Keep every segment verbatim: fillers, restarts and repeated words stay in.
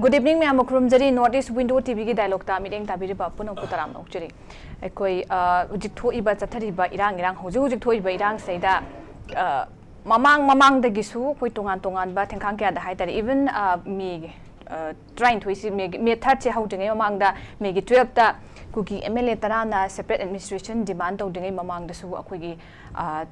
Good evening, ꯃꯌꯥꯝꯕꯨ ꯈꯨꯔꯨꯝꯖꯔꯤ꯫ North East Window ꯇꯤꯚꯤꯒꯤ dialogueꯇ ꯃꯤꯠꯌꯦꯡ ꯇꯥꯕꯤꯔꯤꯕ ꯄꯨꯝꯅꯃꯛꯄꯨ ꯇꯔꯥꯝꯅ ꯑꯣꯛꯆꯔꯤ꯫ ꯑꯩꯈꯣꯏ, ꯑ, ꯍꯧꯖꯤꯛ ꯊꯣꯛꯏꯕ, ꯆꯠꯊꯔꯤꯕ ꯏꯔꯥꯡ, ꯏꯔꯥꯡ, ꯍꯧꯖꯤꯛ ꯍꯧꯖꯤꯛ ꯊꯣꯛꯏꯕ ꯏꯔꯥꯡꯁꯤꯗꯩꯗ, ꯑ, ꯃꯃꯥꯡ ꯃꯃꯥꯡꯗꯒꯤꯁꯨ ꯑꯩꯈꯣꯏ ꯇꯣꯉꯥꯟ ꯇꯣꯉꯥꯟꯕ ꯊꯦꯡꯈꯥꯡ ꯀꯌꯥꯗ ꯍꯥꯏꯇꯥꯔꯦ, even, ꯑ, ꯃꯦꯒꯤ, ꯑ, ꯇꯔꯥꯅꯤꯊꯣꯏꯁꯤ, ꯃꯦꯒꯤ, ꯃꯦ ꯊꯥꯔꯠꯁꯦ ꯍꯧꯗ꯭ꯔꯤꯉꯩ ꯃꯃꯥꯡꯗ ꯃꯦꯒꯤ ꯇꯨꯌꯦꯜꯞꯇ ꯀꯨꯀꯤ MLA ꯇꯔꯥꯅ separate administration demand ꯇꯧꯗ꯭ꯔꯤꯉꯩ ꯃꯃꯥꯡꯗꯁꯨ ꯑꯩꯈꯣꯏꯒꯤ, ꯑ,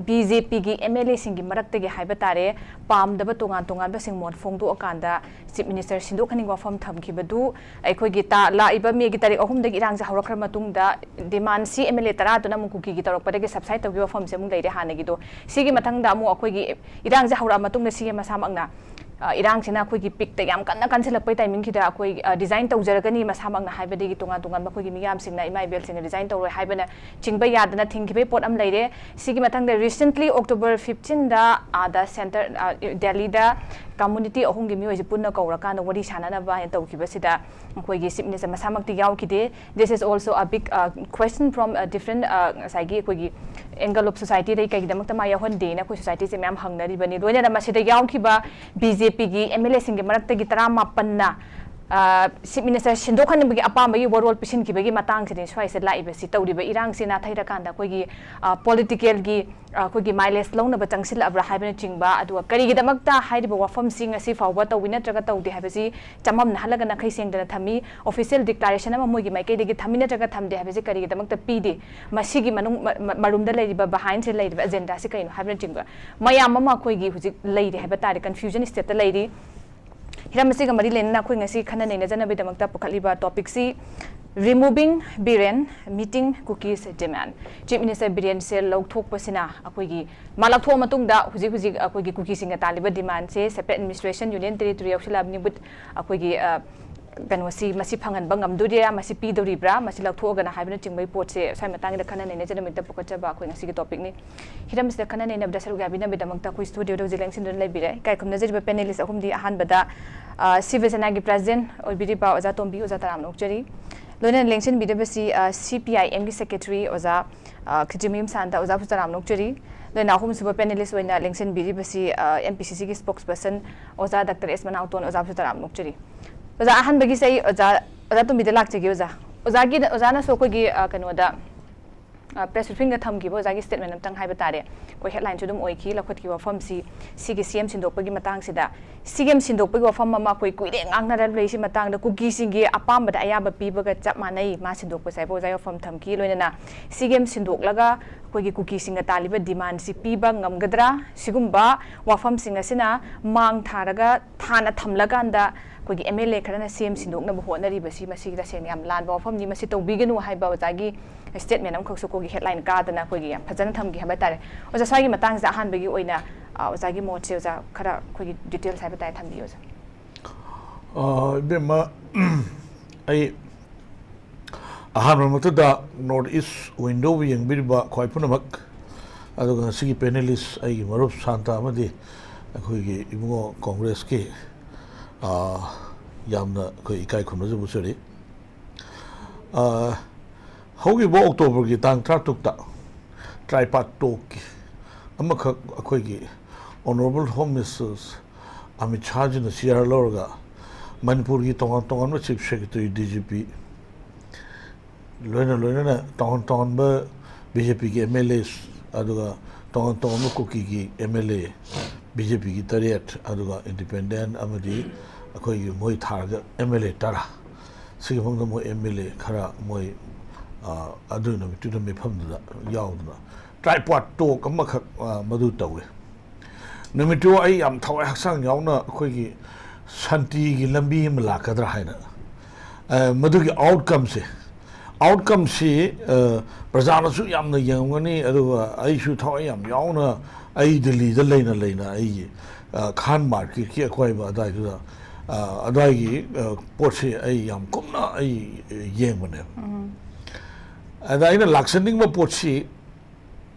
BJPꯒꯤ MLAꯁꯤꯡꯒꯤ ꯃꯔꯛꯇꯒꯤ ꯍꯥꯏꯕ ꯇꯥꯔꯦ, ꯄꯥꯝꯗꯕ ꯇꯣꯉꯥꯟ ꯇꯣꯉꯥꯟꯕꯁꯤꯡ ꯃꯣꯠ ꯐꯣꯡꯗꯣꯛꯑꯀꯥꯟꯗ Chief Minister ꯁꯤꯟꯗꯣꯛꯍꯟꯅꯤꯡꯕ ꯋꯥꯐꯝ ꯊꯝꯈꯤꯕꯗꯨ, ꯑꯩꯈꯣꯏꯒꯤ ꯇꯥ-, ꯂꯥꯛꯏꯕ ꯃꯦꯒꯤ ꯇꯥꯔꯤꯛ ꯑꯍꯨꯝꯗꯒꯤ ꯏꯔꯥꯡꯁꯦ ꯍꯧꯔꯛꯈ꯭ꯔ ꯃꯇꯨꯡꯗ demandꯁꯤ MLA ꯇꯔꯥꯗꯨꯅ ꯑꯃꯨꯛ ꯀꯨꯀꯤꯒꯤ ꯇꯧꯔꯛꯄꯗꯒꯤ subside ꯇꯧꯈꯤꯕ ꯋꯥꯐꯝꯁꯦ ꯑꯃꯨꯛ ꯂꯩꯔꯦ ꯍꯥꯟꯅꯒꯤꯗꯣ꯫ ꯁꯤꯒꯤ ꯃꯊꯪꯗ ꯑꯃꯨꯛ ꯑꯩꯈꯣꯏꯒꯤ ꯏꯔꯥꯡꯁꯦ ꯍꯧꯔꯛꯑ ꯃꯇꯨꯡꯗ CM ꯃꯁꯥꯃꯛꯅ, ꯑ, ꯏꯔꯥꯡꯁꯤꯅ ꯑꯩꯈꯣꯏꯒꯤ peakꯇ ꯌꯥꯝ ꯀꯟꯅ ꯀꯟꯁꯤꯜꯂꯛꯄꯩ timingꯁꯤꯗ ꯑꯩꯈꯣꯏ, ꯑ, resign ꯇꯧꯖꯔꯒꯅꯤ ꯃꯁꯥꯃꯛꯅ ꯍꯥꯏꯕꯗꯒꯤ ꯇꯣꯉꯥꯟ ꯇꯣꯉꯥꯟꯕ ꯑꯩꯈꯣꯏꯒꯤ ꯃꯤꯌꯥꯝꯁꯤꯡꯅ, ꯏꯃꯥ ꯏꯕꯦꯜꯁꯤꯡꯅ resign ꯇꯧꯔꯣꯏ ꯍꯥꯏꯕꯅ ꯆꯤꯡꯕ ꯌꯥꯗꯅ ꯊꯤꯡꯈꯤꯕꯒꯤ ꯄꯣꯠ ꯑꯃ ꯂꯩꯔꯦ꯫ ꯁꯤꯒꯤ ꯃꯊꯪꯗ recently October fifteenꯗ ꯑꯥꯗ centre, ꯑ, ꯗꯦꯜꯂꯤꯗ community ꯑꯍꯨꯝꯒꯤ ꯃꯤꯑꯣꯏꯁꯦ ꯄꯨꯟꯅ ꯀꯧꯔꯀꯥꯟꯗ ꯋꯥꯔꯤ ꯁꯥꯟꯅꯅꯕ ꯍꯥꯏꯅ ꯇꯧꯈꯤꯕꯁꯤꯗ ꯑꯩꯈꯣꯏꯒꯤ Chief Minister ꯃꯁꯥꯃꯛꯇꯤ ꯌꯥꯎꯈꯤꯗꯦ꯫ This is also a big, uh, question from, uh, different, uh, ꯉꯁꯥꯏꯒꯤ ꯑꯩꯈꯣꯏꯒꯤ angle of societyꯗꯩ ꯀꯩꯒꯤꯗꯃꯛꯇ ꯃꯥ ꯌꯥꯎꯍꯟꯗꯦꯅ ꯑꯩꯈꯣꯏ societyꯁꯦ ꯃꯌꯥꯝ ꯍꯪꯅꯔꯤꯕꯅꯤ꯫ ꯂꯣꯏꯅꯅ ꯃꯁꯤꯗ ꯌꯥꯎꯈꯤꯕ BJPꯒꯤ MLAꯁꯤꯡꯒꯤ ꯃꯔꯛꯇꯒꯤ ꯇꯔꯥꯃꯥꯄꯟꯅ, ꯑ, Chief Minister ꯁꯤꯟꯗꯣꯛꯍꯟꯅꯤꯡꯕꯒꯤ ꯑꯄꯥꯝꯕꯒꯤ ꯋꯥꯔꯣꯜ ꯄꯤꯁꯤꯟꯈꯤꯕꯒꯤ ꯃꯇꯥꯡꯁꯤꯅꯤ ꯁ꯭ꯋꯥꯏꯁꯦ ꯂꯥꯛꯏꯕꯁꯤ꯫ ꯇꯧꯔꯤꯕ ꯏꯔꯥꯡꯁꯤ ꯅꯥꯊꯩꯔꯀꯥꯟꯗ ꯑꯩꯈꯣꯏꯒꯤ, ꯑ, politicalꯒꯤ, ꯑ, ꯑꯩꯈꯣꯏꯒꯤ mileage ꯂꯧꯅꯕ ꯆꯪꯁꯤꯜꯂꯛꯑꯕ꯭ꯔꯥ ꯍꯥꯏꯕꯅꯆꯤꯡꯕ, ꯑꯗꯨꯒ ꯀꯔꯤꯒꯤꯗꯃꯛꯇ ꯍꯥꯏꯔꯤꯕ ꯋꯥꯐꯝꯁꯤ ꯉꯁꯤ ꯐꯥꯎꯕ ꯇꯧꯏ ꯅꯠꯇ꯭ꯔꯒ ꯇꯧꯗꯦ ꯍꯥꯏꯕꯁꯤ ꯆꯃꯝꯅꯍꯜꯂꯒ ꯅꯥꯈꯩ ꯁꯦꯡꯗꯅ ꯊꯝꯃꯤ꯫ Official declaration ꯑꯃ ꯃꯣꯏꯒꯤ ꯃꯥꯏꯀꯩꯗꯒꯤ ꯊꯝꯃꯤ ꯅꯠꯇ꯭ꯔꯒ ꯊꯝꯗꯦ ꯍꯥꯏꯕꯁꯤ ꯀꯔꯤꯒꯤꯗꯃꯛꯇ ꯄꯤꯗꯦ? ꯃꯁꯤꯒꯤ ꯃꯅꯨꯡ, ꯃ-, ꯃ-, ꯃꯔꯨꯝꯗ ꯂꯩꯔꯤꯕ, behindꯁꯤꯗ ꯂꯩꯔꯤꯕ agendaꯁꯤ ꯀꯩꯅꯣ ꯍꯥꯏꯕꯅꯆꯤꯡꯕ ꯃꯌꯥꯝ ꯑꯃ ꯑꯩꯈꯣꯏꯒꯤ ꯍꯧꯖꯤꯛ ꯂꯩꯔꯤ ꯍꯥꯏꯕ ꯇꯥꯔꯦ, confusion stateꯇ ꯂꯩꯔꯤ꯫ ꯍꯤꯔꯝ ꯑꯁꯤꯒ ꯃꯔꯤ ꯂꯩꯅꯅ ꯑꯩꯈꯣꯏ ꯉꯁꯤ ꯈꯟꯅ ꯅꯩꯅꯖꯅꯕꯒꯤꯗꯃꯛꯇ ꯄꯨꯈꯠꯂꯤꯕ topicꯁꯤ Removing Biren, Meeting Kukis Demand꯫ Chief Minister ꯕꯤꯔꯦꯟꯁꯦ ꯂꯧꯊꯣꯛꯄꯁꯤꯅ ꯑꯩꯈꯣꯏꯒꯤ, ꯃꯥ ꯂꯧꯊꯣꯛꯑ ꯃꯇꯨꯡꯗ ꯍꯧꯖꯤꯛ ꯍꯧꯖꯤꯛ ꯑꯩꯈꯣꯏꯒꯤ ꯀꯨꯀꯤꯁꯤꯡꯅ ꯇꯥꯜꯂꯤꯕ demandꯁꯦ separate administration, union territory ꯌꯥꯎꯁꯤꯜꯂꯛꯑꯕꯅꯤ, with ꯑꯩꯈꯣꯏꯒꯤ, ꯑ, ꯀꯩꯅꯣꯁꯤ, ꯃꯁꯤ ꯐꯪꯍꯟꯕ ꯉꯝꯗꯣꯔꯤꯕ꯭ꯔꯥ, ꯃꯁꯤ ꯄꯤꯗꯣꯔꯤꯕ꯭ꯔꯥ, ꯃꯁꯤ ꯂꯧꯊꯣꯛꯑꯒꯅ ꯍꯥꯏꯕꯅꯆꯤꯡꯕꯒꯤ ꯄꯣꯠꯁꯦ ꯁ꯭ꯋꯥꯏ ꯃꯇꯥꯡꯁꯤꯗ ꯈꯟꯅ ꯅꯩꯅꯖꯅꯕꯒꯤꯗꯃꯛꯇ ꯄꯨꯈꯠꯆꯕ ꯑꯩꯈꯣꯏ ꯉꯁꯤꯒꯤ topicꯅꯤ꯫ ꯍꯤꯔꯝꯁꯤꯗ ꯈꯟꯅ ꯅꯩꯅꯕꯗ ꯁꯔꯨꯛ ꯌꯥꯕꯤꯅꯕꯒꯤꯗꯃꯛꯇ ꯑꯩꯈꯣꯏ studioꯗ ꯍꯧꯖꯤꯛ ꯂꯦꯡꯁꯤꯟꯗꯨꯅ ꯂꯩꯕꯤꯔꯦ꯫ ꯏꯀꯥꯏ ꯈꯨꯝꯅꯖꯔꯤꯕ panelist ꯑꯍꯨꯝꯗꯤ ꯑꯍꯥꯟꯕꯗ, ꯑ, ꯁꯤꯕ ꯁꯦꯅꯥꯒꯤ president ꯑꯣꯏꯕꯤꯔꯤꯕ ꯑꯣꯖꯥ ꯇꯣꯝꯕꯤ, ꯑꯣꯖꯥ ꯇꯔꯥꯝꯅ ꯑꯣꯛꯆꯔꯤ꯫ ꯂꯣꯏꯅꯅ ꯂꯦꯡꯁꯤꯟꯕꯤꯗꯕꯁꯤ, ꯑ, CPIMꯒꯤ secretary ꯑꯣꯖꯥ, ꯑ, ꯈꯦꯇ꯭ꯔꯤꯃꯌꯨꯝ ꯁꯥꯟꯇ ꯑꯣꯖꯥꯕꯨꯁꯨ ꯇꯔꯥꯝꯅ ꯑꯣꯛꯆꯔꯤ꯫ ꯑꯗꯨꯅ ꯑꯍꯨꯝꯁꯨꯕ panelist ꯑꯣꯏꯅ ꯂꯦꯡꯁꯤꯟꯕꯤꯔꯤꯕꯁꯤ, ꯑ, M P C Cꯒꯤ spokesperson ꯑꯣꯖꯥ ꯗꯥꯛꯇꯔ ꯑꯦꯁ ꯃꯅꯥꯎꯇꯣꯟ ꯑꯣꯖꯥꯕꯨꯁꯨ ꯇꯔꯥꯝꯅ ꯑꯣꯛꯆꯔꯤ꯫ ꯑꯣꯖꯥ, ꯑꯍꯥꯟꯕꯒꯤꯁꯦ ꯑꯩ ꯑꯣꯖꯥ, ꯑꯣꯖꯥ ꯇꯣꯝꯕꯤꯗ ꯂꯥꯛꯆꯒꯦ ꯑꯣꯖꯥ꯫ ꯑꯣꯖꯥꯒꯤ, ꯑꯣꯖꯥꯅꯁꯨ ꯑꯩꯈꯣꯏꯒꯤ, ꯑ, ꯀꯩꯅꯣꯗ, ꯑ, press briefingꯗ ꯊꯝꯈꯤꯕ ꯑꯣꯖꯥꯒꯤ statement ꯑꯝꯇꯪ ꯍꯥꯏꯕ ꯇꯥꯔꯦ꯫ ꯑꯩꯈꯣꯏ headlineꯁꯨ ꯑꯗꯨꯝ ꯑꯣꯏꯈꯤ, ꯂꯧꯈꯠꯈꯤꯕ ꯋꯥꯐꯝꯁꯤ ꯁꯤꯒꯤ C M ꯁꯤꯟꯗꯣꯛꯄꯒꯤ ꯃꯇꯥꯡꯁꯤꯗ꯫ C M ꯁꯤꯟꯗꯣꯛꯄꯒꯤ ꯋꯥꯐꯝ ꯑꯃ ꯑꯩꯈꯣꯏ ꯀꯨꯏꯔꯦ ꯉꯥꯡꯅꯔ ꯂꯩꯁꯤ ꯃꯇꯥꯡꯗ, ꯀꯨꯀꯤꯁꯤꯡꯒꯤ ꯑꯄꯥꯝꯕꯗ ꯑꯌꯥꯕ ꯄꯤꯕꯒ ꯆꯞ ꯃꯥꯟꯅꯩ ꯃꯥ ꯁꯤꯟꯗꯣꯛꯄꯁꯦ ꯍꯥꯏꯕ ꯑꯣꯖꯥꯒꯤ ꯋꯥꯐꯝ ꯊꯝꯈꯤ꯫ ꯂꯣꯏꯅꯅ C M ꯁꯤꯟꯗꯣꯛꯂꯒ ꯑꯩꯈꯣꯏꯒꯤ ꯀꯨꯀꯤꯁꯤꯡꯅ ꯇꯥꯜꯂꯤꯕ demandꯁꯤ ꯄꯤꯕ ꯉꯝꯒꯗ꯭ꯔꯥ? ꯁꯤꯒꯨꯝꯕ ꯋꯥꯐꯝꯁꯤꯡ ꯑꯁꯤꯅ ꯃꯥꯡ ꯊꯥꯔꯒ ꯊꯥꯅ ꯊꯝꯂꯀꯥꯟꯗ ꯑꯩꯈꯣꯏꯒꯤ M L A ꯈꯔꯅ C M ꯁꯤꯟꯗꯣꯛꯅꯕ ꯍꯣꯠꯅꯔꯤꯕꯁꯤ, ꯃꯁꯤ ꯇꯁꯦꯡꯅ ꯌꯥꯝ ꯂꯥꯟꯕ ꯋꯥꯐꯝꯅꯤ, ꯃꯁꯤ ꯇꯧꯕꯤꯒꯅꯨ ꯍꯥꯏꯕ ꯑꯣꯖꯥꯒꯤ statement ꯑꯃꯈꯛꯁꯨ ꯑꯩꯈꯣꯏꯒꯤ headline ꯀꯥꯗꯅ ꯑꯩꯈꯣꯏꯒꯤ ꯌꯥꯝ ꯐꯖꯅ ꯊꯝꯈꯤ ꯍꯥꯏꯕ ꯇꯥꯔꯦ꯫ ꯑꯣꯖꯥ, ꯁ꯭ꯋꯥꯏꯒꯤ ꯃꯇꯥꯡꯁꯤꯗ ꯑꯍꯥꯟꯕꯒꯤ ꯑꯣꯏꯅ, ꯑ, ꯑꯣꯖꯥꯒꯤ ꯃꯣꯠꯁꯦ ꯑꯣꯖꯥ ꯈꯔ ꯑꯩꯈꯣꯏꯒꯤ details ꯍꯥꯏꯕ ꯇꯥꯔꯦ ꯊꯝꯕꯤꯌꯨ ꯑꯣꯖꯥ꯫ ꯑ, ꯏꯕꯦꯝꯃ, ꯑꯩ ꯑꯍꯥꯟꯕꯃꯛꯇꯗ North East Windowꯕꯨ ꯌꯦꯡꯕꯤꯔꯤꯕ ꯈ꯭ꯋꯥꯏ ꯄꯨꯝꯅꯃꯛ, ꯑꯗꯨꯒ ꯉꯁꯤꯒꯤ panelist ꯑꯩꯒꯤ ꯃꯔꯨꯞ ꯁꯥꯟꯇ ꯑꯃꯗꯤ ꯑꯩꯈꯣꯏꯒꯤ ꯏꯕꯨꯡꯉꯣ Congressꯀꯤ, ꯑ, ꯌꯥꯝꯅ ꯑꯩꯈꯣꯏ ꯏꯀꯥꯏ ꯈꯨꯝꯅꯖꯕ ꯎꯠꯆꯔꯤ꯫ ꯑ, ꯍꯧꯈꯤꯕ Octoberꯒꯤ ꯇꯥꯡ ꯇꯔꯥꯇꯔꯨꯛꯇ tripartite talk ꯑꯃꯈꯛ ꯑꯩꯈꯣꯏꯒꯤ Honourable Home Minister Amit ꯁꯥꯍꯖꯤꯅ chair ꯂꯧꯔꯒ ꯃꯅꯤꯄꯨꯔꯒꯤ ꯇꯣꯉꯥꯟ ꯇꯣꯉꯥꯟꯕ Chief Secretary, D G P, ꯂꯣꯏꯅ ꯂꯣꯏꯅꯅ ꯇꯣꯉꯥꯟ ꯇꯣꯉꯥꯟꯕ BJPꯒꯤ MLAs, ꯑꯗꯨꯒ ꯇꯣꯉꯥꯟ ꯇꯣꯉꯥꯟꯕ ꯀꯨꯀꯤꯒꯤ MLA, BJPꯒꯤ ꯇꯔꯦꯠ, ꯑꯗꯨꯒ independent ꯑꯃꯗꯤ ꯑꯩꯈꯣꯏꯒꯤ ꯃꯣꯏ ꯊꯥꯔꯒ MLA ꯇꯔꯥ, ꯁꯤꯒꯤ ꯃꯅꯨꯡꯗ ꯃꯣꯏ MLA ꯈꯔ ꯃꯣꯏ, ꯑ, ꯑꯗꯨ ꯅꯨꯃꯤꯠꯇꯨꯗ ꯃꯤꯐꯝꯗꯨꯗ ꯌꯥꯎꯗꯅ tripartite talk ꯑꯃꯈꯛ, ꯑ, ꯃꯗꯨ ꯇꯧꯋꯤ꯫ ꯅꯨꯃꯤꯠꯇꯨ ꯑꯩ ꯌꯥꯝ ꯊꯋꯥꯏ ꯍꯛꯆꯥꯡ ꯌꯥꯎꯅ ꯑꯩꯈꯣꯏꯒꯤ ꯁꯥꯟꯇꯤꯒꯤ ꯂꯝꯕꯤ ꯑꯃ ꯂꯥꯛꯀꯗ꯭ꯔꯥ ꯍꯥꯏꯅ, ꯑ, ꯃꯗꯨꯒꯤ outcomeꯁꯦ, outcomeꯁꯤ, ꯑ, ꯄ꯭ꯔꯖꯥꯅꯁꯨ ꯌꯥꯝꯅ ꯌꯦꯡꯉꯝꯒꯅꯤ, ꯑꯗꯨꯒ ꯑꯩꯁꯨ ꯊꯋꯥꯏ ꯌꯥꯝ ꯌꯥꯎꯅ ꯑꯩ ꯗꯤꯜꯂꯤꯗ ꯂꯩꯅ ꯂꯩꯅ ꯑꯩꯒꯤ, ꯑ, ꯈꯥꯟ marketꯀꯤ ꯑꯀꯣꯏꯕ ꯑꯗꯥꯏꯗꯨꯗ, ꯑ, ꯑꯗꯥꯏꯒꯤ, ꯑ, ꯄꯣꯠꯁꯤ ꯑꯩ ꯌꯥꯝ ꯀꯨꯞꯅ ꯑꯩ ꯌꯦꯡꯕꯅꯦꯕ꯫ ꯑꯗ ꯑꯩꯅ ꯂꯥꯛꯆꯅꯤꯡꯕ ꯄꯣꯠꯁꯤ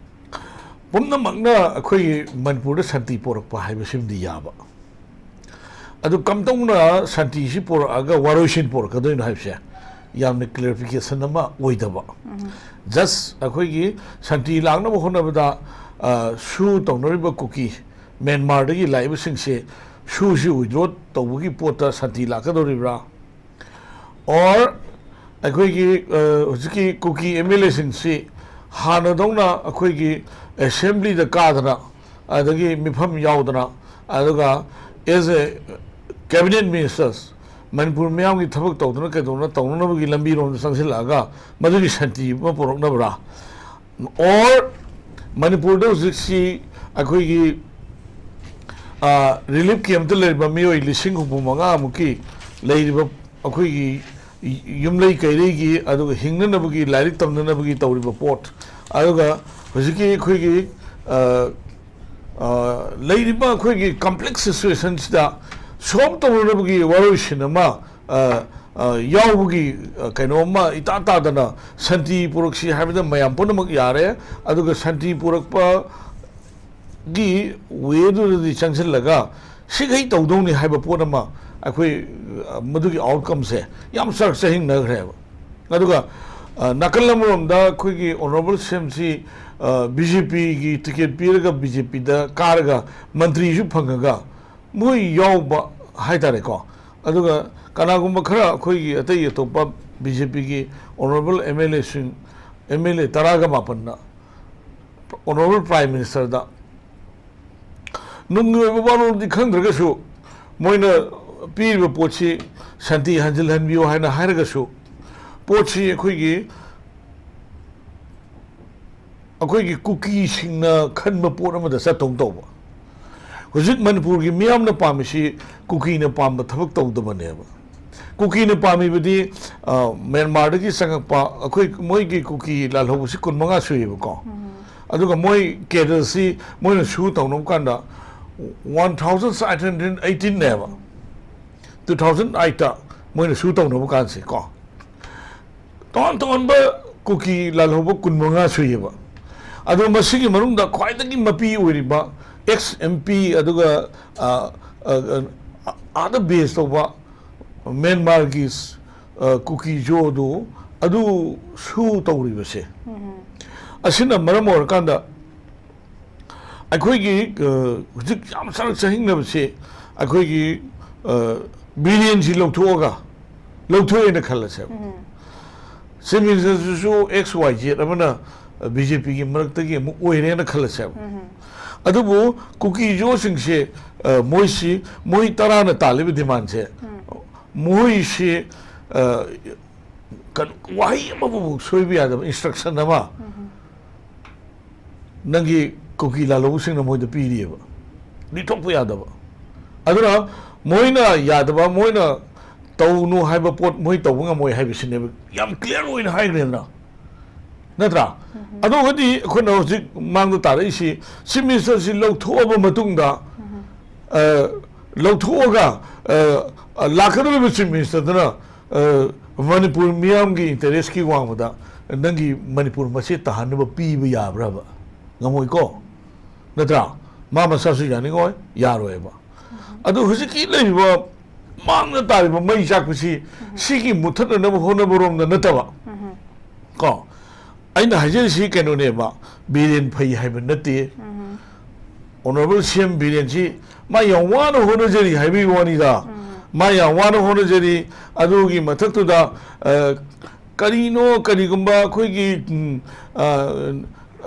ꯄꯨꯝꯅꯃꯛꯅ ꯑꯩꯈꯣꯏꯒꯤ ꯃꯅꯤꯄꯨꯔꯗ ꯁꯥꯟꯇꯤ ꯄꯣꯔꯛꯄ ꯍꯥꯏꯕꯁꯤꯃꯗꯤ ꯌꯥꯕ, ꯑꯗꯨ ꯀꯝꯗꯧꯅ ꯁꯥꯟꯇꯤꯁꯤ ꯄꯣꯔꯛꯑꯒ ꯋꯥꯔꯣꯏꯁꯤꯟ ꯄꯣꯔꯛꯀꯗꯣꯏꯅꯣ ꯍꯥꯏꯕꯁꯦ ꯌꯥꯝꯅ ꯀ꯭ꯂꯦꯔꯤꯐꯤꯀꯦꯁꯟ ꯑꯃ ꯑꯣꯏꯗꯕ꯫ ꯖꯁ ꯑꯩꯈꯣꯏꯒꯤ ꯁꯥꯟꯇꯤ ꯂꯥꯛꯅꯕ ꯍꯣꯠꯅꯕꯗ, ꯑ, ꯁꯨ ꯇꯧꯅꯔꯤꯕ ꯀꯨꯀꯤ, ꯃ꯭ꯌꯥꯟꯃꯥꯔꯗꯒꯤ ꯂꯥꯛꯏꯕꯁꯤꯡꯁꯦ ꯁꯨꯁꯤ ꯋꯤꯗ꯭ꯔꯣ ꯇꯧꯕꯒꯤ ꯄꯣꯠꯇ ꯁꯥꯟꯇꯤ ꯂꯥꯛꯀꯗꯧꯔꯤꯕ꯭ꯔꯥ? ꯑꯣꯔ ꯑꯩꯈꯣꯏꯒꯤ, ꯑ, ꯍꯧꯖꯤꯛꯀꯤ ꯀꯨꯀꯤ ꯑꯦꯝ ꯑꯦꯜ ꯑꯦꯁꯤꯡꯁꯤ ꯍꯥꯟꯅꯗꯧꯅ ꯑꯩꯈꯣꯏꯒꯤ ꯑꯦꯁꯦꯝꯕ꯭ꯂꯤꯗ ꯀꯥꯗꯅ, ꯑꯗꯒꯤ ꯃꯤꯐꯝ ꯌꯥꯎꯗꯅ, ꯑꯗꯨꯒ as a cabinet ministers, Manipur ꯃꯤꯌꯥꯝꯒꯤ ꯊꯕꯛ ꯇꯧꯗꯅ ꯀꯩꯗꯧꯅ ꯇꯧꯅꯅꯕꯒꯤ ꯂꯝꯕꯤꯔꯣꯝꯗ ꯆꯪꯁꯤꯜꯂꯛꯑꯒ ꯃꯗꯨꯒꯤ ꯁꯥꯟꯇꯤ ꯑꯃ ꯄꯨꯔꯛꯅꯕ꯭ꯔꯥ? ꯑꯣꯔ ꯃꯅꯤꯄꯨꯔꯗ ꯍꯧꯖꯤꯛꯁꯤ ꯑꯩꯈꯣꯏꯒꯤ, ꯑ, ꯔꯤꯂꯤꯐ ꯀꯦꯝꯞꯇ ꯂꯩꯔꯤꯕ ꯃꯤꯑꯣꯏ ꯂꯤꯁꯤꯡ ꯍꯨꯝꯐꯨ ꯃꯉꯥꯃꯨꯛꯀꯤ ꯂꯩꯔꯤꯕ ꯑꯩꯈꯣꯏꯒꯤ ꯌꯨꯝꯂꯩ ꯀꯩꯔꯩꯒꯤ, ꯑꯗꯨꯒ ꯍꯤꯡꯅꯅꯕꯒꯤ, ꯂꯥꯏꯔꯤꯛ ꯇꯝꯅꯅꯕꯒꯤ ꯇꯧꯔꯤꯕ ꯄꯣꯠ, ꯑꯗꯨꯒ ꯍꯧꯖꯤꯛꯀꯤ ꯑꯩꯈꯣꯏꯒꯤ, ꯑ, ꯑ, ꯂꯩꯔꯤꯕ ꯑꯩꯈꯣꯏꯒꯤ ꯀꯝꯄ꯭ꯂꯦꯛꯁ ꯁꯤꯆꯨꯋꯦꯁꯟꯁꯤꯗ ꯁꯣꯜꯕ ꯇꯧꯅꯅꯕꯒꯤ ꯋꯥꯔꯣꯏꯁꯤꯟ ꯑꯃ, ꯑ, ꯑ, ꯌꯥꯎꯕꯒꯤ, ꯑ, ꯀꯩꯅꯣꯝꯃ ꯏꯇꯥ ꯇꯥꯗꯅ ꯁꯥꯟꯇꯤ ꯄꯨꯔꯛꯁꯤ ꯍꯥꯏꯕꯗ ꯃꯌꯥꯝ ꯄꯨꯝꯅꯃꯛ ꯌꯥꯔꯦ꯫ ꯑꯗꯨꯒ ꯁꯥꯟꯇꯤ ꯄꯨꯔꯛꯄ ꯒꯤ ꯋꯦꯗꯨꯗꯗꯤ ꯆꯪꯁꯤꯜꯂꯒ ꯁꯤꯈꯩ ꯇꯧꯗꯧꯅꯤ ꯍꯥꯏꯕ ꯄꯣꯠ ꯑꯃ ꯑꯩꯈꯣꯏ, ꯑ, ꯃꯗꯨꯒꯤ ꯑꯥꯎꯠꯀꯝꯁꯦ ꯌꯥꯝ ꯆꯔꯛ ꯆꯍꯤꯡꯅꯈ꯭ꯔꯦꯕ꯫ ꯑꯗꯨꯒ, ꯑ, ꯅꯥꯀꯜ ꯑꯃꯔꯣꯝꯗ ꯑꯩꯈꯣꯏꯒꯤ ꯑꯣꯅꯔꯦꯕꯜ ꯁꯤ ꯑꯦꯝ ꯁꯤ, ꯑ, ꯕꯤ ꯖꯦ ꯄꯤꯒꯤ ꯇꯤꯀꯦꯠ ꯄꯤꯔꯒ ꯕꯤ ꯖꯦ ꯄꯤꯗ ꯀꯥꯔꯒ ꯃꯟꯇ꯭ꯔꯤꯁꯨ ꯐꯪꯉꯒ ꯃꯣꯏ ꯌꯥꯎꯕ ꯍꯥꯏꯇꯥꯔꯦꯀꯣ꯫ ꯑꯗꯨꯒ ꯀꯅꯥꯒꯨꯝꯕ ꯈꯔ ꯑꯩꯈꯣꯏꯒꯤ ꯑꯇꯩ ꯑꯇꯣꯞꯄ ꯕꯤ ꯖꯦ ꯄꯤꯒꯤ ꯑꯣꯅꯔꯦꯕꯜ ꯑꯦꯝ ꯑꯦꯜ ꯑꯦꯁꯤꯡ, ꯑꯦꯝ ꯑꯦꯜ ꯑꯦ ꯇꯔꯥꯒ ꯃꯥꯄꯟꯅ ꯑꯣꯅꯔꯦꯕꯜ ꯄ꯭ꯔꯥꯏꯝ ꯃꯤꯅꯤꯁꯇꯔꯗ ꯅꯨꯡꯒꯤ ꯑꯣꯏꯕ ꯋꯥꯔꯣꯜꯗꯤ ꯈꯪꯗ꯭ꯔꯒꯁꯨ, ꯃꯣꯏꯅ ꯄꯤꯔꯤꯕ ꯄꯣꯠꯁꯤ ꯁꯥꯟꯇꯤ ꯍꯟꯖꯤꯜꯍꯟꯕꯤꯌꯨ ꯍꯥꯏꯅ ꯍꯥꯏꯔꯒꯁꯨ, ꯄꯣꯠꯁꯤ ꯑꯩꯈꯣꯏꯒꯤ, ꯑꯩꯈꯣꯏꯒꯤ ꯀꯨꯀꯤꯁꯤꯡꯅ ꯈꯟꯕ ꯄꯣꯠ ꯑꯃꯗ ꯆꯠꯇꯧ ꯇꯧꯕ꯫ ꯍꯧꯖꯤꯛ ꯃꯅꯤꯄꯨꯔꯒꯤ ꯃꯤꯌꯥꯝꯅ ꯄꯥꯝꯃꯤꯁꯤ ꯀꯨꯀꯤꯅ ꯄꯥꯝꯕ ꯊꯕꯛ ꯇꯧꯗꯕꯅꯦꯕ꯫ ꯀꯨꯀꯤꯅ ꯄꯥꯝꯃꯤꯕꯗꯤ, ꯑ, ꯃ꯭ꯌꯥꯟꯃꯥꯔꯗꯒꯤ ꯆꯪꯉꯛꯄ ꯑꯩꯈꯣꯏ, ꯃꯣꯏꯒꯤ ꯀꯨꯀꯤ ꯂꯥꯜꯍꯧꯕꯁꯤ ꯀꯨꯟꯃꯉꯥ ꯁꯨꯏꯌꯦꯕꯀꯣ꯫ ꯑꯗꯨꯒ ꯃꯣꯏ ꯀꯦꯗꯔꯁꯤ ꯃꯣꯏꯅ ꯁꯨ ꯇꯧꯅꯕ ꯀꯥꯟꯗ one thousand eight hundred eighteen ꯅꯦꯕ꯫ Two thousand eight ꯇ ꯃꯣꯏꯅ ꯁꯨ ꯇꯧꯅꯕ ꯀꯥꯟꯁꯦ ꯀꯣ꯫ ꯇꯣꯉꯥꯟ ꯇꯣꯉꯥꯟꯕ ꯀꯨꯀꯤ ꯂꯥꯜꯍꯧꯕ ꯀꯨꯟꯃꯉꯥ ꯁꯨꯏꯌꯦꯕ꯫ ꯑꯗꯣ ꯃꯁꯤꯒꯤ ꯃꯅꯨꯡꯗ ꯈ꯭ꯋꯥꯏꯗꯒꯤ ꯃꯄꯤ ꯑꯣꯏꯔꯤꯕ ꯑꯦꯛꯁ ꯑꯦꯝ ꯄꯤ, ꯑꯗꯨꯒ, ꯑ, ꯑ, ꯑ, ꯑꯥꯗ ꯕꯦꯁ ꯇꯧꯕ ꯃ꯭ꯌꯥꯟꯃꯥꯔꯒꯤ ꯑ, ꯀꯨꯀꯤ ꯖꯣꯗꯨ ꯑꯗꯨ ꯁꯨ ꯇꯧꯔꯤꯕꯁꯦ, ꯑꯁꯤꯅ ꯃꯔꯝ ꯑꯣꯏꯔꯀꯥꯟꯗ ꯑꯩꯈꯣꯏꯒꯤ, ꯑ, ꯍꯧꯖꯤꯛ ꯌꯥꯝ ꯆꯔꯛ ꯆꯍꯤꯡꯅꯕꯁꯤ ꯑꯩꯈꯣꯏꯒꯤ, ꯑ, ꯕꯤꯔꯦꯟꯁꯤ ꯂꯧꯊꯣꯛꯑꯒ, ꯂꯧꯊꯣꯛꯑꯦꯅ ꯈꯜꯂꯁꯦꯕ꯫ ꯆꯤꯐ ꯃꯤꯅꯤꯁꯇꯔꯁꯤꯁꯨ ꯑꯦꯛꯁ ꯋꯥꯏ ꯖꯦꯠ ꯑꯃꯅ ꯕꯤ ꯖꯦ ꯄꯤꯒꯤ ꯃꯔꯛꯇꯒꯤ ꯑꯃꯨꯛ ꯑꯣꯏꯔꯦꯅ ꯈꯜꯂꯁꯦꯕ꯫ ꯑꯗꯨꯕꯨ ꯀꯨꯀꯤ ꯖꯣꯁꯤꯡꯁꯦ, ꯑ, ꯃꯣꯏꯁꯤ, ꯃꯣꯏ ꯇꯔꯥꯅ ꯇꯥꯜꯂꯤꯕ ꯗꯤꯃꯥꯟꯁꯦ, ꯃꯣꯏꯁꯤ, ꯑ, ꯀꯩꯅꯣ, ꯋꯥꯍꯩ ꯑꯃꯕꯨ ꯁꯣꯏꯕ ꯌꯥꯗꯕ ꯏꯟꯁꯇ꯭ꯔꯛꯁꯟ ꯑꯃ ꯅꯪꯒꯤ ꯀꯨꯀꯤ ꯂꯥꯜꯍꯧꯕꯁꯤꯡꯅ ꯃꯣꯏꯗ ꯄꯤꯔꯤꯑꯕ, ꯂꯤꯊꯣꯛꯄ ꯌꯥꯗꯕ꯫ ꯑꯗꯨꯅ ꯃꯣꯏꯅ ꯌꯥꯗꯕ, ꯃꯣꯏꯅ ꯇꯧꯅꯨ ꯍꯥꯏꯕ ꯄꯣꯠ ꯃꯣꯏ ꯇꯧꯕ ꯉꯝꯃꯣꯏ ꯍꯥꯏꯕꯁꯤꯅꯦꯕ ꯌꯥꯝ ꯀ꯭ꯂꯤꯌꯥꯔ ꯑꯣꯏꯅ ꯍꯥꯏꯈ꯭ꯔꯦꯗꯅ, ꯅꯠꯇ꯭ꯔꯥ? ꯑꯗꯨꯒꯗꯤ ꯑꯩꯈꯣꯏꯅ ꯍꯧꯖꯤꯛ ꯃꯥꯡꯗ ꯇꯥꯔꯛꯏꯁꯤ, ꯆꯤꯐ ꯃꯤꯅꯤꯁꯇꯔꯁꯤ ꯂꯧꯊꯣꯛꯑꯕ ꯃꯇꯨꯡꯗ, ꯑ, ꯂꯧꯊꯣꯛꯑꯒ, ꯑ, ꯂꯥꯛꯀꯗꯧꯔꯤꯕ ꯆꯤꯐ ꯃꯤꯅꯤꯁꯇꯔꯗꯨꯅ, ꯑ, ꯃꯅꯤꯄꯨꯔ ꯃꯤꯌꯥꯝꯒꯤ ꯏꯟꯇꯔꯦꯁꯀꯤ ꯋꯥꯡꯃꯗ ꯅꯪꯒꯤ ꯃꯅꯤꯄꯨꯔ ꯃꯆꯦꯠ ꯇꯥꯍꯟꯅꯕ ꯄꯤꯕ ꯌꯥꯕ꯭ꯔꯕ? ꯉꯝꯃꯣꯏꯀꯣ, ꯅꯠꯇ꯭ꯔꯥ? ꯃꯥ ꯃꯁꯥꯁꯨ ꯌꯥꯅꯤꯡꯉꯣꯏ, ꯌꯥꯔꯣꯏꯕ꯫ ꯑꯗꯨ ꯍꯧꯖꯤꯛꯀꯤ ꯂꯩꯔꯤꯕ ꯃꯥꯡꯗ ꯇꯥꯔꯤꯕ ꯃꯩ ꯆꯥꯛꯄꯁꯤ, ꯁꯤꯒꯤ ꯃꯨꯠꯊꯠꯅꯅꯕ ꯍꯣꯠꯅꯕꯔꯣꯝꯗ ꯅꯠꯇꯕ, ꯀꯣ, ꯑꯩꯅ ꯍꯥꯏꯖꯔꯤꯁꯤ ꯀꯩꯅꯣꯅꯦꯕ, ꯕꯤꯔꯦꯟ ꯐꯩ ꯍꯥꯏꯕ ꯅꯠꯇꯦ꯫ ꯑꯣꯅꯔꯦꯕꯜ ꯁꯤ ꯑꯦꯝ ꯕꯤꯔꯦꯟꯁꯤ ꯃꯥ ꯌꯥꯝ ꯋꯥꯅ ꯍꯣꯠꯅꯖꯔꯤ ꯍꯥꯏꯕꯒꯤ ꯋꯥꯅꯤꯗ꯫ ꯃꯥ ꯌꯥꯝ ꯋꯥꯅ ꯍꯣꯠꯅꯖꯔꯤ꯫ ꯑꯗꯨꯒꯤ ꯃꯊꯛꯇꯨꯗ, ꯑ, ꯀꯔꯤꯅꯣ, ꯀꯔꯤꯒꯨꯝꯕ ꯑꯩꯈꯣꯏꯒꯤ, ꯎꯝ, ꯑ,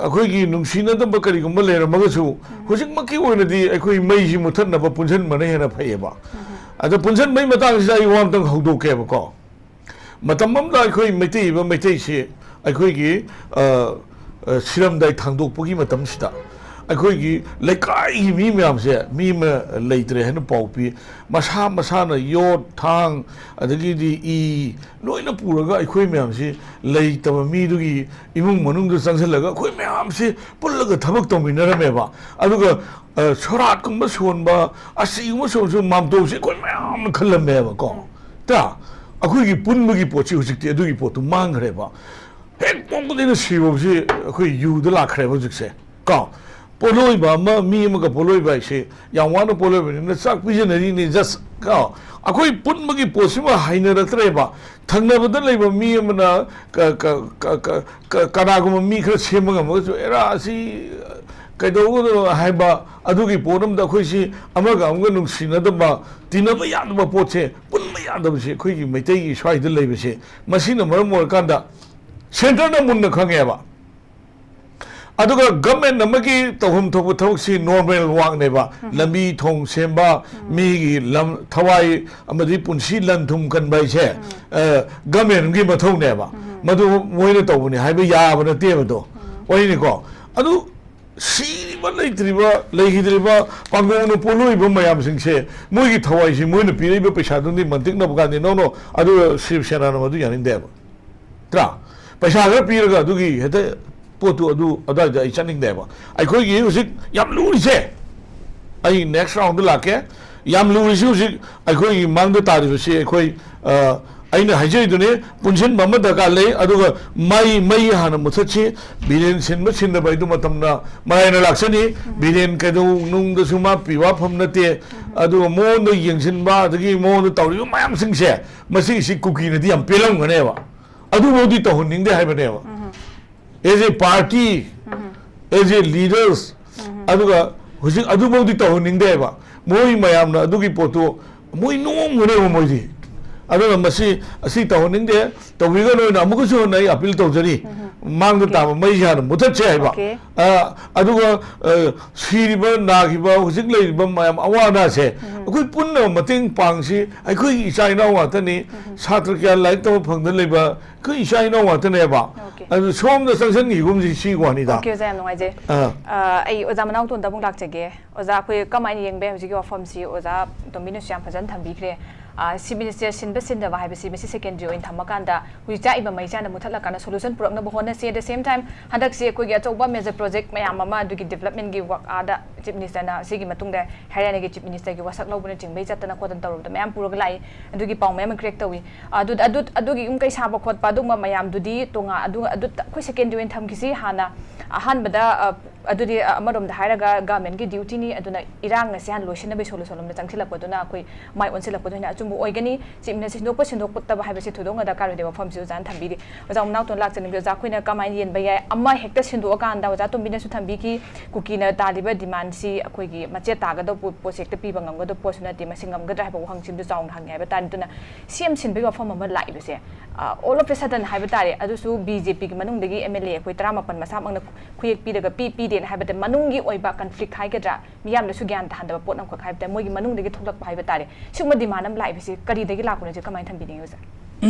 ꯑꯩꯈꯣꯏꯒꯤ ꯅꯨꯡꯁꯤꯅꯗꯕ ꯀꯔꯤꯒꯨꯝꯕ ꯂꯩꯔꯝꯃꯒꯁꯨ, ꯍꯧꯖꯤꯛꯃꯛꯀꯤ ꯑꯣꯏꯅꯗꯤ ꯑꯩꯈꯣꯏ ꯃꯩꯁꯤ ꯃꯨꯠꯊꯠꯅꯕ ꯄꯨꯟꯁꯤꯟꯕꯅ ꯍꯦꯟꯅ ꯐꯩꯌꯦꯕ꯫ ꯑꯗ ꯄꯨꯟꯁꯤꯟꯕꯒꯤ ꯃꯇꯥꯡꯁꯤꯗ ꯑꯩ ꯋꯥ ꯑꯝꯇꯪ ꯍꯧꯗꯣꯛꯀꯦꯕꯀꯣ꯫ ꯃꯇꯝ ꯑꯃꯗ ꯑꯩꯈꯣꯏ ꯃꯩꯇꯩ ꯏꯕ ꯃꯩꯇꯩꯁꯤ ꯑꯩꯈꯣꯏꯒꯤ, ꯑ, ꯑ, ꯁꯤꯔꯝꯗꯥꯏ ꯊꯥꯡꯗꯣꯛꯄꯒꯤ ꯃꯇꯝꯁꯤꯗ ꯑꯩꯈꯣꯏꯒꯤ ꯂꯩꯀꯥꯏꯒꯤ ꯃꯤ ꯃꯌꯥꯝꯁꯦ, ꯃꯤ ꯑꯃ ꯂꯩꯇ꯭ꯔꯦ ꯍꯥꯏꯅ ꯄꯥꯎ ꯄꯤ꯫ ꯃꯁꯥ ꯃꯁꯥꯅ ꯌꯣꯠ, ꯊꯥꯡ, ꯑꯗꯒꯤꯗꯤ ꯏ ꯂꯣꯏꯅ ꯄꯨꯔꯒ ꯑꯩꯈꯣꯏ ꯃꯌꯥꯝꯁꯤ ꯂꯩꯇꯕ ꯃꯤꯗꯨꯒꯤ ꯏꯃꯨꯡ ꯃꯅꯨꯡꯗ ꯆꯪꯁꯤꯜꯂꯒ ꯑꯩꯈꯣꯏ ꯃꯌꯥꯝꯁꯤ ꯄꯨꯜꯂꯒ ꯊꯕꯛ ꯇꯧꯃꯤꯟꯅꯔꯝꯃꯦꯕ꯫ ꯑꯗꯨꯒ, ꯑ, ꯁꯣꯔꯥꯠꯀꯨꯝꯕ ꯁꯣꯟꯕ, ꯑꯁꯤꯒꯨꯝꯕ ꯁꯣꯟꯕꯁꯨ ꯃꯥꯝꯇꯣꯞꯁꯤ ꯑꯩꯈꯣꯏ ꯃꯌꯥꯝꯅ ꯈꯜꯂꯝꯃꯦꯕꯀꯣ꯫ ꯇꯥ? ꯑꯩꯈꯣꯏꯒꯤ ꯄꯨꯟꯕꯒꯤ ꯄꯣꯠꯁꯤ ꯍꯧꯖꯤꯛꯇꯤ ꯑꯗꯨꯒꯤ ꯄꯣꯠꯇꯨ ꯃꯥꯡꯈ꯭ꯔꯦꯕ꯫ ꯍꯦꯛ ꯄꯣꯛꯄꯗꯩꯅ ꯁꯤꯐꯥꯎꯁꯤ ꯑꯩꯈꯣꯏ ꯌꯨꯗ ꯂꯥꯛꯈ꯭ꯔꯦꯕ ꯍꯧꯖꯤꯛꯁꯦ꯫ ꯀꯣ? ꯄꯣꯠꯂꯣꯏꯕ ꯑꯃ, ꯃꯤ ꯑꯃꯒ ꯄꯣꯠꯂꯣꯏꯕ ꯍꯥꯏꯁꯦ ꯌꯥꯝ ꯋꯥꯅ ꯄꯣꯠꯂꯣꯏꯕꯅꯤꯅ ꯆꯥꯛ ꯄꯤꯖꯅꯔꯤꯅꯤ꯫ Just ꯀꯣ, ꯑꯩꯈꯣꯏ ꯄꯨꯟꯕꯒꯤ ꯄꯣꯠꯁꯤꯃ ꯍꯩꯅꯔꯛꯇ꯭ꯔꯦꯕ꯫ ꯊꯪꯅꯕꯗ ꯂꯩꯕ ꯃꯤ ꯑꯃꯅ ꯀ-, ꯀ-, ꯀ-, ꯀ-, ꯀ-, ꯀꯅꯥꯒꯨꯝꯕ ꯃꯤ ꯈꯔ ꯁꯦꯝꯕ ꯉꯝꯃꯒꯁꯨ, "ꯑꯦꯔꯥ, ꯑꯁꯤ ꯀꯩꯗꯧꯒꯗꯣꯏꯅꯣ?" ꯍꯥꯏꯕ ꯑꯗꯨꯒꯤ ꯄꯣꯠ ꯑꯃꯗ ꯑꯩꯈꯣꯏꯁꯤ ꯑꯃꯒ ꯑꯃꯒ ꯅꯨꯡꯁꯤꯅꯗꯕ, ꯇꯤꯟꯅꯕ ꯌꯥꯗꯕ ꯄꯣꯠꯁꯦ, ꯄꯨꯟꯕ ꯌꯥꯗꯕꯁꯦ ꯑꯩꯈꯣꯏꯒꯤ ꯃꯩꯇꯩꯒꯤ ꯁ꯭ꯋꯥꯏꯗ ꯂꯩꯕꯁꯦ, ꯃꯁꯤꯅ ꯃꯔꯝ ꯑꯣꯏꯔꯀꯥꯟꯗ centreꯅ ꯃꯨꯟꯅ ꯈꯪꯉꯦꯕ꯫ ꯑꯗꯨꯒ government ꯑꯃꯒꯤ ꯇꯧꯐꯝ ꯊꯣꯛꯄ ꯊꯕꯛꯁꯤ normal workꯅꯦꯕ꯫ ꯂꯝꯕꯤ ꯊꯣꯡ ꯁꯦꯝꯕ, ꯃꯤꯒꯤ ꯂꯝ, ꯊꯋꯥꯏ ꯑꯃꯗꯤ ꯄꯨꯟꯁꯤ ꯂꯟ ꯊꯨꯝ ꯀꯟꯕ ꯍꯥꯏꯁꯦ, ꯑ, governmentꯒꯤ ꯃꯊꯧꯅꯦꯕ꯫ ꯃꯗꯨ ꯃꯣꯏꯅ ꯇꯧꯕꯅꯤ ꯍꯥꯏꯕ ꯌꯥꯕ ꯅꯠꯇꯦꯕ ꯑꯗꯣ꯫ ꯋꯥꯔꯤꯅꯤꯀꯣ꯫ ꯑꯗꯨ ꯁꯤꯔꯤꯕ, ꯂꯩꯇ꯭ꯔꯤꯕ, ꯂꯩꯈꯤꯗ꯭ꯔꯤꯕ, ꯄꯥꯡꯒꯣꯡꯅ ꯄꯣꯠꯂꯣꯏꯕ ꯃꯌꯥꯝꯁꯤꯡꯁꯦ, ꯃꯣꯏꯒꯤ ꯊꯋꯥꯏꯁꯤ ꯃꯣꯏꯅ ꯄꯤꯔꯛꯏꯕ ꯄꯩꯁꯥꯗꯨꯅꯗꯤ ꯃꯟꯇꯤꯛꯅꯕ ꯀꯥꯟꯗ, no, no, ꯑꯗꯨ ꯁꯤꯕ ꯁꯦꯅꯥꯅ ꯃꯗꯨ ꯌꯥꯅꯤꯡꯗꯦꯕ꯫ ꯅꯠꯇ꯭ꯔꯥ? ꯄꯩꯁꯥ ꯈꯔ ꯄꯤꯔꯒ ꯑꯗꯨꯒꯤ ꯍꯦꯛꯇ ꯄꯣꯠꯇꯨ ꯑꯗꯨ ꯑꯗꯨꯋꯥꯏꯗ ꯑꯩ ꯆꯠꯅꯤꯡꯗꯦꯕ꯫ ꯑꯩꯈꯣꯏꯒꯤ ꯍꯧꯖꯤꯛ ꯌꯥꯝ ꯂꯨꯔꯤꯁꯦ, ꯑꯩ next roundꯗ ꯂꯥꯛꯀꯦ꯫ ꯌꯥꯝ ꯂꯨꯔꯤꯁꯤ ꯍꯧꯖꯤꯛ ꯑꯩꯈꯣꯏꯒꯤ ꯃꯥꯡꯗ ꯇꯥꯔꯤꯕꯁꯤ ꯑꯩꯈꯣꯏ, ꯑ, ꯑꯩꯅ ꯍꯥꯏꯖꯔꯤꯗꯨꯅꯤ, ꯄꯨꯟꯁꯤꯟꯕ ꯑꯃ ꯗꯔꯀꯥꯔ ꯂꯩ꯫ ꯑꯗꯨꯒ ꯃꯩ, ꯃꯩ ꯍꯥꯟꯅ ꯃꯨꯊꯠꯁꯤ꯫ ꯕꯤꯔꯦꯟ ꯁꯤꯟꯕ ꯁꯤꯟꯗꯕ ꯍꯥꯏꯗꯨ ꯃꯇꯝꯅ ꯃꯔꯥꯏꯅ ꯂꯥꯛꯆꯅꯤ꯫ ꯕꯤꯔꯦꯟ ꯀꯩꯗꯧꯅꯨꯡꯗꯁꯨ ꯃꯥ ꯄꯤꯕ ꯐꯝ ꯅꯠꯇꯦ꯫ ꯑꯗꯨꯒ ꯃꯉꯣꯟꯗ ꯌꯦꯡꯁꯤꯟꯕ, ꯑꯗꯒꯤ ꯃꯉꯣꯟꯗ ꯇꯧꯔꯤꯕ ꯃꯌꯥꯝꯁꯤꯡꯁꯦ, ꯃꯁꯤꯒꯤꯁꯤ ꯀꯨꯀꯤꯅꯗꯤ ꯌꯥꯝ ꯄꯦꯜꯂꯝꯒꯅꯦꯕ꯫ ꯑꯗꯨꯐꯥꯎꯗꯤ ꯇꯧꯍꯟꯅꯤꯡꯗꯦ ꯍꯥꯏꯕꯅꯦꯕ꯫ As a party, as a leaders, ꯑꯗꯨꯒ ꯍꯧꯖꯤꯛ ꯑꯗꯨꯐꯥꯎꯗꯤ ꯇꯧꯍꯟꯅꯤꯡꯗꯦꯕ꯫ ꯃꯣꯏ ꯃꯌꯥꯝꯅ ꯑꯗꯨꯒꯤ ꯄꯣꯠꯇꯨ ꯃꯣꯏ ꯅꯣꯡꯒꯅꯦꯕ ꯃꯣꯏꯗꯤ꯫ ꯑꯗꯨꯅ ꯃꯁꯤ, ꯑꯁꯤ ꯇꯧꯍꯟꯅꯤꯡꯗꯦ, ꯇꯧꯕꯤꯒꯅꯣꯅ ꯑꯃꯨꯛꯀꯁꯨ ꯍꯟꯅ ꯑꯩ appeal ꯇꯧꯖꯔꯤ꯫ ꯃꯥꯡꯗ Okay. ꯇꯥꯕ ꯃꯩꯁꯦ ꯍꯥꯟꯅ ꯃꯨꯊꯠꯁꯦ ꯍꯥꯏꯕ꯫ Okay. ꯑ, ꯑꯗꯨꯒ, ꯑ, ꯁꯤꯔꯤꯕ, ꯅꯥꯈꯤꯕ, ꯍꯧꯖꯤꯛ ꯂꯩꯔꯤꯕ ꯃꯌꯥꯝ ꯑꯋꯥ ꯑꯅꯥꯁꯦ ꯑꯩꯈꯣꯏ ꯄꯨꯟꯅ ꯃꯇꯦꯡ ꯄꯥꯡꯁꯤ꯫ ꯑꯩꯈꯣꯏꯒꯤ ꯏꯆꯥ ꯏꯅꯥꯎ ꯉꯥꯛꯇꯅꯤ꯫ ꯁꯥꯇ꯭ꯔ ꯀꯌꯥ ꯂꯥꯏꯔꯤꯛ ꯇꯝꯕ ꯐꯪꯗ ꯂꯩꯕ ꯑꯩꯈꯣꯏ ꯏꯆꯥ ꯏꯅꯥꯎ ꯉꯥꯛꯇꯅꯦꯕ꯫ Okay. ꯑꯗꯨ ꯁꯣꯝꯗ ꯆꯪꯁꯤꯟꯈꯤꯒꯨꯝꯁꯤ ꯁꯤ ꯋꯥꯅꯤꯗ꯫ Okay, ꯑꯣꯖꯥ, ꯌꯥꯝ ꯅꯨꯡꯉꯥꯏꯖꯩ꯫ ꯑꯥ꯫ ꯑ, ꯑꯩ ꯑꯣꯖꯥ ꯃꯅꯥꯎꯇꯣꯟꯗ ꯑꯃꯨꯛ ꯂꯥꯛꯆꯒꯦ꯫ ꯑꯣꯖꯥ, ꯑꯩꯈꯣꯏ ꯀꯃꯥꯏꯅ ꯌꯦꯡꯕ ꯌꯥꯏ ꯍꯧꯖꯤꯛꯀꯤ ꯋꯥꯐꯝꯁꯤ? ꯑꯣꯖꯥ ꯇꯣꯝꯕꯤꯅꯁꯨ ꯌꯥꯝ ꯐꯖꯅ ꯊꯝꯕꯤꯈ꯭ꯔꯦ꯫ ꯑ, Chief Minister ꯁꯤꯟꯕ ꯁꯤꯟꯗꯕ ꯍꯥꯏꯕꯁꯤ ꯃꯁꯤ secondary ꯑꯣꯏꯅ ꯊꯝꯃꯀꯥꯟꯗ ꯍꯧꯖꯤꯛ ꯆꯥꯛꯏꯕ ꯃꯩꯁꯥꯅ ꯃꯨꯊꯠꯂꯀꯥꯟꯗ solution ꯄꯨꯔꯛꯅꯕ ꯍꯣꯠꯅꯁꯤ꯫ At the same time, ꯍꯟꯗꯛꯁꯤ ꯑꯩꯈꯣꯏꯒꯤ ꯑꯆꯧꯕ major project ꯃꯌꯥꯝ ꯑꯃ ꯑꯗꯨꯒꯤ developmentꯒꯤ work ꯑꯥꯗ Chief Ministerꯅ, ꯁꯤꯒꯤ ꯃꯇꯨꯡꯗ ꯍꯔꯤꯌꯥꯅꯥꯒꯤ Chief Ministerꯒꯤ ꯋꯥꯁꯛ ꯂꯧꯕꯅꯆꯤꯡꯕꯒꯤ ꯆꯠꯇꯅ ꯈꯣꯠꯇꯅ ꯇꯧꯔꯨꯕꯗ ꯃꯌꯥꯝ ꯄꯨꯔꯒ ꯂꯥꯛꯏ꯫ ꯑꯗꯨꯒꯤ ꯄꯥꯎ ꯃꯌꯥꯝ ꯑꯃ create ꯇꯧꯏ꯫ ꯑꯗꯨ, ꯑꯗꯨ, ꯑꯗꯨꯒꯤ ꯌꯨꯝ ꯀꯩ ꯁꯥꯕ ꯈꯣꯠꯄ ꯑꯗꯨꯒꯨꯝꯕ ꯃꯌꯥꯝꯗꯨꯗꯤ ꯇꯣꯉꯥꯟ, ꯑꯗꯨ, ꯑꯗꯨ ꯑꯩꯈꯣꯏ secondary ꯑꯣꯏꯅ ꯊꯝꯈꯤꯁꯤ꯫ ꯍꯥꯟꯅ ꯑꯍꯥꯟꯕꯗ, ꯑ, ꯑꯗꯨꯗꯤ ꯑ, ꯑꯃꯔꯣꯝꯗ ꯍꯥꯏꯔꯒ ꯒꯚꯔꯟꯃꯦꯟꯠꯀꯤ ꯗ꯭ꯌꯨꯇꯤꯅꯤ, ꯑꯗꯨꯅ ꯏꯔꯥꯡ ꯑꯁꯦ ꯍꯥꯟꯅ ꯂꯣꯏꯁꯤꯟꯅꯕꯒꯤ ꯁꯣꯂꯨꯁꯟ ꯂꯣꯝꯗ ꯆꯪꯁꯤꯜꯂꯛꯄꯗꯨꯅ ꯑꯩꯈꯣꯏ ꯃꯥꯏ ꯑꯣꯟꯁꯤꯜꯂꯛꯄꯗꯨ ꯍꯦꯟꯅ ꯑꯆꯨꯝꯕ ꯑꯣꯏꯒꯅꯤ꯫ ꯆꯤꯐ ꯃꯤꯅꯤꯁꯇꯔ ꯁꯤꯟꯗꯣꯛꯄ ꯁꯤꯟꯗꯣꯛꯇꯕ ꯍꯥꯏꯕꯁꯤ ꯊꯣꯏꯗꯣꯛꯅ ꯗꯔꯀꯥꯔ ꯑꯣꯏꯗꯦ꯫ ꯋꯥꯐꯝꯁꯤ ꯑꯣꯖꯥꯅ ꯊꯝꯕꯤꯔꯤ꯫ ꯑꯣꯖꯥ ꯃꯅꯥꯎꯇꯣꯟ ꯂꯥꯛꯆꯅꯤꯡꯕꯤ, ꯑꯣꯖꯥ ꯑꯩꯈꯣꯏꯅ ꯀꯃꯥꯏꯅ ꯌꯦꯟꯕ ꯌꯥꯏ? ꯑꯃ ꯍꯦꯛꯇ ꯁꯤꯟꯗꯣꯛꯑꯀꯥꯟꯗ ꯑꯣꯖꯥ ꯇꯣꯝꯕꯤꯅꯁꯨ ꯊꯝꯕꯤꯈꯤ, ꯀꯨꯀꯤꯅ ꯇꯥꯜꯂꯤꯕ ꯗꯤꯃꯥꯟꯁꯤ ꯑꯩꯈꯣꯏꯒꯤ ꯃꯆꯦꯠ ꯇꯥꯒꯗꯧꯕ ꯄꯣꯠ-, ꯄꯣꯠꯁꯦ ꯍꯦꯛꯇ ꯄꯤꯕ ꯉꯝꯒꯗꯧꯕ ꯄꯣꯠꯁꯨ ꯅꯠꯇꯦ꯫ ꯃꯁꯤ ꯉꯝꯒꯗ꯭ꯔꯥ ꯍꯥꯏꯕ ꯋꯥꯍꯪꯁꯤꯃꯁꯨ ꯆꯥꯎꯅ ꯍꯪꯉꯦ ꯍꯥꯏꯕ ꯇꯥꯔꯦ꯫ ꯑꯗꯨꯅ ꯁꯤ ꯑꯦꯝ ꯁꯤꯟꯕꯒꯤ ꯋꯥꯐꯝ ꯑꯃ ꯂꯥꯛꯏꯕꯁꯦ, ꯑ, all of a sudden ꯍꯥꯏꯕ ꯇꯥꯔꯦ, ꯑꯗꯨꯁꯨ ꯕꯤ ꯖꯦ ꯄꯤꯒꯤ ꯃꯅꯨꯡꯗꯒꯤ ꯑꯦꯝ ꯑꯦꯜ ꯑꯦ ꯑꯩꯈꯣꯏ ꯇꯔꯥꯃꯥꯄꯟ ꯃꯁꯥꯃꯛꯅ ꯈꯨꯌꯦꯛ ꯄꯤꯔꯒ ꯄꯤ ꯄꯤꯗꯦꯅ ꯍꯥꯏꯕꯗ ꯃꯅꯨꯡꯒꯤ ꯑꯣꯏꯕ ꯀꯟꯐ꯭ꯂꯤꯛ ꯍꯥꯏꯒꯗ꯭ꯔꯥ, ꯃꯤꯌꯥꯝꯅꯁꯨ ꯒ꯭ꯌꯥꯟ ꯇꯥꯍꯟꯗꯕ ꯄꯣꯠ ꯑꯃꯈꯛ ꯍꯥꯏꯕ ꯇꯥꯔꯦ, ꯃꯣꯏꯒꯤ ꯃꯅꯨꯡꯗꯒꯤ ꯊꯣꯛꯂꯛꯄ ꯍꯥꯏꯕ ꯇꯥꯔꯦ꯫ ꯁꯤꯒꯨꯝꯕ ꯗꯤꯃꯥꯟ ꯑꯃ ꯂꯥꯛꯏꯕꯁꯤ ꯀꯔꯤꯗꯒꯤ ꯂꯥꯛꯄꯅꯣ, ꯁꯤ ꯀꯃꯥꯏꯅ ꯊꯝꯕꯤꯅꯤꯡꯉꯤ ꯑꯣꯖꯥ?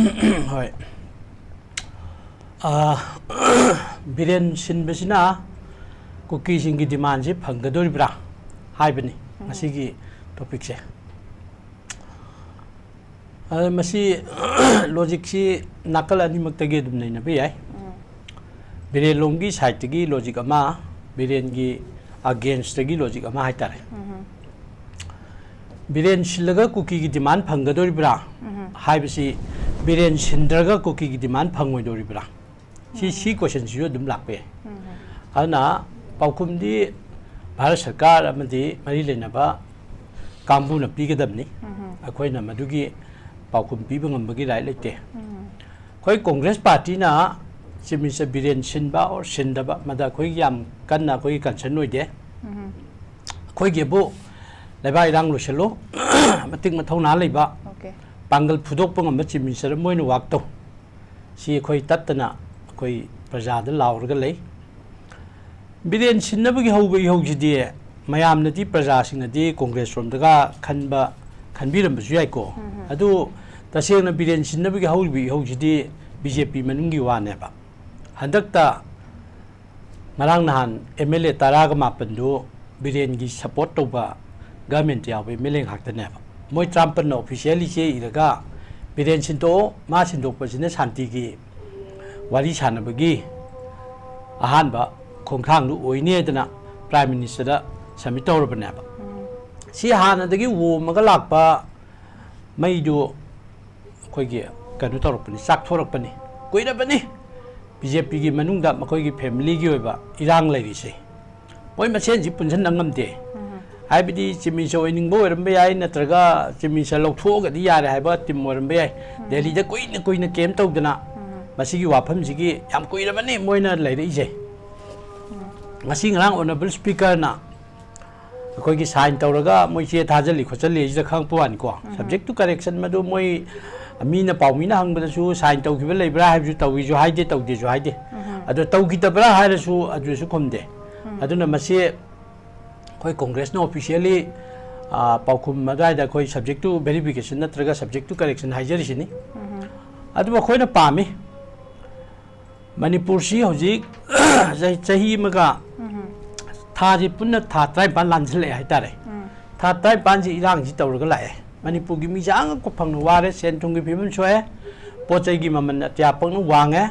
ꯍꯣꯏ꯫ ꯑ, ꯕꯤꯔꯦꯟ ꯁꯤꯟꯕꯁꯤꯅ ꯀꯨꯀꯤꯁꯤꯡꯒꯤ ꯗꯤꯃꯥꯟꯁꯤ ꯐꯪꯒꯗꯣꯔꯤꯕ꯭ꯔꯥ ꯍꯥꯏꯕꯅꯤ ꯉꯁꯤꯒꯤ ꯇꯣꯄꯤꯛꯁꯦ꯫ ꯑꯗ ꯃꯁꯤ ꯂꯣꯖꯤꯛꯁꯤ ꯅꯥꯀꯜ ꯑꯅꯤꯃꯛꯇꯒꯤ ꯑꯗꯨꯝ ꯅꯩꯅꯕ ꯌꯥꯏ꯫ ꯕꯤꯔꯦꯟꯂꯣꯝꯒꯤ ꯁꯥꯏꯠꯇꯒꯤ ꯂꯣꯖꯤꯛ ꯑꯃ, ꯕꯤꯔꯦꯟꯒꯤ ꯑꯒꯦꯟꯁꯇꯒꯤ ꯂꯣꯖꯤꯛ ꯑꯃ ꯍꯥꯏꯇꯥꯔꯦ꯫ ꯕꯤꯔꯦꯟ ꯁꯤꯜꯂꯒ ꯀꯨꯀꯤꯒꯤ ꯗꯤꯃꯥꯟ ꯐꯪꯒꯗꯣꯔꯤꯕ꯭ꯔꯥ ꯍꯥꯏꯕꯁꯤ, ꯕꯤꯔꯦꯟ ꯁꯤꯟꯗ꯭ꯔꯒ ꯀꯨꯀꯤꯒꯤ ꯗꯤꯃꯥꯟ ꯐꯪꯉꯣꯏꯗꯣꯔꯤꯕ꯭ꯔꯥ? ꯁꯤ, ꯁꯤ ꯀꯣꯏꯁꯟꯁꯤꯁꯨ ꯑꯗꯨꯝ ꯂꯥꯛꯄ ꯌꯥꯏ꯫ ꯑꯗꯨꯅ ꯄꯥꯎꯈꯨꯝꯗꯤ ꯚꯥꯔꯠ ꯁꯔꯀꯥꯔ ꯑꯃꯗꯤ ꯃꯔꯤ ꯂꯩꯅꯕ ꯀꯥꯡꯕꯨꯅ ꯄꯤꯒꯗꯕꯅꯤ꯫ ꯑꯩꯈꯣꯏꯅ ꯃꯗꯨꯒꯤ ꯄꯥꯎꯈꯨꯝ ꯄꯤꯕ ꯉꯝꯕꯒꯤ ꯔꯥꯏꯠ ꯂꯩꯇꯦ꯫ ꯑꯩꯈꯣꯏ ꯀꯣꯡꯒ꯭ꯔꯦꯁ ꯄꯥꯔꯇꯤꯅ ꯆꯤꯐ ꯃꯤꯅꯤꯁꯇꯔ ꯕꯤꯔꯦꯟ ꯁꯤꯟꯕ ꯑꯣꯔ ꯁꯤꯟꯗꯕ, ꯃꯗ ꯑꯩꯈꯣꯏ ꯌꯥꯝ ꯀꯟꯅ ꯑꯩꯈꯣꯏꯒꯤ ꯀꯟꯁꯔꯟ ꯑꯣꯏꯗꯦ꯫ ꯑꯩꯈꯣꯏꯒꯤꯕꯨ ꯂꯩꯕꯥꯛ ꯏꯔꯥꯡ ꯂꯣꯏꯁꯤꯜꯂꯨ, ꯃꯇꯤꯛ ꯃꯊꯧꯅꯥ ꯂꯩꯕ, Okay. ꯄꯥꯡꯒꯜ ꯐꯨꯗꯣꯛꯄ ꯉꯝꯕ ꯆꯤꯐ ꯃꯤꯅꯤꯁꯇꯔ ꯑꯃ ꯑꯣꯏꯅ ꯋꯥꯛ ꯇꯧ꯫ ꯁꯤ ꯑꯩꯈꯣꯏ ꯇꯠꯇꯅ ꯑꯩꯈꯣꯏ ꯄ꯭ꯔꯖꯥꯗ ꯂꯥꯎꯔꯒ ꯂꯩ꯫ ꯕꯤꯔꯦꯟ ꯁꯤꯟꯅꯕꯒꯤ ꯍꯧꯕ ꯏꯍꯧꯁꯤꯗꯤ ꯃꯌꯥꯝꯅꯗꯤ, ꯄ꯭ꯔꯖꯥꯁꯤꯡꯅꯗꯤ ꯀꯣꯡꯒ꯭ꯔꯦꯁ ꯔꯣꯝꯗꯒ ꯈꯟꯕ, ꯈꯟꯕꯤꯔꯝꯕꯁꯨ ꯌꯥꯏꯀꯣ꯫ ꯑꯗꯨ ꯇꯁꯦꯡꯅ ꯕꯤꯔꯦꯟ ꯁꯤꯟꯅꯕꯒꯤ ꯍꯧꯔꯤꯕ ꯏꯍꯧꯁꯤꯗꯤ ꯕꯤ ꯖꯦ ꯄꯤ ꯃꯅꯨꯡꯒꯤ ꯋꯥꯅꯦꯕ꯫ ꯍꯟꯗꯛꯇ ꯉꯔꯥꯡ ꯅꯍꯥꯟ ꯑꯦꯝ ꯑꯦꯜ ꯑꯦ ꯇꯔꯥꯒ ꯃꯥꯄꯟꯗꯨ ꯕꯤꯔꯦꯟꯒꯤ ꯁꯄꯣꯔꯠ ꯇꯧꯕ ꯒꯃꯦꯟꯇ ꯌꯥꯎꯕ ꯑꯦꯝ ꯑꯦꯜ ꯑꯦ ꯉꯥꯛꯇꯅꯦꯕ꯫ ꯃꯣꯏ ꯇꯔꯥꯃꯥꯄꯟꯅ ꯑꯣꯐꯤꯁꯤꯌꯦꯜꯂꯤ ꯆꯦ ꯏꯔꯒ ꯕꯤꯔꯦꯟ ꯁꯤꯟꯇꯣꯛꯑꯣ, ꯃꯥ ꯁꯤꯟꯗꯣꯛꯄꯁꯤꯅ ꯁꯥꯟꯇꯤꯒꯤ ꯋꯥꯔꯤ ꯁꯥꯟꯅꯕꯒꯤ ꯑꯍꯥꯟꯕ ꯈꯣꯡꯊꯥꯡꯗꯨ ꯑꯣꯏꯅꯤ ꯍꯥꯏꯗꯅ ꯄ꯭ꯔꯥꯏꯝ ꯃꯤꯅꯤꯁꯇꯔꯗ ꯁꯕꯃꯤꯠ ꯇꯧꯔꯕꯅꯦꯕ꯫ ꯁꯤ ꯍꯥꯟꯅꯗꯒꯤ ꯑꯣꯝꯃꯒ ꯂꯥꯛꯄ ꯃꯩꯗꯨ ꯑꯩꯈꯣꯏꯒꯤ ꯀꯩꯅꯣ ꯇꯧꯔꯛꯄꯅꯤ, ꯆꯥꯛꯊꯣꯔꯛꯄꯅꯤ꯫ ꯀꯨꯏꯔꯕꯅꯤ ꯕꯤ ꯖꯦ ꯄꯤꯒꯤ ꯃꯅꯨꯡꯗ ꯃꯈꯣꯏꯒꯤ ꯐꯦꯃꯤꯂꯤꯒꯤ ꯑꯣꯏꯕ ꯏꯔꯥꯡ ꯂꯩꯔꯤꯁꯦ꯫ ꯃꯣꯏ ꯃꯁꯦꯟꯁꯤ ꯄꯨꯟꯁꯤꯟꯅ ꯉꯝꯗꯦ꯫ ꯍꯥꯏꯕꯗꯤ ꯆꯤꯞ ꯃꯤꯅꯤꯁꯇꯔ ꯑꯣꯏꯅꯤꯡꯕ ꯑꯣꯏꯔꯝꯕ ꯌꯥꯏ, ꯅꯠꯇ꯭ꯔꯒ ꯆꯤꯞ ꯃꯤꯅꯤꯁꯇꯔ ꯂꯧꯊꯣꯛꯑꯒꯗꯤ ꯌꯥꯔꯦ ꯍꯥꯏꯕ ꯇꯤꯝ ꯑꯣꯏꯔꯝꯕ ꯌꯥꯏ꯫ ꯗꯦꯜꯂꯤꯗ ꯀꯨꯏꯅ ꯀꯨꯏꯅ ꯀꯦꯝ ꯇꯧꯗꯅ ꯃꯁꯤꯒꯤ ꯋꯥꯐꯝꯁꯤꯒꯤ ꯌꯥꯝ ꯀꯨꯏꯔꯕꯅꯤ ꯃꯣꯏꯅ ꯂꯩꯔꯛꯏꯁꯦ꯫ ꯉꯁꯤ ꯉꯔꯥꯡ ꯑꯣꯅꯔꯦꯕꯜ ꯁ꯭ꯄꯤꯀꯔꯅ ꯑꯩꯈꯣꯏꯒꯤ ꯁꯥꯏꯟ ꯇꯧꯔꯒ ꯃꯣꯏ ꯆꯦ ꯊꯥꯖꯜꯂꯤ ꯈꯣꯠꯆꯜꯂꯤ ꯍꯥꯏꯁꯤꯗ ꯈꯪꯉꯛꯄ ꯋꯥꯅꯤꯀꯣ꯫ Subject to correction ꯃꯗꯨ ꯃꯣꯏ ꯃꯤꯅ, ꯄꯥꯎꯃꯤꯅ ꯍꯪꯕꯗꯁꯨ ꯁꯥꯏꯟ ꯇꯧꯈꯤꯕ ꯂꯩꯕ꯭ꯔꯥ ꯍꯥꯏꯕꯁꯨ ꯇꯧꯏꯁꯨ ꯍꯥꯏꯗꯦ, ꯇꯧꯗꯦꯁꯨ ꯍꯥꯏꯗꯦ꯫ ꯑꯗꯣ ꯇꯧꯈꯤꯗꯕ꯭ꯔꯥ ꯍꯥꯏꯔꯁꯨ ꯑꯗꯨꯁꯨ ꯈꯨꯝꯗꯦ꯫ ꯑꯗꯨꯅ ꯃꯁꯤ ꯑꯩꯈꯣꯏ ꯀꯣꯡꯒ꯭ꯔꯦꯁꯅ ꯑꯣꯐꯤꯁꯤꯌꯦꯜꯂꯤ ꯄꯥꯎꯈꯨꯝ ꯑꯗꯨꯋꯥꯏꯗ ꯑꯩꯈꯣꯏ subject to verification ꯅꯠꯇ꯭ꯔꯒ subject to correction ꯍꯥꯏꯖꯔꯤꯁꯤꯅꯤ꯫ ꯑꯗꯨꯕꯨ ꯑꯩꯈꯣꯏꯅ ꯄꯥꯝꯃꯤ, ꯃꯅꯤꯄꯨꯔꯁꯤ ꯍꯧꯖꯤꯛ ꯆꯍꯤ, ꯆꯍꯤ ꯑꯃꯒ ꯊꯥꯁꯤ ꯄꯨꯟꯅ ꯊꯥ ꯇꯔꯥꯅꯤꯄꯥꯟ ꯂꯥꯟꯁꯤꯜꯂꯛꯑꯦ ꯍꯥꯏꯇꯥꯔꯦ꯫ ꯊꯥ ꯇꯔꯥꯅꯤꯄꯥꯟꯁꯤ ꯏꯔꯥꯡꯁꯤ ꯇꯧꯔꯒ ꯂꯥꯛꯑꯦ꯫ ꯃꯅꯤꯄꯨꯔꯒꯤ ꯃꯤꯁꯦ ꯑꯉꯛꯄ ꯐꯪꯅ ꯋꯥꯔꯦ, ꯁꯦꯟ ꯊꯨꯝꯒꯤ ꯐꯤꯕꯝ ꯁꯣꯛꯑꯦ, ꯄꯣꯠ ꯆꯩꯒꯤ ꯃꯃꯜ ꯑꯇꯤꯌꯥ ꯄꯛꯅ ꯋꯥꯡꯉꯦ꯫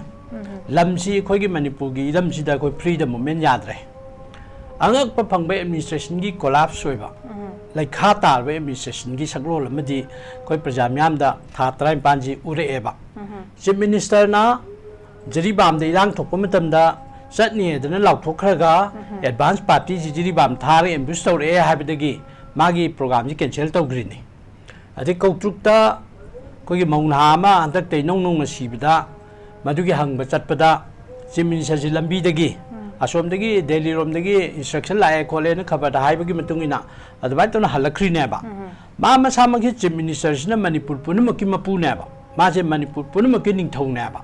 ꯂꯝꯁꯤ, ꯑꯩꯈꯣꯏꯒꯤ ꯃꯅꯤꯄꯨꯔꯒꯤ ꯏꯔꯝꯁꯤꯗ ꯑꯩꯈꯣꯏ freedom movement ꯌꯥꯗ꯭ꯔꯦ꯫ ꯑꯉꯛꯄ ꯐꯪꯕ administrationꯒꯤ collapse ꯑꯣꯏꯕ, ꯂꯩꯈꯥ ꯇꯥꯔꯕ administrationꯒꯤ ꯁꯛꯂꯣꯟ ꯑꯃꯗꯤ ꯑꯩꯈꯣꯏ ꯄ꯭ꯔꯖꯥ ꯃꯤꯌꯥꯝꯗ ꯊꯥ ꯇꯔꯥꯅꯤꯄꯥꯟꯁꯤ ꯎꯔꯛꯑꯦꯕ꯫ Chief Ministerꯅ ꯖꯤꯔꯤꯕꯥꯝꯗ ꯏꯔꯥꯡ ꯊꯣꯛꯄ ꯃꯇꯝꯗ ꯆꯠꯅꯤ ꯍꯥꯏꯗꯅ ꯂꯥꯎꯊꯣꯛꯈ꯭ꯔꯒ, advance partyꯁꯤ ꯖꯤꯔꯤꯕꯥꯝ ꯊꯥꯔꯒ ambush ꯇꯧꯔꯛꯑꯦ ꯍꯥꯏꯕꯗꯒꯤ ꯃꯥꯒꯤ programꯁꯤ cancel ꯇꯧꯈ꯭ꯔꯤꯅꯤ꯫ ꯑꯗꯩ ꯀꯧꯇ꯭ꯔꯨꯛꯇ ꯑꯩꯈꯣꯏꯒꯤ ꯃꯧ ꯅꯍꯥ ꯑꯃ ꯍꯟꯗꯛꯇ ꯏꯅꯧ ꯅꯧꯅ ꯁꯤꯕꯗ, ꯃꯗꯨꯒꯤ ꯍꯪꯕ ꯆꯠꯄꯗ Chief Ministerꯁꯤ ꯂꯝꯕꯤꯗꯒꯤ, ꯑꯁꯣꯝꯗꯒꯤ ꯗꯦꯜꯂꯤꯔꯣꯝꯗꯒꯤ instruction ꯂꯥꯛꯑꯦ ꯈꯣꯠꯂꯦꯅ ꯈꯕꯔꯗ ꯍꯥꯏꯕꯒꯤ ꯃꯇꯨꯡ ꯏꯟꯅ ꯑꯗꯨꯃꯥꯏꯅ ꯇꯧꯅ ꯍꯜꯂꯛꯈ꯭ꯔꯤꯅꯦꯕ꯫ ꯃꯥ ꯃꯁꯥꯃꯛꯁꯤ Chief Ministerꯁꯤꯅ ꯃꯅꯤꯄꯨꯔ ꯄꯨꯝꯅꯃꯛꯀꯤ ꯃꯄꯨꯅꯦꯕ꯫ ꯃꯥꯁꯦ ꯃꯅꯤꯄꯨꯔ ꯄꯨꯝꯅꯃꯛꯀꯤ ꯅꯤꯡꯊꯧꯅꯦꯕ꯫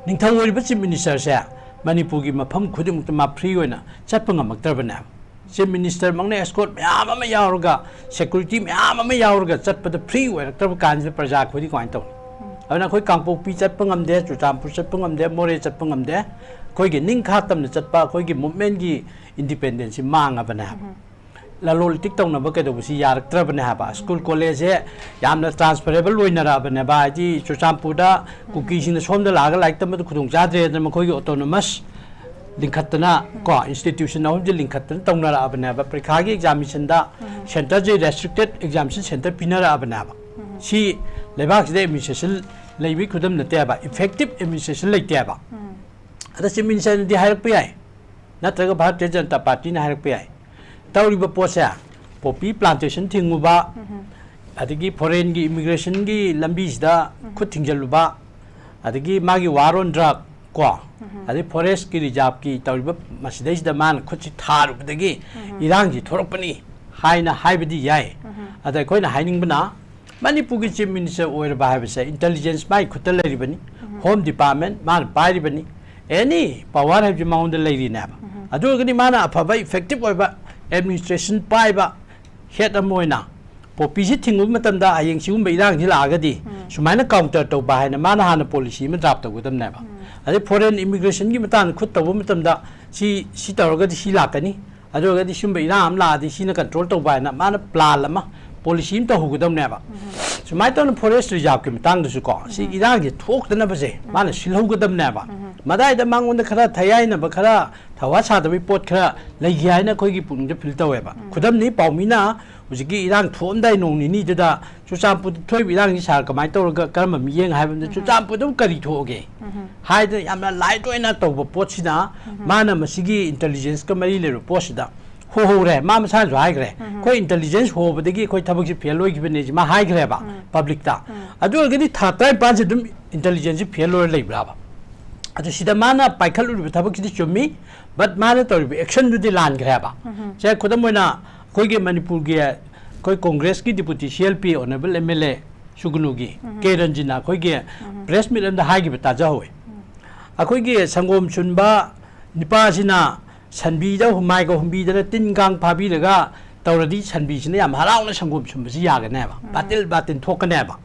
ꯅꯤꯡꯊꯧ ꯑꯣꯏꯔꯤꯕ Chief Ministerꯁꯦ ꯃꯅꯤꯄꯨꯔꯒꯤ ꯃꯐꯝ ꯈꯨꯗꯤꯡꯃꯛꯇ ꯃꯥ free ꯑꯣꯏꯅ ꯆꯠꯄ ꯉꯝꯃꯛꯇ꯭ꯔꯕꯅꯦꯕ꯫ Chief Ministerꯃꯛꯅ escort ꯃꯌꯥꯝ ꯑꯃ ꯌꯥꯎꯔꯒ, security ꯃꯌꯥꯝ ꯑꯃ ꯌꯥꯎꯔꯒ ꯆꯠꯄꯗ free ꯑꯣꯏꯔꯛꯇ꯭ꯔꯕ ꯀꯥꯟꯁꯤꯗ ꯄ꯭ꯔꯖꯥ ꯑꯩꯈꯣꯏꯗꯤ ꯀꯃꯥꯏꯅ ꯇꯧꯅꯤ? ꯑꯗꯨꯅ ꯑꯩꯈꯣꯏ ꯀꯥꯡꯄꯣꯛꯄꯤ ꯆꯠꯄ ꯉꯝꯗꯦ, ꯆꯨꯔꯆꯥꯟꯄꯨꯔ ꯆꯠꯄ ꯉꯝꯗꯦ, ꯃꯣꯔꯦ ꯆꯠꯄ ꯉꯝꯗꯦ꯫ ꯑꯩꯈꯣꯏꯒꯤ ꯅꯤꯡꯈꯥ ꯇꯝꯅ ꯆꯠꯄ, ꯑꯩꯈꯣꯏꯒꯤ movementꯀꯤ independenceꯁꯤ ꯃꯥꯡꯉꯕꯅꯦ ꯍꯥꯏꯕ꯫ ꯂꯂꯣꯟ ꯏꯇꯤꯛ ꯇꯧꯅꯕ ꯀꯩꯗꯧꯕꯁꯤ ꯌꯥꯔꯛꯇ꯭ꯔꯕꯅꯦ ꯍꯥꯏꯕ꯫ School collegeꯁꯦ ꯌꯥꯝꯅ transferable ꯑꯣꯏꯅꯔꯛꯑꯕꯅꯦꯕ꯫ ꯍꯥꯏꯗꯤ ꯆꯨꯔꯆꯥꯟꯄꯨꯔꯗ ꯀꯨꯀꯤꯁꯤꯡꯅ ꯁꯣꯝꯗ ꯂꯥꯛꯑꯒ ꯂꯥꯏꯔꯤꯛ ꯇꯝꯕꯗ ꯈꯨꯗꯣꯡ ꯆꯥꯗ꯭ꯔꯦꯗꯅ ꯃꯈꯣꯏꯒꯤ autonomous ꯂꯤꯡꯈꯠꯇꯅ, ꯀꯣ, institution ꯑꯍꯨꯝꯁꯦ ꯂꯤꯡꯈꯠꯇꯅ ꯇꯧꯅꯔꯛꯑꯕꯅꯦꯕ꯫ ꯄꯔꯤꯈꯥꯒꯤ examinationꯗ centreꯁꯦ restricted examination centre ꯄꯤꯅꯔꯛꯑꯕꯅꯦꯕ꯫ ꯁꯤ ꯂꯩꯕꯥꯛꯁꯤꯗ administration ꯂꯩꯕꯒꯤ ꯈꯨꯗꯝ ꯅꯠꯇꯦꯕ, effective administration ꯂꯩꯇꯦꯕ꯫ ꯑꯗ Chief Ministerꯅꯗꯤ ꯍꯥꯏꯔꯛꯄ ꯌꯥꯏ, ꯅꯠꯇ꯭ꯔꯒ ꯚꯥꯔꯇꯤꯌ ꯖꯅꯇꯥ ꯄꯥꯔꯇꯤꯅ ꯍꯥꯏꯔꯛꯄ ꯌꯥꯏ꯫ ꯇꯧꯔꯤꯕ ꯄꯣꯠꯁꯦ, ꯄꯣꯄꯤ ꯄ꯭ꯂꯥꯟꯇꯦꯁꯟ ꯊꯤꯡꯉꯨꯕ, ꯑꯗꯒꯤ ꯐꯣꯔꯦꯟꯒꯤ ꯏꯃꯤꯒ꯭ꯔꯦꯁꯟꯒꯤ ꯂꯝꯕꯤꯁꯤꯗ ꯈꯨꯠ ꯊꯤꯡꯖꯤꯜꯂꯨꯕ, ꯑꯗꯒꯤ ꯃꯥꯒꯤ ꯋꯥꯔ ꯑꯣꯟ ꯗ꯭ꯔꯒ ꯀꯣ, ꯑꯗꯩ ꯐꯣꯔꯦꯁꯀꯤ ꯔꯤꯖꯥꯔꯚꯀꯤ ꯇꯧꯔꯤꯕ ꯃꯁꯤꯗꯩꯁꯤꯗ ꯃꯥꯅ ꯈꯨꯠꯁꯤ ꯊꯥꯔꯨꯕꯗꯒꯤ ꯏꯔꯥꯡꯁꯤ ꯊꯣꯔꯛꯄꯅꯤ ꯍꯥꯏꯅ ꯍꯥꯏꯕꯗꯤ ꯌꯥꯏ꯫ ꯑꯗ ꯑꯩꯈꯣꯏꯅ ꯍꯥꯏꯅꯤꯡꯕꯅ, ꯃꯅꯤꯄꯨꯔꯒꯤ ꯆꯤꯐ ꯃꯤꯅꯤꯁꯇꯔ ꯑꯣꯏꯔꯕ ꯍꯥꯏꯕꯁꯦ ꯏꯟꯇꯦꯂꯤꯖꯦꯟꯁ ꯃꯥꯒꯤ ꯈꯨꯠꯇ ꯂꯩꯔꯤꯕꯅꯤ, ꯍꯣꯝ ꯗꯤꯄꯥꯔꯠꯃꯦꯟ ꯃꯥꯅ ꯄꯥꯏꯔꯤꯕꯅꯤ, ꯑꯦꯅꯤ ꯄꯋꯥꯔ ꯍꯥꯏꯕꯁꯤ ꯃꯉꯣꯟꯗ ꯂꯩꯔꯤꯅꯦꯕ꯫ ꯑꯗꯨ ꯑꯣꯏꯔꯒꯗꯤ ꯃꯥꯅ ꯑꯐꯕ ꯏꯐꯦꯛꯇꯤꯞ ꯑꯣꯏꯕ ꯑꯦꯗꯃꯤꯅꯤꯁꯇ꯭ꯔꯦꯁꯟ ꯄꯥꯏꯕ ꯍꯦꯗ ꯑꯃ ꯑꯣꯏꯅ ꯄꯣꯄꯤꯁꯤ ꯊꯤꯡꯉꯨꯕ ꯃꯇꯝꯗ ꯍꯌꯦꯡ ꯁꯤꯒꯨꯝꯕ ꯏꯔꯥꯡꯁꯤ ꯂꯥꯛꯑꯒꯗꯤ ꯁꯨꯃꯥꯏꯅ ꯀꯥꯎꯟꯇꯔ ꯇꯧꯕ ꯍꯥꯏꯅ ꯃꯥꯅ ꯍꯥꯟꯅ ꯄꯣꯂꯤꯁꯤ ꯑꯃ ꯗ꯭ꯔꯥꯐ ꯇꯧꯒꯗꯕꯅꯦꯕ꯫ ꯑꯗꯩ ꯐꯣꯔꯦꯟ ꯏꯃꯤꯒ꯭ꯔꯦꯁꯟꯒꯤ ꯃꯇꯥꯡꯗ ꯈꯨꯠ ꯇꯧꯕ ꯃꯇꯝꯗ ꯁꯤ, ꯁꯤ ꯇꯧꯔꯒꯗꯤ ꯁꯤ ꯂꯥꯛꯀꯅꯤ, ꯑꯗꯨ ꯑꯣꯏꯔꯒꯗꯤ ꯁꯤꯒꯨꯝꯕ ꯏꯔꯥꯡ ꯑꯃ ꯂꯥꯛꯑꯗꯤ ꯁꯤꯅ ꯀꯟꯇ꯭ꯔꯣꯜ ꯇꯧꯕ ꯍꯥꯏꯅ ꯃꯥꯅ ꯄ꯭ꯂꯥꯟ ꯑꯃ, ꯄꯣꯂꯤꯁꯤ ꯑꯃ ꯇꯧꯍꯧꯒꯗꯕꯅꯦꯕ꯫ ꯁꯨꯃꯥꯏꯅ ꯇꯧꯅ ꯐꯣꯔꯦꯁ ꯔꯤꯖꯥꯔꯚꯀꯤ ꯃꯇꯥꯡꯗꯁꯨ ꯀꯣ, ꯁꯤ ꯏꯔꯥꯡꯁꯦ ꯊꯣꯛꯇꯅꯕꯁꯦ ꯃꯥꯅ ꯁꯤꯜꯍꯧꯒꯗꯕꯅꯦꯕ꯫ ꯃꯗꯥꯏꯗ ꯃꯉꯣꯟꯗ ꯈꯔ ꯊꯌꯥꯏꯅꯕ, ꯈꯔ ꯊꯋꯥ ꯁꯥꯗꯕꯒꯤ ꯄꯣꯠ ꯈꯔ ꯂꯩꯈꯤ ꯍꯥꯏꯅ ꯑꯩꯈꯣꯏꯒꯤ ꯄꯨꯛꯅꯤꯡꯗ ꯐꯤꯜ ꯇꯧꯋꯦꯕ꯫ ꯈꯨꯗꯝꯅꯤ, ꯄꯥꯎꯃꯤꯅ ꯍꯧꯖꯤꯛꯀꯤ ꯏꯔꯥꯡ ꯊꯣꯛꯑꯝꯗꯥꯏ ꯅꯣꯡ ꯅꯤꯅꯤꯗꯨꯗ ꯆꯨꯔꯆꯥꯟꯄꯨꯔꯗ ꯊꯣꯛꯏꯕ ꯏꯔꯥꯡꯁꯤ ꯁꯥꯔ ꯀꯃꯥꯏꯅ ꯇꯧꯔꯒ, ꯀꯔꯝꯕ ꯃꯤꯠꯌꯦꯡ ꯍꯥꯏꯕꯗ ꯆꯨꯔꯆꯥꯟꯄꯨꯔꯗꯕꯨ ꯀꯔꯤ ꯊꯣꯛꯑꯒꯦ ꯍꯥꯏꯗꯅ ꯌꯥꯝꯅ ꯂꯥꯏꯠ ꯑꯣꯏꯅ ꯇꯧꯕ ꯄꯣꯠꯁꯤꯅ, ꯃꯥꯅ ꯃꯁꯤꯒꯤ ꯏꯟꯇꯦꯂꯤꯖꯦꯟꯁꯀ ꯃꯔꯤ ꯂꯩꯅꯕ ꯄꯣꯠꯁꯤꯗ ꯍꯣꯍꯧꯔꯦ꯫ ꯃꯥ ꯃꯁꯥꯅꯁꯨ ꯍꯥꯏꯈ꯭ꯔꯦ, "ꯑꯩꯈꯣꯏ ꯏꯟꯇꯦꯂꯤꯖꯦꯟꯁ ꯍꯣꯕꯗꯒꯤ ꯑꯩꯈꯣꯏ ꯊꯕꯛꯁꯤ ꯐꯦꯜ ꯑꯣꯏꯈꯤꯕꯅꯦ" ꯁꯤ ꯃꯥ ꯍꯥꯏꯈ꯭ꯔꯦꯕ ꯄꯕ꯭ꯂꯤꯛꯇ꯫ ꯑꯗꯨ ꯑꯣꯏꯔꯒꯗꯤ ꯊꯥ ꯇꯔꯥꯅꯤꯄꯥꯟꯁꯦ ꯑꯗꯨꯝ ꯏꯟꯇꯦꯂꯤꯖꯦꯟꯁꯁꯤ ꯐꯦꯜ ꯑꯣꯏꯔ ꯂꯩꯕ꯭ꯔꯥꯕ? ꯑꯗꯨ ꯁꯤꯗ ꯃꯥꯅ ꯄꯥꯏꯈꯠꯂꯨꯔꯤꯕ ꯊꯕꯛꯁꯤꯗꯤ ꯆꯨꯝꯃꯤ, ꯕꯠ ꯃꯥꯅ ꯇꯧꯔꯤꯕ ꯑꯦꯛꯁꯟꯗꯨꯗꯤ ꯂꯥꯟꯈ꯭ꯔꯦꯕ꯫ ꯁꯦ, ꯈꯨꯗꯝ ꯑꯣꯏꯅ ꯑꯩꯈꯣꯏꯒꯤ ꯃꯅꯤꯄꯨꯔꯒꯤ ꯑꯩꯈꯣꯏ ꯀꯣꯡꯒ꯭ꯔꯦꯁꯀꯤ deputy C L P honourable M L A ꯁꯨꯒꯅꯨꯒꯤ ꯀꯦ ꯔꯟꯖꯤꯅ ꯑꯩꯈꯣꯏꯒꯤ ꯄ꯭ꯔꯦꯁ ꯃꯤꯠ ꯑꯃꯗ ꯍꯥꯏꯈꯤꯕ ꯇꯥꯖꯍꯧꯋꯦ꯫ ꯑꯩꯈꯣꯏꯒꯤ ꯁꯪꯒꯣꯝ ꯁꯨꯟꯕ ꯅꯤꯄꯥꯁꯤꯅ ꯁꯟꯕꯤꯗ ꯍꯨꯃꯥꯏꯒ ꯍꯨꯝꯕꯤꯗꯅ ꯇꯤꯟ ꯀꯥꯡ ꯐꯥꯕꯤꯔꯒ ꯇꯧꯔꯗꯤ ꯁꯟꯕꯤꯁꯤꯅ ꯌꯥꯝ ꯍꯔꯥꯎꯅ ꯁꯪꯒꯣꯝ ꯁꯨꯝꯕꯁꯤ ꯌꯥꯒꯅꯦꯕ, ꯕꯥꯇꯤꯜ ꯕꯥꯇꯤꯜ ꯊꯣꯛꯀꯅꯦꯕ꯫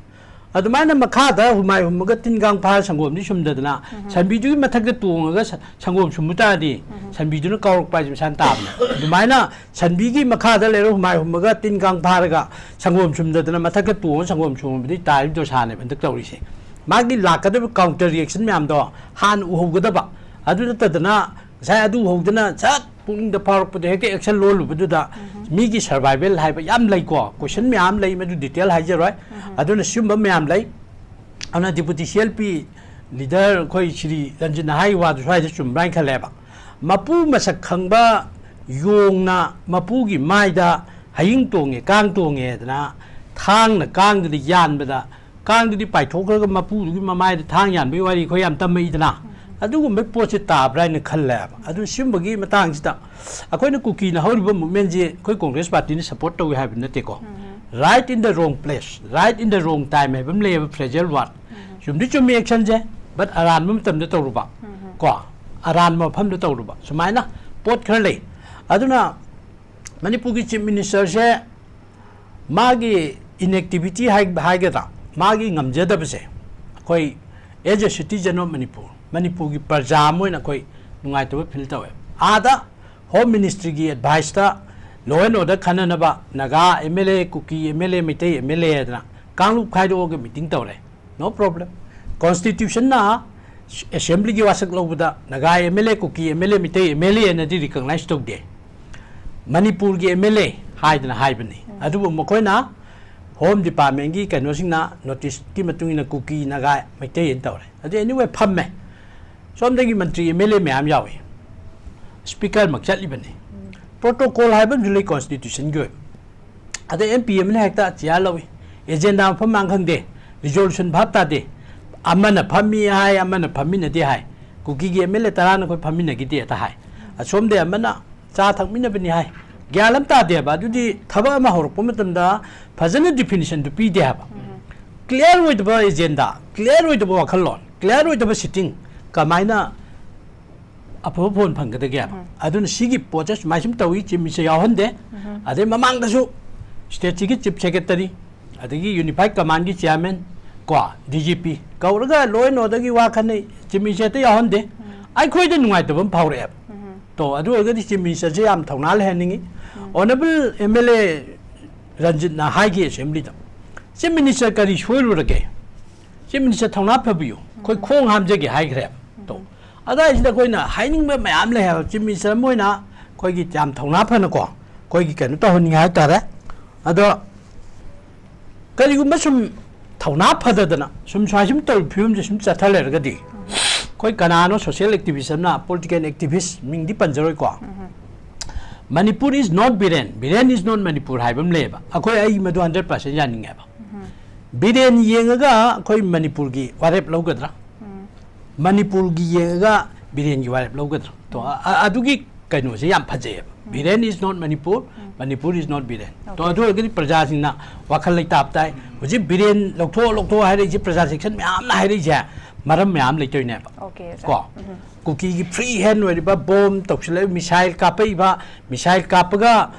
ꯑꯗꯨꯃꯥꯏꯅ ꯃꯈꯥꯗ ꯍꯨꯃꯥꯏ ꯍꯨꯝꯃꯒ ꯇꯤꯟ ꯀꯥꯡ ꯐꯥꯔ ꯁꯪꯒꯣꯝꯗꯤ ꯁꯨꯝꯗꯗꯅ ꯁꯟꯕꯤꯗꯨꯒꯤ ꯃꯊꯛꯇ ꯇꯣꯡꯉꯒ ꯁ-, ꯁꯪꯒꯣꯝ ꯁꯨꯝꯕ ꯇꯥꯔꯗꯤ ꯁꯟꯕꯤꯗꯨꯅ ꯀꯥꯎꯔꯛꯄ ꯍꯥꯏꯁꯦ ꯃꯁꯥꯅ ꯇꯥꯕꯅꯦ꯫ ꯑꯗꯨꯃꯥꯏꯅ ꯁꯟꯕꯤꯒꯤ ꯃꯈꯥꯗ ꯂꯩꯔꯒ ꯍꯨꯃꯥꯏ ꯍꯨꯝꯃꯒ ꯇꯤꯟ ꯀꯥꯡ ꯐꯥꯔꯒ ꯁꯪꯒꯣꯝ ꯁꯨꯝꯗꯗꯅ ꯃꯊꯛꯇ ꯇꯣꯡꯉꯒ ꯁꯪꯒꯣꯝ ꯁꯨꯝꯕꯗꯤ ꯇꯥꯔꯤꯕ ꯗꯣꯁꯥꯅꯦꯕ ꯍꯟꯗꯛ ꯇꯧꯔꯤꯁꯦ꯫ ꯃꯥꯒꯤ ꯂꯥꯛꯀꯗꯕ ꯀꯥꯎꯟꯇꯔ ꯔꯤꯑꯦꯛꯁꯟ ꯃꯌꯥꯝꯗꯣ ꯍꯥꯟꯅ ꯎꯍꯧꯒꯗꯕ꯫ ꯑꯗꯨ ꯅꯠꯇꯗꯅ ꯉꯁꯥꯏ ꯑꯗꯨ ꯎꯍꯧꯗꯅ ꯁꯠ ꯄꯨꯛꯅꯤꯡꯗ ꯐꯥꯎꯔꯛꯄꯗ ꯍꯦꯛꯇ ꯑꯦꯛꯁꯟ ꯂꯣꯜꯂꯨꯕꯗꯨꯗ ꯃꯤꯒꯤ ꯁꯔꯚꯥꯏꯚꯦꯜ ꯍꯥꯏꯕ ꯌꯥꯝ ꯂꯩꯀꯣ, ꯀꯣꯏꯁꯟ ꯃꯌꯥꯝ ꯂꯩ, ꯃꯗꯨ ꯗꯤꯇꯦꯜ ꯍꯥꯏꯖꯔꯣꯏ꯫ ꯑꯗꯨꯅ ꯁꯤꯒꯨꯝꯕ ꯃꯌꯥꯝ ꯂꯩ꯫ ꯑꯗꯨꯅ ꯗꯤꯄꯨꯇꯤ ꯁꯤ ꯑꯦꯜ ꯄꯤ ꯂꯤꯗꯔ ꯑꯩꯈꯣꯏ ꯁ꯭ꯔꯤ ꯔꯟꯖꯟꯅ ꯍꯥꯏꯔꯤꯕ ꯋꯥꯗꯨ ꯁ꯭ꯋꯥꯏꯗ ꯆꯨꯝꯕ꯭ꯔꯥ ꯍꯥꯏꯅ ꯈꯜꯂꯦꯕ꯫ ꯃꯄꯨ ꯃꯁꯛ ꯈꯪꯕ ꯌꯣꯡꯅ ꯃꯄꯨꯒꯤ ꯃꯥꯏꯗ ꯍꯌꯤꯡ ꯇꯣꯡꯉꯦ, ꯀꯥꯡ ꯇꯣꯡꯉꯦ ꯍꯥꯏꯗꯅ ꯊꯥꯡꯅ ꯀꯥꯡꯗꯨꯗ ꯌꯥꯟꯕꯗ, ꯀꯥꯡꯗꯨꯗꯤ ꯄꯥꯏꯊꯣꯛꯈ꯭ꯔꯒ ꯃꯄꯨꯗꯨꯒꯤ ꯃꯃꯥꯏꯗ ꯊꯥꯡ ꯌꯥꯟꯕꯒꯤ ꯋꯥꯔꯤ ꯑꯩꯈꯣꯏ ꯌꯥꯝ ꯇꯝꯃꯛꯏꯗꯅ꯫ ꯑꯗꯨꯒꯨꯝꯕ ꯄꯣꯠꯁꯦ ꯇꯥꯕ꯭ꯔꯥ ꯍꯥꯏꯅ ꯈꯜꯂꯦꯕ꯫ ꯑꯗꯨ ꯁꯤꯒꯨꯝꯕꯒꯤ ꯃꯇꯥꯡꯁꯤꯗ ꯑꯩꯈꯣꯏꯅ ꯀꯨꯀꯤꯅ ꯍꯧꯔꯤꯕ movementꯁꯦ ꯑꯩꯈꯣꯏ Congress partyꯅ support ꯇꯧꯏ ꯍꯥꯏꯕ ꯅꯠꯇꯦꯀꯣ꯫ Right in the wrong place, right in the wrong time ꯍꯥꯏꯕ ꯑꯃ ꯂꯩꯌꯦꯕ, phrasal word꯫ ꯆꯨꯝꯗꯤ ꯆꯨꯝꯃꯤ actionꯁꯦ, but ꯑꯔꯥꯟꯕ ꯃꯇꯝꯗ ꯇꯧꯔꯨꯕ꯫ ꯀꯣ, ꯑꯔꯥꯟꯕ ꯃꯐꯝꯗ ꯇꯧꯔꯨꯕ, ꯁꯨꯃꯥꯏꯅ ꯄꯣꯠ ꯈꯔ ꯂꯩ꯫ ꯑꯗꯨꯅ ꯃꯅꯤꯄꯨꯔꯒꯤ Chief Ministerꯁꯦ ꯃꯥꯒꯤ inactivity ꯍꯥꯏ-, ꯍꯥꯏꯒꯗ꯭ꯔꯥ, ꯃꯥꯒꯤ ꯉꯝꯖꯗꯕꯁꯦ ꯑꯩꯈꯣꯏ as a citizen of Manipur, ꯃꯅꯤꯄꯨꯔꯒꯤ ꯄ꯭ꯔꯖꯥ ꯑꯃ ꯑꯣꯏꯅ ꯑꯩꯈꯣꯏ ꯅꯨꯡꯉꯥꯏꯇꯕ feel ꯇꯧꯋꯦ꯫ ꯑꯥꯗ Home Ministryꯒꯤ adviceꯇ law and order ꯈꯟꯅꯅꯕ ꯅꯥꯒꯥ MLA, ꯀꯨꯀꯤ MLA, ꯃꯩꯇꯩ MLA ꯍꯥꯏꯗꯅ ꯀꯥꯡꯂꯨꯞ ꯈꯥꯏꯗꯣꯛꯑꯒ meeting ꯇꯧꯔꯦ꯫ No problem꯫ Constitutionꯅ Assemblyꯒꯤ ꯋꯥꯁꯛ ꯂꯧꯕꯗ ꯅꯥꯒꯥ MLA, ꯀꯨꯀꯤ MLA, ꯃꯩꯇꯩ MLA ꯍꯥꯏꯅꯗꯤ recognize ꯇꯧꯗꯦ꯫ ꯃꯅꯤꯄꯨꯔꯒꯤ MLA ꯍꯥꯏꯗꯅ ꯍꯥꯏꯕꯅꯤ꯫ ꯑꯗꯨꯕꯨ ꯃꯈꯣꯏꯅ Home Departmentꯀꯤ ꯀꯩꯅꯣꯁꯤꯡꯅ noticeꯀꯤ ꯃꯇꯨꯡ ꯏꯟꯅ ꯀꯨꯀꯤ, ꯅꯥꯒꯥ, ꯃꯩꯇꯩ ꯍꯥꯏꯅ ꯇꯧꯔꯦ꯫ ꯑꯗꯨ anyway ꯐꯝꯃꯦ꯫ ꯁꯣꯝꯗꯒꯤ ꯃꯟꯇ꯭ꯔꯤ MLA ꯃꯌꯥꯝ ꯌꯥꯎꯏ꯫ Speakerꯃꯛ ꯆꯠꯂꯤꯕꯅꯤ꯫ Protocol ꯍꯥꯏꯕ ꯑꯃꯁꯨ ꯂꯩ Constitutionꯒꯤ ꯑꯣꯏꯕ꯫ ꯑꯗ MP ꯑꯃꯅ ꯍꯦꯛꯇ chair ꯂꯧꯏ꯫ Agenda ꯃꯐꯝ ꯃꯔꯥꯡ ꯈꯪꯗꯦ꯫ Resolution ꯚꯥꯞ ꯇꯥꯗꯦ꯫ ꯑꯃꯅ ꯐꯝꯃꯤ ꯍꯥꯏ, ꯑꯃꯅ ꯐꯝꯃꯤꯟꯅꯗꯦ ꯍꯥꯏ꯫ ꯀꯨꯀꯤꯒꯤ MLA ꯇꯔꯥꯅ ꯑꯩꯈꯣꯏ ꯐꯝꯃꯤꯟꯅꯈꯤꯗꯦ ꯍꯦꯛꯇ ꯍꯥꯏ꯫ ꯑꯁꯣꯝꯗ ꯑꯃꯅ ꯆꯥ ꯊꯛꯃꯤꯟꯅꯕꯅꯤ ꯍꯥꯏ꯫ ꯒ꯭ꯌꯥꯟ ꯑꯃ ꯇꯥꯗꯦ ꯍꯥꯏꯕ꯫ ꯑꯗꯨꯗꯤ ꯊꯕꯛ ꯑꯃ ꯍꯧꯔꯛꯄ ꯃꯇꯝꯗ ꯐꯖꯅ definitionꯗꯨ ꯄꯤꯗꯦ ꯍꯥꯏꯕ꯫ Clear ꯑꯣꯏꯗꯕ agenda, clear ꯑꯣꯏꯗꯕ ꯋꯥꯈꯜꯂꯣꯟ, clear ꯑꯣꯏꯗꯕ sitting ꯀꯃꯥꯏꯅ ꯑꯐꯕ ꯐꯣꯟ ꯐꯪꯒꯗꯒꯦ ꯍꯥꯏꯕ꯫ ꯑꯗꯨꯅ ꯁꯤꯒꯤ ꯄꯣꯠꯁꯦ ꯁꯨꯃꯥꯏ ꯁꯨꯝ ꯇꯧꯏ, Chief Minister ꯌꯥꯎꯍꯟꯗꯦ꯫ ꯑꯗꯩ ꯃꯃꯥꯡꯗꯁꯨ stateꯁꯤꯒꯤ Chief Secretary, ꯑꯗꯒꯤ Unified Commandꯒꯤ chairman, ꯀꯣ, DGP ꯀꯧꯔꯒ law and orderꯒꯤ ꯋꯥ ꯈꯟꯅꯩ, Chief Minister ꯍꯦꯛꯇ ꯌꯥꯎꯍꯟꯗꯦ꯫ ꯑꯩꯈꯣꯏꯗ ꯅꯨꯡꯉꯥꯏꯇꯕ ꯑꯃ ꯐꯥꯎꯔꯛꯑꯦꯕ꯫ ꯇꯣ, ꯑꯗꯨ ꯑꯣꯏꯔꯒꯗꯤ Chief Ministerꯁꯦ ꯌꯥꯝ ꯊꯧꯅꯥ ꯂꯩꯍꯟꯅꯤꯡꯉꯤ꯫ Honourable MLA ꯔꯟꯖꯤꯠꯅ ꯍꯥꯏꯈꯤ Assemblyꯗ, Chief Minister ꯀꯔꯤ ꯁꯣꯏꯔꯨꯔꯒꯦ? Chief Minister ꯊꯧꯅꯥ ꯐꯕꯤꯌꯨ, ꯑꯩꯈꯣꯏ ꯈꯣꯡ ꯍꯥꯝꯖꯒꯦ ꯍꯥꯏꯈ꯭ꯔꯦꯕ꯫ ꯇꯣ, ꯑꯗꯥꯏꯁꯤꯗ ꯑꯩꯈꯣꯏꯅ ꯍꯥꯏꯅꯤꯡꯕ ꯃꯌꯥꯝ ꯂꯩ ꯍꯥꯏꯕ꯫ Chief Minister ꯑꯃ ꯑꯣꯏꯅ ꯑꯩꯈꯣꯏꯒꯤ ꯌꯥꯝ ꯊꯧꯅꯥ ꯐꯅꯀꯣ, ꯑꯩꯈꯣꯏꯒꯤ ꯀꯩꯅꯣ ꯇꯧꯍꯟꯅꯤꯡꯉꯦ ꯍꯥꯏꯇꯥꯔꯦ꯫ ꯑꯗꯣ ꯀꯔꯤꯒꯨꯝꯕ ꯁꯨꯝ ꯊꯧꯅꯥ ꯐꯗꯗꯅ ꯁꯨꯝ ꯁꯨꯃꯥꯏ ꯁꯨꯝ ꯇꯧꯔꯤ ꯐꯤꯕꯝꯁꯦ ꯁꯨꯝ ꯆꯠꯊ ꯂꯩꯔꯒꯗꯤ ꯑꯩꯈꯣꯏ ꯀꯅꯥꯅꯣ social activist ꯑꯃꯅ, political activist, ꯃꯤꯡꯗꯤ ꯄꯟꯖꯔꯣꯏꯀꯣ, "Manipur is not Biren, Biren is not Manipur" ꯍꯥꯏꯕ ꯑꯃ ꯂꯩꯌꯦꯕ꯫ ꯑꯩꯈꯣꯏ, ꯑꯩ ꯃꯗꯨ hundred percent ꯌꯥꯅꯤꯡꯉꯦꯕ꯫ ꯕꯤꯔꯦꯟ ꯌꯦꯡꯉꯒ ꯑꯩꯈꯣꯏ ꯃꯅꯤꯄꯨꯔꯒꯤ ꯋꯥꯔꯦꯞ ꯂꯧꯒꯗ꯭ꯔꯥ? ꯃꯅꯤꯄꯨꯔꯒꯤ ꯌꯦꯡꯉꯒ ꯕꯤꯔꯦꯟꯒꯤ ꯋꯥꯔꯦꯞ ꯂꯧꯒꯗ꯭ꯔꯥ? ꯇꯣ, ꯑ-, ꯑ-, ꯑꯗꯨꯒꯤ ꯀꯩꯅꯣꯁꯦ ꯌꯥꯝ ꯐꯖꯩꯌꯦꯕ꯫ "Biren is not Manipur, Manipur is not Biren"꯫ To, Okay. ꯑꯗꯨ ꯑꯣꯏꯔꯒꯗꯤ ꯄ꯭ꯔꯖꯥꯁꯤꯡꯅ ꯋꯥꯈꯜ ꯂꯩꯇꯥꯞ ꯇꯥꯏ꯫ ꯍꯧꯖꯤꯛ ꯕꯤꯔꯦꯟ ꯂꯧꯊꯣꯛꯑꯣ, ꯂꯧꯊꯣꯛꯑꯣ ꯍꯥꯏꯔꯛꯏꯁꯦ, ꯄ꯭ꯔꯖꯥ section ꯃꯌꯥꯝꯅ ꯍꯥꯏꯔꯛꯏꯁꯦ ꯃꯔꯝ ꯃꯌꯥꯝ ꯂꯩꯇꯣꯏꯅꯦꯕ꯫ Okay, sir. ꯀꯣ? ꯎꯝ꯫ ꯀꯨꯀꯤꯒꯤ free hand ꯑꯣꯏꯔꯤꯕ, ꯕꯣꯝ ꯇꯧꯁꯤꯜꯂꯛꯏ, missile ꯀꯥꯞꯄꯛꯏꯕ, missile ꯀꯥꯞꯄꯒ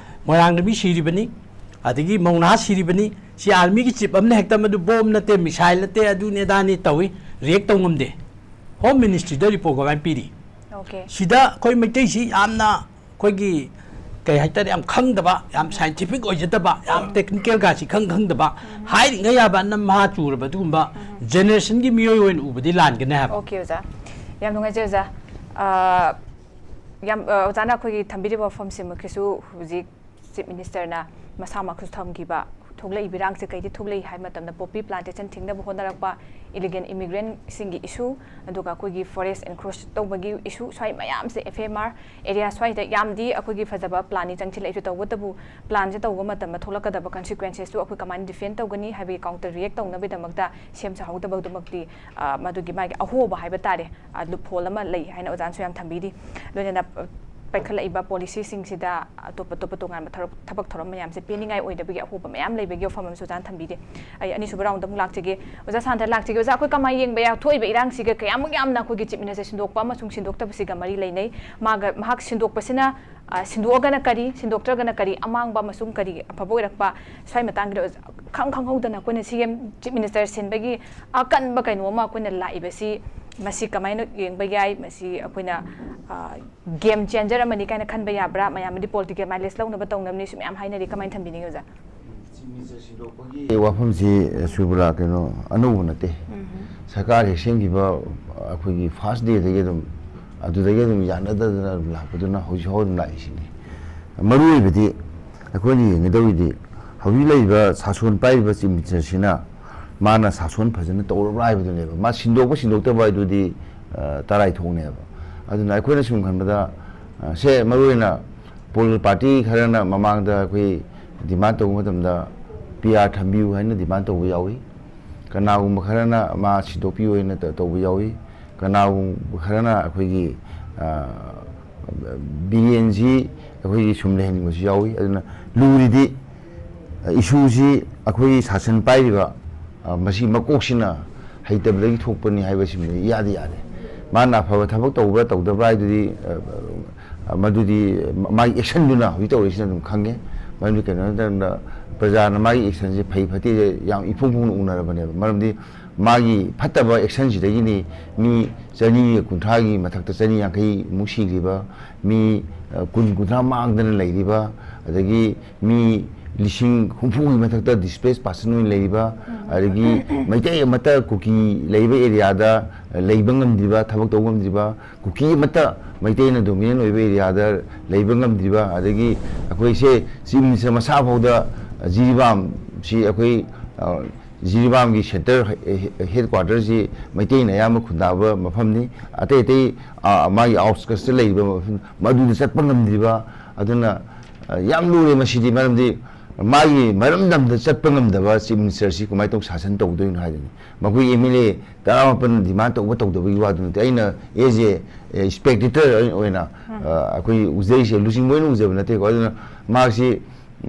ꯃꯣꯏꯔꯥꯡꯗ ꯃꯤ ꯁꯤꯔꯤꯕꯅꯤ, ꯑꯗꯒꯤ ꯃꯧ ꯅꯍꯥ ꯁꯤꯔꯤꯕꯅꯤ꯫ ꯁꯤ army ꯒꯤ chief ꯑꯃꯅ ꯍꯦꯛꯇ ꯃꯗꯨ ꯕꯣꯝ ꯅꯠꯇꯦ, missile ꯅꯠꯇꯦ, ꯑꯗꯨꯅꯤ ꯑꯗꯥꯅꯤ ꯇꯧꯏ, react ꯇꯧ ꯉꯝꯗꯦ꯫ Home Ministry ꯗ report ꯀꯃꯥꯏꯅ ꯄꯤꯔꯤ? Okay. ꯁꯤꯗ ꯑꯩꯈꯣꯏ ꯃꯩꯇꯩꯁꯤ ꯌꯥꯝꯅ ꯑꯩꯈꯣꯏꯒꯤ ꯀꯩ ꯍꯥꯏꯇꯥꯔꯦ, ꯌꯥꯝ ꯈꯪꯗꯕ, ꯌꯥꯝ scientific ꯑꯣꯏꯖꯗꯕ, ꯌꯥꯝ technical ꯒꯥꯁꯤ ꯈꯪ ꯈꯪꯗꯕ, ꯍꯥꯏꯔꯤꯉꯩ ꯌꯥꯕ ꯅꯝꯍꯥ ꯆꯨꯔꯕ ꯑꯗꯨꯒꯨꯝꯕ generation ꯒꯤ ꯃꯤꯑꯣꯏ ꯑꯣꯏꯅ ꯎꯕꯗꯤ ꯂꯥꯟꯒꯅꯤ ꯍꯥꯏꯕ꯫ Okay, ꯑꯣꯖꯥ꯫ ꯌꯥꯝ ꯅꯨꯡꯉꯥꯏꯖꯩ, ꯑꯣꯖꯥ꯫ ꯑ, ꯌꯥꯝ, ꯑ, ꯑꯣꯖꯥꯅ ꯑꯩꯈꯣꯏꯒꯤ ꯊꯝꯕꯤꯔꯤꯕ ꯋꯥꯐꯝꯁꯤꯃꯛꯀꯤꯁꯨ ꯍꯧꯖꯤꯛ Chief Minister ꯅ ꯃꯁꯥꯃꯛꯁꯨ ꯊꯝꯈꯤꯕ ꯊꯣꯛꯂꯛꯏꯕ ꯏꯔꯥꯡꯁꯦ ꯀꯩꯗꯤ ꯊꯣꯛꯂꯛꯏ ꯍꯥꯏꯕ ꯃꯇꯝꯗ, poppy plantation ꯊꯤꯡꯅꯕ ꯍꯣꯠꯅꯔꯛꯄ, illegal immigrant ꯁꯤꯡꯒꯤ issue, ꯑꯗꯨꯒ ꯑꯩꯈꯣꯏꯒꯤ forest encroach ꯇꯧꯕꯒꯤ issue, ꯁ꯭ꯋꯥꯏ ꯃꯌꯥꯝꯁꯦ, F M R area ꯁ꯭ꯋꯥꯏꯗ ꯌꯥꯝꯗꯤ ꯑꯩꯈꯣꯏꯒꯤ ꯐꯖꯕ plan ꯅꯤ ꯆꯪꯁꯤꯜꯂꯛꯏꯁꯨ, ꯇꯧꯕꯇꯕꯨ plan ꯁꯦ ꯇꯧꯕ ꯃꯇꯝꯗ ꯊꯣꯛꯂꯛꯀꯗꯕ consequences ꯇꯨ ꯑꯩꯈꯣꯏ ꯀꯃꯥꯏꯅ defend ꯇꯧꯒꯅꯤ ꯍꯥꯏꯕꯒꯤ counter react ꯇꯧꯅꯕꯒꯤꯗꯃꯛꯇ ꯁꯦꯝ ꯁꯥꯍꯧꯗꯕꯗꯨꯃꯛꯇꯤ, ꯑ, ꯃꯗꯨꯒꯤ ꯃꯥꯒꯤ ꯑꯍꯣꯕ ꯍꯥꯏꯕ ꯇꯥꯔꯦ, ꯑ, loophole ꯑꯃ ꯂꯩ ꯍꯥꯏꯅ ꯑꯣꯖꯥꯅꯁꯨ ꯌꯥꯝ ꯊꯝꯕꯤꯔꯤ꯫ ꯂꯣꯏꯅꯅ, ꯑ, ꯄꯥꯏꯈꯠꯂꯛꯏꯕ policy ꯁꯤꯡꯁꯤꯗ ꯑꯇꯣꯞ ꯑꯇꯣꯞꯄ ꯇꯣꯉꯥꯟꯕ ꯊꯕꯛ, ꯊꯕꯛ ꯊꯧꯔꯝ ꯃꯌꯥꯝꯁꯦ ꯄꯤꯅꯤꯡꯉꯥꯏ ꯑꯣꯏꯗꯕꯒꯤ ꯑꯍꯣꯕ ꯃꯌꯥꯝ ꯂꯩꯕꯒꯤ ꯋꯥꯐꯝ ꯑꯃꯁꯨ ꯑꯣꯖꯥꯅ ꯊꯝꯕꯤꯔꯤ꯫ ꯑꯩ ꯑꯅꯤꯁꯨꯕ round ꯗ ꯑꯃꯨꯛ ꯂꯥꯛꯆꯒꯦ꯫ ꯑꯣꯖꯥ ꯁꯥꯟꯇ ꯂꯥꯛꯆꯒꯦ꯫ ꯑꯣꯖꯥ, ꯑꯩꯈꯣꯏ ꯀꯃꯥꯏꯅ ꯌꯦꯡꯕ ꯌꯥꯏ? ꯊꯣꯛꯏꯕ ꯏꯔꯥꯡꯁꯤꯒ ꯀꯌꯥꯃꯨꯛ ꯌꯥꯝꯅ ꯑꯩꯈꯣꯏꯒꯤ Chief Minister ꯁꯤꯟꯗꯣꯛꯄ ꯑꯃꯁꯨꯡ ꯁꯤꯟꯗꯣꯛꯇꯕꯁꯤꯒ ꯃꯔꯤ ꯂꯩꯅꯩ? ꯃꯥꯒ, ꯃꯍꯥꯛ ꯁꯤꯟꯗꯣꯛꯄꯁꯤꯅ, ꯑ, ꯁꯤꯟꯗꯣꯛꯑꯒꯅ ꯀꯔꯤ, ꯁꯤꯟꯗꯣꯛꯇ꯭ꯔꯒꯅ ꯀꯔꯤ ꯑꯃꯥꯡꯕ ꯑꯃꯁꯨꯡ ꯀꯔꯤ ꯑꯐꯕ ꯑꯣꯏꯔꯛꯄ? ꯁ꯭ꯋꯥꯏ ꯃꯇꯥꯡꯒꯤꯗ ꯑꯣꯖꯥ, ꯈꯪ ꯈꯪꯍꯧꯗꯅ ꯑꯩꯈꯣꯏꯅ C M, Chief Minister ꯁꯤꯟꯕꯒꯤ ꯑꯀꯟꯕ ꯀꯩꯅꯣ ꯑꯃ ꯑꯩꯈꯣꯏꯅ ꯂꯥꯛꯏꯕꯁꯤ, ꯃꯁꯤ ꯀꯃꯥꯏꯅ ꯌꯦꯡꯕ ꯌꯥꯏ? ꯃꯁꯤ ꯑꯩꯈꯣꯏꯅ, ꯑ, game changer ꯑꯃꯅꯤ ꯀꯥꯏꯅ ꯈꯟꯕ ꯌꯥꯕ꯭ꯔꯥ? ꯃꯌꯥꯝꯅꯗꯤ political mileage ꯂꯧꯅꯕ ꯇꯧꯅꯕꯅꯤ, ꯁꯨꯝ ꯃꯌꯥꯝ ꯍꯥꯏꯅꯔꯤ꯫ ꯀꯃꯥꯏꯅ ꯊꯝꯕꯤꯅꯤꯡꯉꯤ, ꯑꯣꯖꯥ? Chief Minister ꯁꯤꯟꯗꯣꯛꯄꯒꯤ ꯋꯥꯐꯝꯁꯤ, ꯁꯨꯕ꯭ꯔꯥ, ꯀꯩꯅꯣ, ꯑꯅꯧꯕ ꯅꯠꯇꯦ꯫ ꯎꯝ꯫ ꯁꯔꯀꯥꯔ ꯍꯦꯛ ꯁꯦꯝꯈꯤꯕ ꯑꯩꯈꯣꯏꯒꯤ first day ꯗꯒꯤ ꯑꯗꯨꯝ, ꯑꯗꯨꯗꯒꯤ ꯑꯗꯨꯝ ꯌꯥꯅꯗꯗꯅ ꯑꯗꯨꯝ ꯂꯥꯛꯄꯗꯨꯅ ꯍꯧꯖꯤꯛ ꯐꯥꯎ ꯑꯗꯨꯝ ꯂꯥꯛꯏꯁꯤꯅꯤ꯫ ꯃꯔꯨ ꯑꯣꯏꯕꯗꯤ ꯑꯩꯈꯣꯏꯅ ꯌꯦꯡꯒꯗꯧꯔꯤꯗꯤ ꯍꯧꯖꯤꯛ ꯂꯩꯔꯤꯕ ꯁꯥꯁꯣꯟ ꯄꯥꯏꯔꯤꯕ Chief Minister ꯁꯤꯅ ꯃꯥꯅ ꯁꯥꯁꯣꯟ ꯐꯖꯅ ꯇꯧꯔꯕ꯭ꯔꯥ ꯍꯥꯏꯕꯗꯨꯅꯦꯕ꯫ ꯃꯥ ꯁꯤꯟꯗꯣꯛꯄ ꯁꯤꯟꯗꯣꯛꯇꯕ ꯍꯥꯏꯗꯨꯗꯤ ꯇꯔꯥꯏ ꯊꯣꯛꯅꯦꯕ꯫ ꯑꯗꯨꯅ ꯑꯩꯈꯣꯏꯅ ꯁꯨꯝ ꯈꯟꯕꯗ, ꯑ, ꯁꯦ ꯃꯔꯨꯑꯣꯏꯅ ꯄꯣꯂꯤꯇꯤꯀꯦꯜ ꯄꯥꯔꯇꯤ ꯈꯔꯅ ꯃꯃꯥꯡꯗ ꯑꯩꯈꯣꯏ ꯗꯤꯃꯥꯟ ꯇꯧꯕ ꯃꯇꯝꯗ ꯄꯤ ꯑꯥꯔ ꯊꯝꯕꯤꯌꯨ ꯍꯥꯏꯅ ꯗꯤꯃꯥꯟ ꯇꯧꯕ ꯌꯥꯎꯏ꯫ ꯀꯅꯥꯒꯨꯝꯕ ꯈꯔꯅ ꯃꯥ ꯁꯤꯟꯗꯣꯛꯄꯤꯌꯨ ꯍꯥꯏꯅ ꯇ-, ꯇꯧꯕ ꯌꯥꯎꯏ꯫ ꯀꯅꯥꯒꯨꯝꯕ ꯈꯔꯅ ꯑꯩꯈꯣꯏꯒꯤ, ꯑ, ꯕꯤꯔꯦꯟꯁꯤ ꯑꯩꯈꯣꯏꯒꯤ ꯁꯨꯝ ꯂꯩꯍꯟꯅꯤꯡꯕꯁꯨ ꯌꯥꯎꯏ꯫ ꯑꯗꯨꯅ ꯂꯨꯔꯤꯗꯤ, ꯑ, ꯏꯁꯨꯁꯤ ꯑꯩꯈꯣꯏꯒꯤ ꯁꯥꯁꯟ ꯄꯥꯏꯔꯤꯕ, ꯑ, ꯃꯁꯤ ꯃꯀꯣꯛꯁꯤꯅ ꯍꯩꯇꯕꯗꯒꯤ ꯊꯣꯛꯄꯅꯤ ꯍꯥꯏꯕꯁꯤꯃꯗꯤ ꯏꯌꯥꯗ ꯌꯥꯔꯦ꯫ ꯃꯥꯅ ꯑꯐꯕ ꯊꯕꯛ ꯇꯧꯕ꯭ꯔꯥ ꯇꯧꯗꯕ꯭ꯔꯥ ꯍꯥꯏꯗꯨꯗꯤ, ꯑ, ꯑ, ꯃꯗꯨꯗꯤ ꯃꯥꯒꯤ ꯑꯦꯛꯁꯟꯗꯨꯅ ꯍꯧꯖꯤꯛ ꯇꯧꯔꯤꯁꯤꯅ ꯑꯗꯨꯝ ꯈꯪꯉꯦ꯫ ꯃꯔꯝꯗꯤ ꯀꯩꯅꯣ ꯍꯥꯏ ꯃꯇꯝꯗ ꯄ꯭ꯔꯖꯥꯅ ꯃꯥꯒꯤ ꯑꯦꯛꯁꯟꯁꯦ ꯐꯩ ꯐꯠꯇꯦꯁꯦ ꯌꯥꯝ ꯏꯐꯣꯡ ꯐꯣꯡꯅ ꯎꯅꯔꯕꯅꯦꯕ꯫ ꯃꯔꯝꯗꯤ ꯃꯥꯒꯤ ꯐꯠꯇꯕ ꯑꯦꯛꯁꯟꯁꯤꯗꯒꯤꯅꯤ ꯃꯤ ꯆꯅꯤ ꯀꯨꯟꯊ꯭ꯔꯥꯒꯤ ꯃꯊꯛꯇ ꯆꯅꯤ ꯌꯥꯡꯈꯩꯃꯨꯛ ꯁꯤꯈ꯭ꯔꯤꯕ, ꯃꯤ, ꯑ, ꯀꯨꯟ ꯀꯨꯟꯊ꯭ꯔꯥ ꯃꯥꯡꯗꯅ ꯂꯩꯔꯤꯕ, ꯑꯗꯒꯤ ꯃꯤ ꯂꯤꯁꯤꯡ ꯍꯨꯝꯐꯨꯒꯤ ꯃꯊꯛꯇ ꯗꯤꯁꯄ꯭ꯂꯦꯁ ꯄꯥꯔꯁꯟ ꯑꯣꯏꯅ ꯂꯩꯔꯤꯕ, ꯑꯗꯒꯤ ꯃꯩꯇꯩ ꯑꯃꯠꯇ ꯀꯨꯀꯤ ꯂꯩꯕ ꯑꯦꯔꯤꯌꯥꯗ ꯂꯩꯕ ꯉꯝꯗ꯭ꯔꯤꯕ, ꯊꯕꯛ ꯇꯧꯕ ꯉꯝꯗ꯭ꯔꯤꯕ, ꯀꯨꯀꯤ ꯑꯃꯠꯇ ꯃꯩꯇꯩꯅ ꯗꯣꯃꯤꯅꯦꯟ ꯑꯣꯏꯕ ꯑꯦꯔꯤꯌꯥꯗ ꯂꯩꯕ ꯉꯝꯗ꯭ꯔꯤꯕ, ꯑꯗꯒꯤ ꯑꯩꯈꯣꯏꯁꯦ ꯆꯤꯐ ꯃꯤꯅꯤꯁꯇꯔ ꯃꯁꯥ ꯐꯥꯎꯗ ꯖꯤꯔꯤꯕꯥꯝꯁꯤ ꯑꯩꯈꯣꯏ, ꯑ, ꯖꯤꯔꯤꯕꯥꯝꯒꯤ ꯁꯦꯟꯇꯔ ꯍꯦ-, ꯍꯦ-, ꯍꯦꯗ ꯀ꯭ꯋꯥꯇꯔꯁꯤ ꯃꯩꯇꯩꯅ ꯑꯌꯥꯝꯕ ꯈꯨꯟꯗꯥꯕ ꯃꯐꯝꯅꯤ꯫ ꯑꯇꯩ ꯑꯇꯩ, ꯑ, ꯃꯥꯒꯤ ꯑꯥꯎꯠꯁꯀꯠꯁꯇ ꯂꯩꯔꯤꯕ ꯃꯐꯝ ꯃꯗꯨꯗ ꯆꯠꯄ ꯉꯝꯗ꯭ꯔꯤꯕ, ꯑꯗꯨꯅ, ꯑ, ꯌꯥꯝ ꯂꯨꯔꯦ ꯃꯁꯤꯗꯤ꯫ ꯃꯔꯝꯗꯤ ꯃꯥꯒꯤ ꯃꯔꯝꯗꯝꯗ ꯆꯠꯄ ꯉꯝꯗꯕ ꯆꯤꯐ ꯃꯤꯅꯤꯁꯇꯔꯁꯤ ꯀꯃꯥꯏꯅ ꯇꯧ ꯁꯥꯁꯟ ꯇꯧꯗꯣꯏꯅꯣ ꯍꯥꯏꯗꯨꯅꯤ꯫ ꯃꯈꯣꯏ ꯑꯦꯝ ꯑꯦꯜ ꯑꯦ ꯇꯔꯥꯃꯥꯄꯟ ꯗꯤꯃꯥꯟ ꯇꯧꯕ ꯇꯧꯗꯕꯒꯤ ꯋꯥꯗꯨ ꯅꯠꯇꯦ꯫ ꯑꯩꯅ ꯑꯦꯖ ꯑꯦ ꯁ꯭ꯄꯦꯛꯇꯦꯇꯔ ꯑꯣꯏꯅ, ꯑ, ꯑꯩꯈꯣꯏ ꯎꯖꯔꯤꯁꯦ ꯂꯨꯆꯤꯡꯕ ꯑꯣꯏꯅ ꯎꯖꯕ ꯅꯠꯇꯦꯀꯣ꯫ ꯑꯗꯨꯅ ꯃꯍꯥꯛꯁꯤ,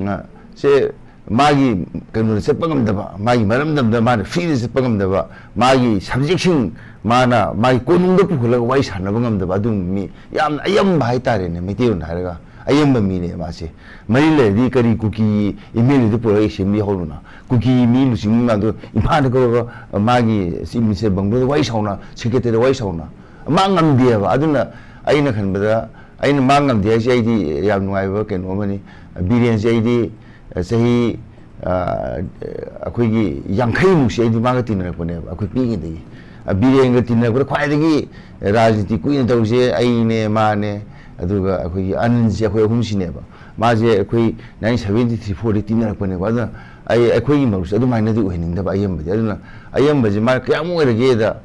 ꯑ, ꯁꯦ ꯃꯥꯒꯤ ꯀꯩꯅꯣꯗ ꯆꯠꯄ ꯉꯝꯗꯕ, ꯃꯥꯒꯤ ꯃꯔꯝꯗꯝꯗ ꯃꯥꯅ ꯐ꯭ꯔꯤꯗ ꯆꯠꯄ ꯉꯝꯗꯕ, ꯃꯥꯒꯤ ꯁꯕꯖꯦꯛꯁꯤꯡ ꯃꯥꯅ ꯃꯥꯒꯤ ꯀꯣꯅꯨꯡꯗ ꯄꯨꯈꯠꯂꯒ ꯋꯥꯔꯤ ꯁꯥꯟꯅꯕ ꯉꯝꯗꯕ ꯑꯗꯨꯒꯨꯝꯕ ꯃꯤ ꯌꯥꯝꯅ ꯑꯌꯥꯝꯕ ꯍꯥꯏꯇꯥꯔꯦꯅꯦ, ꯃꯩꯇꯩꯂꯣꯟꯗ ꯍꯥꯏꯔꯒ ꯑꯌꯥꯝꯕ ꯃꯤꯅꯦ ꯃꯥꯁꯦ꯫ ꯃꯔꯤ ꯂꯩꯔꯗꯤ ꯀꯔꯤ ꯀꯨꯀꯤ ꯑꯦꯝ ꯑꯦꯜ ꯑꯦꯗꯨ ꯄꯨꯔꯛꯑꯒ ꯑꯦꯁꯦꯝꯕ꯭ꯂꯤ ꯍꯧꯔꯨꯅ? ꯀꯨꯀꯤ ꯃꯤ ꯂꯨꯆꯤꯡꯕ ꯃꯌꯥꯝꯗꯣ ꯏꯝꯐꯥꯜꯗ ꯀꯧꯔꯒ ꯃꯥꯒꯤ ꯆꯤꯐ ꯃꯤꯅꯤꯁꯇꯔ ꯕꯪꯒ꯭ꯂꯣꯗ ꯋꯥꯔꯤ ꯁꯥꯎꯅ, ꯁꯦꯀ꯭ꯔꯦꯇꯔꯤꯗ ꯋꯥꯔꯤ ꯁꯥꯎꯅ? ꯃꯥ ꯉꯝꯗꯦꯕ꯫ ꯑꯗꯨꯅ ꯑꯩꯅ ꯈꯟꯕꯗ, ꯑꯩꯅ ꯃꯥ ꯉꯝꯗꯦ ꯍꯥꯏꯁꯦ ꯑꯩꯗꯤ ꯌꯥꯝ ꯅꯨꯡꯉꯥꯏꯕ ꯀꯩꯅꯣ ꯑꯃꯅꯤ꯫ ꯕꯤꯔꯦꯟꯁꯦ ꯑꯩꯗꯤ ꯆꯍꯤ, ꯑ, ꯑꯩꯈꯣꯏꯒꯤ ꯌꯥꯡꯈꯩꯃꯨꯛꯁꯦ ꯑꯩꯗꯤ ꯃꯥꯒ ꯇꯤꯟꯅꯔꯛꯄꯅꯦꯕ, ꯑꯩꯈꯣꯏ ꯄꯤꯛꯏꯉꯩꯗꯒꯤ꯫ ꯑ, ꯕꯤꯔꯦꯟꯒ ꯇꯤꯟꯅꯔꯛꯄꯗ ꯈ꯭ꯋꯥꯏꯗꯒꯤ ꯔꯥꯖꯅꯤꯇꯤ ꯀꯨꯏꯅ ꯇꯧꯔꯤꯁꯦ ꯑꯩꯅꯦ, ꯃꯥꯅꯦ, ꯑꯗꯨꯒ ꯑꯩꯈꯣꯏꯒꯤ ꯑꯅꯟꯁꯦ, ꯑꯩꯈꯣꯏ ꯑꯍꯨꯝꯁꯤꯅꯦꯕ꯫ ꯃꯥꯁꯦ ꯑꯩꯈꯣꯏ ꯅꯥꯏꯟꯇꯤꯟ ꯁꯚꯦꯟꯇꯤ ꯊ꯭ꯔꯤ ꯐꯣꯔꯗꯒꯤ ꯇꯤꯟꯅꯔꯛꯄꯅꯦꯕ꯫ ꯑꯗꯨꯅ ꯑꯩ, ꯑꯩꯈꯣꯏꯒꯤ ꯃꯔꯨꯞꯁꯦ ꯑꯗꯨꯃꯥꯏꯅꯗꯤ ꯑꯣꯏꯍꯟꯅꯤꯡꯗꯕ ꯑꯌꯥꯝꯕꯗꯤ꯫ ꯑꯗꯨꯅ ꯑꯌꯥꯝꯕꯁꯦ ꯃꯥ ꯀꯌꯥꯃꯨꯛ ꯑꯣꯏꯔꯒꯦꯗ,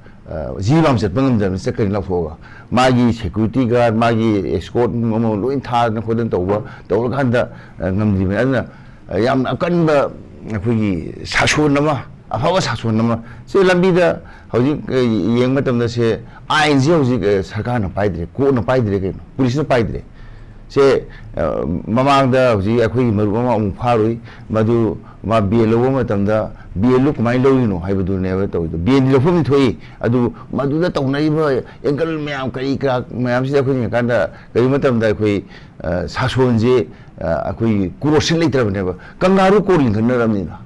ꯖꯤꯔꯤꯕꯥꯝ ꯆꯠꯄ ꯉꯝꯗꯕꯅꯤ, ꯆꯠꯀꯅꯤ ꯂꯥꯎꯊꯣꯛꯑꯒ꯫ ꯃꯥꯒꯤ security guard, ꯃꯥꯒꯤ escort ꯑꯃ ꯂꯣꯏ ꯊꯥꯗꯅ ꯈꯣꯠꯇꯅ ꯇꯧꯕ, ꯇꯧꯔꯀꯥꯟꯗ, ꯑ, ꯉꯝꯗ꯭ꯔꯤꯕꯅꯤ꯫ ꯑꯗꯨꯅ, ꯑ, ꯌꯥꯝꯅ ꯑꯀꯟꯕ ꯑꯩꯈꯣꯏꯒꯤ ꯁꯥꯁꯣꯟ ꯑꯃ, ꯑꯐꯕ ꯁꯥꯁꯣꯟ ꯑꯃ꯫ ꯁꯤ ꯂꯝꯕꯤꯗ ꯍꯧꯖꯤꯛ, ꯑ, ꯌꯦꯡꯕ ꯃꯇꯝꯗ ꯁꯦ ꯑꯥꯏꯟꯁꯦ ꯍꯧꯖꯤꯛ, ꯑ, ꯁꯔꯀꯥꯔꯅ ꯄꯥꯏꯗ꯭ꯔꯦ, ꯀꯣꯔꯠꯅ ꯄꯥꯏꯗ꯭ꯔꯦ, ꯀꯩꯅꯣ, ꯄꯨꯂꯤꯁꯅ ꯄꯥꯏꯗ꯭ꯔꯦ꯫ ꯁꯦ, ꯑ, ꯃꯃꯥꯡꯗ ꯍꯧꯖꯤꯛ ꯑꯩꯈꯣꯏꯒꯤ ꯃꯔꯨꯞ ꯑꯃ ꯑꯃꯨꯛ ꯐꯥꯔꯨꯏ, ꯃꯗꯨ ꯃꯥ ꯕꯦꯜ ꯂꯧꯕ ꯃꯇꯝꯗ ꯕꯦꯜꯗꯨ ꯀꯃꯥꯏꯅ ꯂꯧꯔꯤꯅꯣ ꯍꯥꯏꯕꯗꯨꯅꯦꯕ ꯇꯧꯔꯤꯗꯣ꯫ ꯕꯦꯜꯗꯤ ꯂꯧꯐꯝꯗꯤ ꯊꯣꯛꯏ, ꯑꯗꯨ ꯃꯗꯨꯗ ꯇꯧꯅꯔꯤꯕ angle ꯃꯌꯥꯝ, ꯀꯔꯤ ꯀꯔꯥ ꯃꯌꯥꯝꯁꯤꯗ ꯑꯩꯈꯣꯏ ꯌꯦꯡꯉꯀꯥꯟꯗ ꯀꯔꯤ ꯃꯇꯝꯗ ꯑꯩꯈꯣꯏ, ꯑ, ꯁꯥꯁꯣꯟꯁꯦ, ꯑ, ꯑꯩꯈꯣꯏꯒꯤ ꯀꯣꯔꯠꯁꯦ ꯂꯩꯇ꯭ꯔꯕꯅꯦꯕ꯫ ꯀꯪꯒꯥꯔꯨ ꯀꯣꯔꯠ ꯂꯤꯡꯈꯠꯅꯔꯕꯅꯤꯅ꯫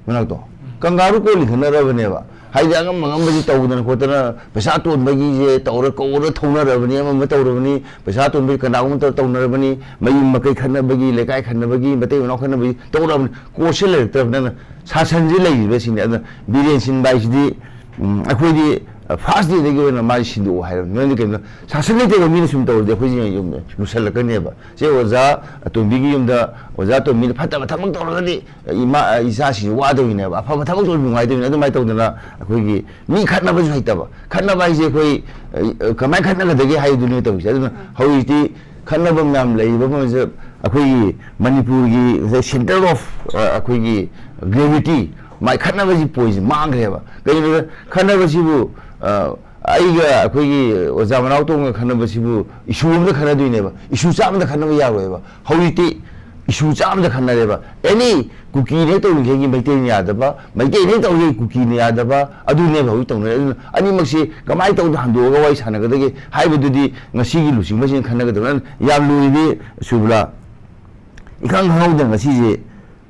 ꯃꯅꯥꯛꯇꯣ꯫ ꯀꯪꯒꯥꯔꯨ ꯀꯣꯜꯂꯤ ꯈꯟꯅꯔꯕꯅꯦꯕ꯫ ꯍꯥꯏꯗꯤ ꯑꯉꯝ ꯑꯉꯝꯕꯁꯤ ꯇꯧꯗꯅ ꯈꯣꯠꯇꯅ ꯄꯩꯁꯥ ꯇꯣꯟꯕꯒꯤꯁꯦ ꯇꯧꯔ ꯀꯧꯔ ꯊꯧꯅꯔꯕꯅꯤ, ꯑꯃ ꯑꯃ ꯇꯧꯔꯕꯅꯤ, ꯄꯩꯁꯥ ꯇꯣꯟꯕꯒꯤ ꯀꯅꯥꯒꯨꯝꯕ ꯇꯧ-, ꯇꯧꯅꯔꯕꯅꯤ, ꯃꯌꯨꯝ ꯃꯀꯩ ꯈꯠꯅꯕꯒꯤ, ꯂꯩꯀꯥꯏ ꯈꯠꯅꯕꯒꯤ, ꯃꯇꯩ ꯃꯅꯥꯎ ꯈꯠꯅꯕꯒꯤ ꯇꯧꯔꯕꯅꯤ꯫ ꯀꯣꯔꯠꯁꯦ ꯂꯩꯔꯛꯇ꯭ꯔꯕꯅꯤꯅ ꯁꯥꯁꯟꯁꯦ ꯂꯩꯔꯤꯕꯁꯤꯡꯅꯦ꯫ ꯑꯗꯨꯅ ꯕꯤꯔꯦꯟ ꯁꯤꯟꯕ ꯍꯥꯏꯁꯤꯗꯤ, ꯎꯝ, ꯑꯩꯈꯣꯏꯗꯤ, ꯑ, first dayꯗꯒꯤ ꯑꯣꯏꯅ ꯃꯥꯁꯦ ꯁꯤꯟꯗꯣꯛꯑꯣ ꯍꯥꯏꯔꯕꯅꯤ꯫ ꯃꯔꯝꯗꯤ ꯀꯩꯒꯤꯅꯣ? ꯁꯥꯁꯟ ꯂꯩꯇꯕ ꯃꯤꯅ ꯁꯨꯝ ꯇꯧꯔꯗꯤ ꯑꯩꯈꯣꯏꯁꯦ ꯌꯨꯝꯗ ꯂꯨꯁꯜꯂꯛꯀꯅꯦꯕ꯫ ꯁꯦ ꯑꯣꯖꯥ ꯑꯇꯣꯝꯕꯤꯒꯤ ꯌꯨꯝꯗ ꯑꯣꯖꯥ ꯑꯇꯣꯝꯕꯤꯅ ꯐꯠꯇꯕ ꯊꯕꯛ ꯇꯧꯔꯒꯗꯤ ꯏꯃꯥ, ꯏꯆꯥꯁꯤꯡꯁꯦ ꯋꯥꯗꯧꯔꯤꯅꯦꯕ, ꯑꯐꯕ ꯊꯕꯛ ꯇꯧꯔꯗꯤ ꯅꯨꯡꯉꯥꯏꯗꯧꯔꯤꯅꯦ꯫ ꯑꯗꯨꯃꯥꯏꯅ ꯇꯧꯗꯅ ꯑꯩꯈꯣꯏꯒꯤ ꯃꯤ ꯈꯠꯅꯕꯁꯨ ꯍꯩꯇꯕ, ꯈꯠꯅꯕ ꯍꯥꯏꯁꯦ ꯑꯩꯈꯣꯏ, ꯑ, ꯀꯃꯥꯏꯅ ꯈꯠꯅꯒꯗꯒꯦ ꯍꯥꯏꯗꯨꯅꯦ ꯇꯧꯔꯤꯁꯦ꯫ ꯑꯗꯨꯅ ꯍꯧꯖꯤꯛꯇꯤ ꯈꯠꯅꯕ ꯃꯌꯥꯝ ꯂꯩꯔꯤꯕ ꯃꯐꯝꯁꯤꯗ ꯑꯩꯈꯣꯏꯒꯤ ꯃꯅꯤꯄꯨꯔꯒꯤ ꯉꯁꯥꯏ center of, ꯑ, ꯑꯩꯈꯣꯏꯒꯤ gravity, ꯃꯥꯏ ꯈꯠꯅꯕꯒꯤ pointꯁꯦ ꯃꯥꯡꯈ꯭ꯔꯦꯕ꯫ ꯀꯩꯒꯤꯅꯣꯗ ꯈꯠꯅꯕꯁꯤꯕꯨ, ꯑ, ꯑꯩꯒ ꯑꯩꯈꯣꯏꯒꯤ ꯑꯣꯖꯥ ꯃꯅꯥꯎꯇꯣꯟꯒ ꯈꯠꯅꯕꯁꯤꯕꯨ issue ꯑꯃꯗ ꯈꯠꯅꯗꯣꯏꯅꯦꯕ, issue ꯆꯥꯝꯃꯗ ꯈꯠꯅꯕ ꯌꯥꯔꯣꯏꯕ꯫ ꯍꯧꯖꯤꯛꯇꯤ issue ꯆꯥꯝꯃꯗ ꯈꯠꯅꯔꯦꯕ꯫ Any ꯀꯨꯀꯤꯅ ꯍꯦꯛ ꯇꯧꯔꯤꯈꯩꯒꯤ ꯃꯩꯇꯩꯅ ꯌꯥꯗꯕ, ꯃꯩꯇꯩꯅ ꯍꯦꯛ ꯇꯧꯔꯤꯈꯩ ꯀꯨꯀꯤꯅ ꯌꯥꯗꯕ, ꯑꯗꯨꯅꯦꯕ ꯍꯧꯖꯤꯛ ꯇꯧꯅꯔꯤ꯫ ꯑꯗꯨꯅ ꯑꯅꯤꯃꯛꯁꯤ ꯀꯃꯥꯏꯅ ꯇꯧꯗꯅ ꯍꯟꯗꯣꯛꯑꯒ ꯋꯥꯔꯤ ꯁꯥꯟꯅꯒꯗꯒꯦ ꯍꯥꯏꯕꯗꯨꯗꯤ ꯉꯁꯤꯒꯤ ꯂꯨꯆꯤꯡꯕꯁꯤꯡꯅ ꯈꯟꯅꯒꯗꯕꯅꯤ꯫ ꯑꯗꯨꯅ ꯌꯥꯝ ꯂꯨꯔꯤꯗꯤ ꯁꯨꯕꯂꯥ, ꯏꯈꯪ ꯈꯪꯍꯧꯗꯅ ꯉꯁꯤꯁꯦ,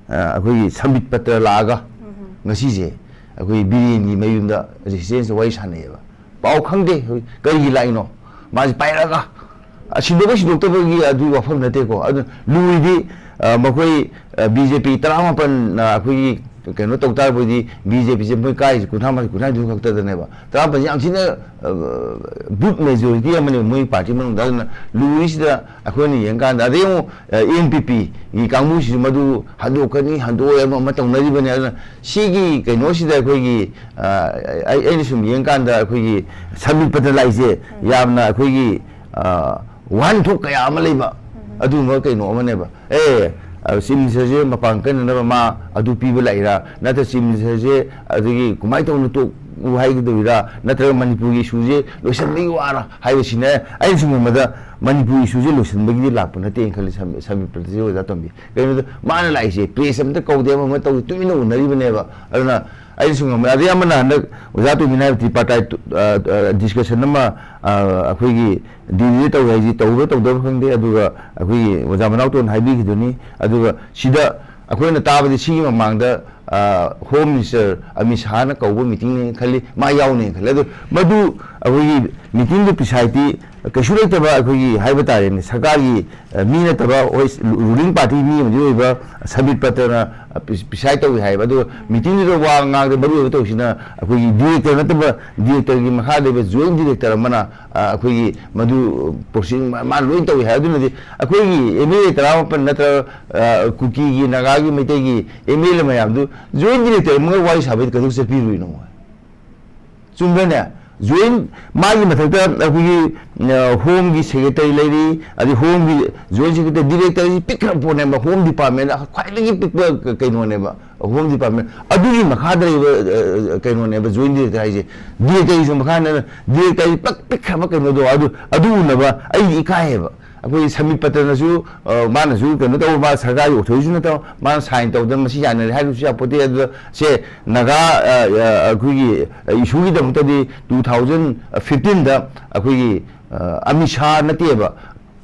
ꯑ, ꯑꯩꯈꯣꯏꯒꯤ ꯁꯝꯕꯤꯠ ꯄꯇ꯭ꯔ ꯂꯥꯛꯑꯒ ꯎꯝ꯫ ꯉꯁꯤꯁꯦ ꯑꯩꯈꯣꯏ ꯕꯤꯔꯦꯟꯒꯤ ꯃꯌꯨꯝꯗ residence ꯋꯥꯔꯤ ꯁꯥꯟꯅꯩꯌꯦꯕ꯫ ꯄꯥꯎ ꯈꯪꯗꯦ ꯀꯔꯤꯒꯤ ꯂꯥꯛꯏꯅꯣ꯫ ꯃꯥꯁꯦ ꯄꯥꯏꯔꯛꯑꯒ, ꯑ, ꯁꯤꯟꯗꯣꯛꯄ ꯁꯤꯟꯗꯣꯛꯇꯕꯒꯤ ꯑꯗꯨꯒꯤ ꯋꯥꯐꯝ ꯅꯠꯇꯦꯀꯣ꯫ ꯑꯗꯨ ꯂꯨꯔꯤꯗꯤ, ꯑ, ꯃꯈꯣꯏ, ꯑ, ꯕꯤ ꯖꯦ ꯄꯤ ꯇꯔꯥꯃꯥꯄꯟ, ꯑ, ꯑꯩꯈꯣꯏꯒꯤ ꯀꯩꯅꯣ ꯇꯧ ꯇꯥꯔꯕꯗꯤ ꯕꯤ ꯖꯦ ꯄꯤꯁꯦ ꯃꯣꯏ ꯀꯥꯏꯁꯦ ꯀꯨꯟꯊ꯭ꯔꯥ ꯃꯥꯊꯣꯏ, ꯀꯨꯟꯊ꯭ꯔꯥ ꯅꯤꯊꯣꯏ ꯈꯛꯇꯗꯅꯦꯕ꯫ ꯇꯔꯥꯃꯥꯄꯟꯁꯦ ꯌꯥꯝ ꯊꯤꯅ, ꯑ, ꯕꯨꯠ ꯃꯦꯖꯣꯔꯤꯇꯤ ꯑꯃꯅꯦꯕ ꯃꯣꯏ ꯄꯥꯔꯇꯤ ꯃꯅꯨꯡꯗ꯫ ꯑꯗꯨꯅ ꯂꯨꯔꯤꯁꯤꯗ ꯑꯩꯈꯣꯏꯅ ꯌꯦꯡꯀꯥꯟꯗ, ꯑꯗꯩ ꯑꯃꯨꯛ, ꯑ, ꯑꯦꯟ ꯄꯤ ꯄꯤꯒꯤ ꯀꯥꯡꯕꯨꯁꯤꯁꯨ ꯃꯗꯨ ꯍꯟꯗꯣꯛꯀꯅꯤ, ꯍꯟꯗꯣꯛꯑꯣꯏ ꯑꯃ, ꯑꯃ ꯇꯧꯅꯔꯤꯕꯅꯤ꯫ ꯑꯗꯨꯅ ꯁꯤꯒꯤ ꯀꯩꯅꯣꯁꯤꯗ ꯑꯩꯈꯣꯏꯒꯤ, ꯑ, ꯑꯩ, ꯑꯩꯅ ꯁꯨꯝ ꯌꯦꯡꯀꯥꯟꯗ ꯑꯩꯈꯣꯏꯒꯤ ꯁꯃꯤꯠ ꯄꯇ꯭ꯔ ꯂꯥꯛꯏꯁꯦ ꯌꯥꯝꯅ ꯑꯩꯈꯣꯏꯒꯤ, ꯑ, ꯋꯥꯍꯟꯊꯣꯛ ꯀꯌꯥ ꯑꯃ ꯂꯩꯕ ꯑꯗꯨꯒꯨꯝꯕ ꯀꯩꯅꯣ ꯑꯃꯅꯦꯕ꯫ ꯑꯦ, ꯑ, ꯆꯤꯐ ꯃꯤꯅꯤꯁꯇꯔꯁꯦ ꯃꯄꯥꯟ ꯀꯟꯅꯅꯕ ꯃꯥ ꯑꯗꯨ ꯄꯤꯕ ꯂꯥꯛꯏꯔꯥ, ꯅꯠꯇ꯭ꯔ ꯆꯤꯐ ꯃꯤꯅꯤꯁꯇꯔꯁꯦ ꯑꯗꯒꯤ ꯀꯃꯥꯏꯅ ꯇꯧꯅ ꯇꯣꯛꯎ ꯍꯥꯏꯒꯗꯧꯔꯤꯔꯥ, ꯅꯠꯇ꯭ꯔꯒ ꯃꯅꯤꯄꯨꯔꯒꯤ ꯏꯁꯨꯁꯦ ꯂꯣꯏꯁꯤꯟꯕꯒꯤ ꯋꯥꯔ ꯍꯥꯏꯕꯁꯤꯅꯦ꯫ ꯑꯩꯅ ꯁꯨꯝ ꯈꯟꯕꯗ ꯃꯅꯤꯄꯨꯔꯒꯤ ꯏꯁꯨꯁꯦ ꯂꯣꯏꯁꯤꯟꯕꯒꯤꯗꯤ ꯂꯥꯛꯄ ꯅꯠꯇꯦꯅ ꯈꯜꯂꯤ ꯁꯃꯤ-, ꯁꯃꯤꯠ ꯄꯇ꯭ꯔꯁꯦ, ꯑꯣꯖꯥ ꯇꯣꯝꯕꯤ꯫ ꯀꯩꯅꯣꯗ ꯃꯥꯅ ꯂꯥꯛꯏꯁꯦ ꯄ꯭ꯔꯦꯁ ꯑꯝꯇ ꯀꯧꯗꯦ, ꯑꯃ ꯑꯃ ꯇꯧꯗꯦ, ꯇꯨꯃꯤꯟꯅ ꯎꯅꯔꯤꯕꯅꯦꯕ꯫ ꯑꯗꯨꯅ ꯑꯩꯅ ꯁꯨꯝ ꯈꯟꯕꯗ, ꯑꯗꯩ ꯑꯃꯅ ꯍꯟꯗꯛ ꯑꯣꯖꯥ ꯇꯣꯝꯕꯤꯅ ꯍꯥꯏꯕ tripartite, ꯑ, ꯑ, ꯗꯤꯁꯀꯁꯟ ꯑꯃ, ꯑ, ꯑꯩꯈꯣꯏꯒꯤ ꯗꯤꯜꯂꯤꯗ ꯇꯧꯋꯦ ꯍꯥꯏꯁꯤ ꯇꯧꯕ꯭ꯔꯥ ꯇꯧꯗꯕ꯭ꯔꯥ ꯈꯪꯗꯦ꯫ ꯑꯗꯨꯒ ꯑꯩꯈꯣꯏꯒꯤ ꯑꯣꯖꯥ ꯃꯅꯥꯎꯇꯣꯟ ꯍꯥꯏꯕꯤꯈꯤꯗꯨꯅꯤ꯫ ꯑꯗꯨꯒ ꯁꯤꯗ ꯑꯩꯈꯣꯏꯅ ꯇꯥꯕꯗꯤ ꯁꯤꯒꯤ ꯃꯃꯥꯡꯗ, ꯑ, ꯍꯣꯝ ꯃꯤꯅꯤꯁꯇꯔ ꯑꯃꯤꯠ ꯁꯥꯍꯅ ꯀꯧꯕ ꯃꯤꯇꯤꯡꯅꯦꯅ ꯈꯜꯂꯤ, ꯃꯥ ꯌꯥꯎꯅꯦꯅ ꯈꯜꯂꯤ꯫ ꯑꯗꯨ ꯃꯗꯨ ꯑꯩꯈꯣꯏꯒꯤ ꯃꯤꯇꯤꯡꯗꯨ ꯄ꯭ꯔꯤꯁꯥꯏꯗꯇꯤ ꯀꯩꯁꯨ ꯂꯩꯇꯕ ꯑꯩꯈꯣꯏꯒꯤ ꯍꯥꯏꯕ ꯇꯥꯔꯦꯅꯦ, ꯁꯔꯀꯥꯔꯒꯤ, ꯑ, ꯃꯤ ꯅꯠꯇꯕ, ꯍꯣꯏ, ꯔꯨꯂꯤꯡ ꯄꯥꯔꯇꯤ ꯃꯤ ꯑꯃꯗꯤ ꯑꯣꯏꯕ ꯁꯃꯤꯠ ꯄꯇ꯭ꯔꯅ, ꯑ, ꯄ꯭ꯔꯤ-, ꯄ꯭ꯔꯤꯁꯥꯏꯗ ꯇꯧꯏ ꯍꯥꯏꯌꯦꯕ꯫ ꯑꯗꯨꯒ ꯃꯤꯇꯤꯡꯗꯨꯗ ꯋꯥ ꯉꯥꯡꯗ ꯃꯔꯨ ꯑꯣꯏꯕ ꯇꯧꯔꯤꯁꯤꯅ ꯑꯩꯈꯣꯏꯒꯤ ꯗꯤꯔꯦꯛꯇꯔ ꯅꯠꯇꯕ, ꯗꯤꯔꯦꯛꯇꯔꯒꯤ ꯃꯈꯥꯗ ꯂꯩꯕ ꯖꯣꯏꯟ ꯗꯤꯔꯦꯛꯇꯔ ꯑꯃꯅ, ꯑ, ꯑꯩꯈꯣꯏꯒꯤ ꯃꯗꯨ ꯄ꯭ꯔꯣꯁꯤꯡ ꯃꯥ, ꯃꯥ ꯂꯣꯏ ꯇꯧꯏ ꯍꯥꯏ꯫ ꯑꯗꯨꯅꯗꯤ ꯑꯩꯈꯣꯏꯒꯤ ꯑꯦꯝ ꯑꯦꯜ ꯑꯦ ꯇꯔꯥꯃꯥꯄꯟ ꯅꯠꯇ꯭ꯔꯒ, ꯑ, ꯀꯨꯀꯤꯒꯤ, ꯅꯥꯒꯥꯒꯤ, ꯃꯩꯇꯩꯒꯤ ꯑꯦꯝ ꯑꯦꯜ ꯑꯦ ꯃꯌꯥꯝꯗꯨ ꯖꯣꯏꯟ ꯗꯤꯔꯦꯛꯇꯔ ꯑꯃꯒ ꯋꯥꯔꯤ ꯁꯥꯕꯩꯗꯤ ꯀꯩꯗꯧ ꯆꯠꯄꯤꯔꯨꯏꯅꯣ? ꯆꯨꯝꯕ꯭ꯔꯅꯦ? ꯖꯣꯏꯟ, ꯃꯥꯒꯤ ꯃꯊꯛꯇ ꯑꯩꯈꯣꯏꯒꯤ, ꯑ, ꯍꯣꯝꯒꯤ ꯁꯦꯀ꯭ꯔꯦꯇꯔꯤ ꯂꯩꯔꯤ, ꯑꯗꯩ ꯍꯣꯝꯒꯤ ꯖꯣꯏꯟ ꯁꯦꯀ꯭ꯔꯦꯇꯔꯤ, ꯗꯤꯔꯦꯛꯇꯔꯁꯤ ꯄꯤꯛꯈ꯭ꯔꯕ ꯄꯣꯠꯅꯦꯕ, ꯍꯣꯝ ꯗꯤꯄꯥꯔꯠꯃꯦꯟꯗ ꯈ꯭ꯋꯥꯏꯗꯒꯤ ꯄꯤꯛꯄ ꯀ-, ꯀꯩꯅꯣꯅꯦꯕ, ꯍꯣꯝ ꯗꯤꯄꯥꯔꯠꯃꯦꯟ꯫ ꯑꯗꯨꯒꯤ ꯃꯈꯥꯗ ꯂꯩꯕ, ꯑ, ꯀꯩꯅꯣꯅꯦꯕ, ꯖꯣꯏꯟ ꯗꯤꯔꯦꯛꯇꯔ ꯍꯥꯏꯁꯦ꯫ ꯗꯤꯔꯦꯛꯇꯔꯒꯤꯁꯨ ꯃꯈꯥꯗ, ꯗꯤꯔꯦꯛꯇꯔꯒꯤ ꯄꯤꯛ-, ꯄꯤꯛꯈ꯭ꯔꯕ ꯀꯩꯅꯣꯗꯣ, ꯑꯗꯨ, ꯑꯗꯨ ꯎꯅꯕ ꯑꯩꯗꯤ ꯏꯀꯥꯏꯌꯦꯕ꯫ ꯑꯩꯈꯣꯏ ꯁꯃꯤꯠ ꯄꯇ꯭ꯔꯅꯁꯨ, ꯑ, ꯃꯥꯅꯁꯨ ꯀꯩꯅꯣ ꯇꯧꯕ, ꯃꯥ ꯁꯔꯀꯥꯔꯒꯤ ꯑꯣꯊꯣꯔꯤꯇꯤꯁꯨ ꯅꯠꯇꯕ, ꯃꯥꯅ ꯁꯥꯏꯟ ꯇꯧꯗꯅ ꯃꯁꯤ ꯌꯥꯅꯔꯦ ꯍꯥꯏꯔꯨꯕꯁꯨ ꯌꯥꯄꯣꯠꯇꯦ꯫ ꯑꯗꯨꯗ ꯁꯦ ꯅꯥꯒꯥ, ꯑ, ꯑ, ꯑꯩꯈꯣꯏꯒꯤ, ꯑ, ꯏꯁꯨꯒꯤꯗꯃꯛꯇꯗꯤ two thousand fifteenꯗ ꯑꯩꯈꯣꯏꯒꯤ, ꯑ, ꯑꯃꯤꯠ ꯁꯥꯍ ꯅꯠꯇꯦꯕ,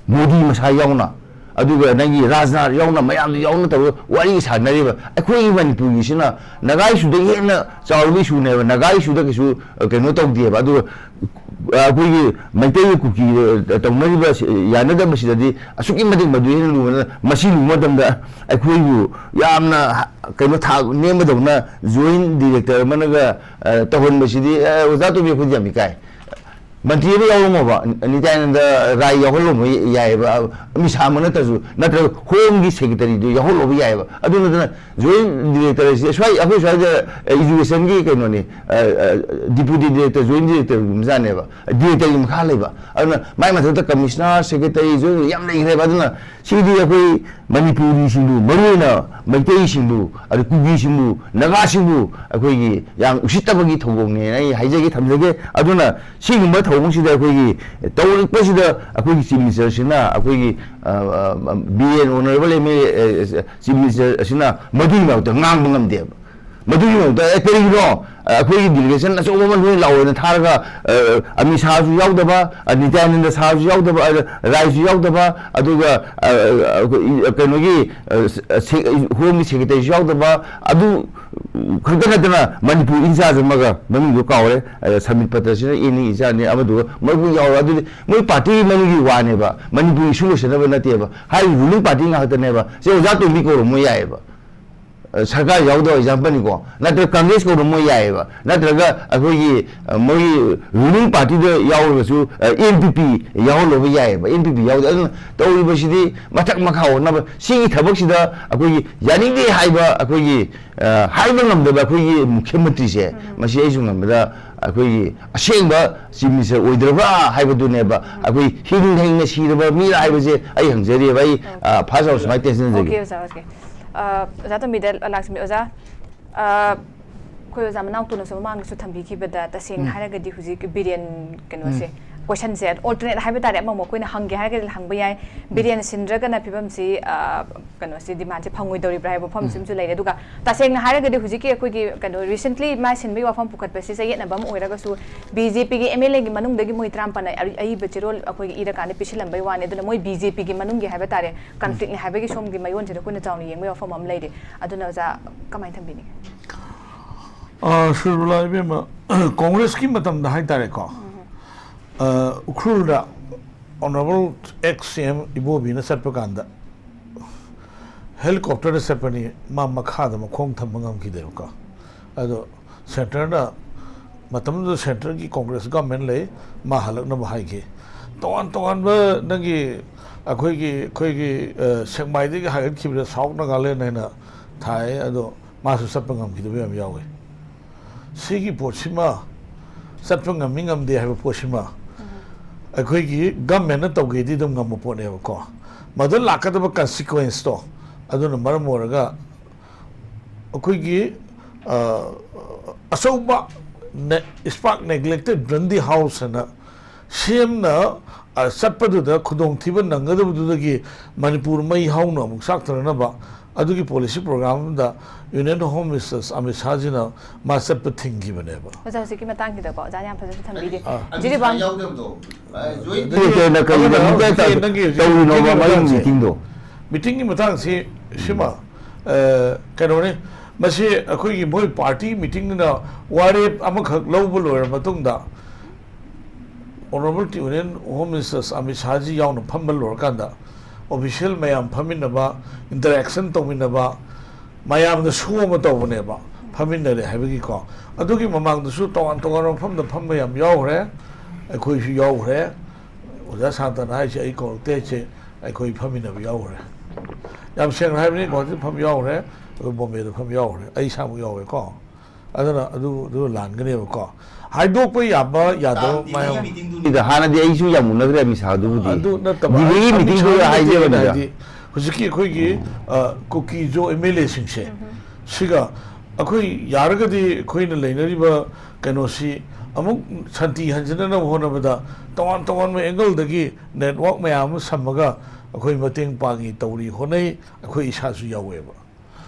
ꯃꯣꯗꯤ ꯃꯁꯥ ꯌꯥꯎꯅ, ꯑꯗꯨꯒ ꯅꯪꯒꯤ ꯔꯥꯖꯅꯥꯊ ꯌꯥꯎꯅ, ꯃꯌꯥꯝꯗꯨ ꯌꯥꯎꯅ ꯇꯧꯔꯒ ꯋꯥꯔꯤ ꯁꯥꯟꯅꯔꯤꯕ꯫ ꯑꯩꯈꯣꯏꯒꯤ ꯃꯅꯤꯄꯨꯔꯒꯤꯁꯤꯅ ꯅꯥꯒꯥ ꯏꯁꯨꯗꯒꯤ ꯍꯦꯟꯅ ꯆꯥꯎꯔꯕ ꯏꯁꯨꯅꯦꯕ, ꯅꯥꯒꯥ ꯏꯁꯨꯗ ꯀꯩꯁꯨ, ꯑ, ꯀꯩꯅꯣ ꯇꯧꯗꯦꯕ꯫ ꯑꯗꯨꯒ ꯑꯩꯈꯣꯏꯒꯤ ꯃꯩꯇꯩꯒꯤ ꯀꯨꯀꯤ ꯇꯧꯅꯔꯤꯕ ꯁꯤ-, ꯌꯥꯅꯗꯕꯁꯤꯗꯗꯤ ꯑꯁꯨꯛꯀꯤ ꯃꯇꯤꯛ ꯃꯗꯨ ꯍꯦꯟꯅ ꯂꯨꯕꯅ, ꯃꯁꯤ ꯂꯨꯕ ꯃꯇꯝꯗ ꯑꯩꯈꯣꯏꯕꯨ ꯌꯥꯝꯅ ꯀꯩꯅꯣ ꯊꯥꯛ ꯅꯦꯝꯕꯗꯧꯅ ꯖꯣꯏꯟ ꯗꯤꯔꯦꯛꯇꯔ ꯑꯃꯅꯒ, ꯑ, ꯇꯧꯍꯟꯕꯁꯤꯗꯤ, ꯑ, ꯑꯣꯖꯥ ꯇꯣꯝꯕꯤ, ꯑꯩꯈꯣꯏꯗꯤ ꯌꯥꯝ ꯏꯀꯥꯏ꯫ ꯃꯟꯇ꯭ꯔꯤ ꯑꯃ ꯌꯥꯎꯔꯝꯃꯣꯕ, ꯅꯤꯇ꯭ꯌꯥꯅꯟꯗ ꯔꯥꯏ ꯌꯥꯎꯍꯜꯂꯝꯕ ꯌꯥꯏꯑꯕ, ꯑ, ꯑꯃꯤꯠ ꯁꯥ ꯑꯃ ꯅꯠꯇ꯭ꯔꯁꯨ, ꯅꯠꯇ꯭ꯔꯒ ꯍꯣꯝꯒꯤ ꯁꯦꯀ꯭ꯔꯦꯇꯔꯤꯗꯨ ꯌꯥꯎꯍꯜꯂꯧꯕ ꯌꯥꯏꯑꯕ꯫ ꯑꯗꯨ ꯅꯠꯇꯅ ꯖꯣꯏꯟ ꯗꯤꯔꯦꯛꯇꯔ ꯍꯥꯏꯁꯦ ꯁ꯭ꯋꯥꯏ, ꯑꯩꯈꯣꯏ ꯁ꯭ꯋꯥꯏꯗ, ꯑ, ꯏꯖꯨꯀꯦꯁꯟꯒꯤ ꯀꯩꯅꯣꯅꯤ, ꯑ, ꯑ, ꯗꯤꯄꯨꯇꯤ ꯗꯤꯔꯦꯛꯇꯔ, ꯖꯣꯏꯟ ꯗꯤꯔꯦꯛꯇꯔꯒꯨꯝꯕꯖꯥꯠꯅꯦꯕ, ꯗꯤꯔꯦꯛꯇꯔꯒꯤ ꯃꯈꯥ ꯂꯩꯕ꯫ ꯑꯗꯨꯅ ꯃꯥꯏ ꯃꯊꯛꯇ ꯀꯃꯤꯁꯅꯔ, ꯁꯦꯀ꯭ꯔꯦꯇꯔꯤ, ꯖꯣꯏꯟ ꯌꯥꯝ ꯂꯩꯈ꯭ꯔꯦꯕ꯫ ꯑꯗꯨꯅ ꯁꯤꯗꯤ ꯑꯩꯈꯣꯏ ꯃꯅꯤꯄꯨꯔꯤꯁꯤꯡꯕꯨ, ꯃꯔꯨꯑꯣꯏꯅ ꯃꯩꯇꯩꯁꯤꯡꯕꯨ, ꯑꯗꯩ ꯀꯨꯀꯤꯁꯤꯡꯕꯨ, ꯅꯥꯒꯥꯁꯤꯡꯕꯨ ꯑꯩꯈꯣꯏꯒꯤ ꯌꯥꯝ ꯎꯁꯤꯠꯇꯕꯒꯤ ꯊꯧꯑꯣꯡꯅꯦꯅ ꯑꯩ ꯍꯥꯏꯖꯒꯦ, ꯊꯝꯖꯒꯦ꯫ ꯑꯗꯨꯅ ꯁꯤꯒꯨꯝꯕ ꯊꯧꯑꯣꯡꯁꯤꯗ ꯑꯩꯈꯣꯏꯒꯤ ꯇꯧꯔꯛꯄꯁꯤꯗ ꯑꯩꯈꯣꯏꯒꯤ ꯆꯤꯐ ꯃꯤꯅꯤꯁꯇꯔꯁꯤꯅ ꯑꯩꯈꯣꯏꯒꯤ, ꯑ, ꯑ, ꯕꯤꯔꯦꯟ ꯑꯣꯅꯔꯦꯕꯜ ꯑꯦꯝ ꯑꯦꯜ ꯑꯦ, ꯑ, ꯆꯤꯐ ꯃꯤꯅꯤꯁꯇꯔ ꯑꯁꯤꯅ ꯃꯗꯨꯒꯤ ꯃꯥꯌꯣꯛꯇ ꯉꯥꯡꯕ ꯉꯝꯗꯦꯕ꯫ ꯃꯗꯨꯒꯤ ꯃꯥꯌꯣꯛꯇ, "ꯑꯦ, ꯀꯔꯤꯒꯤꯅꯣ? ꯑ, ꯑꯩꯈꯣꯏꯒꯤ ꯗꯤꯂꯤꯒꯦꯁꯟ ꯑꯆꯧꯕ ꯑꯃ ꯂꯣꯏ ꯂꯥꯛꯑꯣꯅ ꯊꯥꯔꯒ, ꯑ, ꯑꯃꯤꯠ ꯁꯥꯍꯁꯨ ꯌꯥꯎꯗꯕ, ꯑ, ꯅꯤꯇ꯭ꯌꯥꯅꯟꯗ ꯁꯥꯍꯁꯨ ꯌꯥꯎꯗꯕ, ꯑ, ꯔꯥꯏꯁꯨ ꯌꯥꯎꯗꯕ, ꯑꯗꯨꯒ, ꯑ, ꯑ, ꯑꯩꯈꯣꯏ, ꯀꯩꯅꯣꯒꯤ, ꯑ, ꯁꯦ-, ꯍꯣꯝꯒꯤ ꯁꯦꯀ꯭ꯔꯦꯇꯔꯤꯁꯨ ꯌꯥꯎꯗꯕ, ꯑꯗꯨ ꯈꯛꯇ ꯅꯠꯇꯅ ꯃꯅꯤꯄꯨꯔ ꯏꯟꯆꯥꯔꯖ ꯑꯃꯒ, ꯃꯃꯤꯡꯗꯣ ꯀꯥꯎꯔꯦ, ꯑ, ꯁꯃꯤꯠ ꯄꯇ꯭ꯔꯁꯤꯅ ꯑꯦꯅꯤ ꯏꯟꯆꯥꯔꯖꯅꯤ, ꯑꯃꯗꯨꯒ ꯃꯔꯨ ꯌꯥꯎꯔꯦ꯫ ꯑꯗꯨꯗꯤ ꯃꯣꯏ ꯄꯥꯔꯇꯤꯒꯤ ꯃꯅꯨꯡꯒꯤ ꯋꯥꯅꯦꯕ, ꯃꯅꯤꯄꯨꯔ ꯏꯁꯨ ꯂꯣꯏꯁꯤꯟꯅꯕ ꯅꯠꯇꯦꯕ꯫ ꯍꯥꯏꯔꯤꯕ ꯔꯨꯂꯤꯡ ꯄꯥꯔꯇꯤ ꯉꯥꯛꯇꯅꯦꯕ꯫ ꯁꯦ ꯑꯣꯖꯥ ꯇꯣꯝꯕꯤ ꯀꯧꯔꯝꯃꯣ ꯌꯥꯏꯑꯕ꯫ ꯑ, ꯁꯔꯀꯥꯔ ꯌꯥꯎꯗꯕ ꯑꯦꯛꯖꯥꯝꯄꯜꯅꯤꯀꯣ꯫ ꯅꯠꯇ꯭ꯔꯒ ꯀꯪꯒ꯭ꯔꯦꯁ ꯀꯧꯔꯝꯃꯣ ꯌꯥꯏꯑꯕ꯫ ꯅꯠꯇ꯭ꯔꯒ ꯑꯩꯈꯣꯏꯒꯤ, ꯑ, ꯃꯣꯏꯒꯤ ꯔꯨꯂꯤꯡ ꯄꯥꯔꯇꯤꯗ ꯌꯥꯎꯔꯒꯁꯨ, ꯑ, ꯑꯦꯟ ꯄꯤ ꯄꯤ ꯌꯥꯎꯍꯜꯂꯧꯕ ꯌꯥꯏꯑꯕ꯫ ꯑꯦꯟ ꯄꯤ ꯄꯤ ꯌꯥꯎꯗꯦ꯫ ꯑꯗꯨꯅ ꯇꯧꯔꯤꯕꯁꯤꯗꯤ ꯃꯊꯛ ꯃꯈꯥ ꯑꯣꯟꯅꯕ꯫ ꯁꯤꯒꯤ ꯊꯕꯛꯁꯤꯗ ꯑꯩꯈꯣꯏꯒꯤ ꯌꯥꯅꯤꯡꯗꯦ ꯍꯥꯏꯕ ꯑꯩꯈꯣꯏꯒꯤ ꯑ, ꯍꯥꯏꯕ ꯉꯝꯗꯕ ꯑꯩꯈꯣꯏꯒꯤ ꯃꯨꯈ꯭ꯌ ꯃꯟꯇ꯭ꯔꯤꯁꯦ, ꯎꯝ꯫ ꯃꯁꯤ ꯑꯩꯁꯨ ꯉꯝꯕꯗ ꯑꯩꯈꯣꯏꯒꯤ ꯑꯁꯦꯡꯕ ꯆꯤꯐ ꯃꯤꯅꯤꯁꯇꯔ ꯑꯣꯏꯗ꯭ꯔꯕ꯭ꯔꯥ ꯍꯥꯏꯕꯗꯨꯅꯦꯕ꯫ ꯎꯝ꯫ ꯑꯩꯈꯣꯏ ꯍꯤꯡ ꯍꯤꯡꯅ ꯁꯤꯔꯕ ꯃꯤꯔꯥ ꯍꯥꯏꯕꯁꯦ ꯑꯩ ꯍꯪꯖꯔꯤꯑꯕ꯫ ꯑꯩ, ꯑꯣꯀꯦ꯫ ꯑ, ꯐꯥꯔꯁ ꯔꯥꯎꯟ ꯁꯨꯃꯥꯏꯅ ꯇꯦꯟꯁꯤꯟꯖꯒꯦ꯫ ꯑꯣꯀꯦ, ꯑꯣꯖꯥ, ꯑꯣꯀꯦ꯫ ꯑ, ꯑꯣꯖꯥ ꯇꯣꯝꯕꯤꯗ ꯂꯥꯛꯆꯕꯅꯤ꯫ ꯑꯣꯖꯥ, ꯑ, ꯑꯩꯈꯣꯏ ꯑꯣꯖꯥ ꯃꯅꯥꯎꯇꯣꯅꯁꯨ ꯃꯃꯥꯡꯗꯁꯨ ꯊꯝꯕꯤꯈꯤꯕꯗ, ꯇꯁꯦꯡꯅ ꯎꯝ꯫ ꯍꯥꯏꯔꯒꯗꯤ ꯍꯧꯖꯤꯛ ꯕꯤꯔꯦꯟ ꯀꯩꯅꯣꯁꯦ, ꯎꯝ꯫ ꯀꯣꯏꯁꯟꯁꯦ ꯑꯣꯜꯇꯔꯅꯦꯠ ꯍꯥꯏꯕ ꯇꯥꯔꯦ, ꯑꯃꯃꯨꯛ ꯑꯩꯈꯣꯏꯅ ꯍꯪꯒꯦ ꯍꯥꯏꯔꯒꯗꯤ ꯍꯪꯕ ꯌꯥꯏ꯫ ꯎꯝ꯫ ꯕꯤꯔꯦꯟ ꯁꯤꯟꯗ꯭ꯔꯒꯅ ꯐꯤꯕꯝꯁꯤ, ꯑ, ꯀꯩꯅꯣꯁꯤ, ꯗꯤꯃꯥꯟꯁꯦ ꯐꯪꯉꯣꯏꯗꯧꯔꯤꯕ꯭ꯔꯥ ꯍꯥꯏꯕ ꯋꯥꯐꯝꯁꯤ ꯎꯝ꯫ ꯑꯃꯁꯨ ꯂꯩꯔꯦ꯫ ꯑꯗꯨꯒ ꯇꯁꯦꯡꯅ ꯍꯥꯏꯔꯒꯗꯤ ꯍꯧꯖꯤꯛꯀꯤ ꯑꯩꯈꯣꯏꯒꯤ ꯀꯩꯅꯣ recently ꯃꯥ ꯁꯤꯟꯕꯒꯤ ꯋꯥꯐꯝ ꯄꯨꯈꯠꯄꯁꯤ ꯆꯌꯦꯠꯅꯕ ꯑꯃ ꯑꯣꯏꯔꯒꯁꯨ, ꯕꯤ ꯖꯦ ꯄꯤꯒꯤ ꯑꯦꯝ ꯑꯦꯜ ꯑꯦꯒꯤ ꯃꯅꯨꯡꯗꯒꯤ ꯃꯣꯏ ꯇꯔꯥꯃꯥꯄꯟ ꯑꯔꯤ-, ꯑꯏꯕ ꯆꯦꯔꯣꯜ ꯑꯩꯈꯣꯏꯒꯤ ꯏꯔꯀꯥꯟꯗ ꯄꯤꯁꯤꯜꯂꯝꯕꯩ ꯋꯥꯅꯤ꯫ ꯑꯗꯨꯅ ꯃꯣꯏ ꯕꯤ ꯖꯦ ꯄꯤꯒꯤ ꯃꯅꯨꯡꯒꯤ ꯍꯥꯏꯕ ꯇꯥꯔꯦ, ꯎꯝ꯫ ꯀꯟꯐ꯭ꯂꯤꯛꯅꯤ ꯍꯥꯏꯕꯒꯤ ꯁꯣꯝꯒꯤ ꯃꯌꯣꯟꯁꯤꯗ ꯑꯩꯈꯣꯏꯅ ꯆꯥꯎꯅ ꯌꯦꯡꯕꯒꯤ ꯋꯥꯐꯝ ꯑꯃ ꯂꯩꯔꯤ꯫ ꯑꯗꯨꯅ ꯑꯣꯖꯥ ꯀꯃꯥꯏꯅ ꯊꯝꯕꯤꯅꯤꯡꯉꯤ? ꯑ, ꯁꯨꯔꯕꯂꯥ ꯏꯕꯦꯝꯃ, ꯀꯣꯡꯒ꯭ꯔꯦꯁꯀꯤ ꯃꯇꯝꯗ ꯍꯥꯏꯇꯥꯔꯦꯀꯣ, ꯎꯝ꯫ ꯑ, ꯎꯈ꯭ꯔꯨꯜꯗ Honourable ex C M ꯏꯕꯣꯕꯤꯅ ꯆꯠꯄ ꯀꯥꯟꯗ helicopterꯗ ꯆꯠꯄꯅꯤ, ꯃꯥ ꯃꯈꯥꯗ ꯃꯈꯣꯡ ꯊꯝꯕ ꯉꯝꯈꯤꯗꯦꯕꯀꯣ꯫ ꯑꯗꯣ centreꯅ, ꯃꯇꯝꯗꯨꯗ centreꯒꯤ Congress government ꯂꯩ, ꯃꯥ ꯍꯜꯂꯛꯅꯕ ꯍꯥꯏꯈꯤ꯫ ꯇꯣꯉꯥꯟ ꯇꯣꯉꯥꯟꯕ ꯅꯪꯒꯤ, ꯑꯩꯈꯣꯏꯒꯤ, ꯑꯩꯈꯣꯏꯒꯤ, ꯑ, ꯁꯦꯛꯃꯥꯏꯗꯒꯤ ꯍꯥꯏꯒꯠꯈꯤꯕꯗ South Nagaland ꯍꯥꯏꯅ ꯊꯥꯏ, ꯑꯗꯣ ꯃꯥꯁꯨ ꯆꯠꯄ ꯉꯝꯈꯤꯗꯕ ꯌꯥꯝ ꯌꯥꯎꯋꯤ꯫ ꯁꯤꯒꯤ ꯄꯣꯠꯁꯤꯃ, ꯆꯠꯄ ꯉꯝꯃꯤ ꯉꯝꯗꯦ ꯍꯥꯏꯕ ꯄꯣꯠꯁꯤꯃ ꯑꯩꯈꯣꯏꯒꯤ governmentꯅ ꯇꯧꯒꯦꯗꯤ ꯑꯗꯨꯝ ꯉꯝꯕ ꯄꯣꯠꯅꯦꯕꯀꯣ꯫ ꯃꯗꯨ ꯂꯥꯛꯀꯗꯕ consequenceꯇꯣ, ꯑꯗꯨꯅ ꯃꯔꯝ ꯑꯣꯏꯔꯒ ꯑꯩꯈꯣꯏꯒꯤ, ꯑ, ꯑꯆꯧꯕ ne-, Spark Neglected Dundee House ꯍꯥꯏꯅ CMꯅ, ꯑ, ꯆꯠꯄꯗꯨꯗ ꯈꯨꯗꯣꯡꯊꯤꯕ ꯅꯪꯒꯗꯕꯗꯨꯗꯒꯤ ꯃꯅꯤꯄꯨꯔ ꯃꯩ ꯍꯧꯅ ꯑꯃꯨꯛ ꯆꯥꯛꯇꯅꯅꯕ ꯑꯗꯨꯒꯤ policy program ꯑꯃꯗ Union Home Minister ꯑꯃꯤꯠ ꯁꯥꯍꯖꯤꯅ ꯃꯥ ꯆꯠꯄ ꯊꯤꯡꯈꯤꯕꯅꯦꯕ꯫ ꯑꯣꯖꯥ, ꯍꯧꯖꯤꯛꯀꯤ ꯃꯇꯥꯡꯁꯤꯗꯀꯣ ꯑꯣꯖꯥꯅ ꯌꯥꯝ ꯐꯖꯅ ꯊꯝꯕꯤꯔꯤ꯫ ꯑꯥ꯫ ꯖꯤꯔꯤꯕꯥꯝ ꯌꯥꯎꯗꯕꯗꯣ꯫ ꯑꯗꯨꯗꯤ ꯀꯩꯅꯣ, ꯀꯩꯅꯣ, ꯑꯗꯨꯅ ꯅꯪꯒꯤ ꯍꯧꯖꯤꯛ ꯇꯧꯔꯤꯅꯣꯕ meetingꯒꯤ ꯃꯔꯨ ꯃꯇꯥꯡꯁꯦ, meetingꯗꯣ? Meetingꯒꯤ ꯃꯇꯥꯡꯁꯤ ꯁꯤꯃ, ꯑ, ꯀꯩꯅꯣꯅꯤ, ꯃꯁꯤ ꯑꯩꯈꯣꯏꯒꯤ ꯃꯣꯏ party meetingꯅ ꯋꯥꯔꯦꯞ ꯑꯃꯈꯛ ꯂꯧꯕ ꯂꯣꯏꯔ ꯃꯇꯨꯡꯗ Honourable Union Home Minister Amit ꯁꯥꯍꯖꯤ ꯌꯥꯎꯅ ꯐꯝꯕ ꯂꯣꯏꯔꯀꯥꯟꯗ official ꯃꯌꯥꯝ ꯐꯝꯃꯤꯟꯅꯕ, interaction ꯇꯧꯃꯤꯟꯅꯕ, ꯃꯌꯥꯝꯗ show ꯑꯃ ꯇꯧꯕꯅꯦꯕ, ꯐꯝꯃꯤꯟꯅꯔꯦ ꯍꯥꯏꯕꯒꯤꯀꯣ꯫ ꯑꯗꯨꯒꯤ ꯃꯃꯥꯡꯗꯁꯨ ꯇꯣꯉꯥꯟ ꯇꯣꯉꯥꯟꯕ ꯃꯐꯝꯗ ꯐꯝꯕ ꯌꯥꯝ ꯌꯥꯎꯈ꯭ꯔꯦ, ꯑꯩꯈꯣꯏꯁꯨ ꯌꯥꯎꯈ꯭ꯔꯦ꯫ ꯑꯣꯖꯥ ꯁꯥꯟꯇꯅ ꯍꯥꯏꯁꯦ ꯑꯩ ꯀꯧꯔꯛꯇꯦ ꯍꯥꯏꯁꯦ, ꯑꯩꯈꯣꯏ ꯐꯝꯃꯤꯟꯅꯕ ꯌꯥꯎꯈ꯭ꯔꯦ꯫ ꯌꯥꯝ ꯁꯦꯡꯅ ꯍꯥꯏꯕꯅꯤ, ꯒꯨꯋꯥꯍꯥꯇꯤꯗ ꯐꯝ ꯌꯥꯎꯈ꯭ꯔꯦ, ꯑꯩꯈꯣꯏ ꯕꯣꯝꯕꯦꯗ ꯐꯝ ꯌꯥꯎꯈ꯭ꯔꯦ, ꯑꯩ ꯏꯁꯥꯃꯛ ꯌꯥꯎꯋꯦꯀꯣ꯫ ꯑꯗꯨꯅ ꯑꯗꯨ, ꯑꯗꯨ ꯂꯥꯟꯒꯅꯦꯕꯀꯣ꯫ ꯍꯥꯏꯗꯣꯛꯄ ꯌꯥꯕ ꯌꯥꯗꯕ ꯃꯌꯥꯝ꯫ ꯗꯤꯜꯂꯤꯒꯤ meetingꯗꯨꯅꯤ꯫ ꯏꯗ ꯍꯥꯟꯅꯗꯤ ꯑꯩꯁꯨ ꯌꯥꯝ ꯎꯅꯈ꯭ꯔꯦ ꯑꯃꯤꯠ ꯁꯥꯍꯗꯨꯕꯨꯗꯤ꯫ ꯑꯗꯨ ꯅꯠꯇꯕ, ꯗꯤꯜꯂꯤꯒꯤ ꯑꯃꯤꯠ meetingꯗꯨꯗ ꯁꯥꯍꯒꯤ ꯍꯥꯏꯖꯕꯅꯤꯗ꯫ ꯍꯥꯏꯗꯤ ꯍꯧꯖꯤꯛꯀꯤ ꯑꯩꯈꯣꯏꯒꯤ, ꯑ, ꯀꯨꯀꯤꯖꯣ MLAꯁꯤꯡꯁꯦ, ꯁꯤꯒ ꯑꯩꯈꯣꯏ ꯌꯥꯔꯒꯗꯤ ꯑꯩꯈꯣꯏꯅ ꯂꯩꯅꯔꯤꯕ ꯀꯩꯅꯣꯁꯤ ꯑꯃꯨꯛ ꯁꯥꯟꯇꯤ ꯍꯟꯖꯤꯟꯅꯅꯕ ꯍꯣꯠꯅꯕꯗ ꯇꯣꯉꯥꯟ ꯇꯣꯉꯥꯟꯕ angleꯗꯒꯤ network ꯃꯌꯥꯝ ꯑꯃ ꯁꯝꯃꯒ ꯑꯩꯈꯣꯏ ꯃꯇꯦꯡ ꯄꯥꯡꯉꯤ, ꯇꯧꯔꯤ, ꯍꯣꯠꯅꯩ, ꯑꯩꯈꯣꯏ ꯏꯁꯥꯁꯨ ꯌꯥꯎꯋꯦꯕ꯫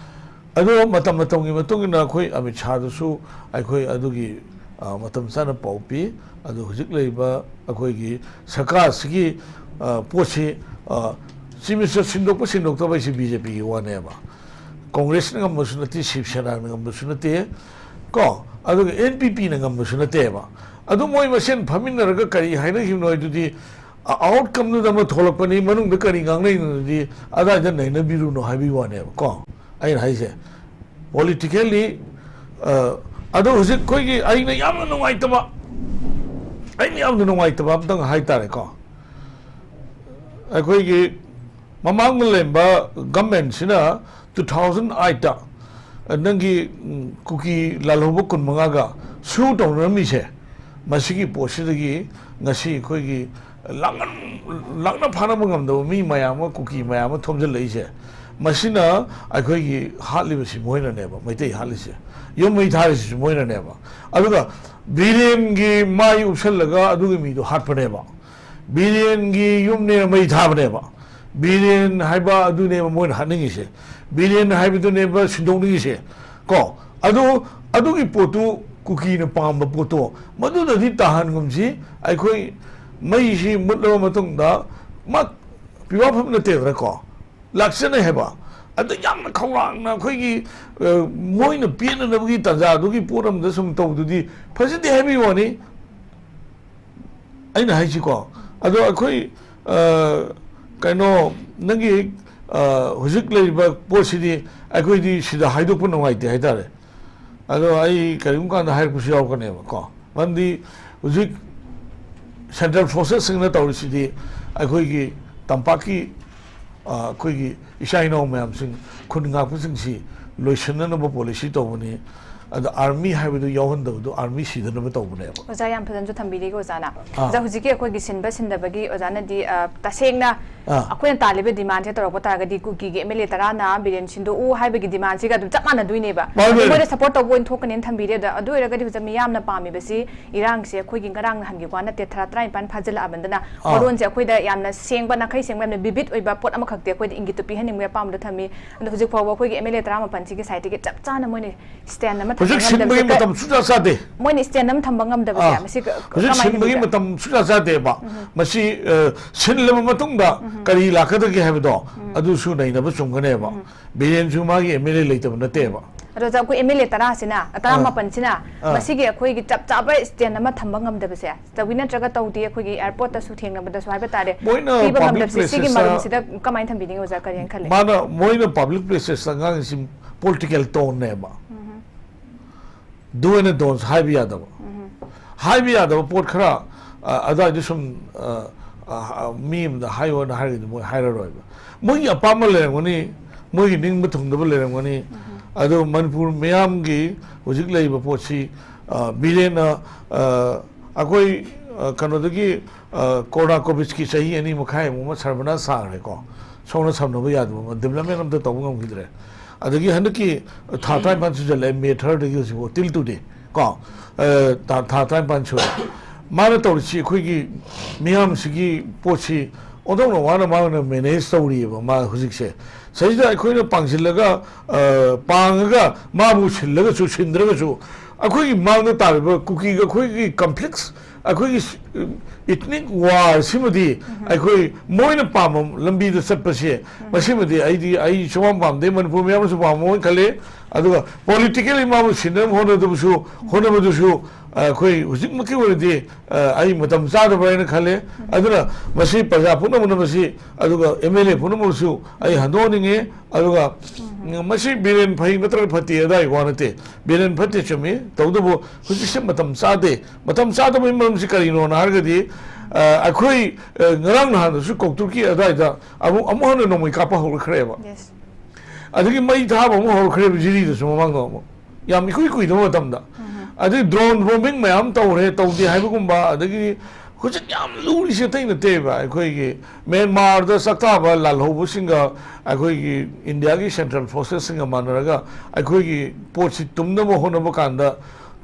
ꯑꯗꯣ ꯃꯇꯝ ꯃꯇꯝꯒꯤ ꯃꯇꯨꯡ ꯏꯟꯅ ꯑꯩꯈꯣꯏ ꯑꯃꯤꯠ ꯁꯥꯍꯗꯁꯨ ꯑꯩꯈꯣꯏ ꯑꯗꯨꯒꯤ, ꯑ, ꯃꯇꯝ ꯆꯥꯅ ꯄꯥꯎ ꯄꯤ꯫ ꯑꯗꯨ ꯍꯧꯖꯤꯛ ꯂꯩꯔꯤꯕ ꯑꯩꯈꯣꯏꯒꯤ ꯁꯔꯀꯥꯔꯁꯤꯒꯤ, ꯑ, ꯄꯣꯠꯁꯤ, ꯑ, Chief Minister ꯁꯤꯟꯗꯣꯛꯄ ꯁꯤꯟꯗꯣꯛꯇꯕ ꯍꯥꯏꯁꯤ BJPꯒꯤ ꯋꯥꯅꯦꯕ꯫ Congressꯅ ꯉꯝꯕꯁꯨ ꯅꯠꯇꯦ, Shiv Senana ꯉꯝꯕꯁꯨ ꯅꯠꯇꯦ꯫ ꯀꯣ, ꯑꯗꯨꯒ ꯑꯦꯟ ꯄꯤ ꯄꯤꯅ ꯉꯝꯕꯁꯨ ꯅꯠꯇꯦꯕ꯫ ꯑꯗꯨ ꯃꯣꯏ ꯃꯁꯦꯟ ꯐꯝꯃꯤꯟꯅꯔꯒ ꯀꯔꯤ ꯍꯥꯏꯅꯈꯤꯕꯅꯣ ꯍꯥꯏꯗꯨꯗꯤ, ꯑ-, ꯑꯥꯎꯠꯀꯝꯗꯨꯗ ꯑꯃ ꯊꯣꯛꯂꯛꯄꯅꯤ, ꯃꯅꯨꯡꯗ ꯀꯔꯤ ꯉꯥꯡꯅꯩꯅꯣꯗꯨꯗꯤ ꯑꯗꯥꯏꯗ ꯅꯩꯅꯕꯤꯔꯨꯅꯣ ꯍꯥꯏꯕꯒꯤ ꯋꯥꯅꯦꯕ ꯀꯣ꯫ ꯑꯩꯅ ꯍꯥꯏꯁꯦ, ꯄꯣꯂꯤꯇꯤꯀꯦꯜꯂꯤ, ꯑ, ꯑꯗꯣ ꯍꯧꯖꯤꯛ ꯑꯩꯈꯣꯏꯒꯤ, ꯑꯩꯅ ꯌꯥꯝꯅ ꯅꯨꯡꯉꯥꯏꯇꯕ, ꯑꯩꯅ ꯌꯥꯝꯅ ꯅꯨꯡꯉꯥꯏꯇꯕ ꯑꯝꯇꯪ ꯍꯥꯏꯇꯥꯔꯦꯀꯣ꯫ ꯑꯩꯈꯣꯏꯒꯤ ꯃꯃꯥꯡꯗ ꯂꯩꯔꯝꯕ ꯒꯃꯦꯟꯁꯤꯅ two thousand eight ꯅꯪꯒꯤ, ꯎꯝ, ꯀꯨꯀꯤ ꯂꯥꯜꯍꯧꯕ ꯀꯨꯟꯃꯉꯥꯒ ꯁꯨ ꯇꯧꯅꯔꯝꯃꯤꯁꯦ, ꯃꯁꯤꯒꯤ ꯄꯣꯠꯁꯤꯗꯒꯤ ꯉꯁꯤ ꯑꯩꯈꯣꯏꯒꯤ ꯂꯥꯛꯅ, ꯂꯥꯛꯅ ꯐꯥꯅꯕ ꯉꯝꯗꯕ ꯃꯤ ꯃꯌꯥꯝ ꯑꯃ, ꯀꯨꯀꯤ ꯃꯌꯥꯝ ꯑꯃ ꯊꯣꯝꯖꯤꯜꯂꯛꯏꯁꯦ, ꯃꯁꯤꯅ ꯑꯩꯈꯣꯏꯒꯤ ꯍꯥꯠꯂꯤꯕꯁꯤ ꯃꯣꯏꯅꯅꯦꯕ, ꯃꯩꯇꯩ ꯍꯥꯠꯂꯤꯁꯦ, ꯌꯨꯝ ꯃꯩ ꯊꯥꯔꯤꯁꯤꯁꯨ ꯃꯣꯏꯅꯅꯦꯕ꯫ ꯑꯗꯨꯒ ꯕꯤꯔꯦꯟꯒꯤ ꯃꯥꯏ ꯎꯞꯁꯜꯂꯒ ꯑꯗꯨꯒꯤ ꯃꯤꯗꯣ ꯍꯥꯠꯄꯅꯦꯕ꯫ ꯕꯤꯔꯦꯟꯒꯤ ꯌꯨꯝꯅꯦ ꯃꯩ ꯊꯥꯕꯅꯦꯕ꯫ ꯕꯤꯔꯦꯟ ꯍꯥꯏꯕ ꯑꯗꯨꯅꯦꯕ ꯃꯣꯏꯅ ꯍꯥꯠꯅꯤꯡꯉꯤꯁꯦ꯫ ꯕꯤꯔꯦꯟ ꯍꯥꯏꯕꯗꯨꯅꯦꯕ ꯁꯤꯟꯗꯣꯛꯅꯤꯡꯉꯤꯁꯦ꯫ ꯀꯣ? ꯑꯗꯨ, ꯑꯗꯨꯒꯤ ꯄꯣꯠꯇꯨ, ꯀꯨꯀꯤꯅ ꯄꯥꯝꯕ ꯄꯣꯠꯇꯣ, ꯃꯗꯨꯗꯗꯤ ꯇꯥꯍꯟꯒꯨꯝꯁꯤ꯫ ꯑꯩꯈꯣꯏ ꯃꯩꯁꯤ ꯃꯨꯠꯂꯕ ꯃꯇꯨꯡꯗ, ꯃꯥ ꯄꯤꯋꯥꯐꯝ ꯅꯠꯇꯦꯗꯅꯀꯣ, ꯂꯥꯛꯆꯅꯩ ꯍꯥꯏꯕ꯫ ꯑꯗ ꯌꯥꯝꯅ ꯈꯧꯔꯥꯡꯅ ꯑꯩꯈꯣꯏꯒꯤ, ꯑ, ꯃꯣꯏꯅ ꯄꯦꯟꯅꯅꯕꯒꯤ ꯇꯥꯟꯖꯥꯗꯨꯒꯤ ꯄꯣꯠ ꯑꯃꯗ ꯁꯨꯝ ꯇꯧꯕꯗꯨꯗꯤ ꯐꯖꯗꯦ ꯍꯥꯏꯕꯒꯤ ꯋꯥꯅꯤ꯫ ꯑꯩꯅ ꯍꯥꯏꯁꯤꯀꯣ꯫ ꯑꯗꯣ ꯑꯩꯈꯣꯏ, ꯑ, ꯀꯩꯅꯣ, ꯅꯪꯒꯤ, ꯑ, ꯍꯧꯖꯤꯛ ꯂꯩꯔꯤꯕ ꯄꯣꯠꯁꯤꯗꯤ ꯑꯩꯈꯣꯏꯗꯤ ꯁꯤꯗ ꯍꯥꯏꯗꯣꯛꯄ ꯅꯨꯡꯉꯥꯏꯇꯦ ꯍꯥꯏꯇꯥꯔꯦ꯫ ꯑꯗꯣ ꯑꯩ ꯀꯔꯤꯒꯨꯝꯕ ꯀꯥꯟꯗ ꯍꯥꯏꯔꯛꯄꯁꯨ ꯌꯥꯎꯔꯛꯀꯅꯦꯕꯀꯣ꯫ ꯃꯔꯝꯗꯤ ꯍꯧꯖꯤꯛ ꯁꯦꯟꯇ꯭ꯔꯦꯜ ꯐꯣꯔꯁꯦꯁꯁꯤꯡꯅ ꯇꯧꯔꯤꯁꯤꯗꯤ ꯑꯩꯈꯣꯏꯒꯤ ꯇꯝꯄꯥꯛꯀꯤ, ꯑ, ꯑꯩꯈꯣꯏꯒꯤ ꯏꯆꯥ ꯏꯅꯥꯎ ꯃꯌꯥꯝꯁꯤꯡ, ꯈꯨꯟ ꯉꯥꯛꯄꯁꯤꯡꯁꯤ ꯂꯣꯏꯁꯤꯟꯅꯅꯕ ꯄꯣꯂꯤꯁꯤ ꯇꯧꯕꯅꯤ꯫ ꯑꯗ ꯑꯥꯔꯃꯤ ꯍꯥꯏꯕꯗꯨ ꯌꯥꯎꯍꯟꯗꯕꯗꯨ, ꯑꯥꯔꯃꯤ ꯁꯤꯗꯅꯕ ꯇꯧꯕꯅꯦꯕ꯫ ꯑꯣꯖꯥ, ꯌꯥꯝ ꯐꯖꯅꯁꯨ ꯊꯝꯕꯤꯔꯤꯀꯣ ꯑꯣꯖꯥꯅ꯫ ꯑꯥ꯫ ꯑꯣꯖꯥ, ꯍꯧꯖꯤꯛꯀꯤ ꯑꯩꯈꯣꯏꯒꯤ ꯁꯤꯟꯕ ꯁꯤꯟꯗꯕꯒꯤ ꯑꯣꯖꯥꯅꯗꯤ, ꯑ, ꯇꯁꯦꯡꯅ ꯑꯥ꯫ ꯑꯩꯈꯣꯏꯅ ꯇꯥꯜꯂꯤꯕ ꯗꯤꯃꯥꯟꯁꯦ ꯇꯧꯔꯛꯄ ꯇꯥꯔꯒꯗꯤ ꯀꯨꯀꯤꯒꯤ ꯑꯦꯝ ꯑꯦꯜ ꯑꯦ ꯇꯔꯥꯅ ꯕꯤꯔꯦꯟ ꯁꯤꯟꯗꯣꯛꯎ ꯍꯥꯏꯕꯒꯤ ꯗꯤꯃꯥꯟꯁꯤꯒ ꯑꯗꯨꯝ ꯆꯞ ꯃꯥꯟꯅꯗꯣꯏꯅꯦꯕ꯫ ꯃꯥꯅꯦ꯫ ꯑꯗꯨ ꯃꯣꯏꯗ ꯁꯄꯣꯔꯠ ꯇꯧꯕ ꯑꯣꯏꯅ ꯊꯣꯛꯀꯅꯦꯅ ꯊꯝꯕꯤꯔꯦ꯫ ꯑꯗ ꯑꯗꯨ ꯑꯣꯏꯔꯒꯗꯤ ꯍꯧꯖꯤꯛ ꯃꯤꯌꯥꯝꯅ ꯄꯥꯝꯃꯤꯕꯁꯤ ꯏꯔꯥꯡꯁꯦ ꯑꯩꯈꯣꯏꯒꯤ ꯉꯔꯥꯡ ꯅꯍꯥꯟꯒꯤ ꯋꯥ ꯅꯠꯇꯦ, ꯊꯥ ꯇꯔꯥꯅꯤꯄꯥꯟ ꯐꯥꯖꯤꯜꯂꯛꯑꯕꯅꯤꯅ ꯑꯥ꯫ ꯋꯥꯔꯣꯜꯁꯦ ꯑꯩꯈꯣꯏꯗ ꯌꯥꯝꯅ ꯁꯦꯡꯕ, ꯅꯥꯈꯩ ꯁꯦꯡꯕ, ꯌꯥꯝꯅ ꯕꯤꯕꯤꯠ ꯑꯣꯏꯕ ꯄꯣꯠ ꯑꯃꯈꯛꯇꯤ ꯑꯩꯈꯣꯏꯗ ꯏꯪꯒꯤꯠꯇ ꯄꯤꯍꯟꯅꯤꯡꯕꯒꯤ ꯑꯄꯥꯝꯕꯗꯣ ꯊꯝꯃꯤ꯫ ꯑꯗꯣ ꯍꯧꯖꯤꯛ ꯐꯥꯎꯕ ꯑꯩꯈꯣꯏꯒꯤ ꯑꯦꯝ ꯑꯦꯜ ꯑꯦ ꯇꯔꯥꯃꯥꯄꯟꯁꯤꯒꯤ ꯁꯥꯏꯠꯇꯒꯤ ꯆꯞ ꯆꯥꯅ ꯃꯣꯏꯅ ꯁ꯭ꯇꯦꯟ ꯑꯃ ꯍꯧꯖꯤꯛ ꯊꯝꯕ ꯁꯤꯟꯕꯒꯤ ꯉꯝꯗꯕꯁꯦ ꯀ-, ꯃꯇꯝ ꯁꯨꯡꯆꯥ ꯆꯥꯗꯦ꯫ ꯃꯣꯏꯅ ꯁ꯭ꯇꯦꯟ ꯑꯃ ꯊꯝꯕ ꯉꯝꯗꯕꯁꯦ, ꯑꯥ, ꯃꯁꯤ ꯀ-, ꯍꯧꯖꯤꯛ ꯀꯃꯥꯏꯅ ꯁꯤꯟꯕꯒꯤ ꯌꯦꯡꯕꯤꯕ? ꯃꯇꯝ ꯁꯨꯡꯆꯥ ꯆꯥꯗꯦꯕ꯫ ꯎꯝ꯫ ꯃꯁꯤ, ꯑ, ꯁꯤꯜꯂꯕ ꯃꯇꯨꯡꯗ ꯎꯝ꯫ ꯀꯔꯤ ꯂꯥꯛꯀꯗꯒꯦ ꯍꯥꯏꯕꯗꯣ, ꯎꯝ꯫ ꯑꯗꯨꯁꯨ ꯅꯩꯅꯕ ꯆꯨꯝꯒꯅꯦꯕ꯫ ꯎꯝ꯫ ꯕꯤꯔꯦꯟꯁꯨ ꯃꯥꯒꯤ ꯑꯦꯝ ꯑꯦꯜ ꯑꯦ ꯂꯩꯇꯕ ꯅꯠꯇꯦꯕ꯫ ꯑꯗꯣ ꯑꯣꯖꯥ, ꯑꯩꯈꯣꯏ ꯑꯦꯝ ꯑꯦꯜ ꯑꯦ ꯇꯔꯥꯁꯤꯅ, ꯑꯥ꯫ ꯇꯔꯥꯃꯥꯄꯟꯁꯤꯅ ꯑꯥ꯫ ꯃꯁꯤꯒꯤ ꯑꯩꯈꯣꯏꯒꯤ ꯆꯞ ꯆꯥꯕ ꯁ꯭ꯇꯦꯟ ꯑꯃ ꯊꯝꯕ ꯉꯝꯗꯕꯁꯦ, ꯇꯧꯏ ꯅꯠꯇ꯭ꯔꯒ ꯇꯧꯗꯦ, ꯑꯩꯈꯣꯏꯒꯤ ꯑꯦꯌꯔꯄꯣꯔꯠꯇꯁꯨ ꯊꯦꯡꯅꯕꯗꯁꯨ ꯍꯥꯏꯕ ꯇꯥꯔꯦ, ꯃꯣꯏꯅ ꯄꯤꯕ ꯄꯕ꯭ꯂꯤꯛ ꯉꯝꯗꯕꯁꯦ, ꯁꯤꯒꯤ ꯄ꯭ꯂꯦꯁꯦꯁꯇ ꯃꯔꯝꯁꯤꯗ ꯀꯃꯥꯏꯅ ꯊꯝꯕꯤꯅꯤꯡꯉꯤ ꯑꯣꯖꯥ, ꯀꯔꯤꯅ ꯈꯜꯂꯤ? ꯃꯥꯅ ꯃꯣꯏꯅ ꯄꯕ꯭ꯂꯤꯛ ꯄ꯭ꯂꯦꯁꯦꯁꯇ ꯉꯥꯡꯉꯤꯁꯤ ꯄꯣꯂꯤꯇꯤꯀꯦꯜ ꯇꯣꯟꯅꯦꯕ꯫ ꯗꯨ ꯑꯦꯟ ꯗꯣꯟꯁ ꯍꯥꯏꯕ ꯌꯥꯗꯕ, ꯍꯥꯏꯕ ꯌꯥꯗꯕ ꯄꯣꯠ ꯈꯔ, ꯑ, ꯑꯗꯨꯋꯥꯏꯗ ꯁꯨꯝ, ꯑ, ꯑ, ꯃꯤ ꯑꯃꯗ ꯍꯥꯏꯌꯣꯅ ꯍꯥꯏꯔꯒꯗꯤ ꯃꯣꯏ ꯍꯥꯏꯔꯔꯣꯏꯕ꯫ ꯃꯣꯏꯒꯤ ꯑꯄꯥꯝꯕ ꯂꯩꯔꯝꯒꯅꯤ, ꯃꯣꯏꯒꯤ ꯅꯤꯡꯕ ꯊꯨꯡꯗꯕ ꯂꯩꯔꯝꯒꯅꯤ꯫ ꯑꯗꯣ ꯃꯅꯤꯄꯨꯔ ꯃꯤꯌꯥꯝꯒꯤ ꯍꯧꯖꯤꯛ ꯂꯩꯔꯤꯕ ꯄꯣꯠꯁꯤ, ꯑ, ꯕꯤꯔꯦꯟꯅ, ꯑ, ꯑꯩꯈꯣꯏ, ꯑ, ꯀꯩꯅꯣꯗꯒꯤ, ꯑ, ꯀꯣꯔꯣꯅꯥ ꯀꯣꯚꯤꯗꯀꯤ ꯆꯍꯤ ꯑꯅꯤ ꯃꯈꯥꯏꯃꯨꯛ ꯑꯃ ꯁꯔꯕꯅꯥꯁ ꯁꯥꯈ꯭ꯔꯦꯀꯣ꯫ ꯁꯣꯝꯅ ꯁꯝꯅꯕ ꯌꯥꯗꯕ ꯑꯃ, ꯗꯤꯕ꯭ꯂꯞꯃꯦꯟ ꯑꯝꯇ ꯇꯧꯕ ꯉꯝꯈꯤꯗ꯭ꯔꯦ꯫ ꯑꯗꯒꯤ ꯍꯟꯗꯛꯀꯤ ꯊꯥ ꯇꯔꯥꯅꯤꯄꯥꯟ ꯁꯨꯖꯜꯂꯛꯑꯦ, ꯃꯦ ꯊꯥꯔꯗꯒꯤ ꯍꯧꯖꯤꯛꯐꯥꯎ, till today ꯀꯣ, ꯑ, ꯊꯥ, ꯊꯥ ꯇꯔꯥꯅꯤꯄꯥꯟ ꯁꯨꯔꯦ꯫ ꯃꯥꯅ ꯇꯧꯔꯤꯁꯤ ꯑꯩꯈꯣꯏꯒꯤ ꯃꯤꯌꯥꯝꯁꯤꯒꯤ ꯄꯣꯠꯁꯤ ꯑꯣꯟꯊꯣꯛꯅ ꯋꯥꯅ ꯃꯥꯅ ꯃꯦꯅꯦꯖ ꯇꯧꯔꯤꯑꯕ ꯃꯥ ꯍꯧꯖꯤꯛꯁꯦ꯫ ꯁꯤꯗꯩꯁꯤꯗ ꯑꯩꯈꯣꯏꯅ ꯄꯥꯡꯁꯤꯜꯂꯒ, ꯑ, ꯄꯥꯡꯉꯒ ꯃꯥꯕꯨ ꯁꯤꯜꯂꯒꯁꯨ ꯁꯤꯟꯗ꯭ꯔꯒꯁꯨ ꯑꯩꯈꯣꯏꯒꯤ ꯃꯥꯡꯗ ꯇꯥꯔꯤꯕ ꯀꯨꯀꯤꯒ ꯑꯩꯈꯣꯏꯒꯤ ꯀꯟꯐ꯭ꯂꯤꯛꯁ, ꯑꯩꯈꯣꯏꯒꯤ ꯏꯊꯅꯤꯛ ꯋꯥꯔꯁꯤꯃꯗꯤ ꯑꯩꯈꯣꯏ ꯃꯣꯏꯅ ꯄꯥꯝꯕ ꯂꯝꯕꯤꯗ ꯆꯠꯄꯁꯦ, ꯃꯁꯤꯃꯗꯤ ꯑꯩꯗꯤ, ꯑꯩ ꯁꯨꯡꯄꯥꯝ ꯄꯥꯝꯗꯦ, ꯃꯅꯤꯄꯨꯔ ꯃꯤꯌꯥꯝꯅꯁꯨ ꯄꯥꯝꯃꯣꯏ ꯈꯜꯂꯤ꯫ ꯑꯗꯨꯒ ꯄꯣꯂꯤꯇꯤꯀꯦꯜꯂꯤ ꯃꯥꯕꯨ ꯁꯤꯟꯅꯕ ꯍꯣꯠꯅꯗꯕꯁꯨ, ꯍꯣꯠꯅꯕꯗꯨꯁꯨ, ꯑ, ꯑꯩꯈꯣꯏ ꯍꯧꯖꯤꯛꯃꯛꯀꯤ ꯑꯣꯏꯅꯗꯤ, ꯑ, ꯑꯩ ꯃꯇꯝ ꯆꯥꯗꯕ꯭ꯔꯥ ꯍꯥꯏꯅ ꯈꯜꯂꯦ꯫ ꯑꯗꯨꯅ ꯃꯁꯤ ꯄ꯭ꯔꯖꯥ ꯄꯨꯝꯅꯃꯛꯅ ꯃꯁꯤ, ꯑꯗꯨꯒ ꯑꯦꯝ ꯑꯦꯜ ꯑꯦ ꯄꯨꯝꯅꯃꯛꯁꯨ ꯑꯩ ꯍꯟꯗꯣꯛꯍꯟꯅꯤꯡꯉꯤ꯫ ꯑꯗꯨꯒ ꯃꯁꯤ ꯕꯤꯔꯦꯟ ꯐꯩ ꯅꯠꯇ꯭ꯔꯒ ꯐꯠꯇꯦ ꯑꯗꯥꯏ ꯋꯥ ꯅꯠꯇꯦ, ꯕꯤꯔꯦꯟ ꯐꯠꯇꯦ ꯆꯨꯝꯃꯤ, ꯇꯧꯕꯇꯕꯨ ꯍꯧꯖꯤꯛꯁꯦ ꯃꯇꯝ ꯆꯥꯗꯦ꯫ ꯃꯇꯝ ꯆꯥꯗꯕꯒꯤ ꯃꯔꯝꯁꯤ ꯀꯔꯤꯅꯣꯅ ꯍꯥꯏꯔꯒꯗꯤ, ꯑ, ꯑꯩꯈꯣꯏ, ꯑ, ꯉꯔꯥꯡ ꯅꯍꯥꯟꯗꯁꯨ ꯀꯧꯇ꯭ꯔꯨꯛꯀꯤ ꯑꯗꯥꯏꯗ ꯑꯃꯨꯛ, ꯑꯃꯨꯛ ꯍꯟꯅ ꯅꯣꯡꯃꯩ ꯀꯥꯞꯄ ꯍꯧꯔꯛꯈ꯭ꯔꯦꯕ꯫ Yes. ꯑꯗꯒꯤ ꯃꯩ ꯊꯥꯕ ꯑꯃꯨꯛ ꯍꯧꯔꯛꯈ꯭ꯔꯦꯕ ꯖꯤꯔꯤꯗꯁꯨ ꯃꯃꯥꯡꯗ ꯑꯃꯨꯛ, ꯌꯥꯝ ꯏꯀꯨꯏ ꯀꯨꯏꯗꯕ ꯃꯇꯝꯗ꯫ ꯑꯗꯩ ꯗ꯭ꯔꯣꯟ ꯕꯣꯝꯕꯤꯡ ꯃꯌꯥꯝ ꯇꯧꯔꯦ, ꯇꯧꯗꯦ ꯍꯥꯏꯕꯒꯨꯝꯕ, ꯑꯗꯒꯤ ꯍꯧꯖꯤꯛ ꯌꯥꯝ ꯂꯨꯔꯤꯁꯦ ꯑꯇꯩ ꯅꯠꯇꯦꯕ, ꯑꯩꯈꯣꯏꯒꯤ ꯃꯦꯟꯃꯥꯔꯗ ꯆꯥꯛꯇꯥꯕ ꯂꯥꯜꯍꯧꯕꯁꯤꯡꯒ ꯑꯩꯈꯣꯏꯒꯤ ꯏꯟꯗꯤꯌꯥꯒꯤ ꯁꯦꯟꯇ꯭ꯔꯦꯜ ꯐꯣꯔꯁꯦꯁꯁꯤꯡꯒ ꯃꯥꯟꯅꯔꯒ ꯑꯩꯈꯣꯏꯒꯤ ꯄꯣꯠꯁꯤ ꯇꯨꯝꯅꯕ ꯍꯣꯠꯅꯕ ꯀꯥꯟꯗ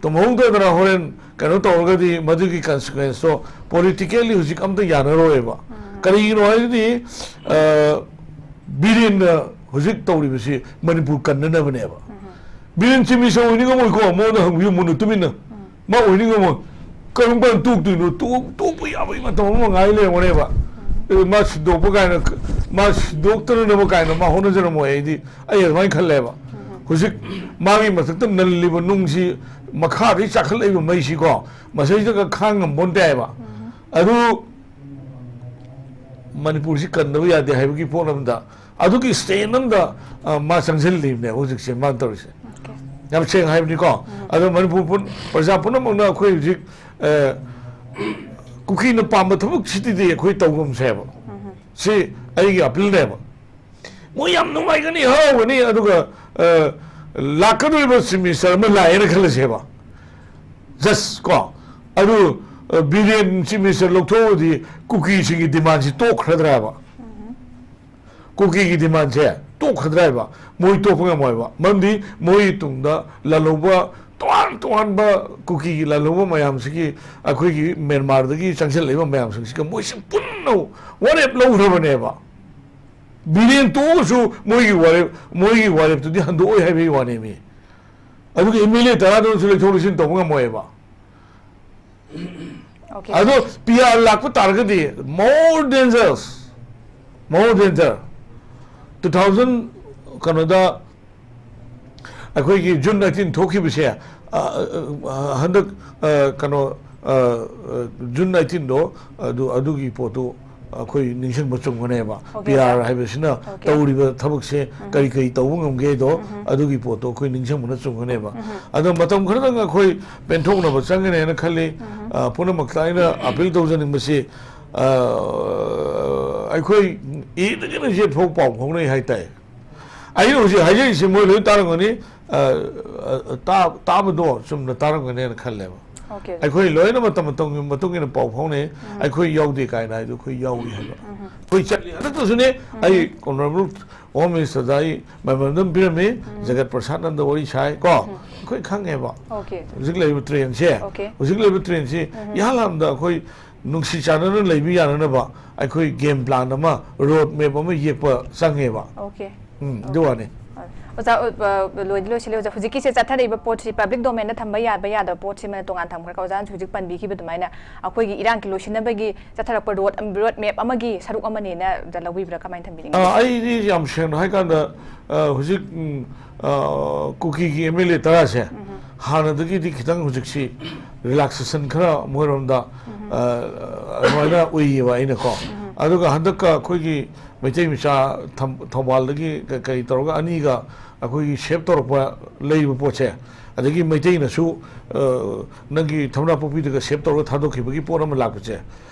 ꯇꯨꯝꯍꯧꯗꯗꯅ ꯍꯣꯔꯦꯟ ꯀꯩꯅꯣ ꯇꯧꯔꯒꯗꯤ ꯃꯗꯨꯒꯤ ꯀꯟꯁꯤꯀ꯭ꯋꯦꯟꯁꯇꯣ ꯄꯣꯂꯤꯇꯤꯀꯦꯜꯂꯤ ꯍꯧꯖꯤꯛ ꯑꯝꯇ ꯌꯥꯅꯔꯣꯏꯕ꯫ ꯀꯔꯤꯒꯤꯅꯣ ꯍꯥꯏꯔꯗꯤ, ꯑ, ꯕꯤꯔꯦꯟꯅ ꯍꯧꯖꯤꯛ ꯇꯧꯔꯤꯕꯁꯤ ꯃꯅꯤꯄꯨꯔ ꯀꯟꯅꯅꯕꯅꯦꯕ꯫ ꯕꯤꯔꯦꯟ ꯆꯤꯃꯤꯁ ꯑꯣꯏꯅꯤꯡꯉꯝꯃꯣꯏꯀꯣ, ꯃꯉꯣꯟꯗ ꯍꯪꯕꯤꯌꯨ, ꯃꯨꯟꯅ ꯇꯨꯃꯤꯟꯅ꯫ ꯃꯥ ꯑꯣꯏꯅꯤꯡꯉꯝꯃꯣꯏ꯫ ꯀꯔꯝ ꯀꯥꯟꯗ ꯇꯣꯛꯇꯣꯏꯅꯣ? ꯇꯣꯛ-, ꯇꯣꯛꯄ ꯌꯥꯕꯒꯤ ꯃꯇꯝ ꯑꯃ ꯉꯥꯏ ꯂꯩꯔꯝꯒꯅꯦꯕ꯫ ꯑꯦ, ꯃꯥ ꯁꯤꯟꯗꯣꯛꯄ ꯀꯥꯏꯅ, ꯃꯥ ꯁꯤꯟꯗꯣꯛꯇꯅꯅꯕ ꯀꯥꯏꯅ ꯃꯥ ꯍꯣꯠꯅꯖꯔꯝꯃꯣꯏ꯫ ꯑꯩꯗꯤ, ꯑꯩ ꯑꯗꯨꯃꯥꯏꯅ ꯈꯜꯂꯦꯕ꯫ ꯍꯧꯖꯤꯛ ꯃꯥꯒꯤ ꯃꯊꯛꯇ ꯅꯜꯂꯤꯕ ꯅꯨꯡꯁꯤ, ꯃꯈꯥꯗꯒꯤ ꯆꯥꯈꯠꯂꯛꯏꯕ ꯃꯩꯁꯤꯀꯣ, ꯃꯁꯤꯗꯒ ꯈꯥꯡ ꯉꯝꯄꯣꯟꯇꯦ ꯍꯥꯏꯕ꯫ ꯎꯝ꯫ ꯑꯗꯨ ꯃꯅꯤꯄꯨꯔꯁꯤ ꯀꯟꯗꯕ ꯌꯥꯗꯦ ꯍꯥꯏꯕꯒꯤ ꯄꯣꯠ ꯑꯃꯗ, ꯑꯗꯨꯒꯤ ꯁ꯭ꯇꯦꯟ ꯑꯃꯗ, ꯑ, ꯃꯥ ꯆꯪꯁꯤꯜꯂꯤꯕꯅꯦ ꯍꯧꯖꯤꯛꯁꯦ ꯃꯥꯅ ꯇꯧꯔꯤꯁꯦ꯫ ꯑꯣꯀꯦ꯫ ꯌꯥꯝ ꯁꯦꯡꯅ ꯍꯥꯏꯕꯅꯤꯀꯣ꯫ ꯎꯝ꯫ ꯑꯗꯣ ꯃꯅꯤꯄꯨꯔ ꯄꯨꯝ-, ꯄ꯭ꯔꯖꯥ ꯄꯨꯝꯅꯃꯛꯅ ꯑꯩꯈꯣꯏ ꯍꯧꯖꯤꯛ, ꯑ, ꯀꯨꯀꯤꯅ ꯄꯥꯝꯕ ꯊꯕꯛꯁꯤꯗꯤ ꯑꯩꯈꯣꯏ ꯇꯧꯒꯨꯝꯁꯦꯕ꯫ ꯎꯝ꯫ ꯁꯤ ꯑꯩꯒꯤ ꯑꯄꯤꯜꯅꯦꯕ꯫ ꯃꯣꯏ ꯌꯥꯝ ꯅꯨꯡꯉꯥꯏꯒꯅꯤ, ꯍꯔꯥꯎꯒꯅꯤ, ꯑꯗꯨꯒ, ꯑ, ꯂꯥꯛꯀꯗꯧꯔꯤꯕ ꯆꯤꯐ ꯃꯤꯅꯤꯁꯇꯔ ꯑꯃ ꯂꯥꯛꯑꯦꯅ ꯈꯜꯂꯁꯦꯕ, ꯖꯁ ꯀꯣ, ꯑꯗꯨ, ꯑ, ꯕꯤꯔꯦꯟ ꯆꯤꯐ ꯃꯤꯅꯤꯁꯇꯔ ꯂꯧꯊꯣꯛꯑꯗꯤ ꯀꯨꯀꯤꯁꯤꯡꯒꯤ ꯗꯤꯃꯥꯟꯁꯤ ꯇꯣꯛꯈ꯭ꯔꯗ꯭ꯔꯥꯕ? ꯎꯝ꯫ ꯀꯨꯀꯤꯒꯤ ꯗꯤꯃꯥꯟꯁꯦ ꯇꯣꯛꯈ꯭ꯔꯗ꯭ꯔꯥ ꯍꯥꯏꯕ? ꯃꯣꯏ ꯇꯣꯛꯄ ꯉꯝꯃꯣꯏꯕ꯫ ꯃꯔꯝꯗꯤ ꯃꯣꯏ ꯇꯨꯡꯗ ꯂꯥꯜꯍꯧꯕ, ꯇꯣꯉꯥꯟ ꯇꯣꯉꯥꯟꯕ ꯀꯨꯀꯤꯒꯤ ꯂꯥꯜꯍꯧꯕ ꯃꯌꯥꯝꯁꯤꯒꯤ, ꯑꯩꯈꯣꯏꯒꯤ ꯃ꯭ꯌꯥꯟꯃꯥꯔꯗꯒꯤ ꯆꯪꯁꯤꯜꯂꯛꯏꯕ ꯃꯌꯥꯝꯁꯤꯡꯁꯤꯒ ꯃꯣꯏꯁꯤ ꯄꯨꯟꯅ ꯋꯥꯔꯦꯞ ꯂꯧꯈ꯭ꯔꯕꯅꯦꯕ꯫ ꯕꯤꯔꯦꯟ ꯇꯣꯛꯑꯁꯨ ꯃꯣꯏꯒꯤ ꯋꯥꯔꯦꯞ, ꯃꯣꯏꯒꯤ ꯋꯥꯔꯦꯞꯇꯨꯗꯤ ꯍꯟꯗꯣꯛꯑꯣꯏ ꯍꯥꯏꯕꯒꯤ ꯋꯥꯅꯦꯃꯤ꯫ ꯑꯗꯨꯒ ꯑꯦꯝ ꯑꯦꯜ ꯑꯦ ꯇꯔꯥꯗꯨꯅꯁꯨ ꯂꯩꯊꯣꯛ ꯂꯩꯁꯤꯟ ꯇꯧꯕ ꯉꯝꯃꯣꯏꯕ꯫ ꯑꯣꯀꯦ꯫ ꯑꯗꯣ ꯄꯤ ꯑꯥꯔ ꯂꯥꯛꯄ ꯇꯥꯔꯒꯗꯤ more dangerous, more danger꯫ Two thousand, ꯀꯩꯅꯣꯗ, ꯑꯩꯈꯣꯏꯒꯤ June nineteen ꯊꯣꯛꯈꯤꯕꯁꯦ, ꯑ, ꯑ, ꯑ, ꯍꯟꯗꯛ, ꯑ, ꯀꯩꯅꯣ, ꯑ, ꯑ, June nineteenꯗꯣ, ꯑꯗꯨ, ꯑꯗꯨꯒꯤ ꯄꯣꯠꯇꯨ ꯑꯩꯈꯣꯏ ꯅꯤꯡꯁꯤꯡꯕ ꯆꯨꯝꯒꯅꯦꯕ꯫ ꯑꯣꯀꯦ, ꯄꯤ ꯑꯥꯔ ꯑꯣꯖꯥ꯫ ꯍꯥꯏꯕꯁꯤꯅ ꯑꯣꯀꯦ꯫ ꯇꯧꯔꯤꯕ ꯊꯕꯛꯁꯦ ꯎꯝ꯫ ꯀꯔꯤ ꯀꯔꯤ ꯇꯧꯕ ꯉꯝꯒꯦꯗꯣ, ꯎꯝ꯫ ꯑꯗꯨꯒꯤ ꯄꯣꯠꯇꯣ ꯑꯩꯈꯣꯏ ꯅꯤꯡꯁꯤꯡꯕꯅ ꯆꯨꯝꯒꯅꯦꯕ꯫ ꯎꯝ꯫ ꯑꯗꯣ ꯃꯇꯝ ꯈꯔꯗꯪ ꯑꯩꯈꯣꯏ ꯄꯦꯟꯊꯣꯛꯅꯕ ꯆꯪꯒꯅꯦꯅ ꯈꯜꯂꯤ꯫ ꯎꯝ꯫ ꯑ, ꯄꯨꯝꯅꯃꯛꯇ ꯑꯩꯅ ꯑꯄꯤꯜ ꯇꯧꯖꯅꯤꯡꯕꯁꯤ, ꯑ, ꯑꯩꯈꯣꯏ ꯑꯦꯗꯒꯤꯅ ꯖꯦꯗ ꯐꯥꯎ ꯄꯥꯎ ꯐꯥꯎꯅꯩ ꯍꯥꯏꯇꯥꯏ꯫ ꯑꯩꯅ ꯍꯧꯖꯤꯛ ꯍꯥꯏꯖꯔꯤꯁꯦ ꯃꯣꯏ ꯂꯣꯏ ꯇꯥꯔꯝꯒꯅꯤ꯫ ꯑ, ꯑ, ꯇꯥ-, ꯇꯥꯕꯗꯣ ꯆꯨꯝꯅ ꯇꯥꯔꯝꯒꯅꯦꯅ ꯈꯜꯂꯦꯕ꯫ ꯑꯣꯀꯦ꯫ ꯑꯩꯈꯣꯏ ꯂꯣꯏꯅ ꯃꯇꯝ ꯃꯇꯝꯒꯤ ꯃꯇꯨꯡ ꯏꯟꯅ ꯄꯥꯎ ꯐꯥꯎꯅꯩ꯫ ꯎꯝ꯫ ꯑꯩꯈꯣꯏ ꯌꯥꯎꯗꯦ ꯀꯥꯏꯅ ꯍꯥꯏꯗꯣ ꯑꯩꯈꯣꯏ ꯌꯥꯎꯏ ꯍꯥꯏꯕ꯫ ꯎꯝ꯫ ꯑꯩꯈꯣꯏ ꯆꯠꯂꯤ꯫ ꯍꯟꯗꯛꯇꯁꯨꯅꯦ, ꯎꯝ꯫ ꯑꯩ Honourable Home Ministerꯗ ꯑꯩ memorandum ꯄꯤꯔꯝꯃꯤ, ꯎꯝ꯫ ꯖꯒꯠ ꯄ꯭ꯔꯁꯥꯗ ꯅꯟꯗ ꯋꯥꯔꯤ ꯁꯥꯏ ꯀꯣ꯫ ꯎꯝ꯫ ꯑꯩꯈꯣꯏ ꯈꯪꯉꯦꯕ꯫ ꯑꯣꯀꯦ꯫ ꯍꯧꯖꯤꯛ ꯂꯩꯔꯤꯕ trendꯁꯦ, ꯑꯣꯀꯦ꯫ ꯍꯧꯖꯤꯛ ꯂꯩꯔꯤꯕ trendꯁꯤ ꯎꯝ꯫ ꯏꯍꯥꯟ ꯍꯥꯟꯕꯗ ꯑꯩꯈꯣꯏ ꯅꯨꯡꯁꯤ ꯆꯥꯟꯅꯅ ꯂꯩꯕ ꯌꯥꯅꯅꯕ ꯑꯩꯈꯣꯏ game plan ꯑꯃ, road map ꯑꯃ ꯌꯦꯛꯄ ꯆꯪꯉꯦꯕ꯫ ꯑꯣꯀꯦ꯫ ꯎꯝ, ꯑꯗꯨ ꯋꯥꯅꯤ꯫ ꯑꯣꯖꯥ, ꯑ, ꯂꯣꯏꯗꯤ ꯂꯣꯏꯁꯤꯜꯂꯦ꯫ ꯑꯣꯖꯥ, ꯍꯧꯖꯤꯛꯀꯤꯁꯦ ꯆꯠꯊꯔꯛꯏꯕ ꯄꯣꯠꯁꯤ, ꯄꯕ꯭ꯂꯤꯛ ꯗꯣꯃꯦꯟꯗ ꯊꯝꯕ ꯌꯥꯕ ꯌꯥꯗꯕ ꯄꯣꯠꯁꯤꯃ ꯇꯣꯉꯥꯟ ꯊꯝꯈ꯭ꯔꯒ, ꯑꯣꯖꯥꯅꯁꯨ ꯍꯧꯖꯤꯛ ꯄꯟꯕꯤꯈꯤꯕ ꯑꯗꯨꯃꯥꯏꯅ, ꯑꯩꯈꯣꯏꯒꯤ ꯏꯔꯥꯡꯒꯤ ꯂꯣꯏꯁꯤꯟꯅꯕꯒꯤ ꯆꯠꯊꯔꯛꯄ ꯔꯣꯗ, ꯔꯣꯗ ꯃꯦꯞ ꯑꯃꯒꯤ ꯁꯔꯨꯛ ꯑꯃꯅꯦꯅ ꯑꯣꯖꯥ ꯂꯧꯕꯤꯕ꯭ꯔꯥ? ꯀꯃꯥꯏꯅ ꯊꯝꯕꯤꯅꯤꯡꯉꯤ? ꯑ, ꯑꯩꯗꯤ ꯌꯥꯝ ꯁꯦꯡꯅ ꯍꯥꯏꯀꯥꯟꯗ, ꯑ, ꯍꯧꯖꯤꯛ, ꯎꯝ, ꯑ, ꯀꯨꯀꯤꯒꯤ ꯑꯦꯝ ꯑꯦꯜ ꯑꯦ ꯇꯔꯥꯁꯦ ꯍꯥꯟꯅꯗꯒꯤꯗꯤ ꯈꯤꯇꯪ ꯍꯧꯖꯤꯛꯁꯤ ꯔꯤꯂꯥꯛꯁꯦꯁꯟ ꯈꯔ ꯃꯣꯏꯔꯣꯝꯗ, ꯑ, ꯑꯗꯨꯃꯥꯏꯅ ꯎꯏꯌꯦꯕ ꯑꯩꯅꯀꯣ꯫ ꯑꯗꯨꯒ ꯍꯟꯗꯛꯀ ꯑꯩꯈꯣꯏꯒꯤ ꯃꯩꯇꯩ ꯃꯆꯥ ꯊꯝ-, ꯊꯧꯕꯥꯜꯗꯒꯤ ꯀ-, ꯀꯔꯤ ꯇꯧꯔꯒ ꯑꯅꯤꯒ ꯑꯩꯈꯣꯏꯒꯤ ꯁꯦꯞ ꯇꯧꯔꯛꯄ ꯂꯩꯔꯤꯕ ꯄꯣꯠꯁꯦ, ꯑꯗꯒꯤ ꯃꯩꯇꯩꯅꯁꯨ, ꯑ, ꯅꯪꯒꯤ ꯊꯝꯅꯥꯄꯣꯛꯄꯤꯗꯒ ꯁꯦꯞ ꯇꯧꯔꯒ ꯊꯥꯗꯣꯛꯈꯤꯕꯒꯤ ꯄꯣꯠ ꯑꯃ ꯂꯥꯛꯄꯁꯦ,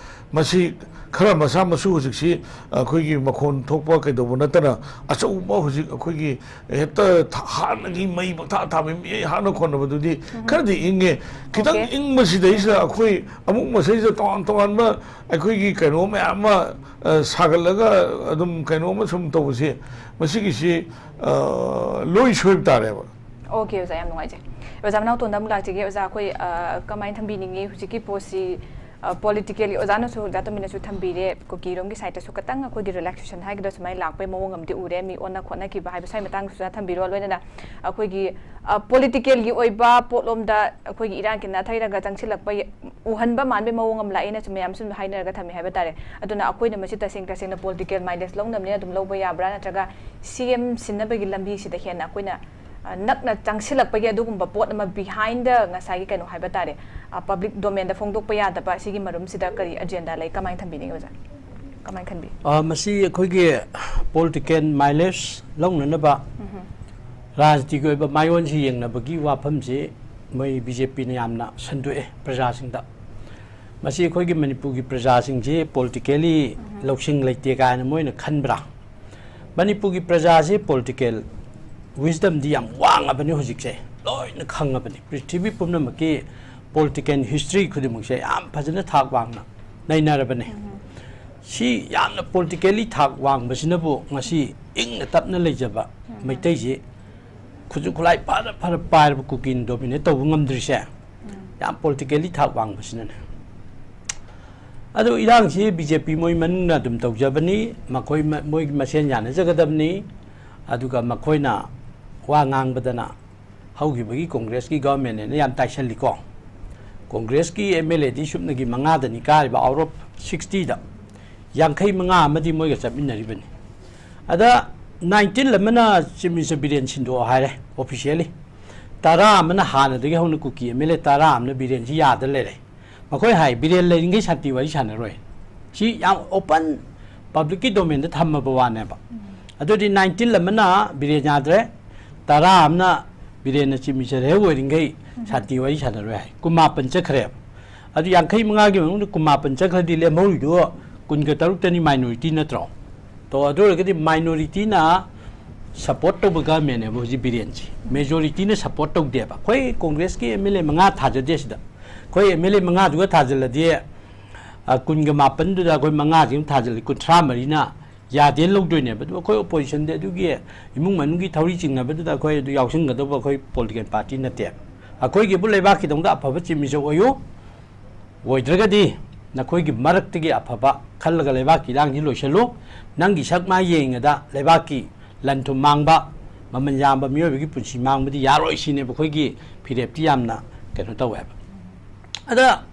ꯃꯁꯤ ꯈꯔ ꯃꯆꯥ ꯃꯁꯨ ꯍꯧꯖꯤꯛꯁꯤ ꯑꯩꯈꯣꯏꯒꯤ ꯃꯈꯣꯟ ꯊꯣꯛꯄ ꯀꯩꯗꯧꯕ ꯅꯠꯇꯅ, ꯑꯆꯧꯕ ꯍꯧꯖꯤꯛ ꯑꯩꯈꯣꯏꯒꯤ ꯍꯦꯛꯇ ꯊ-, ꯍꯥꯟꯅꯒꯤ ꯃꯩ ꯄꯪꯊꯥ ꯊꯥꯕ ꯃꯤ ꯍꯥꯠꯅ ꯈꯣꯠꯅꯕꯗꯨꯗꯤ ꯈꯔꯗꯤ ꯏꯪꯉꯦ꯫ ꯈꯤꯇꯪ Okay. ꯏꯪꯕꯁꯤꯗꯩꯁꯤꯗ ꯑꯩꯈꯣꯏ ꯑꯃꯨꯛ ꯃꯁꯤꯗꯩꯁꯤꯗ ꯇꯣꯉꯥꯟ ꯇꯣꯉꯥꯟꯕ ꯑꯩꯈꯣꯏꯒꯤ ꯀꯩꯅꯣ ꯃꯌꯥꯝ ꯑꯃ, ꯑ, ꯁꯥꯒꯠꯂꯒ ꯑꯗꯨꯝ ꯀꯩꯅꯣ ꯑꯃ ꯁꯨꯝ ꯇꯧꯕꯁꯦ, ꯃꯁꯤꯒꯤꯁꯤ, ꯑ, ꯂꯣꯏ ꯁꯣꯏꯕ ꯇꯥꯔꯦꯕ꯫ Okay, ꯑꯣꯖꯥ, ꯌꯥꯝ ꯅꯨꯡꯉꯥꯏꯖꯩ꯫ ꯑꯣꯖꯥ ꯃꯅꯥꯎꯇꯣꯟꯗ ꯑꯃꯨꯛ ꯂꯥꯛꯆꯒꯦ꯫ ꯑꯣꯖꯥ, ꯑꯩꯈꯣꯏ, ꯑ, ꯀꯃꯥꯏꯅ ꯊꯝꯕꯤꯅꯤꯡꯉꯤ ꯍꯧꯖꯤꯛꯀꯤ ꯄꯣꯠꯁꯤ, ꯑ, politically, ꯑꯣꯖꯥꯅꯁꯨ, ꯑꯣꯖꯥ ꯇꯣꯝꯕꯤꯅꯁꯨ ꯊꯝꯕꯤꯔꯦ, ꯀꯨꯀꯤꯔꯣꯝꯒꯤ ꯁꯥꯏꯠꯇꯁꯨ ꯈꯇꯪ ꯑꯩꯈꯣꯏꯒꯤ relaxation ꯍꯥꯏꯒꯗ꯭ꯔꯥ ꯁꯨꯃꯥꯏꯅ ꯂꯥꯛꯄꯒꯤ ꯃꯑꯣꯡ ꯑꯃꯗꯤ ꯎꯔꯦ, ꯃꯤ ꯑꯣꯟꯅ ꯈꯣꯠꯅꯈꯤꯕ ꯍꯥꯏꯕ ꯁ꯭ꯋꯥꯏ ꯃꯇꯥꯡꯗꯁꯨ ꯑꯣꯖꯥ ꯊꯝꯕꯤꯔꯣ꯫ ꯂꯣꯏꯅꯅ ꯑꯩꯈꯣꯏꯒꯤ, ꯑ, politicalꯒꯤ ꯑꯣꯏꯕ ꯄꯣꯠꯂꯣꯝꯗ ꯑꯩꯈꯣꯏꯒꯤ ꯏꯔꯥꯡꯒꯤ ꯅꯥꯊꯩꯔꯒ ꯆꯪꯁꯤꯜꯂꯛꯄ ꯌ-, ꯎꯍꯟꯕ ꯃꯥꯟꯕꯒꯤ ꯃꯑꯣꯡ ꯑꯃ ꯂꯥꯛꯑꯦꯅꯁꯨ ꯃꯌꯥꯝꯁꯨ ꯍꯥꯏꯅꯔꯒ ꯊꯝꯃꯤ ꯍꯥꯏꯕ ꯇꯥꯔꯦ꯫ ꯑꯗꯨꯅ ꯑꯩꯈꯣꯏꯅ ꯃꯁꯤ ꯇꯁꯦꯡ ꯇꯁꯦꯡꯅ political mileage ꯂꯧꯅꯕꯅꯦꯅ ꯑꯗꯨꯝ ꯂꯧꯕ ꯌꯥꯕ꯭ꯔꯥ, ꯅꯠꯇ꯭ꯔꯒ ꯁꯤ ꯑꯦꯝ ꯁꯤꯟꯅꯕꯒꯤ ꯂꯝꯕꯤꯁꯤꯗ ꯍꯦꯟꯅ ꯑꯩꯈꯣꯏꯅ, ꯑ, ꯅꯛꯅ ꯆꯪꯁꯤꯜꯂꯛꯄꯒꯤ ꯑꯗꯨꯒꯨꯝꯕ ꯄꯣꯠ ꯑꯃ behind ꯉꯁꯥꯏꯒꯤ ꯀꯩꯅꯣ ꯍꯥꯏꯕ ꯇꯥꯔꯦ, ꯑ, public domainꯗ ꯐꯣꯡꯗꯣꯛꯄ ꯌꯥꯗꯕ ꯑꯁꯤꯒꯤ ꯃꯔꯨꯝꯁꯤꯗ ꯀꯔꯤ agenda ꯂꯩ? ꯀꯃꯥꯏꯅ ꯊꯝꯕꯤꯅꯤꯡꯉꯤ ꯑꯣꯖꯥ? ꯀꯃꯥꯏꯅ ꯈꯟꯕꯤ? ꯑ, ꯃꯁꯤ ꯑꯩꯈꯣꯏꯒꯤ political mileage ꯂꯧꯅꯅꯕ ꯎꯝꯍꯨꯝ꯫ ꯔꯥꯖꯅꯤꯇꯤꯒꯤ ꯑꯣꯏꯕ ꯃꯥꯏꯑꯣꯟꯁꯤ ꯌꯦꯡꯅꯕꯒꯤ ꯋꯥꯐꯝꯁꯤ ꯃꯣꯏ ꯕꯤ ꯖꯦ ꯄꯤꯅ ꯌꯥꯝꯅ ꯁꯟꯗꯣꯛꯑꯦ ꯄ꯭ꯔꯖꯥꯁꯤꯡꯗ꯫ ꯃꯁꯤ ꯑꯩꯈꯣꯏꯒꯤ ꯃꯅꯤꯄꯨꯔꯒꯤ ꯄ꯭ꯔꯖꯥꯁꯤꯡꯁꯤ politically ꯎꯝꯍꯨꯝ꯫ ꯂꯧꯁꯤꯡ ꯂꯩꯇꯦ ꯀꯥꯏꯅ ꯃꯣꯏꯅ ꯈꯟꯕ꯭ꯔꯥ? ꯃꯅꯤꯄꯨꯔꯒꯤ ꯄ꯭ꯔꯖꯥꯁꯤ political wisdomꯗꯤ ꯌꯥꯝ ꯋꯥꯡꯉꯕꯅꯤ ꯍꯧꯖꯤꯛꯁꯦ, ꯂꯣꯏꯅ ꯈꯪꯉꯕꯅꯤ꯫ ꯄ꯭ꯔꯤꯊꯤꯕꯤ ꯄꯨꯝꯅꯃꯛꯀꯤ political history ꯈꯨꯗꯤꯡꯃꯛꯁꯦ ꯌꯥꯝ ꯐꯖꯅ ꯊꯥꯛ ꯋꯥꯡꯅ ꯅꯩꯅꯔꯕꯅꯤ꯫ ꯎꯝ꯫ ꯁꯤ ꯌꯥꯝꯅ politically ꯊꯥꯛ ꯋꯥꯡꯕꯁꯤꯅꯕꯨ ꯉꯁꯤ ꯏꯪꯅ ꯇꯞꯅ ꯂꯩꯖꯕ ꯎꯝ꯫ ꯃꯩꯇꯩꯁꯤ ꯈꯨꯠꯁꯨ ꯈꯨꯠꯂꯥꯏ ꯐꯔ ꯐꯔ ꯄꯥꯏꯔꯕ ꯀꯨꯀꯤꯅ dominate ꯇꯧꯕ ꯉꯝꯗ꯭ꯔꯤꯁꯦ ꯎꯝ꯫ ꯌꯥꯝ politically ꯊꯥꯛ ꯋꯥꯡꯕꯁꯤꯅꯅꯦ꯫ ꯑꯗꯨ ꯏꯔꯥꯡꯁꯤ ꯕꯤ ꯖꯦ ꯄꯤ ꯃꯣꯏ ꯃꯅꯨꯡꯅ ꯑꯗꯨꯝ ꯇꯧꯖꯕꯅꯤ, ꯃꯈꯣꯏ ꯃ-, ꯃꯣꯏ ꯃꯁꯦꯟ ꯌꯥꯅꯖꯒꯗꯕꯅꯤ꯫ ꯑꯗꯨꯒ ꯃꯈꯣꯏꯅ ꯋꯥ ꯉꯥꯡꯕꯗꯅ ꯍꯧꯈꯤꯕꯒꯤ ꯀꯣꯡꯒ꯭ꯔꯦꯁꯀꯤ ꯒꯚꯔꯟꯃꯦꯟꯠꯅ ꯌꯥꯝ ꯇꯥꯏꯁꯜꯂꯤꯀꯣ꯫ ꯀꯣꯡꯒ꯭ꯔꯦꯁꯀꯤ ꯑꯦꯝ ꯑꯦꯜ ꯑꯦꯗꯤ ꯁꯨꯞꯅꯒꯤ ꯃꯉꯥꯗꯅꯤ ꯀꯥꯔꯤꯕ, out of sixtyꯗ ꯌꯥꯡꯈꯩ ꯃꯉꯥ ꯑꯃꯗꯤ ꯃꯣꯏꯒ ꯆꯠꯃꯤꯟꯅꯔꯤꯕꯅꯤ꯫ ꯑꯗ nineteen ꯑꯃꯅ ꯆꯤꯐ ꯃꯤꯅꯤꯁꯇꯔ ꯕꯤꯔꯦꯟ ꯁꯤꯟꯗꯣꯛꯑꯣ ꯍꯥꯏꯔꯦ officially꯫ ꯇꯔꯥ ꯑꯃꯅ ꯍꯥꯟꯅꯗꯒꯤ ꯍꯧꯅ ꯀꯨꯀꯤ ꯑꯦꯝ ꯑꯦꯜ ꯑꯦ ꯇꯔꯥ ꯑꯃꯅ ꯕꯤꯔꯦꯟꯁꯤ ꯌꯥꯗ ꯂꯩꯔꯦ꯫ ꯃꯈꯣꯏ ꯍꯥꯏ ꯕꯤꯔꯦꯟ ꯂꯩꯔꯤꯉꯩ ꯁꯥꯟꯇꯤ ꯋꯥꯔꯤ ꯁꯥꯟꯅꯔꯣꯏ꯫ ꯁꯤ ꯌꯥꯝ open publicꯀꯤ domainꯗ ꯊꯝꯃꯕ ꯋꯥꯅꯦꯕ꯫ ꯑꯗꯨꯗꯤ nineteen ꯑꯃꯅ ꯕꯤꯔꯦꯟ ꯌꯥꯗ꯭ꯔꯦ, ꯇꯔꯥ ꯑꯃꯅ ꯕꯤꯔꯦꯟꯅ ꯆꯤꯐ ꯃꯤꯅꯤꯁꯇꯔ ꯍꯦꯛ ꯑꯣꯏꯔꯤꯉꯩ ꯁꯥꯟꯇꯤ ꯋꯥꯔꯤ ꯁꯥꯟꯅꯔꯣꯏ ꯍꯥꯏ꯫ ꯀꯨꯟꯃꯥꯄꯟ ꯆꯠꯈ꯭ꯔꯦꯕ꯫ ꯑꯗꯨ ꯌꯥꯡꯈꯩ ꯃꯉꯥꯒꯤ ꯃꯅꯨꯡꯗ ꯀꯨꯟꯃꯥꯄꯟ ꯆꯠꯈ꯭ꯔꯗꯤ ꯂꯦꯝꯍꯧꯔꯤꯗꯨ ꯀꯨꯟꯒ ꯇꯔꯨꯛꯇꯅꯤ, minority ꯅꯠꯇ꯭ꯔꯣ? ꯇꯣ ꯑꯗꯨ ꯑꯣꯏꯔꯒꯗꯤ minorityꯅ support ꯇꯧꯕ governmentꯅꯦꯕ ꯍꯧꯖꯤꯛ ꯕꯤꯔꯦꯟꯁꯤ꯫ Majorityꯅ support ꯇꯧꯗꯦꯕ꯫ ꯑꯩꯈꯣꯏ ꯀꯣꯡꯒ꯭ꯔꯦꯁꯀꯤ ꯑꯦꯝ ꯑꯦꯜ ꯑꯦ ꯃꯉꯥ ꯊꯥꯖꯗꯦ ꯁꯤꯗ꯫ ꯑꯩꯈꯣꯏ ꯑꯦꯝ ꯑꯦꯜ ꯑꯦ ꯃꯉꯥꯗꯨꯒ ꯊꯥꯖꯤꯜꯂꯗꯤ, ꯑ, ꯀꯨꯟꯒ ꯃꯥꯄꯟꯗꯨꯗ ꯑꯩꯈꯣꯏ ꯃꯉꯥꯁꯤ ꯑꯃ ꯊꯥꯖꯤꯜꯂꯤ, ꯀꯨꯟꯊ꯭ꯔꯥ ꯃꯔꯤꯅ ꯌꯥꯗꯦꯅ ꯂꯧꯗꯣꯏꯅꯦꯕ꯫ ꯑꯗꯨ ꯑꯩꯈꯣꯏ oppositionꯗꯤ ꯑꯗꯨꯒꯤ ꯏꯃꯨꯡ ꯃꯅꯨꯡꯒꯤ ꯊꯧꯔꯤ ꯆꯤꯡꯅꯕꯗꯨꯗ ꯑꯩꯈꯣꯏ ꯑꯗꯨ ꯌꯥꯎꯁꯤꯟꯒꯗꯧꯕ ꯑꯩꯈꯣꯏ political party ꯅꯠꯇꯦ꯫ ꯑꯩꯈꯣꯏꯒꯤꯕꯨ ꯂꯩꯕꯥꯛꯀꯤꯗꯃꯛꯇ ꯑꯐꯕ chief minister ꯑꯣꯏꯌꯨ, ꯑꯣꯏꯗ꯭ꯔꯒꯗꯤ ꯅꯈꯣꯏꯒꯤ ꯃꯔꯛꯇꯒꯤ ꯑꯐꯕ ꯈꯜꯂꯒ ꯂꯩꯕꯥꯛꯀꯤ ꯏꯔꯥꯡꯁꯤ ꯂꯣꯏꯁꯤꯜꯂꯨ꯫ ꯅꯪꯒꯤ ꯁꯛ ꯃꯥꯏ ꯌꯦꯡꯉꯗ ꯂꯩꯕꯥꯛꯀꯤ ꯂꯟ ꯊꯨꯝ ꯃꯥꯡꯕ, ꯃꯃꯜ ꯌꯥꯝꯕ ꯃꯤꯑꯣꯏꯕꯒꯤ ꯄꯨꯟꯁꯤ ꯃꯥꯡꯕꯗꯤ ꯌꯥꯔꯣꯏ ꯁꯤꯅꯦꯕ ꯑꯩꯈꯣꯏꯒꯤ ꯐꯤꯔꯦꯞꯇꯤ ꯌꯥꯝꯅ ꯀꯩꯅꯣ ꯇꯧꯋꯦꯕ꯫ ꯑꯗ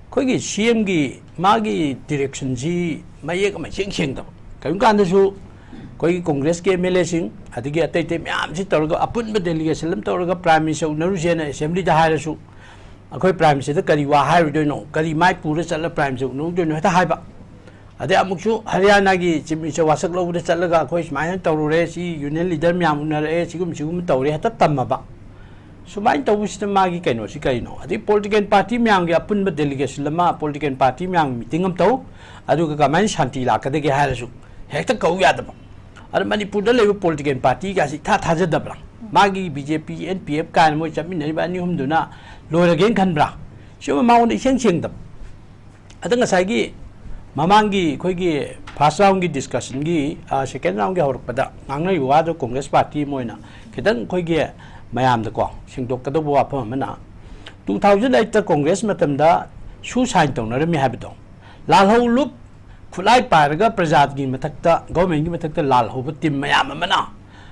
ꯑꯩꯈꯣꯏꯒꯤ ꯁꯤ ꯑꯦꯝꯒꯤ ꯃꯥꯒꯤ directionꯁꯤ ꯃꯌꯦꯛ ꯑꯃ ꯏꯁꯦꯡ ꯁꯦꯡꯗꯕ꯫ ꯀꯔꯤꯒꯨꯝꯕ ꯀꯥꯟꯗꯁꯨ ꯑꯩꯈꯣꯏꯒꯤ ꯀꯣꯡꯒ꯭ꯔꯦꯁꯀꯤ ꯑꯦꯝ ꯑꯦꯜ ꯑꯦꯁꯤꯡ ꯑꯗꯒꯤ ꯑꯇꯩ ꯑꯇꯩ ꯃꯌꯥꯝꯁꯤ ꯇꯧꯔꯒ ꯑꯄꯨꯟꯕ delegation ꯑꯃ ꯇꯧꯔꯒ prime minister ꯎꯅꯔꯨꯁꯦꯅ assemblyꯗ ꯍꯥꯏꯔꯁꯨ, ꯑꯩꯈꯣꯏ prime ministerꯗ ꯀꯔꯤ ꯋꯥ ꯍꯥꯏꯔꯨꯗꯣꯏꯅꯣ, ꯀꯔꯤ ꯃꯥꯏ ꯄꯨꯔ ꯆꯠꯂ prime minister ꯎꯅꯔꯨꯗꯣꯏꯅꯣ ꯍꯦꯛꯇ ꯍꯥꯏꯕ꯫ ꯑꯗꯩ ꯑꯃꯨꯛꯁꯨ ꯍꯔꯤꯌꯥꯅꯥꯒꯤ chief minister ꯋꯥꯁꯛ ꯂꯧꯕꯗ ꯆꯠꯂꯒ ꯑꯩꯈꯣꯏ ꯁꯨꯃꯥꯏꯅ ꯇꯧꯔꯨꯔꯦ, ꯁꯤ union leader ꯃꯌꯥꯝ ꯎꯅꯔꯛꯑꯦ, ꯁꯤꯒꯨꯝ ꯁꯤꯒꯨꯝꯕ ꯇꯧꯔꯦ ꯍꯦꯛꯇ ꯇꯝꯃꯕ꯫ ꯁꯨꯃꯥꯏꯅ ꯇꯧꯕꯁꯤꯗ ꯃꯥꯒꯤ ꯀꯩꯅꯣꯁꯤ ꯀꯔꯤꯅꯣ? ꯑꯗꯩ political party ꯃꯌꯥꯝꯒꯤ ꯑꯄꯨꯟꯕ delegation ꯑꯃ, political party ꯃꯌꯥꯝꯒꯤ meeting ꯑꯃ ꯇꯧ, ꯑꯗꯨꯒ ꯀꯃꯥꯏꯅ ꯁꯥꯟꯇꯤ ꯂꯥꯛꯀꯗꯒꯦ ꯍꯥꯏꯔꯁꯨ ꯍꯦꯛꯇ ꯀꯧ ꯌꯥꯗꯕ꯫ ꯑꯗ ꯃꯅꯤꯄꯨꯔꯗ ꯂꯩꯕ political partyꯒꯁꯤ ꯏꯊꯥ ꯊꯥꯖꯗꯕ꯭ꯔꯥ? ꯃꯥꯒꯤ ꯕꯤ ꯖꯦ ꯄꯤ, ꯑꯦꯟ ꯄꯤ ꯑꯦꯐ ꯀꯥꯏꯅ ꯃꯣꯏ ꯆꯠꯃꯤꯟꯅꯔꯤꯕ ꯑꯅꯤ ꯑꯍꯨꯝꯗꯨꯅ ꯂꯣꯏꯔꯒꯦꯅ ꯈꯟꯕ꯭ꯔꯥ? ꯁꯤꯒꯨꯝꯕ ꯃꯉꯣꯟꯗ ꯏꯁꯦꯡ ꯁꯦꯡꯗꯕ꯫ ꯑꯗ ꯉꯁꯥꯏꯒꯤ ꯃꯃꯥꯡꯒꯤ ꯑꯩꯈꯣꯏꯒꯤ first roundꯒꯤ discussionꯒꯤ, ꯑ, second roundꯒꯤ ꯍꯧꯔꯛꯄꯗ ꯉꯥꯡꯅꯔꯤꯕ ꯋꯥꯗꯣ ꯀꯣꯡꯒ꯭ꯔꯦꯁ party ꯑꯃ ꯑꯣꯏꯅ ꯈꯤꯇꯪ ꯑꯩꯈꯣꯏꯒꯤ ꯃꯌꯥꯝꯗꯀꯣ ꯁꯦꯡꯗꯣꯛꯀꯗꯧꯕ ꯋꯥꯐꯝ ꯑꯃꯅ, two thousand eightꯇ ꯀꯣꯡꯒ꯭ꯔꯦꯁ ꯃꯇꯝꯗ ꯁꯨ sign ꯇꯧꯅꯔꯝꯃꯤ ꯍꯥꯏꯕꯗꯣ, ꯂꯥꯜꯍꯧꯂꯨꯞ ꯈꯨꯠꯂꯥꯏ ꯄꯥꯏꯔꯒ ꯄ꯭ꯔꯖꯥꯒꯤ ꯃꯊꯛꯇ, ꯒꯣꯔꯃꯦꯟꯒꯤ ꯃꯊꯛꯇ ꯂꯥꯜꯍꯧꯕ ꯇꯤꯝ ꯃꯌꯥꯝ ꯑꯃꯅ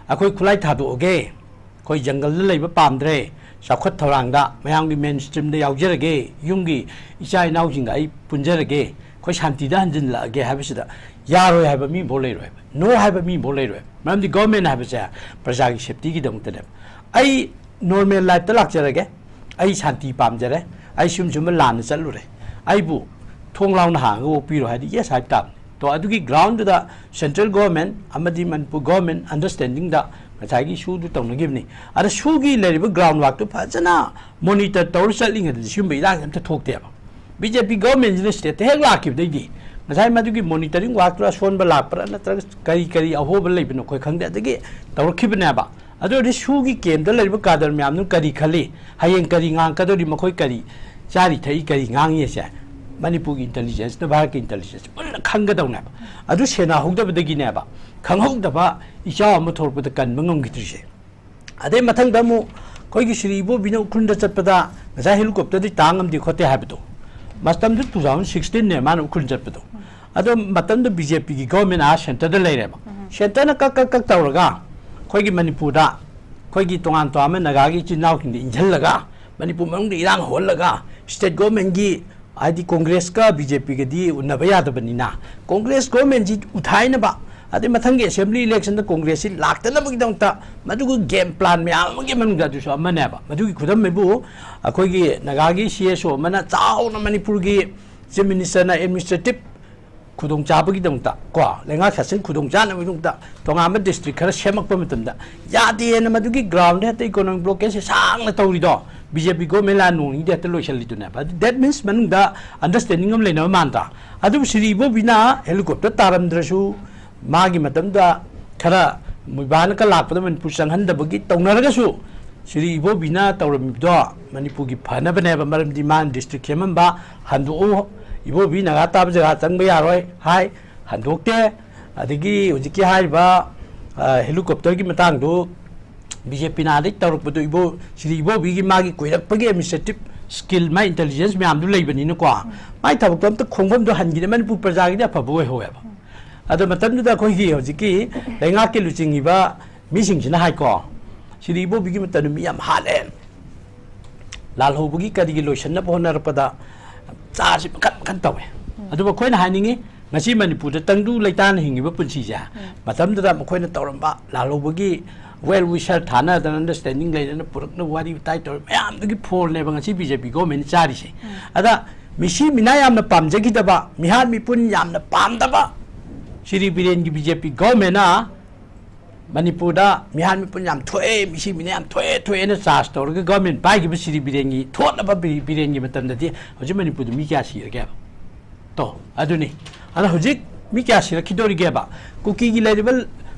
ꯑꯩꯈꯣꯏ ꯈꯨꯠꯂꯥꯏ ꯊꯥꯗꯣꯛꯑꯒꯦ, ꯑꯩꯈꯣꯏ ꯖꯪꯒꯜꯗ ꯂꯩꯕ ꯄꯥꯝꯗ꯭ꯔꯦ, ꯆꯥꯎꯈꯠ ꯊꯧꯔꯥꯡꯗ ꯃꯌꯥꯝꯒꯤ ꯃꯦꯟ ꯁ꯭ꯇ꯭ꯔꯤꯝꯗ ꯌꯥꯎꯖꯔꯒꯦ, ꯌꯨꯝꯒꯤ ꯏꯆꯥ ꯏꯅꯥꯎꯁꯤꯡꯒ ꯑꯩ ꯄꯨꯟꯖꯔꯒꯦ, ꯑꯩꯈꯣꯏ ꯁꯥꯟꯇꯤꯗ ꯍꯟꯖꯤꯜꯂꯛꯑꯒꯦ ꯍꯥꯏꯕꯁꯤꯗ ꯌꯥꯔꯣꯏ ꯍꯥꯏꯕ ꯃꯤ ꯑꯃꯐꯥꯎ ꯂꯩꯔꯣꯏ ꯍꯥꯏꯕ, ꯅꯣ ꯍꯥꯏꯕ ꯃꯤ ꯑꯃꯐꯥꯎ ꯂꯩꯔꯣꯏ ꯍꯥꯏꯕ꯫ ꯃꯔꯝꯗꯤ ꯒꯣꯔꯃꯦꯟ ꯍꯥꯏꯕꯁꯦ ꯄ꯭ꯔꯖꯥꯒꯤ ꯁꯦꯐꯇꯤꯒꯤꯗꯃꯛꯇꯅꯦꯕ꯫ ꯑꯩ ꯅꯣꯔꯃꯦꯜ ꯂꯥꯏꯐꯇ ꯂꯥꯛꯆꯔꯒꯦ, ꯑꯩ ꯁꯥꯟꯇꯤ ꯄꯥꯝꯖꯔꯦ, ꯑꯩ ꯁꯨꯝ ꯁꯨꯝꯕ ꯂꯥꯟꯅ ꯆꯠꯂꯨꯔꯦ, ꯑꯩꯕꯨ ꯊꯣꯡ ꯂꯥꯎꯅ ꯍꯥꯡꯉꯒ ꯑꯣꯛꯄꯤꯔꯣ ꯍꯥꯏꯗꯤ ꯌꯦꯁ ꯍꯥꯏꯕ ꯇꯥꯕꯅꯤ꯫ ꯇꯣ, ꯑꯗꯨꯒꯤ ꯒ꯭ꯔꯥꯎꯟꯗꯨꯗ ꯁꯦꯟꯇ꯭ꯔꯦꯜ ꯒꯣꯔꯃꯦꯟ ꯑꯃꯗꯤ ꯃꯅꯤꯄꯨꯔ ꯒꯣꯔꯃꯦꯟ ꯑꯟꯗꯔꯁ꯭ꯇꯦꯟꯗꯤꯡꯗ ꯉꯁꯥꯏꯒꯤ ꯁꯨꯗꯨ ꯇꯧꯅꯈꯤꯕꯅꯤ꯫ ꯑꯗ ꯁꯨꯒꯤ ꯂꯩꯔꯤꯕ ꯒ꯭ꯔꯥꯎꯟ ꯋꯥꯛꯇꯨ ꯐꯖꯅ ꯃꯣꯅꯤꯇꯔ ꯇꯧꯔ ꯆꯠꯂꯤꯉꯩꯗꯗꯤ ꯁꯤꯒꯨꯝꯕ ꯏꯔꯥꯡꯁꯦ ꯑꯝꯇ ꯊꯣꯛꯇꯦꯕ꯫ ꯕꯤ ꯖꯦ ꯄꯤ ꯒꯣꯔꯃꯦꯟꯁꯤꯅ ꯁ꯭ꯇꯦꯠꯇ ꯍꯦꯛ ꯂꯥꯛꯈꯤꯕꯗꯩꯗꯤ ꯉꯁꯥꯏ ꯃꯗꯨꯒꯤ ꯃꯣꯅꯤꯇꯔꯤꯡ ꯋꯥꯛꯇꯨꯔ ꯑꯁꯣꯟꯕ ꯂꯥꯛꯄ꯭ꯔꯥ ꯅꯠꯇ꯭ꯔꯒ ꯀꯔꯤ ꯀꯔꯤ ꯑꯍꯣꯕ ꯂꯩꯕꯅꯣ ꯑꯩꯈꯣꯏ ꯈꯪꯗꯦ꯫ ꯑꯗꯒꯤ ꯇꯧꯔꯛꯈꯤꯕꯅꯦꯕ꯫ ꯑꯗꯨ ꯑꯣꯏꯔꯗꯤ ꯁꯨꯒꯤ ꯀꯦꯝꯗ ꯂꯩꯔꯤꯕ ꯀꯥꯗꯔ ꯃꯌꯥꯝꯗꯨꯅ ꯀꯔꯤ ꯈꯜꯂꯤ, ꯍꯌꯦꯡ ꯀꯔꯤ ꯉꯥꯡꯉꯛꯀꯗꯧꯔꯤ, ꯃꯈꯣꯏ ꯀꯔꯤ ꯆꯥꯔꯤ ꯊꯛꯏ, ꯀꯔꯤ ꯉꯥꯡꯉꯤ ꯍꯥꯏꯁꯦ ꯃꯅꯤꯄꯨꯔꯒꯤ ꯏꯟꯇꯦꯂꯤꯖꯦꯟꯁꯅ, ꯚꯥꯔꯠꯀꯤ ꯏꯟꯇꯦꯂꯤꯖꯦꯟꯁ ꯄꯨꯟꯅ ꯈꯪꯒꯗꯧꯅꯦꯕ꯫ ꯑꯗꯨ ꯁꯦꯟꯅꯍꯧꯗꯕꯗꯒꯤꯅꯦꯕ ꯈꯪꯍꯧꯗꯕ ꯏꯆꯥꯎ ꯑꯃ ꯊꯣꯛꯂꯛꯄꯗ ꯀꯟꯕ ꯉꯝꯈꯤꯗ꯭ꯔꯤꯁꯦ꯫ ꯑꯗꯩ ꯃꯊꯪꯗ ꯑꯃꯨꯛ ꯑꯩꯈꯣꯏꯒꯤ ꯁ꯭ꯔꯤ ꯏꯕꯣꯕꯤꯅ ꯎꯈ꯭ꯔꯨꯜꯗ ꯆꯠꯄꯗ ꯉꯁꯥꯏ ꯍꯦꯂꯤꯀꯣꯞꯇꯔꯗꯤ ꯇꯥ ꯉꯝꯗꯦ ꯈꯣꯠꯇꯦ ꯍꯥꯏꯕꯗꯣ, ꯃꯇꯝꯗꯨ ꯇꯨ ꯊꯥꯎꯖꯟ ꯁꯤꯛꯁꯇꯤꯟꯅꯦ ꯃꯥꯅ ꯎꯈ꯭ꯔꯨꯜ ꯆꯠꯄꯗꯣ꯫ ꯑꯗꯣ ꯃꯇꯝꯗꯨ ꯕꯤ ꯖꯦ ꯄꯤꯒꯤ ꯒꯣꯔꯃꯦꯟ ꯑꯥ ꯁꯦꯟꯇꯔꯗ ꯂꯩꯔꯦꯕ꯫ ꯁꯦꯟꯇꯔꯅ ꯀꯛ ꯀꯛ ꯀꯛ ꯇꯧꯔꯒ ꯑꯩꯈꯣꯏꯒꯤ ꯃꯅꯤꯄꯨꯔꯗ ꯑꯩꯈꯣꯏꯒꯤ ꯇꯣꯉꯥꯟ ꯇꯣꯉꯥꯟꯕ ꯅꯥꯒꯥꯒꯤ ꯏꯆꯤꯟ ꯏꯅꯥꯎꯁꯤꯡꯗ ꯏꯟꯁꯤꯜꯂꯒ ꯃꯅꯤꯄꯨꯔ ꯃꯅꯨꯡꯗ ꯏꯔꯥꯡ ꯍꯧꯍꯜꯂꯒ ꯁ꯭ꯇꯦꯠ ꯒꯣꯔꯃꯦꯟꯒꯤ, ꯍꯥꯏꯗꯤ ꯀꯣꯡꯒ꯭ꯔꯦꯁꯀ ꯕꯤ ꯖꯦ ꯄꯤꯒꯗꯤ ꯎꯅꯕ ꯌꯥꯗꯕꯅꯤꯅ ꯀꯣꯡꯒ꯭ꯔꯦꯁ ꯒꯣꯔꯃꯦꯟꯁꯤ ꯎꯊꯥꯏꯅꯕ, ꯑꯗꯩ ꯃꯊꯪꯒꯤ ꯑꯦꯁꯦꯝꯕ꯭ꯂꯤ ꯏꯂꯦꯛꯁꯟꯗ ꯀꯣꯡꯒ꯭ꯔꯦꯁꯁꯤ ꯂꯥꯛꯇꯅꯕꯒꯤꯗꯃꯛꯇ ꯃꯗꯨꯒꯤ ꯒꯦꯝ ꯄ꯭ꯂꯥꯟ ꯃꯌꯥꯝ ꯑꯃꯒꯤ ꯃꯅꯨꯡꯗ ꯑꯗꯨꯁꯨ ꯑꯃꯅꯦꯕ꯫ ꯃꯗꯨꯒꯤ ꯈꯨꯗꯝ ꯑꯩꯕꯨ ꯑꯩꯈꯣꯏꯒꯤ ꯅꯥꯒꯥꯒꯤ ꯁꯤ ꯑꯦꯁ ꯑꯣ ꯑꯃꯅ ꯆꯥꯎꯅ ꯃꯅꯤꯄꯨꯔꯒꯤ ꯆꯤꯐ ꯃꯤꯅꯤꯁꯇꯔꯅ ꯑꯦꯗꯃꯤꯅꯤꯁꯇ꯭ꯔꯦꯇꯤꯞ ꯈꯨꯗꯣꯡꯆꯥꯕꯒꯤꯗꯃꯛꯇ ꯀꯣ, ꯂꯩꯉꯥꯛ ꯁꯥꯁꯟ ꯈꯨꯗꯣꯡꯆꯥꯅꯕꯒꯤꯗꯃꯛꯇ ꯇꯣꯉꯥꯟꯕ ꯗꯤꯁꯇ꯭ꯔꯤꯛ ꯈꯔ ꯁꯦꯝꯃꯛꯄ ꯃꯇꯝꯗ ꯌꯥꯗꯦꯅ ꯃꯗꯨꯒꯤ ꯒ꯭ꯔꯥꯎꯟꯗ ꯍꯦꯛꯇ ꯏꯀꯣꯅꯣꯃꯤꯛ ꯕ꯭ꯂꯣꯀꯦꯠꯁꯦ ꯁꯥꯡꯅ ꯇꯧꯔꯤꯗꯣ ꯕꯤ ꯖꯦ ꯄꯤ ꯒꯣꯔꯃꯦꯟ ꯂꯥꯟ ꯅꯣꯡ ꯅꯤꯅꯤꯗ ꯍꯦꯛꯇ ꯂꯣꯏꯁꯤꯜꯂꯤꯗꯨꯅꯦꯕ꯫ ꯑꯗꯨ that means ꯃꯅꯨꯡꯗ ꯑꯟꯗꯔꯁ꯭ꯇꯦꯟꯗꯤꯡ ꯑꯃ ꯂꯩꯅꯕ ꯃꯥꯟꯗ꯭ꯔꯥ? ꯑꯗꯨꯕꯨ ꯁ꯭ꯔꯤ ꯏꯕꯣꯕꯤꯅ ꯍꯦꯂꯤꯀꯣꯞꯇꯔ ꯇꯥꯔꯝꯗ꯭ꯔꯁꯨ ꯃꯥꯒꯤ ꯃꯇꯝꯗ ꯈꯔ ꯃꯣꯏꯕꯥꯅꯀ ꯂꯥꯛꯄꯗ ꯃꯅꯤꯄꯨꯔ ꯆꯪꯍꯟꯗꯕꯒꯤ ꯇꯧꯅꯔꯒꯁꯨ ꯁ꯭ꯔꯤ ꯏꯕꯣꯕꯤꯅ ꯇꯧꯔꯝꯃꯤꯕꯗꯣ ꯃꯅꯤꯄꯨꯔꯒꯤ ꯐꯅꯕꯅꯦꯕ꯫ ꯃꯔꯝꯗꯤ ꯃꯥꯅ ꯗꯤꯁꯇ꯭ꯔꯤꯛ ꯁꯦꯝꯃꯝꯕ, ꯍꯟꯗꯣꯛꯎ, ꯏꯕꯣꯕꯤ ꯅꯥꯒꯥ ꯇꯥꯕ ꯖꯒꯥ ꯆꯪꯕ ꯌꯥꯔꯣꯏ ꯍꯥꯏ, ꯍꯟꯗꯣꯛꯇꯦ꯫ ꯑꯗꯒꯤ ꯍꯧꯖꯤꯛꯀꯤ ꯍꯥꯏꯔꯤꯕ, ꯑ, ꯍꯦꯂꯤꯀꯣꯞꯇꯔꯒꯤ ꯃꯇꯥꯡꯗꯨ ꯕꯤ ꯖꯦ ꯄꯤꯅ ꯑꯥꯗꯩ ꯇꯧꯔꯛꯄꯗꯨ ꯏꯕꯣ-, ꯁ꯭ꯔꯤ ꯏꯕꯣꯕꯤꯒꯤ ꯃꯥꯒꯤ ꯀꯨꯏꯔꯛꯄꯒꯤ ꯑꯦꯗꯃꯤꯅꯤꯁꯇ꯭ꯔꯦꯇꯤꯞ ꯁ꯭ꯀꯤꯜ, ꯃꯥꯏ ꯏꯟꯇꯦꯂꯤꯖꯦꯟꯁ ꯃꯌꯥꯝꯗꯨ ꯂꯩꯕꯅꯤꯅꯀꯣ, ꯃꯥꯏ ꯊꯕꯛꯇꯣ ꯑꯝꯇ ꯈꯣꯡꯐꯝꯗꯣ ꯍꯟꯈꯤꯗꯦ, ꯃꯅꯤꯄꯨꯔ ꯄ꯭ꯔꯖꯥꯒꯤꯗꯤ ꯑꯐꯕ ꯑꯣꯏꯍꯧꯋꯦꯕ꯫ ꯑꯗꯣ ꯃꯇꯝꯗꯨꯗ ꯑꯩꯈꯣꯏꯒꯤ ꯍꯧꯖꯤꯛꯀꯤ ꯂꯩꯉꯥꯛꯀꯤ ꯂꯨꯆꯤꯡꯉꯤꯕ ꯃꯤꯁꯤꯡꯁꯤꯅ ꯍꯥꯏꯀꯣ, "ꯁꯤꯗꯤ ꯏꯕꯣꯕꯤꯒꯤ ꯃꯇꯝꯗ ꯃꯤ ꯌꯥꯝ ꯍꯥꯠꯂꯦ, ꯂꯥꯜꯍꯧꯕꯒꯤ ꯀꯔꯤꯒꯤ ꯂꯣꯏꯁꯤꯟꯅꯕ ꯍꯣꯠꯅꯔꯛꯄꯗ ꯆꯥꯁꯤ ꯃꯈꯟ ꯃꯈꯟ ꯇꯧꯋꯦ"꯫ ꯑꯗꯨꯕꯨ ꯑꯩꯈꯣꯏꯅ ꯍꯥꯏꯅꯤꯡꯉꯤ, ꯉꯁꯤ ꯃꯅꯤꯄꯨꯔꯗ ꯇꯪꯗꯨ ꯂꯩꯇꯥꯅ ꯍꯤꯡꯉꯤꯕ ꯄꯨꯟꯁꯤꯁꯦ, ꯃꯇꯝꯗꯨꯗ ꯃꯈꯣꯏꯅ ꯇꯧꯔꯝꯕ ꯂꯥꯜꯍꯧꯕꯒꯤ ꯋꯦꯜ ꯋꯤꯁꯔ ꯊꯥꯅꯗꯅ, ꯑꯟꯗꯔꯁ꯭ꯇꯦꯟꯗꯤꯡ ꯂꯩꯗꯅ ꯄꯨꯔꯛꯅꯕ ꯋꯥꯔꯤ ꯋꯥꯇꯥꯏ ꯇꯧꯔꯤ ꯃꯌꯥꯝꯗꯨꯒꯤ ꯐꯣꯜꯅꯦꯕ ꯉꯁꯤ ꯕꯤ ꯖꯦ ꯄꯤ ꯒꯣꯔꯃꯦꯟ ꯆꯥꯔꯤꯁꯦ꯫ ꯑꯗ ꯃꯤꯁꯤ ꯃꯤꯅꯥ ꯌꯥꯝꯅ ꯄꯥꯝꯖꯈꯤꯗꯕ, ꯃꯤꯍꯥꯠ ꯃꯤꯄꯨꯟ ꯌꯥꯝꯅ ꯄꯥꯝꯗꯕ ꯁ꯭ꯔꯤ ꯕꯤꯔꯦꯟꯒꯤ ꯕꯤ ꯖꯦ ꯄꯤ ꯒꯣꯔꯃꯦꯟꯅ ꯃꯅꯤꯄꯨꯔꯗ ꯃꯤꯍꯥꯠ ꯃꯤꯄꯨꯟ ꯌꯥꯝ ꯊꯣꯛꯑꯦ, ꯃꯤꯁꯤ ꯃꯤꯅꯥ ꯌꯥꯝ ꯊꯣꯛꯑꯦ, ꯊꯣꯛꯑꯦꯅ ꯆꯥꯔꯖ ꯇꯧꯔꯒ ꯒꯣꯔꯃꯦꯟ ꯄꯥꯏꯈꯤꯕ ꯁ꯭ꯔꯤ ꯕꯤꯔꯦꯟꯒꯤ, ꯊꯣꯛꯂꯕ ꯕꯤ-, ꯕꯤꯔꯦꯟꯒꯤ ꯃꯇꯝꯗꯗꯤ ꯍꯧꯖꯤꯛ ꯃꯅꯤꯄꯨꯔꯗ ꯃꯤ ꯀꯌꯥ ꯁꯤꯔꯒꯦꯕ? ꯇꯣ, ꯑꯗꯨꯅꯤ꯫ ꯑꯗꯣ ꯍꯧꯖꯤꯛ ꯃꯤ ꯀꯌꯥ ꯁꯤꯔꯛꯈꯤꯗꯣꯔꯤꯒꯦꯕ? ꯀꯨꯀꯤꯒꯤ ꯂꯩꯔꯤꯕ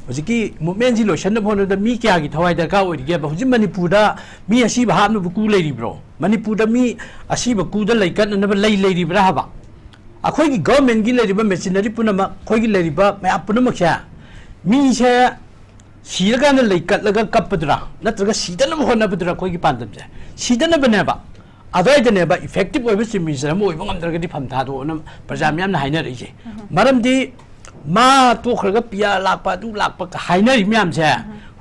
ꯍꯧꯖꯤꯛꯀꯤ ꯃꯨꯞꯃꯦꯟꯁꯤ ꯂꯣꯏꯁꯤꯟꯅꯕ ꯍꯣꯠꯅꯕꯗ ꯃꯤ ꯀꯌꯥꯒꯤ ꯊꯋꯥꯏ ꯗꯔꯀꯥꯔ ꯑꯣꯏꯔꯤꯒꯦꯕ? ꯍꯧꯖꯤꯛ ꯃꯅꯤꯄꯨꯔꯗ ꯃꯤ ꯑꯁꯤꯕ ꯍꯥꯞꯅꯕ ꯀꯨ ꯂꯩꯔꯤꯕ꯭ꯔꯣ? ꯃꯅꯤꯄꯨꯔꯗ ꯃꯤ ꯑꯁꯤꯕ ꯀꯨꯗ ꯂꯩꯀꯠꯅꯅꯕ ꯂꯩ ꯂꯩꯔꯤꯕ꯭ꯔꯥ ꯍꯥꯏꯕ? ꯑꯩꯈꯣꯏꯒꯤ ꯒꯣꯔꯃꯦꯟꯒꯤ ꯂꯩꯔꯤꯕ ꯃꯦꯆꯤꯅꯔꯤ ꯄꯨꯝꯅꯃꯛ, ꯑꯩꯈꯣꯏꯒꯤ ꯂꯩꯔꯤꯕ ꯃꯌꯥꯝ ꯄꯨꯝꯅꯃꯛꯁꯦ, ꯃꯤꯁꯦ ꯁꯤꯔꯀꯥꯟꯗ ꯂꯩꯀꯠꯂꯒ ꯀꯞꯄꯗꯨꯔꯥ, ꯅꯠꯇ꯭ꯔꯒ ꯁꯤꯗꯅꯕ ꯍꯣꯠꯅꯕꯗꯨꯔꯥ? ꯑꯩꯈꯣꯏꯒꯤ ꯄꯥꯟꯗꯝꯁꯦ ꯁꯤꯗꯅꯕꯅꯦꯕ꯫ ꯑꯗꯨꯋꯥꯏꯗꯅꯦꯕ ꯏꯐꯦꯛꯇꯤꯚ ꯑꯣꯏꯕ ꯆꯤꯐ ꯃꯤꯅꯤꯁꯇꯔ ꯑꯃ ꯑꯣꯏꯕ ꯉꯝꯗ꯭ꯔꯒꯗꯤ ꯐꯝ ꯊꯥꯗꯣꯛꯑꯣꯅ ꯄ꯭ꯔꯖꯥ ꯃꯌꯥꯝꯅ ꯍꯥꯏꯅꯔꯛꯏꯁꯦ꯫ ꯃꯔꯝꯗꯤ ꯃꯥ ꯇꯣꯛꯈ꯭ꯔꯒ ꯄꯤ ꯑꯥꯔ ꯂꯥꯛꯄ, ꯑꯗꯨ ꯂꯥꯛꯄ ꯍꯥꯏꯅꯔꯤ ꯃꯌꯥꯝꯁꯦ,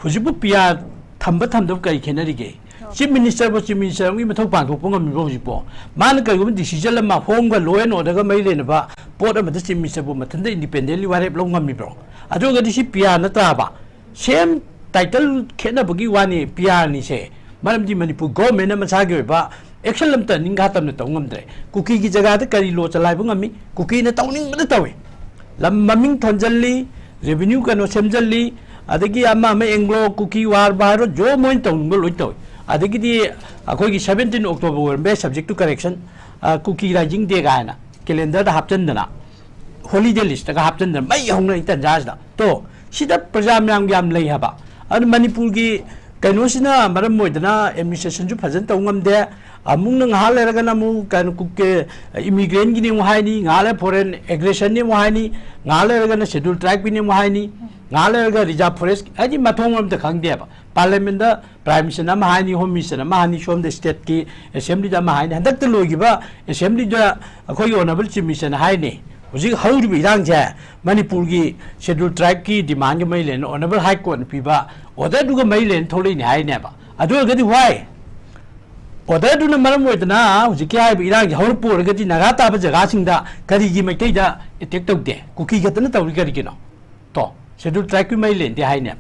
ꯍꯧꯖꯤꯛꯄꯨ ꯄꯤ ꯑꯥꯔ ꯊꯝꯕ ꯊꯝꯗꯕ ꯀꯔꯤ ꯈꯦꯠꯅꯔꯤꯒꯦ? ꯆꯤꯐ ꯃꯤꯅꯤꯁꯇꯔꯕꯨ ꯆꯤꯐ ꯃꯤꯅꯤꯁꯇꯔ ꯑꯃꯒꯤ ꯃꯊꯧ ꯄꯥꯡꯊꯣꯛꯄ ꯉꯝꯃꯤꯕ꯭ꯔꯣ ꯍꯧꯖꯤꯛꯄꯣ? ꯃꯥꯅ ꯀꯔꯤꯒꯨꯝꯕ ꯗꯤꯁꯤꯖꯟ ꯑꯃ, ꯍꯣꯝꯒ ꯂꯣ ꯑꯦꯟ ꯑꯣꯔꯗꯔꯒ ꯃꯔꯤ ꯂꯩꯅꯕ ꯄꯣꯠ ꯑꯃꯗ ꯆꯤꯐ ꯃꯤꯅꯤꯁꯇꯔꯕꯨ ꯃꯊꯟꯇ ꯏꯟꯗꯤꯄꯦꯟꯗꯦꯟꯂꯤ ꯋꯥꯔꯦꯞ ꯂꯧ ꯉꯝꯃꯤꯕ꯭ꯔꯣ? ꯑꯗꯨ ꯑꯣꯏꯔꯒꯗꯤ ꯁꯤ ꯄꯤ ꯑꯥꯔ ꯅꯠꯇ꯭ꯔꯕ? ꯁꯦꯝ ꯇꯥꯏꯇꯜ ꯈꯦꯠꯅꯕꯒꯤ ꯋꯥꯅꯤ, ꯄꯤ ꯑꯥꯔꯅꯤꯁꯦ꯫ ꯃꯔꯝꯗꯤ ꯃꯅꯤꯄꯨꯔ ꯒꯣꯔꯃꯦꯟꯅ ꯃꯁꯥꯒꯤ ꯑꯣꯏꯕ ꯑꯦꯛꯁꯟ ꯑꯃꯠꯇ ꯅꯤꯡꯈꯥ ꯇꯝꯅ ꯇꯧ ꯉꯝꯗ꯭ꯔꯦ꯫ ꯀꯨꯀꯤꯒꯤ ꯖꯒꯥꯗ ꯀꯔꯤ ꯂꯣ ꯆꯂꯥꯏꯕ ꯉꯝꯃꯤ? ꯀꯨꯀꯤꯅ ꯇꯧꯅꯤꯡꯕꯗ ꯇꯧꯏ꯫ ꯂꯝ ꯃꯃꯤꯡ ꯊꯣꯟꯖꯜꯂꯤ, ꯔꯦꯚꯤꯅ꯭ꯌꯨ ꯀꯩꯅꯣ ꯁꯦꯝꯖꯜꯂꯤ, ꯑꯗꯒꯤ ꯑꯃ ꯑꯃ ꯑꯦꯡꯒ꯭ꯂꯣ ꯀꯨꯀꯤ ꯋꯥꯔꯕ ꯍꯥꯏꯔꯣ, ꯖꯣ ꯃꯣꯏꯅ ꯇꯧꯅꯤꯡꯕ ꯂꯣꯏ ꯇꯧꯏ꯫ ꯑꯗꯒꯤꯗꯤ ꯑꯩꯈꯣꯏꯒꯤ ꯁꯕꯦꯟꯇꯤꯟ ꯑꯣꯛꯇꯣꯕꯔ ꯑꯣꯏꯔꯝꯕ ꯌꯥꯏ, subject to correction, ꯑ, ꯀꯨꯀꯤ ꯔꯥꯏꯖꯤꯡ ꯗꯦ ꯀꯥꯏꯅ ꯀꯦꯂꯦꯟꯗꯔꯗ ꯍꯥꯞꯆꯟꯗꯅ, ꯍꯣꯂꯤꯗꯦ ꯂꯤꯁꯇꯒ ꯍꯥꯞꯆꯟꯗꯅ ꯃꯩ ꯍꯧꯅꯔꯤ ꯇꯟꯖꯥꯁꯤꯗ꯫ ꯇꯣ, ꯁꯤꯗ ꯄ꯭ꯔꯖꯥ ꯃꯌꯥꯝꯒꯤ ꯌꯥꯝ ꯂꯩ ꯍꯥꯏꯕ꯫ ꯑꯗꯨ ꯃꯅꯤꯄꯨꯔꯒꯤ ꯀꯩꯅꯣꯁꯤꯅ ꯃꯔꯝ ꯑꯣꯏꯗꯅ ꯑꯦꯗꯃꯤꯅꯤꯁꯇ꯭ꯔꯦꯁꯟꯁꯨ ꯐꯖꯅ ꯇꯧ ꯉꯝꯗꯦ꯫ ꯑꯃꯨꯛꯅ ꯉꯥꯏꯍꯥꯛ ꯂꯩꯔꯒꯅ ꯑꯃꯨꯛ ꯀꯩꯅꯣ ꯀꯨꯛ-, ꯀꯦ-, ꯏꯃꯤꯒ꯭ꯔꯦꯟꯒꯤꯅꯤ ꯑꯃꯨꯛ ꯍꯥꯏꯅꯤ, ꯉꯥꯏꯍꯥꯛ ꯂꯩꯔ ꯐꯣꯔꯦꯟ ꯑꯦꯒ꯭ꯔꯦꯁꯟꯅꯤ ꯑꯃꯨꯛ ꯍꯥꯏꯅꯤ, ꯉꯥꯏꯍꯥꯛ ꯂꯩꯔꯒꯅ ꯁꯦꯗꯨꯜ ꯇ꯭ꯔꯥꯏꯕꯀꯤꯅꯤ ꯑꯃꯨꯛ ꯍꯥꯏꯅꯤ꯫ ꯉꯥꯏꯍꯥꯛ ꯂꯩꯔꯒ ꯔꯤꯖꯥꯔꯚ ꯐꯣꯔꯦꯁ, ꯍꯥꯏꯗꯤ ꯃꯊꯣꯡ ꯑꯃꯇ ꯈꯪꯗꯦꯕ꯫ ꯄꯥꯔꯂꯤꯌꯥꯃꯦꯟꯗ ꯄ꯭ꯔꯥꯏꯝ ꯃꯤꯅꯤꯁꯇꯔꯅ ꯑꯃ ꯍꯥꯏꯅꯤ, ꯍꯣꯝ ꯃꯤꯅꯤꯁꯇꯔꯅ ꯑꯃ ꯍꯥꯏꯅꯤ, ꯁꯣꯝꯗ ꯁ꯭ꯇꯦꯠꯀꯤ ꯑꯦꯁꯦꯝꯕ꯭ꯂꯤꯗ ꯑꯃ ꯍꯥꯏꯅꯤ꯫ ꯍꯟꯗꯛꯇ ꯂꯣꯏꯈꯤꯕ ꯑꯦꯁꯦꯝꯕ꯭ꯂꯤꯗ ꯑꯩꯈꯣꯏꯒꯤ ꯑꯣꯅꯔꯦꯕꯜ ꯆꯤꯐ ꯃꯤꯅꯤꯁꯇꯔꯅ ꯍꯥꯏꯅꯤ, ꯍꯧꯖꯤꯛ ꯍꯧꯔꯤꯕ ꯏꯔꯥꯡꯁꯦ ꯃꯅꯤꯄꯨꯔꯒꯤ ꯁꯦꯗ꯭ꯌꯨꯜ ꯇ꯭ꯔꯥꯏꯕꯀꯤ ꯗꯤꯃꯥꯟꯒ ꯃꯔꯤ ꯂꯩꯅꯅ ꯑꯣꯅꯔꯦꯕꯜ ꯍꯥꯏ ꯀꯣꯔꯠꯅ ꯄꯤꯕ ꯑꯣꯔꯗꯔꯗꯨꯒ ꯃꯔꯤ ꯂꯩꯅꯅ ꯊꯣꯛꯂꯛꯏꯅꯦ ꯍꯥꯏꯅꯦꯕ꯫ ꯑꯗꯨ ꯑꯣꯏꯔꯒꯗꯤ ꯋꯥꯏ ꯑꯣꯔꯗꯔꯗꯨꯅ ꯃꯔꯝ ꯑꯣꯏꯗꯅ ꯍꯧꯖꯤꯛꯀꯤ ꯍꯥꯏꯔꯤꯕ ꯏꯔꯥꯡꯁꯦ ꯍꯧꯔꯛꯄ ꯑꯣꯏꯔꯒꯗꯤ ꯅꯥꯒꯥ ꯇꯥꯕ ꯖꯒꯥꯁꯤꯡꯗ ꯀꯔꯤꯒꯤ ꯃꯩꯇꯩꯗ ꯑꯦꯇꯦꯛ ꯇꯧꯗꯦ? ꯀꯨꯀꯤ ꯈꯛꯇꯅ ꯇꯧꯔꯤ ꯀꯔꯤꯒꯤꯅꯣ? ꯇꯣ, ꯁꯦꯗ꯭ꯌꯨꯜ ꯇ꯭ꯔꯥꯏꯕꯀꯤ ꯃꯔꯤ ꯂꯩꯅꯗꯦ ꯍꯥꯏꯅꯦ꯫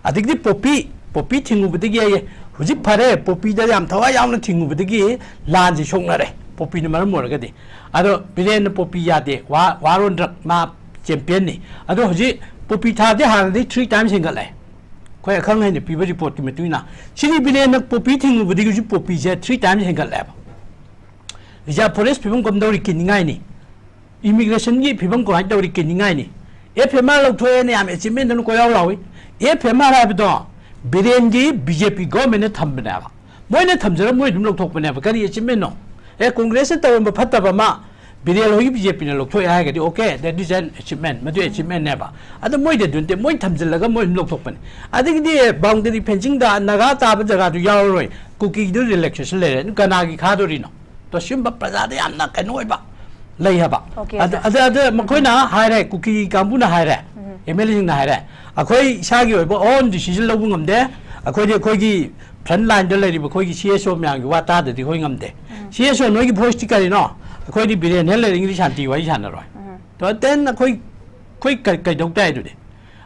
ꯑꯗꯒꯤꯗꯤ ꯄꯣꯄꯤ, ꯄꯣꯄꯤ ꯊꯤꯡꯉꯨꯕꯗꯒꯤ ꯑꯩ ꯍꯧꯖꯤꯛ ꯐꯔꯦ, ꯄꯣꯄꯤꯗ ꯌꯥꯝ ꯊꯋꯥꯏ ꯌꯥꯎꯅ ꯊꯤꯡꯉꯨꯕꯗꯒꯤ ꯂꯥꯟꯁꯤ ꯁꯣꯛꯅꯔꯦ, ꯄꯣꯄꯤꯅ ꯃꯔꯝ ꯑꯣꯏꯔꯒꯗꯤ꯫ ꯑꯗꯣ ꯕꯤꯔꯦꯟꯅ ꯄꯣꯄꯤ ꯌꯥꯗꯦ, ꯋꯥ, ꯋꯥꯔꯣꯟꯗ꯭ꯔꯛ ꯃꯥ ꯆꯦꯝꯄꯤꯌꯟꯅꯤ꯫ ꯑꯗꯣ ꯍꯧꯖꯤꯛ ꯄꯣꯄꯤ ꯊꯥꯕꯗꯤ ꯍꯥꯟꯅꯗꯩ ꯊ꯭ꯔꯤ ꯇꯥꯏꯝꯁ ꯍꯦꯟꯒꯠꯂꯦ꯫ ꯑꯩꯈꯣꯏ ꯑꯈꯪ ꯑꯍꯩꯅ ꯄꯤꯕ ꯔꯤꯄꯣꯔꯠꯀꯤ ꯃꯇꯨꯡ ꯏꯟꯅ, ꯁꯤꯅꯤ ꯕꯤꯔꯦꯟꯅ ꯄꯣꯄꯤ ꯊꯤꯡꯉꯨꯕꯗꯒꯤ ꯍꯧꯖꯤꯛ ꯄꯣꯄꯤꯁꯦ ꯊ꯭ꯔꯤ ꯇꯥꯏꯝꯁ ꯍꯦꯟꯒꯠꯂꯦꯕ꯫ ꯔꯤꯖꯥꯔꯚ ꯐꯣꯔꯦꯁ ꯐꯤꯕꯝ ꯀꯝꯗꯧꯔꯤ ꯀꯤꯅꯤꯡꯉꯥꯏꯅꯤ꯫ ꯏꯃꯤꯒ꯭ꯔꯦꯁꯟꯒꯤ ꯐꯤꯕꯝ ꯀꯃꯥꯏꯅ ꯇꯧꯔꯤ ꯀꯤꯅꯤꯡꯉꯥꯏꯅꯤ꯫ ꯑꯦꯐ ꯑꯥꯏ ꯑꯥꯔ ꯂꯧꯊꯣꯛꯑꯦꯅ ꯌꯥꯝ ꯑꯦꯆꯤꯞꯃꯦꯟꯗꯧꯅ ꯀꯣꯏꯂꯥꯎ ꯂꯥꯎꯏ꯫ ꯑꯦꯐ ꯑꯥꯏ ꯑꯥꯔ ꯍꯥꯏꯕꯗꯣ ꯕꯤꯔꯦꯟꯒꯤ ꯕꯤ ꯖꯦ ꯄꯤ ꯒꯣꯔꯃꯦꯟꯅ ꯊꯝꯕꯅꯦꯕ꯫ ꯃꯣꯏꯅ ꯊꯝꯖꯔ ꯃꯣꯏ ꯑꯗꯨꯝ ꯂꯧꯊꯣꯛꯄꯅꯦꯕ꯫ ꯀꯔꯤ ꯑꯦꯆꯤꯞꯃꯦꯟꯅꯣ? ꯑꯦ, ꯀꯣꯡꯒ꯭ꯔꯦꯁꯅ ꯇꯧꯔꯝꯕ ꯐꯠꯇꯕ ꯑꯃ ꯕꯤꯔꯦꯟ ꯍꯣꯏꯒꯤ ꯕꯤ ꯖꯦ ꯄꯤꯅ ꯂꯧꯊꯣꯛꯑꯦ ꯍꯥꯏꯔꯒꯗꯤ, okay, that is an achievement, ꯃꯗꯨ ꯑꯦꯆꯤꯞꯃꯦꯟꯅꯦꯕ꯫ ꯑꯗꯣ ꯃꯣꯏꯗꯤ ꯑꯗꯨ ꯅꯠꯇꯦ, ꯃꯣꯏ ꯊꯝꯖꯤꯜꯂꯒ ꯃꯣꯏ ꯑꯗꯨꯝ ꯂꯧꯊꯣꯛꯄꯅꯦ꯫ ꯑꯗꯒꯤꯗꯤ ꯕꯥꯎꯟꯗꯔꯤ ꯐꯦꯟꯁꯤꯡꯗ ꯅꯥꯒꯥ ꯇꯥꯕ ꯖꯒꯥꯗꯨ ꯌꯥꯎꯔꯔꯣꯏ, ꯀꯨꯀꯤꯗꯨ ꯔꯤꯂꯦꯛꯁꯦꯁꯟ ꯂꯩꯔꯦ, ꯑꯗꯨ ꯀꯅꯥꯒꯤ ꯈꯥꯗꯣꯔꯤꯅꯣ? ꯇꯣ, ꯁꯤꯒꯨꯝꯕ ꯄ꯭ꯔꯖꯥꯗ ꯌꯥꯝꯅ ꯀꯩꯅꯣ ꯑꯣꯏꯕ ꯂꯩ ꯍꯥꯏꯕ꯫ Okay, ꯑꯗ, sir. ꯑꯗ, ꯑꯗ ꯃꯈꯣꯏꯅ ꯍꯥꯏꯔꯦ, ꯀꯨꯀꯤ ꯀꯥꯡꯕꯨꯅ ꯍꯥꯏꯔꯦ, ꯎꯝ꯫ ꯑꯦꯝ ꯑꯦꯜ ꯑꯦꯁꯤꯡꯅ ꯍꯥꯏꯔꯦ, "ꯑꯩꯈꯣꯏ ꯏꯁꯥꯒꯤ ꯑꯣꯏꯕ own decision ꯂꯧꯕ ꯉꯝꯗꯦ, ꯑꯩꯈꯣꯏꯗꯤ ꯑꯩꯈꯣꯏꯒꯤ front lineꯗ ꯂꯩꯔꯤꯕ ꯑꯩꯈꯣꯏꯒꯤ ꯁꯤ ꯑꯦꯁ ꯑꯣ ꯃꯌꯥꯝꯒꯤ ꯋꯥ ꯇꯥꯗꯗꯤ ꯑꯩꯈꯣꯏ ꯉꯝꯗꯦ꯫ ꯎꯝ꯫ ꯁꯤ ꯑꯦꯁ ꯑꯣ ꯅꯣꯏꯒꯤ voiceꯇꯤ ꯀꯔꯤꯅꯣ? ꯑꯩꯈꯣꯏꯗꯤ ꯕꯤꯔꯦꯟ ꯍꯦꯛ ꯂꯩꯔꯤꯉꯩꯗꯤ ꯁꯥꯟꯇꯤ ꯋꯥꯔꯤ ꯁꯥꯟꯅꯔꯣꯏ꯫ ꯎꯝ꯫ ꯇꯣ, then ꯑꯩꯈꯣꯏ, ꯑꯩꯈꯣꯏ ꯀꯩ-, ꯀꯩꯗꯧ ꯇꯥꯏ ꯑꯗꯨꯗꯤ?"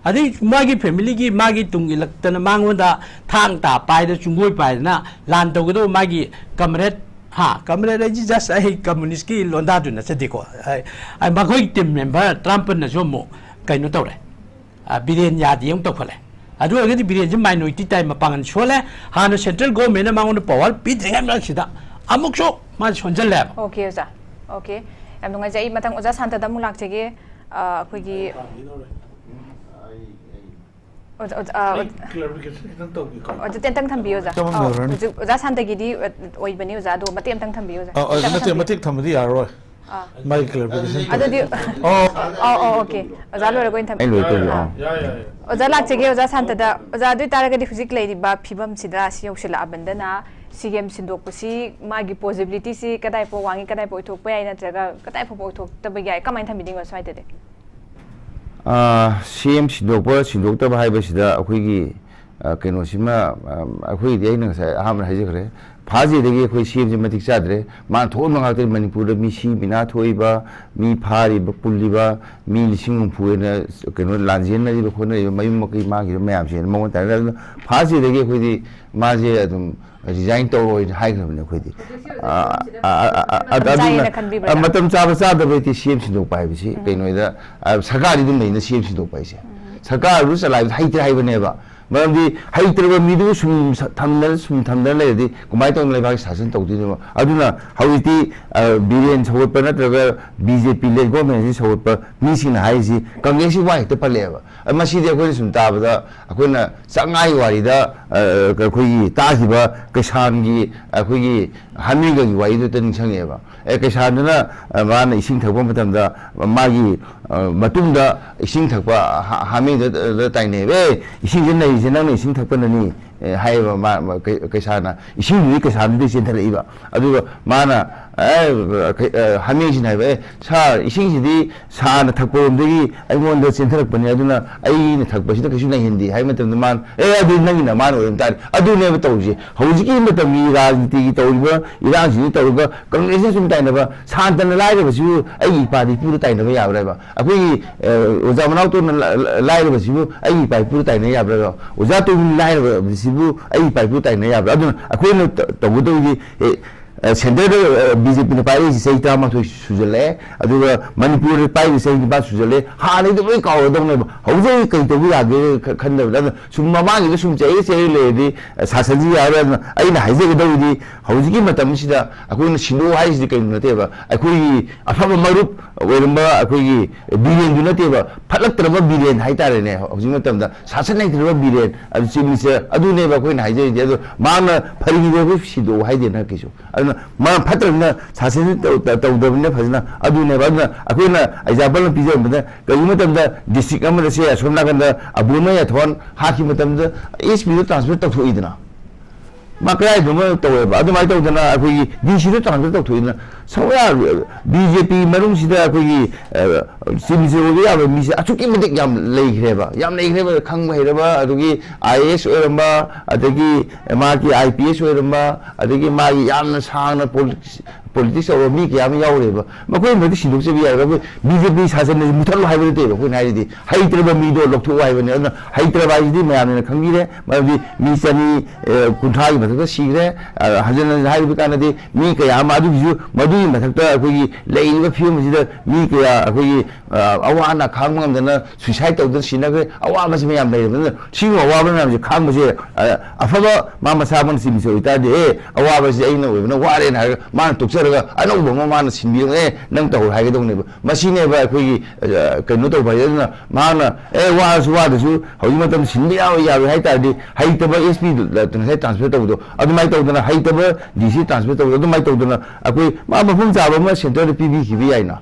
ꯑꯗꯩ ꯃꯥꯒꯤ familyꯒꯤ ꯃꯥꯒꯤ ꯇꯨꯡ ꯏꯜꯂꯛꯇꯅ ꯃꯉꯣꯟꯗ ꯊꯥꯡ ꯇꯥ ꯄꯥꯏꯗꯅ ꯆꯨꯡꯒꯣꯏ ꯄꯥꯏꯗꯅ ꯂꯥꯟ ꯇꯧꯒꯗꯧꯕ ꯃꯥꯒꯤ comrade, ꯍꯥ, comrade ꯍꯥꯏꯁꯤ just ꯑꯩ communistꯀꯤ ꯂꯣꯟꯗꯥꯗꯨ ꯅꯠꯆꯗꯦꯀꯣ꯫ ꯑꯩ, ꯑꯩ ꯃꯈꯣꯏꯒꯤ team member ꯇꯔꯥꯃꯥꯄꯟꯅꯁꯨ ꯑꯃꯨꯛ ꯀꯩꯅꯣ ꯇꯧꯔꯦ, ꯑ, ꯕꯤꯔꯦꯟ ꯌꯥꯗꯦ ꯑꯃꯨꯛ ꯇꯧꯈꯠꯂꯦ꯫ ꯑꯗꯨ ꯑꯣꯏꯔꯒꯗꯤ ꯕꯤꯔꯦꯟꯁꯦ minority ꯇꯥꯏ, ꯃꯄꯥꯡꯒꯜ ꯁꯣꯜꯂꯦ꯫ ꯍꯥꯟꯅ central governmentꯅ ꯃꯉꯣꯟꯗ power ꯄꯤꯗ꯭ꯔꯤꯉꯩ ꯃꯔꯛꯁꯤꯗ ꯑꯃꯨꯛꯁꯨ ꯃꯥ ꯁꯣꯟꯖꯜꯂꯦꯕ꯫ Okay, ꯑꯣꯖꯥ꯫ Okay꯫ ꯌꯥꯝ ꯅꯨꯡꯉꯥꯏꯖꯩ꯫ ꯑꯩ ꯃꯊꯪ ꯑꯣꯖꯥ ꯁꯥꯟꯇꯗ ꯑꯃꯨꯛ ꯂꯥꯛꯆꯒꯦ꯫ ꯑ, ꯑꯩꯈꯣꯏꯒꯤ ꯑꯩ, ꯑꯩ ꯑꯣꯖꯥ, ꯑꯣꯖꯥ, ꯑ, ꯑꯩ clarification ꯈꯤꯇꯪ ꯇꯧꯒꯦꯀꯣ꯫ ꯑꯣꯖꯥ, ꯇꯦꯟꯇꯪ ꯊꯝꯕꯤꯌꯨ, ꯑꯣꯖꯥ꯫ ꯇꯝꯃꯝꯃꯦ, ꯑꯧ, ꯑꯣꯖꯥꯅꯤ꯫ ꯍꯧꯖꯤꯛ ꯑꯣꯖꯥ ꯁꯥꯟꯇꯒꯤꯗꯤ, ꯑ, ꯑꯣꯏꯕꯅꯤ, ꯑꯣꯖꯥ, ꯑꯗꯣ ꯃꯇꯦꯛ ꯑꯝꯇꯪ ꯊꯝꯕꯤꯌꯨ, ꯑꯣꯖꯥ꯫ ꯑ, ꯑ, ꯇꯦꯟꯇꯪ ꯅꯠꯇꯦ, ꯊꯝꯕꯤꯌꯨ꯫ ꯃꯇꯦꯛ ꯊꯝꯕꯗꯤ ꯌꯥꯔꯔꯣꯏ꯫ ꯃꯥꯒꯤ ꯀ꯭ꯂꯥꯔꯤꯐꯤꯀꯦꯁꯟ ꯑꯗꯨꯗꯤ ꯑꯣ ꯑꯣ ꯑꯣ ꯑꯣꯀꯦ ꯑꯣꯖꯥ ꯂꯣꯏꯔꯒ ꯑꯣꯏꯅ ꯊꯝꯕꯤꯌꯨ ꯑꯣꯖꯥ ꯂꯥꯛꯆꯒꯦ ꯑꯣꯖꯥ ꯁꯥꯟꯇꯗ ꯑꯣꯖꯥ ꯑꯗꯨ ꯑꯣꯏꯇꯥꯔꯒꯗꯤ ꯍꯧꯖꯤꯛ ꯂꯩꯔꯤꯕ ꯐꯤꯕꯝꯁꯤꯗ ꯁꯤ ꯌꯧꯁꯤꯜꯂꯛꯑꯕꯅꯤꯅ ꯁꯤꯒꯦꯝ ꯁꯤꯟꯗꯣꯛꯄꯁꯤ ꯃꯥꯒꯤ ꯄꯣꯖꯤꯕꯤꯂꯤꯇꯤꯁꯤ ꯀꯗꯥꯏ ꯐꯥꯎ ꯋꯥꯡꯉꯤ ꯀꯗꯥꯏ ꯐꯥꯎ ꯑꯣꯏꯊꯣꯛꯄ ꯌꯥꯏ ꯅꯠꯇ꯭ꯔꯒ ꯀꯗꯥꯏ ꯐꯥꯎꯕ ꯑꯣꯏꯊꯣꯛꯇꯕ ꯌꯥꯏ ꯀꯃꯥꯏꯅ ꯊꯝꯕꯤꯅꯤꯡꯕ ꯁ꯭ꯋꯥꯏꯗꯗꯤ? ꯁꯤ ꯑꯦꯝ ꯁꯤꯟꯗꯣꯛꯄ ꯁꯤꯟꯗꯣꯛꯇꯕ ꯍꯥꯏꯕꯁꯤꯗ ꯑꯩꯈꯣꯏꯒꯤ ꯀꯩꯅꯣꯁꯤꯃ ꯑꯩꯈꯣꯏꯒꯤꯗꯤ ꯑꯩꯅ ꯉꯁꯥꯏ ꯑꯍꯥꯟꯕꯗ ꯍꯥꯏꯖꯈ꯭ꯔꯦ꯫ ꯐꯥꯁ ꯗꯦꯗꯒꯤ ꯑꯩꯈꯣꯏ ꯁꯤ ꯑꯦꯝꯁꯦ ꯃꯇꯤꯛ ꯆꯥꯗ꯭ꯔꯦ꯫ ꯃꯥꯅ ꯊꯣꯛꯍꯟꯕ ꯉꯥꯛꯇꯅꯤ꯫ ꯃꯅꯤꯄꯨꯔꯗ ꯃꯤ ꯁꯤ ꯃꯤꯅꯥ ꯊꯣꯛꯏꯕ, ꯃꯤ ꯐꯥꯔꯤꯕ ꯄꯨꯜꯂꯤꯕ, ꯃꯤ ꯂꯤꯁꯤꯡ ꯍꯨꯝꯐꯨ ꯍꯦꯟꯅ ꯀꯩꯅꯣ ꯂꯥꯟꯖꯦꯟꯅꯔꯤꯕ ꯈꯣꯠꯅꯔꯤꯕ ꯃꯌꯨꯝ ꯃꯀꯩ ꯃꯥꯡꯈꯤꯕ ꯃꯌꯥꯝꯁꯦ ꯃꯉꯣꯟ ꯇꯥꯏꯅꯔꯦ꯫ ꯑꯗꯨꯅ ꯐꯥꯁ ꯗꯦꯗꯒꯤ ꯑꯩꯈꯣꯏꯗꯤ ꯃꯥꯁꯦ ꯑꯗꯨꯝ ꯔꯤꯖꯥꯏꯟ ꯇꯧꯔꯣꯏꯅ ꯍꯥꯏꯈ꯭ꯔꯕꯅꯦ ꯑꯩꯈꯣꯏꯗꯤ꯫ ꯑ, ꯑ, ꯑ, ꯑ, ꯑ, ꯃꯇꯝ ꯑꯗꯨꯅ, ꯆꯥꯏꯌꯦꯅ ꯈꯟꯕꯤꯕ꯭ꯔꯥ? ꯑ, ꯃꯇꯝ ꯆꯥꯕ ꯆꯥꯗꯕ ꯂꯩꯇꯦ ꯁꯤ ꯑꯦꯝ ꯁꯤꯟꯗꯣꯛꯄ ꯍꯥꯏꯕꯁꯤ꯫ ꯀꯩꯅꯣꯗ, ꯑ, ꯁꯔꯀꯥꯔꯗꯤ ꯑꯗꯨꯝ ꯂꯩꯅ ꯁꯤ ꯑꯦꯝ ꯁꯤꯟꯗꯣꯛꯄ ꯍꯥꯏꯁꯦ꯫ ꯁꯔꯀꯥꯔꯗꯨ ꯆꯂꯥꯏꯕꯗ ꯍꯩꯇ꯭ꯔꯦ ꯍꯥꯏꯕꯅꯦꯕ꯫ ꯃꯔꯝꯗꯤ ꯍꯩꯇ꯭ꯔꯕ ꯃꯤꯗꯨꯕꯨ ꯁꯨꯝ ꯁ-, ꯊꯝꯗꯅ, ꯁꯨꯝ ꯊꯝꯗꯅ ꯂꯩꯔꯗꯤ ꯀꯃꯥꯏꯅ ꯇꯧꯅ ꯂꯩꯕꯥꯛꯀꯤ ꯁꯥꯁꯟ ꯇꯧꯗꯣꯏꯅꯣꯕ? ꯑꯗꯨꯅ ꯍꯧꯖꯤꯛꯇꯤ, ꯑ, ꯕꯤꯔꯦꯟ ꯁꯧꯒꯠꯄ ꯅꯠꯇ꯭ꯔꯒ ꯕꯤ ꯖꯦ ꯄꯤ ꯂꯦꯠ ꯒꯣꯔꯃꯦꯟꯁꯤ ꯁꯧꯒꯠꯄ ꯃꯤꯁꯤꯡꯅ ꯍꯥꯏꯔꯤꯁꯤ ꯀꯪꯒ꯭ꯔꯦꯁꯁꯤ ꯋꯥ ꯍꯦꯛꯇ ꯄꯜꯂꯛꯑꯦꯕ꯫ ꯑ, ꯃꯁꯤꯗꯤ ꯑꯩꯈꯣꯏꯅ ꯁꯨꯝ ꯇꯥꯕꯗ ꯑꯩꯈꯣꯏꯅ ꯆꯥꯉꯥꯏ ꯋꯥꯔꯤꯗ, ꯑ, ꯑꯩꯈꯣꯏꯒꯤ ꯇꯥꯈꯤꯕ ꯀꯩꯁꯥꯟꯒꯤ ꯑꯩꯈꯣꯏꯒꯤ ꯍꯥꯃꯦꯡꯒꯒꯤ ꯋꯥꯔꯤꯗꯨꯇ ꯅꯤꯡꯁꯤꯡꯉꯛꯑꯦꯕ꯫ ꯑꯦ, ꯀꯩꯁꯥꯟꯗꯨꯅ, ꯑ, ꯃꯥꯅ ꯏꯁꯤꯡ ꯊꯛꯄ ꯃꯇꯝꯗ ꯃꯥꯒꯤ, ꯑ, ꯃꯇꯨꯡꯗ ꯏꯁꯤꯡ ꯊꯛꯄ ꯍꯥ-, ꯍꯥꯃꯦꯡꯗꯨꯗ ꯇꯥꯏꯅꯩꯕ꯫ "ꯑꯦ, ꯏꯁꯤꯡꯁꯦ ꯅꯩꯔꯤꯁꯦ ꯅꯪꯅ ꯏꯁꯤꯡ ꯊꯛꯄꯅꯅꯤ", ꯑꯦ, ꯍꯥꯏꯌꯦꯕ ꯃꯥ, ꯃꯥ, ꯀꯩ-, ꯀꯩꯁꯥꯟꯅ꯫ ꯏꯁꯤꯡꯗꯨꯗꯤ ꯀꯩꯁꯥꯟꯗꯨꯗꯤ ꯆꯦꯟꯊꯔꯛꯏꯕ꯫ ꯑꯗꯨꯒ ꯃꯥꯅ, ꯑꯦ, ꯀꯩ-, ꯑ, ꯍꯥꯃꯦꯡꯁꯤꯅ ꯍꯥꯏꯕ, "ꯑꯦ, ꯁꯥꯔ, ꯏꯁꯤꯡꯁꯤꯗꯤ ꯁꯥꯔꯅ ꯊꯛꯄꯔꯣꯝꯗꯒꯤ ꯑꯩꯉꯣꯟꯗ ꯆꯦꯟꯊꯔꯛꯄꯅꯤ, ꯑꯗꯨꯅ ꯑꯩꯅ ꯊꯛꯄꯁꯤꯗ ꯀꯩꯁꯨ ꯅꯩꯍꯟꯗꯦ" ꯍꯥꯏꯕ ꯃꯇꯝꯗ ꯃꯥꯅ, "ꯑꯦ, ꯑꯗꯨꯗꯤ ꯅꯪꯒꯤ ꯅꯃꯥꯅ ꯑꯣꯏꯔꯝ ꯇꯥꯔꯦ"꯫ ꯑꯗꯨꯅꯦꯕ ꯇꯧꯔꯤꯁꯦ꯫ ꯍꯧꯖꯤꯛꯀꯤ ꯃꯇꯝꯒꯤ ꯔꯥꯖꯅꯤꯇꯤꯒꯤ ꯇꯧꯔꯤꯕ ꯏꯔꯥꯡꯁꯤꯡꯁꯤ ꯇꯧꯔꯒ ꯀꯪꯒ꯭ꯔꯦꯁꯅ ꯁꯨꯝ ꯇꯥꯏꯅꯕ, ꯁꯥꯟꯇꯅ ꯂꯥꯏꯔꯕꯁꯤꯕꯨ ꯑꯩꯒꯤ ꯏꯄꯥꯗꯤ ꯏꯄꯨꯗ ꯇꯥꯏꯅꯕ ꯌꯥꯕ꯭ꯔꯥ ꯍꯥꯏꯕ? ꯑꯩꯈꯣꯏꯒꯤ, ꯑ, ꯑꯣꯖꯥ ꯃꯅꯥꯎꯇꯣꯟꯅ ꯂ-, ꯂ-, ꯂꯥꯏꯔꯕꯁꯤꯕꯨ ꯑꯩꯒꯤ ꯏꯄꯥ ꯏꯄꯨꯗ ꯇꯥꯏꯅ ꯌꯥꯕ꯭ꯔꯥ? ꯑꯣꯖꯥ ꯇꯣꯝꯕꯤꯅ ꯂꯥꯏꯔꯕꯁꯤꯕꯨ ꯑꯩꯒꯤ ꯏꯄꯥ ꯏꯄꯨꯗ ꯇꯥꯏꯅ ꯌꯥꯕ꯭ꯔꯥ? ꯑꯗꯨꯅ ꯑꯩꯈꯣꯏꯅ ꯇ-, ꯇꯧꯒꯗꯧꯔꯤꯗꯤ, ꯑꯦ, ꯑ, ꯁꯦꯟꯇꯔꯗ, ꯑ, ꯕꯤ ꯖꯦ ꯄꯤꯅ ꯄꯥꯏꯔꯛꯏꯁꯤ ꯆꯍꯤ ꯇꯔꯥꯃꯥꯊꯣꯏ ꯁꯨꯖꯜꯂꯛꯑꯦ, ꯑꯗꯨꯒ ꯃꯅꯤꯄꯨꯔꯗ ꯄꯥꯏꯔꯤꯕ ꯆꯍꯤ ꯅꯤꯄꯥꯟ ꯁꯨꯖꯜꯂꯛꯑꯦ, ꯍꯥꯟꯅꯩꯗꯣ ꯂꯣꯏ ꯀꯥꯎꯔꯗꯧꯅꯦꯕ꯫ ꯍꯧꯖꯤꯛ ꯍꯧꯖꯤꯛ ꯀꯔꯤ ꯇꯧꯕ ꯌꯥꯒꯦ ꯈ-, ꯈꯟꯗꯕꯗ, ꯑꯗꯨꯅ ꯁꯨꯝ ꯃꯃꯥꯡꯒꯤꯗ ꯁꯨꯝ ꯆꯩꯔ ꯆꯩꯔ ꯂꯩꯔꯗꯤ, ꯑ, ꯁꯥꯁꯟꯁꯤ ꯌꯥꯔꯣꯏ꯫ ꯑꯗꯨꯅ ꯑꯩꯅ ꯍꯥꯏꯖꯒꯗꯧꯕꯗꯤ, ꯍꯧꯖꯤꯛꯀꯤ ꯃꯇꯝꯁꯤꯗ ꯑꯩꯈꯣꯏꯅ ꯁꯤꯟꯗꯣꯛꯎ ꯍꯥꯏꯔꯤꯁꯤꯗꯤ ꯀꯩꯅꯣ ꯅꯠꯇꯦꯕ, ꯑꯩꯈꯣꯏꯒꯤ ꯑꯐꯕ ꯃꯔꯨꯞ ꯑꯣꯏꯔꯝꯕ ꯑꯩꯈꯣꯏꯒꯤ ꯕꯤꯔꯦꯟꯗꯨ ꯅꯠꯇꯦꯕ, ꯐꯠꯂꯛꯇ꯭ꯔꯕ ꯕꯤꯔꯦꯟ ꯍꯥꯏꯇꯥꯔꯦꯅꯦ꯫ ꯍꯧꯖꯤꯛ ꯃꯇꯝꯗ ꯁꯥꯁꯟ ꯍꯩꯇ꯭ꯔꯕ ꯕꯤꯔꯦꯟ, ꯑꯗꯨ ꯆꯤꯞ ꯃꯤꯅꯤꯁꯇꯔ ꯑꯗꯨꯅꯦꯕ ꯑꯩꯈꯣꯏꯅ ꯍꯥꯏꯖꯔꯤꯗꯤ꯫ ꯑꯗꯣ ꯃꯥꯅ ꯐꯔꯤꯉꯩꯗ ꯑꯩꯈꯣꯏ ꯁꯤꯟꯗꯣꯛꯎ ꯍꯥꯏꯗꯦ ꯅꯪ ꯀꯩꯁꯨ꯫ ꯑꯗꯨꯅ ꯃꯔꯝ ꯐꯠꯇ꯭ꯔꯕꯅꯤꯅ ꯁꯥꯁꯟ ꯇꯧ-, ꯇꯧꯗꯕꯅꯤꯅ ꯐꯖꯅ ꯑꯗꯨꯅꯦꯕ꯫ ꯑꯗꯨꯅ ꯑꯩꯈꯣꯏꯅ ꯑꯦꯛꯖꯥꯝꯄꯜ ꯑꯃ ꯄꯤꯖꯕꯗ, ꯀꯔꯤꯒꯨꯝꯕ ꯃꯇꯝꯗ ꯗꯤꯁꯇ꯭ꯔꯤꯛ ꯑꯃꯗ ꯁꯦ ꯑꯁꯣꯝ ꯅꯥꯀꯟꯗ ꯑꯕꯣꯅ ꯌꯥꯊꯣꯟ ꯍꯥꯠꯈꯤꯕ ꯃꯇꯝꯗ ꯑꯦꯁ ꯄꯤꯗꯣ ꯇ꯭ꯔꯥꯟꯁꯐꯔ ꯇꯧꯊꯣꯛꯏꯗꯅ, ꯃꯥ ꯀꯗꯥꯏꯗꯅꯣꯃ ꯇꯧꯋꯦꯕ꯫ ꯑꯗꯨꯃꯥꯏꯅ ꯇꯧꯗꯅ ꯑꯩꯈꯣꯏꯒꯤ ꯗꯤ ꯁꯤꯗ ꯇ꯭ꯔꯥꯟꯁꯐꯔ ꯇꯧꯊꯣꯛꯏꯗꯅ, ꯁꯧꯌꯥ ꯕꯤ ꯖꯦ ꯄꯤ ꯃꯅꯨꯡꯁꯤꯗ ꯑꯩꯈꯣꯏꯒꯤ, ꯑ, ꯆꯤꯞ ꯃꯤꯅꯤꯁꯇꯔ ꯑꯣꯏꯕ ꯌꯥꯕ ꯃꯤꯁꯦ ꯑꯁꯨꯛꯀꯤ ꯃꯇꯤꯛ ꯌꯥꯝ ꯂꯩꯈ꯭ꯔꯦꯕ꯫ ꯌꯥꯝ ꯂꯩꯈ꯭ꯔꯦꯕ, ꯈꯪꯕ ꯍꯩꯔꯕ, ꯑꯗꯒꯤ ꯑꯥꯏ ꯑꯦ ꯑꯦꯁ ꯑꯣꯏꯔꯝꯕ, ꯑꯗꯒꯤ ꯃꯥꯒꯤ ꯑꯥꯏ ꯄꯤ ꯑꯦꯁ ꯑꯣꯏꯔꯝꯕ, ꯑꯗꯒꯤ ꯃꯥꯒꯤ ꯌꯥꯝꯅ ꯁꯥꯡꯅ ꯄꯣꯂꯤꯇꯤꯛꯁ ꯄꯣꯂꯤꯇꯤꯛꯁ ꯇꯧꯔꯕ ꯃꯤ ꯀꯌꯥ ꯑꯃ ꯌꯥꯎꯔꯦꯕ꯫ ꯃꯈꯣꯏ ꯃꯈꯩꯗꯤ ꯁꯤꯟꯗꯣꯛꯆꯕ ꯌꯥꯏ꯫ ꯑꯩꯈꯣꯏ ꯕꯤ ꯖꯦ ꯄꯤ ꯁꯥꯁꯟ ꯑꯁꯤ ꯃꯨꯊꯠꯂꯣ ꯍꯥꯏꯕ ꯅꯠꯇꯦꯕ꯫ ꯑꯩꯈꯣꯏꯅ ꯍꯥꯏꯔꯤꯗꯤ ꯍꯩꯇ꯭ꯔꯕ ꯃꯤꯗꯣ ꯂꯧꯊꯣꯛꯑꯣ ꯍꯥꯏꯕꯅꯤ꯫ ꯑꯗꯨꯅ ꯍꯩꯇ꯭ꯔꯕ ꯍꯥꯏꯁꯤꯗꯤ ꯃꯌꯥꯝꯅ ꯈꯪꯕꯤꯔꯦ꯫ ꯃꯔꯝꯗꯤ ꯃꯤ ꯆꯅꯤ, ꯑꯦ, ꯀꯨꯟꯊ꯭ꯔꯥꯒꯤ ꯃꯊꯛꯇ ꯁꯤꯈ꯭ꯔꯦ꯫ ꯑ, ꯍꯟꯖꯤꯟ ꯍꯟꯖꯤꯟ ꯍꯥꯏꯔꯤꯕ ꯀꯥꯟꯗꯗꯤ ꯃꯤ ꯀꯌꯥ ꯑꯃ, ꯑꯗꯨꯒꯤꯁꯨ ꯃꯗꯨꯒꯤ ꯃꯊꯛꯇ ꯑꯩꯈꯣꯏꯒꯤ ꯂꯩꯔꯤꯕ ꯐꯤꯕꯝ ꯑꯁꯤꯗ ꯃꯤ ꯀꯌꯥ ꯑꯩꯈꯣꯏꯒꯤ, ꯑ, ꯑꯋꯥ ꯑꯅꯥ ꯈꯥꯡꯕ ꯉꯝꯗꯅ ꯁꯨꯏꯁꯥꯏꯠ ꯇꯧꯗꯅ ꯁꯤꯅꯈ꯭ꯔꯦ꯫ ꯑꯋꯥꯕꯁꯤ ꯃꯌꯥꯝ ꯂꯩꯔꯕꯅꯤꯅ ꯁꯤꯒꯨꯝꯕ ꯑꯋꯥꯕ ꯃꯌꯥꯝꯁꯦ ꯈꯥꯡꯕꯁꯦ, ꯑ, ꯑꯐꯕ ꯃꯥ ꯃꯁꯥꯃꯛꯅ ꯆꯤꯡꯃꯤꯁ ꯑꯣꯏꯇꯥꯔꯗꯤ, "ꯑꯦ, ꯑꯋꯥꯕꯁꯤ ꯑꯩꯅ ꯑꯣꯏꯕꯅ ꯋꯥꯔꯦꯅ" ꯍꯥꯏꯔꯒ ꯃꯥꯅ ꯇꯣꯛꯆꯔꯒ ꯑꯅꯧꯕ ꯑꯃ ꯃꯥꯅ ꯁꯤꯟꯕꯤꯔꯒ, "ꯑꯦ, ꯅꯪ ꯇꯧꯍꯧꯔꯣ" ꯍꯥꯏꯒꯗꯧꯅꯦꯕ꯫ ꯃꯁꯤꯅꯦꯕ ꯑꯩꯈꯣꯏꯒꯤ, ꯑ, ꯀꯩꯅꯣ ꯇꯧꯕ ꯍꯥꯏꯁꯦ꯫ ꯑꯗꯨꯅ ꯃꯥꯅ, "ꯑꯦ, ꯋꯥꯔꯁꯨ ꯋꯥꯗ꯭ꯔꯁꯨ ꯍꯧꯖꯤꯛ ꯃꯇꯝ ꯁꯤꯟꯕ ꯌꯥꯔꯣꯏ" ꯌꯥꯔꯣꯏ ꯍꯥꯏ ꯇꯥꯔꯗꯤ, ꯍꯩꯇꯕ ꯑꯦꯁ ꯄꯤ ꯉꯁꯥꯏ ꯇ꯭ꯔꯥꯟꯁꯐꯔ ꯇꯧꯕꯗꯣ ꯑꯗꯨꯃꯥꯏꯅ ꯇꯧꯗꯅ, ꯍꯩꯇꯕ ꯗꯤ ꯁꯤ ꯇ꯭ꯔꯥꯟꯁꯐꯔ ꯇꯧꯕꯗꯣ ꯑꯗꯨꯃꯥꯏꯅ ꯇꯧꯗꯅ, ꯑꯩꯈꯣꯏ ꯃꯥ ꯃꯐꯝ ꯆꯥꯕ ꯑꯃ ꯁꯦꯟꯇꯔꯗ ꯄꯤꯕꯤꯈꯤꯕ ꯌꯥꯏꯅ꯫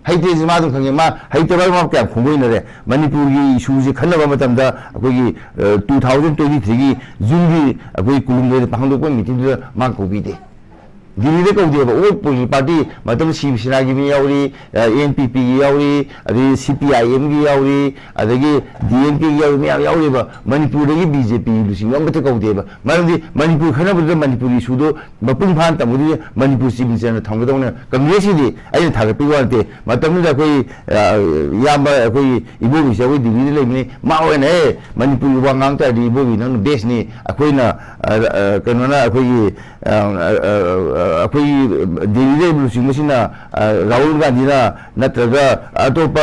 ꯍꯩꯇꯦꯁꯤ ꯃꯥ ꯑꯗꯨꯝ ꯈꯪꯉꯦ꯫ ꯃꯥ ꯍꯩꯇꯕ ꯍꯥꯏꯕ ꯃꯥ ꯀꯌꯥꯝ ꯈꯣꯡꯒꯣꯏꯅꯔꯦ꯫ ꯃꯅꯤꯄꯨꯔꯒꯤ ꯏꯁꯨꯁꯤ ꯈꯟꯅꯕ ꯃꯇꯝꯗ ꯑꯩꯈꯣꯏꯒꯤ, ꯑ, ꯇꯨ ꯊꯥꯎꯖꯟ ꯇ꯭ꯋꯦꯟꯇꯤ ꯊ꯭ꯔꯤꯒꯤ ꯖꯨꯟꯒꯤ ꯑꯩꯈꯣꯏ ꯀꯣꯂꯨꯝꯗ ꯄꯥꯡꯊꯣꯛꯄ ꯃꯤꯇꯤꯡꯗꯨꯗ ꯃꯥ ꯀꯧꯕꯤꯗꯦ꯫ ꯗꯤꯜꯂꯤꯗ ꯀꯧꯗꯦꯕ꯫ ꯑꯣꯜ ꯄꯣꯂꯤꯇꯤꯀꯦꯜ ꯄꯥꯔꯇꯤ ꯃꯇꯝ ꯁꯤꯕ ꯁꯦꯅꯥꯒꯤ ꯃꯤ ꯌꯥꯎꯔꯤ, ꯑꯦꯟ ꯄꯤ ꯄꯤꯒꯤ ꯌꯥꯎꯔꯤ, ꯑꯗꯒꯤ ꯁꯤ ꯄꯤ ꯑꯥꯏ ꯑꯦꯝꯒꯤ ꯌꯥꯎꯔꯤ, ꯑꯗꯒꯤ ꯗꯤ ꯑꯦꯝ ꯀꯦꯒꯤ ꯌꯥꯎꯔꯤ, ꯃꯌꯥꯝ ꯌꯥꯎꯔꯤꯕ꯫ ꯃꯅꯤꯄꯨꯔꯗꯒꯤ ꯕꯤ ꯖꯦ ꯄꯤꯒꯤ ꯂꯨꯆꯤꯡꯕ ꯑꯃꯠꯇ ꯀꯧꯗꯦꯕ꯫ ꯃꯔꯝꯗꯤ ꯃꯅꯤꯄꯨꯔ ꯈꯟꯅꯕꯗꯨꯗ ꯃꯅꯤꯄꯨꯔꯒꯤ ꯏꯁꯨꯗꯣ ꯃꯄꯨꯡ ꯐꯥꯅ ꯇꯝꯒꯗꯣꯏꯅꯤ, ꯃꯅꯤꯄꯨꯔ ꯆꯤꯞ ꯃꯤꯅꯤꯁꯇꯔꯅ ꯊꯝꯒꯗꯧꯅꯤ꯫ ꯀꯪꯒ꯭ꯔꯦꯁꯀꯤꯗꯤ ꯑꯩꯅ ꯊꯥꯒꯠꯄꯒꯤ ꯋꯥ ꯅꯠꯇꯦ꯫ ꯃꯇꯝꯗꯨꯗ ꯑꯩꯈꯣꯏ, ꯑ, ꯏꯌꯥꯝꯕ ꯑꯩꯈꯣꯏꯒꯤ ꯏꯕꯣꯕꯤꯁꯦ ꯑꯩꯈꯣꯏ ꯗꯤꯜꯂꯤꯗ ꯂꯩꯕꯅꯤ, ꯃꯥ ꯑꯣꯏꯅ, "ꯑꯦ, ꯃꯅꯤꯄꯨꯔꯒꯤ ꯋꯥ ꯉꯥꯡ ꯇꯥꯔꯗꯤ ꯏꯕꯣꯕꯤ ꯅꯪꯅ ꯕꯦꯁꯅꯤ, ꯑꯩꯈꯣꯏꯅ, ꯑ, ꯑ, ꯀꯩꯅꯣꯅ ꯑꯩꯈꯣꯏꯒꯤ, ꯑ, ꯑ, ꯑ, ꯑ, ꯑꯩꯈꯣꯏꯒꯤ ꯗꯤꯜꯂꯤꯗ ꯂꯩꯕ ꯂꯨꯆꯤꯡꯕꯁꯤꯡꯅ, ꯑ, ꯔꯥꯍꯨꯜ ꯒꯥꯟꯙꯤꯅ ꯅꯠꯇ꯭ꯔꯒ ꯑꯇꯣꯞꯄ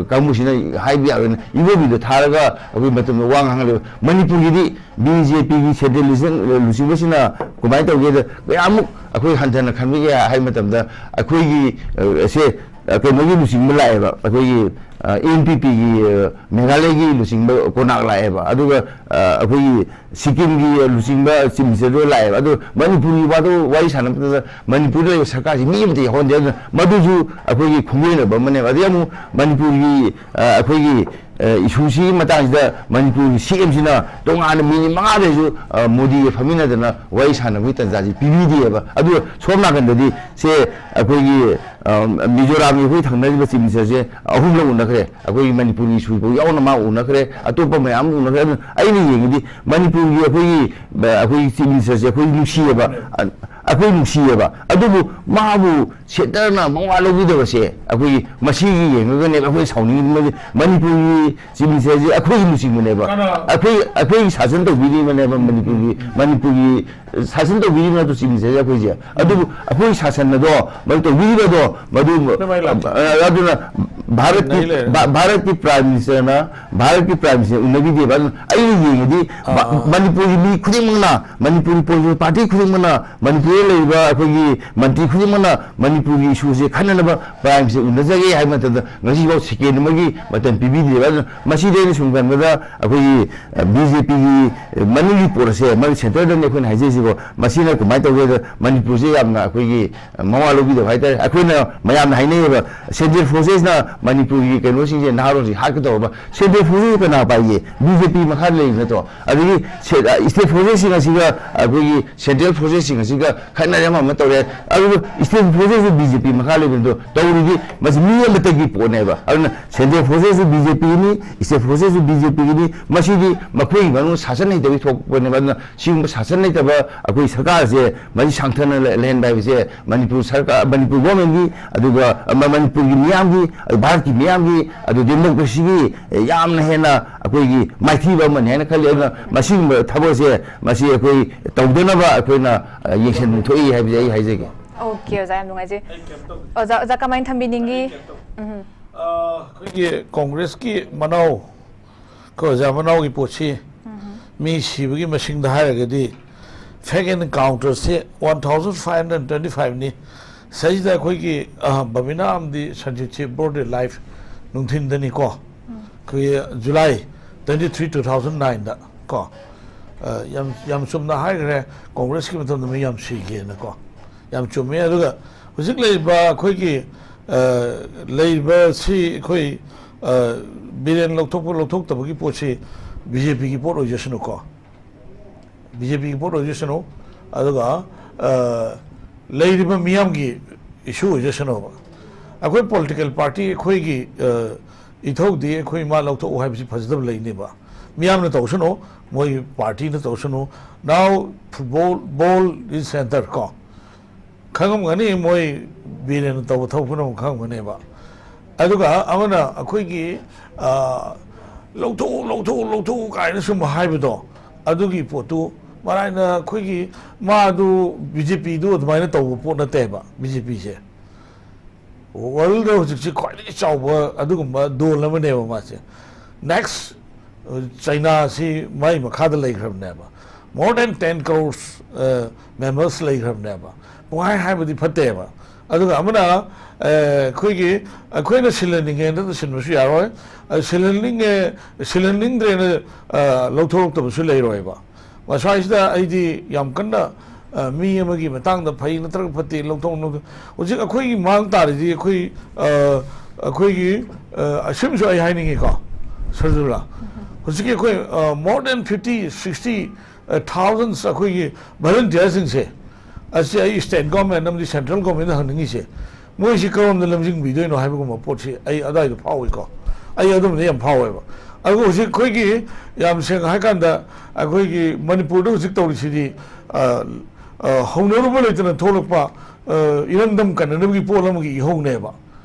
ꯀꯥꯡꯕꯨꯁꯤꯅ ꯍꯥꯏꯕ ꯌꯥꯔꯣꯏꯅ" ꯏꯕꯣꯕꯤꯗꯣ ꯊꯥꯔꯒ ꯑꯩꯈꯣꯏ ꯃꯇꯝꯗ ꯋꯥ ꯉꯥꯡꯍꯜꯂꯦꯕ꯫ ꯃꯅꯤꯄꯨꯔꯒꯤꯗꯤ ꯕꯤ ꯖꯦ ꯄꯤꯒꯤ ꯁꯦꯟꯇ꯭ꯔꯦꯜ ꯂꯨꯆꯤꯡꯕꯁꯤꯅ ꯀꯃꯥꯏꯅ ꯇꯧꯒꯦꯗ, ꯀꯌꯥꯃꯨꯛ ꯑꯩꯈꯣꯏ ꯍꯟꯊꯅ ꯈꯟꯕꯤꯒꯦ ꯍꯥꯏꯕ ꯃꯇꯝꯗ, ꯑꯩꯈꯣꯏꯒꯤ, ꯑ, ꯁꯦ, ꯑ, ꯀꯩꯅꯣꯒꯤ ꯂꯨꯆꯤꯡꯕ ꯂꯥꯛꯑꯦꯕ, ꯑꯩꯈꯣꯏꯒꯤ, ꯑꯦꯟ ꯄꯤ ꯄꯤꯒꯤ, ꯃꯦꯘꯥꯂꯌꯒꯤ ꯂꯨꯆꯤꯡꯕ ꯀꯣꯅꯥꯛ ꯂꯥꯛꯑꯦꯕ, ꯑꯗꯨꯒ ꯑ, ꯑꯩꯈꯣꯏꯒꯤ ꯁꯤꯛꯀꯤꯝꯒꯤ ꯂꯨꯆꯤꯡꯕ ꯆꯤꯐ ꯃꯤꯅꯤꯁꯇꯔꯗꯣ ꯂꯥꯛꯑꯦꯕ꯫ ꯑꯗꯣ ꯃꯅꯤꯄꯨꯔꯒꯤ ꯋꯥꯗꯣ ꯋꯥꯔꯤ ꯁꯥꯟꯅꯕꯗ ꯃꯅꯤꯄꯨꯔꯗ ꯂꯩꯕ ꯁꯔꯀꯥꯔꯁꯤ ꯃꯤ ꯑꯃꯠꯇ ꯌꯥꯎꯍꯟꯗꯦ꯫ ꯑꯗꯨꯅ ꯃꯗꯨꯁꯨ ꯑꯩꯈꯣꯏꯒꯤ ꯈꯣꯡꯂꯣꯏꯅꯕ ꯑꯃꯅꯦꯕ꯫ ꯑꯗꯩ ꯑꯃꯨꯛ ꯃꯅꯤꯄꯨꯔꯒꯤ, ꯑ, ꯑꯩꯈꯣꯏꯒꯤ, ꯑ, ꯏꯁꯨꯁꯤꯒꯤ ꯃꯇꯥꯡꯁꯤꯗ ꯃꯅꯤꯄꯨꯔꯒꯤ ꯁꯤ ꯑꯦꯝꯁꯤꯅ ꯇꯣꯉꯥꯟꯅ ꯃꯤꯅꯤꯠ ꯃꯉꯥꯗꯁꯨ, ꯑ, ꯃꯣꯗꯤꯒ ꯐꯝꯃꯤꯟꯅꯗꯅ ꯋꯥꯔꯤ ꯁꯥꯟꯅꯕꯒꯤ ꯇꯥꯟꯖꯥꯁꯤ ꯄꯤꯕꯤꯗꯦꯕ꯫ ꯑꯗꯨꯒ ꯁꯣꯝ ꯅꯥꯀꯟꯗꯗꯤ ꯁꯦ ꯑꯩꯈꯣꯏꯒꯤ, ꯑ, ꯃꯤꯖꯣꯔꯥꯝꯒꯤ ꯑꯩꯈꯣꯏ ꯊꯪꯅꯔꯤꯕ ꯆꯤꯐ ꯃꯤꯅꯤꯁꯇꯔꯁꯦ ꯑꯍꯨꯝꯂꯛ ꯎꯅꯈ꯭ꯔꯦ꯫ ꯑꯩꯈꯣꯏꯒꯤ ꯃꯅꯤꯄꯨꯔꯒꯤ ꯏꯁꯨꯐꯥꯎ ꯌꯥꯎꯅ ꯃꯥ ꯎꯅꯈ꯭ꯔꯦ, ꯑꯇꯣꯞꯄ ꯃꯌꯥꯝ ꯑꯃ ꯎꯅꯈ꯭ꯔꯦ꯫ ꯑꯗꯨꯅ ꯑꯩꯅ ꯌꯦꯡꯉꯗꯤ ꯃꯅꯤꯄꯨꯔꯒꯤ ꯑꯩꯈꯣꯏꯒꯤ, ꯑ, ꯑꯩꯈꯣꯏꯒꯤ ꯆꯤꯐ ꯃꯤꯅꯤꯁꯇꯔꯁꯦ ꯑꯩꯈꯣꯏ ꯅꯨꯡꯁꯤꯌꯦꯕ, ꯑ, ꯑꯩꯈꯣꯏ ꯅꯨꯡꯁꯤꯌꯦꯕ꯫ ꯑꯗꯨꯕꯨ ꯃꯥꯕꯨ ꯁꯦꯟꯇꯔꯅ ꯃꯋꯥ ꯂꯧꯕꯤꯗꯕꯁꯦ ꯑꯩꯈꯣꯏꯒꯤ ꯃꯁꯤꯒꯤ ꯌꯦꯡꯉꯒꯅꯦꯕ ꯑꯩꯈꯣꯏ ꯁꯥꯎꯅꯤꯡꯉꯤꯗꯤ꯫ ꯃꯅꯤꯄꯨꯔꯒꯤ ꯆꯤꯐ ꯃꯤꯅꯤꯁꯇꯔꯁꯦ ꯑꯩꯈꯣꯏꯒꯤ ꯂꯨꯆꯤꯡꯕꯅꯦꯕ꯫ ꯀꯅꯥ? ꯑꯩꯈꯣꯏ, ꯑꯩꯈꯣꯏꯒꯤ ꯁꯥꯁꯟ ꯇꯧꯕꯤꯔꯤꯕꯅꯦꯕ ꯃꯅꯤꯄꯨꯔꯒꯤ, ꯃꯅꯤꯄꯨꯔꯒꯤ ꯁꯥꯁꯟ ꯇꯧꯕꯤꯔꯤꯕ ꯅꯠꯇ꯭ꯔꯣ ꯆꯤꯐ ꯃꯤꯅꯤꯁꯇꯔꯁꯦ ꯑꯩꯈꯣꯏꯁꯦ? ꯑꯗꯨꯕꯨ ꯑꯩꯈꯣꯏꯒꯤ ꯁꯥꯁꯟ ꯑꯗꯣ, ꯃꯗꯨ ꯇꯧꯕꯤꯔꯤꯕ ꯑꯗꯣ, ꯃꯗꯨ, ꯑꯗꯨꯃꯥꯏꯅ ꯂꯥꯛꯄ꯫ ꯑ, ꯑꯗꯨꯅ ꯚꯥꯔꯠꯀꯤ, ꯂꯩ ꯂꯩꯔꯦ꯫ ꯚꯥ-, ꯚꯥꯔꯠꯀꯤ ꯄ꯭ꯔꯥꯏꯝ ꯃꯤꯅꯤꯁꯇꯔꯅ, ꯚꯥꯔꯠꯀꯤ ꯄ꯭ꯔꯥꯏꯝ ꯃꯤꯅꯤꯁꯇꯔ ꯎꯅꯕꯤꯗꯦꯕ꯫ ꯑꯗꯨꯅ ꯑꯩꯅ ꯌꯦꯡꯉꯗꯤ ꯚꯥ-, ꯑꯥ꯫ ꯃꯅꯤꯄꯨꯔꯒꯤ ꯃꯤ ꯈꯨꯗꯤꯡꯃꯛꯅ, ꯃꯅꯤꯄꯨꯔꯒꯤ ꯄꯣꯂꯤꯇꯤꯀꯦꯜ ꯄꯥꯔꯇꯤ ꯈꯨꯗꯤꯡꯃꯛꯅ, ꯃꯅꯤꯄꯨꯔꯗ ꯂꯩꯔꯤꯕ ꯑꯩꯈꯣꯏꯒꯤ ꯃꯟꯇ꯭ꯔꯤ ꯈꯨꯗꯤꯡꯃꯛꯅ ꯃꯅꯤꯄꯨꯔꯒꯤ ꯏꯁꯨꯁꯦ ꯈꯟꯅꯅꯕ ꯄ꯭ꯔꯥꯏꯝ ꯃꯤꯅꯤꯁꯇꯔ ꯎꯅꯖꯒꯦ ꯍꯥꯏꯕ ꯃꯇꯝꯗ ꯉꯁꯤꯐꯥꯎ ꯁꯦꯀꯦꯟ ꯑꯃꯒꯤ ꯃꯇꯝ ꯄꯤꯕꯤꯗ꯭ꯔꯤꯕ꯫ ꯑꯗꯨꯅ ꯃꯁꯤꯗꯤ ꯑꯩꯅ ꯁꯨꯝ ꯈꯟꯕꯗ ꯑꯩꯈꯣꯏꯒꯤ, ꯑ, ꯕꯤ ꯖꯦ ꯄꯤꯒꯤ ꯃꯅꯨꯡꯒꯤ ꯄꯣꯠ ꯑꯁꯦ, ꯃꯔꯝ ꯁꯦꯟꯇꯔꯗꯅꯤ ꯑꯩꯈꯣꯏꯅ ꯍꯥꯏꯖꯩꯁꯤꯀꯣ, ꯃꯁꯤꯅ ꯀꯃꯥꯏꯅ ꯇꯧꯒꯦꯗ ꯃꯅꯤꯄꯨꯔꯁꯦ ꯌꯥꯝꯅ ꯑꯩꯈꯣꯏꯒꯤ ꯃꯋꯥ ꯂꯧꯕꯤꯗꯕ ꯍꯥꯏꯇꯥꯔꯦ꯫ ꯑꯩꯈꯣꯏꯅ ꯃꯌꯥꯝꯅ ꯍꯥꯏꯅꯩꯌꯦꯕ, ꯁꯦꯟꯇ꯭ꯔꯦꯜ ꯐꯣꯔꯁꯦꯁꯅ ꯃꯅꯤꯄꯨꯔꯒꯤ ꯀꯩꯅꯣꯁꯤꯡꯁꯦ, ꯅꯍꯥꯔꯣꯜꯁꯤꯡ ꯍꯥꯠꯀꯗꯧꯔꯕ꯫ ꯁꯦꯟꯇ꯭ꯔꯦꯜ ꯐꯣꯔꯁꯦꯁ ꯀꯅꯥ ꯄꯥꯏꯒꯦ? ꯕꯤ ꯖꯦ ꯄꯤ ꯃꯈꯥꯗ ꯂꯩꯔꯤ ꯅꯠꯇ꯭ꯔꯣ? ꯑꯗꯒꯤ ꯁꯦ-, ꯑ, ꯁ꯭ꯇꯦꯠ ꯐꯣꯔꯁꯦꯁꯁꯤꯡ ꯑꯁꯤꯒ ꯑꯩꯈꯣꯏꯒꯤ ꯁꯦꯟꯇ꯭ꯔꯦꯜ ꯐꯣꯔꯁꯦꯁꯁꯤꯡ ꯑꯁꯤꯒ ꯈꯠꯅꯔꯦ, ꯑꯃ ꯑꯃ ꯇꯧꯔꯦ꯫ ꯑꯗꯨꯒ ꯁ꯭ꯇꯦꯠ ꯐꯣꯔꯁꯦꯁꯁꯨ ꯕꯤ ꯖꯦ ꯄꯤ ꯃꯈꯥ ꯂꯩꯕꯗꯣ ꯇꯧꯔꯤꯗꯤ ꯃꯁꯤ ꯃꯤ ꯑꯃꯠꯇꯒꯤ ꯄꯣꯠꯅꯦꯕ꯫ ꯑꯗꯨꯅ ꯁꯦꯟꯇ꯭ꯔꯦꯜ ꯐꯣꯔꯁꯦꯁꯁꯨ ꯕꯤ ꯖꯦ ꯄꯤꯒꯤꯅꯤ, ꯁ꯭ꯇꯦꯠ ꯐꯣꯔꯁꯦꯁꯁꯨ ꯕꯤ ꯖꯦ ꯄꯤꯒꯤꯅꯤ꯫ ꯃꯁꯤꯗꯤ ꯃꯈꯣꯏꯒꯤ ꯃꯅꯨꯡꯗ ꯁꯥꯁꯟ ꯍꯩꯇꯕꯒꯤ ꯊꯣꯛꯄꯅꯦꯕ꯫ ꯑꯗꯨꯅ ꯁꯤꯒꯨꯝꯕ ꯁꯥꯁꯟ ꯂꯩꯇꯕ ꯑꯩꯈꯣꯏ ꯁꯔꯀꯥꯔꯁꯦ ꯃꯁꯤ ꯁꯥꯡꯊꯅ ꯂꯩ-, ꯂꯩꯍꯟꯕ ꯍꯥꯏꯕꯁꯦ ꯃꯅꯤꯄꯨꯔ ꯁꯔꯀꯥꯔ, ꯃꯅꯤꯄꯨꯔ ꯒꯣꯔꯃꯦꯟꯒꯤ, ꯑꯗꯨꯒ ꯃ-, ꯃꯅꯤꯄꯨꯔꯒꯤ ꯃꯤꯌꯥꯝꯒꯤ, ꯑꯗꯨ ꯚꯥꯔꯠꯀꯤ ꯃꯤꯌꯥꯝꯒꯤ, ꯑꯗꯨ ꯗꯦꯃꯣꯀ꯭ꯔꯦꯁꯤꯒꯤ ꯌꯥꯝꯅ ꯍꯦꯟꯅ ꯑꯩꯈꯣꯏꯒꯤ ꯃꯥꯏꯊꯤꯕ ꯑꯃꯅꯤ ꯍꯥꯏꯅ ꯈꯜꯂꯤ꯫ ꯑꯗꯨꯅ ꯃꯁꯤꯒꯨꯝꯕ ꯊꯕꯛꯁꯦ ꯃꯁꯤ ꯑꯩꯈꯣꯏ ꯇꯧꯗꯅꯕ ꯑꯩꯈꯣꯏꯅ, ꯑ, ꯌꯦꯡꯁꯤꯟꯐꯝ ꯊꯣꯛꯏ ꯍꯥꯏꯕꯁꯦ ꯑꯩ ꯍꯥꯏꯖꯒꯦ꯫ ꯑꯣꯀꯦ, ꯑꯣꯖꯥ, ꯌꯥꯝ ꯅꯨꯡꯉꯥꯏꯖꯩ꯫ ꯑꯣꯖꯥ, ꯑꯣꯖꯥ, ꯀꯃꯥꯏꯅ ꯊꯝꯕꯤꯅꯤꯡꯉꯤ? ꯎꯝ꯫ ꯑ, ꯑꯩꯈꯣꯏꯒꯤ ꯀꯣꯡꯒ꯭ꯔꯦꯁꯀꯤ ꯃꯅꯥꯎ, ꯑꯩꯈꯣꯏ ꯑꯣꯖꯥ ꯃꯅꯥꯎꯒꯤ ꯄꯣꯠꯁꯤ, ꯃꯤ ꯁꯤꯕꯒꯤ ꯃꯁꯤꯡꯗ ꯍꯥꯏꯔꯒꯗꯤ, fake encounterꯁꯦ one thousand five hundred twenty fiveꯅꯤ꯫ ꯁꯤꯗꯩꯁꯤꯗ ꯑꯩꯈꯣꯏꯒꯤ, ꯑ, ꯕꯕꯤꯅꯥ ꯑꯃꯗꯤ ꯁꯟꯖꯤꯠꯁꯤ broad daylight ꯅꯨꯡꯊꯤꯟꯗꯅꯤꯀꯣ, ꯑꯩꯈꯣꯏꯒꯤ July twenty three, two thousand nine ꯗ ꯀꯣ꯫ ꯑ, ꯌꯥꯝ, ꯌꯥꯝ ꯆꯨꯝꯅ ꯍꯥꯏꯈ꯭ꯔꯦ, ꯀꯣꯡꯒ꯭ꯔꯦꯁꯀꯤ ꯃꯇꯝꯗ ꯃꯤ ꯌꯥꯝ ꯁꯤꯒꯦꯅꯀꯣ꯫ ꯌꯥꯝ ꯆꯨꯝꯃꯦ꯫ ꯑꯗꯨꯒ ꯍꯧꯖꯤꯛ ꯂꯩꯔꯤꯕ ꯑꯩꯈꯣꯏꯒꯤ, ꯑ, ꯂꯩꯔꯤꯕꯁꯤ ꯑꯩꯈꯣꯏ, ꯑ, ꯕꯤꯔꯦꯟ ꯂꯧꯊꯣꯛꯄ ꯂꯧꯊꯣꯛꯇꯕꯒꯤ ꯄꯣꯠꯁꯤ ꯕꯤ ꯖꯦ ꯄꯤꯒꯤ ꯄꯣꯠ ꯑꯣꯏꯖꯁꯅꯨꯀꯣ꯫ ꯕꯤ ꯖꯦ ꯄꯤꯒꯤ ꯄꯣꯠ ꯑꯣꯏꯖꯁꯅꯨ, ꯑꯗꯨꯒ, ꯑ, ꯂꯩꯔꯤꯕ ꯃꯤꯌꯥꯝꯒꯤ issue ꯑꯣꯏꯖꯁꯅꯨꯕ꯫ ꯑꯩꯈꯣꯏ political party ꯑꯩꯈꯣꯏꯒꯤ, ꯑ, ꯏꯊꯧꯗꯤ ꯑꯩꯈꯣꯏ ꯃꯥ ꯂꯧꯊꯣꯛꯎ ꯍꯥꯏꯕꯁꯤ ꯐꯖꯗꯕ ꯂꯩꯅꯦꯕ꯫ ꯃꯤꯌꯥꯝꯅ ꯇꯧꯁꯅꯨ, ꯃꯣꯏ party ꯅ ꯇꯧꯁꯅꯨ꯫ Now football, ball is center ꯀꯣ꯫ ꯈꯪꯉꯝꯒꯅꯤ, ꯃꯣꯏ ꯕꯤꯔꯦꯟꯅ ꯇꯧꯕ ꯊꯕꯛ ꯄꯨꯝꯅꯃꯛ ꯈꯪꯉꯝꯒꯅꯦꯕ꯫ ꯑꯗꯨꯒ ꯑꯃꯅ ꯑꯩꯈꯣꯏꯒꯤ, ꯑ, "ꯂꯧꯊꯣꯛꯎ, ꯂꯧꯊꯣꯛꯎ, ꯂꯧꯊꯣꯛꯎ" ꯀꯥꯏꯅ ꯁꯨꯝ ꯍꯥꯏꯕꯗꯣ, ꯑꯗꯨꯒꯤ ꯄꯣꯠꯇꯨ ꯃꯔꯥꯏꯅ ꯑꯩꯈꯣꯏꯒꯤ ꯃꯥꯗꯨ ꯕꯤ ꯖꯦ ꯄꯤꯗꯨ ꯑꯗꯨꯃꯥꯏꯅ ꯇꯧꯕ ꯄꯣꯠ ꯅꯠꯇꯦꯕ꯫ ꯕꯤ ꯖꯦ ꯄꯤꯁꯦ world ꯗ ꯍꯧꯖꯤꯛꯁꯤ ꯈ꯭ꯋꯥꯏꯗꯒꯤ ꯆꯥꯎꯕ ꯑꯗꯨꯒꯨꯝꯕ ꯗꯣꯟ ꯑꯃꯅꯦꯕ ꯃꯥꯁꯦ꯫ Next, ꯑ, ꯆꯩꯅꯥꯁꯤ ꯃꯥꯏ ꯃꯈꯥꯗ ꯂꯩꯈ꯭ꯔꯕꯅꯦꯕ꯫ More than ten crores, ꯑ, members ꯂꯩꯈ꯭ꯔꯕꯅꯦꯕ꯫ ꯄꯨꯡꯍꯥꯏ ꯍꯥꯏꯕꯗꯤ ꯐꯠꯇꯦꯕ꯫ ꯑꯗꯨꯒ ꯑꯃꯅ, ꯑ, ꯑꯩꯈꯣꯏꯒꯤ, ꯑꯩꯈꯣꯏꯅ ꯁꯤꯜꯍꯟꯅꯤꯡꯉꯦꯅ ꯁꯤꯟꯕꯁꯨ ꯌꯥꯔꯣꯏ꯫ ꯑ, ꯁꯤꯜꯍꯟꯅꯤꯡꯉꯦ, ꯁꯤꯜꯍꯟꯅꯤꯡꯗ꯭ꯔꯦꯅ, ꯑ, ꯂꯧꯊꯣꯔꯛꯇꯕꯁꯨ ꯂꯩꯔꯣꯏꯕ꯫ ꯃꯁ꯭ꯋꯥꯏꯁꯤꯗ ꯑꯩꯗꯤ ꯌꯥꯝ ꯀꯟꯅ, ꯑ, ꯃꯤ ꯑꯃꯒꯤ ꯃꯇꯥꯡꯗ ꯐꯩ ꯅꯠꯇ꯭ꯔꯒ ꯐꯠꯇꯦ ꯂꯧꯊꯣꯛ, ꯂꯧꯊꯣꯛ-, ꯍꯧꯖꯤꯛ ꯑꯩꯈꯣꯏꯒꯤ ꯃꯥꯡ ꯇꯥꯔꯤꯗꯤ ꯑꯩꯈꯣꯏ, ꯑ, ꯑꯩꯈꯣꯏꯒꯤ, ꯑ, ꯑꯁꯤꯃꯁꯨ ꯑꯩ ꯍꯥꯏꯅꯤꯡꯉꯤꯀꯣ, ꯁꯔꯖꯨꯂꯥ꯫ ꯍꯧꯖꯤꯛꯀꯤ ꯑꯩꯈꯣꯏ, ꯑ, more than fifty, sixty, ꯑ, thousands ꯑꯩꯈꯣꯏꯒꯤ volunteer ꯁꯤꯡꯁꯦ, ꯑꯁꯤ ꯑꯩ state government ꯑꯃꯗꯤ central government ꯗ ꯍꯪꯅꯤꯡꯉꯤꯁꯦ, ꯃꯣꯏꯁꯤ ꯀꯔꯣꯝꯗ ꯂꯝꯖꯤꯡꯕꯤꯗꯣꯏꯅꯣ ꯍꯥꯏꯕꯒꯨꯝꯕ ꯄꯣꯠꯁꯤ ꯑꯩ ꯑꯗꯨꯋꯥꯏꯗ ꯐꯥꯎꯏꯀꯣ꯫ ꯑꯩ ꯑꯗꯨꯝꯕꯗ ꯌꯥꯝ ꯐꯥꯎꯋꯦꯕ꯫ ꯑꯗꯨꯒ ꯍꯧꯖꯤꯛ ꯑꯩꯈꯣꯏꯒꯤ, ꯌꯥꯝ ꯁꯦꯡꯅ ꯍꯥꯏꯀꯥꯟꯗ, ꯑꯩꯈꯣꯏꯒꯤ ꯃꯅꯤꯄꯨꯔꯗ ꯍꯧꯖꯤꯛ ꯇꯧꯔꯤꯁꯤꯗꯤ, ꯑ, ꯑ, ꯍꯧꯅꯔꯨꯕ ꯂꯩꯇꯅ ꯊꯣꯛꯂꯛꯄ, ꯑ, ꯏꯔꯝꯗꯝ ꯀꯟꯅꯅꯕꯒꯤ ꯄꯣꯠ ꯑꯃꯒꯤ ꯏꯍꯧꯅꯦꯕ,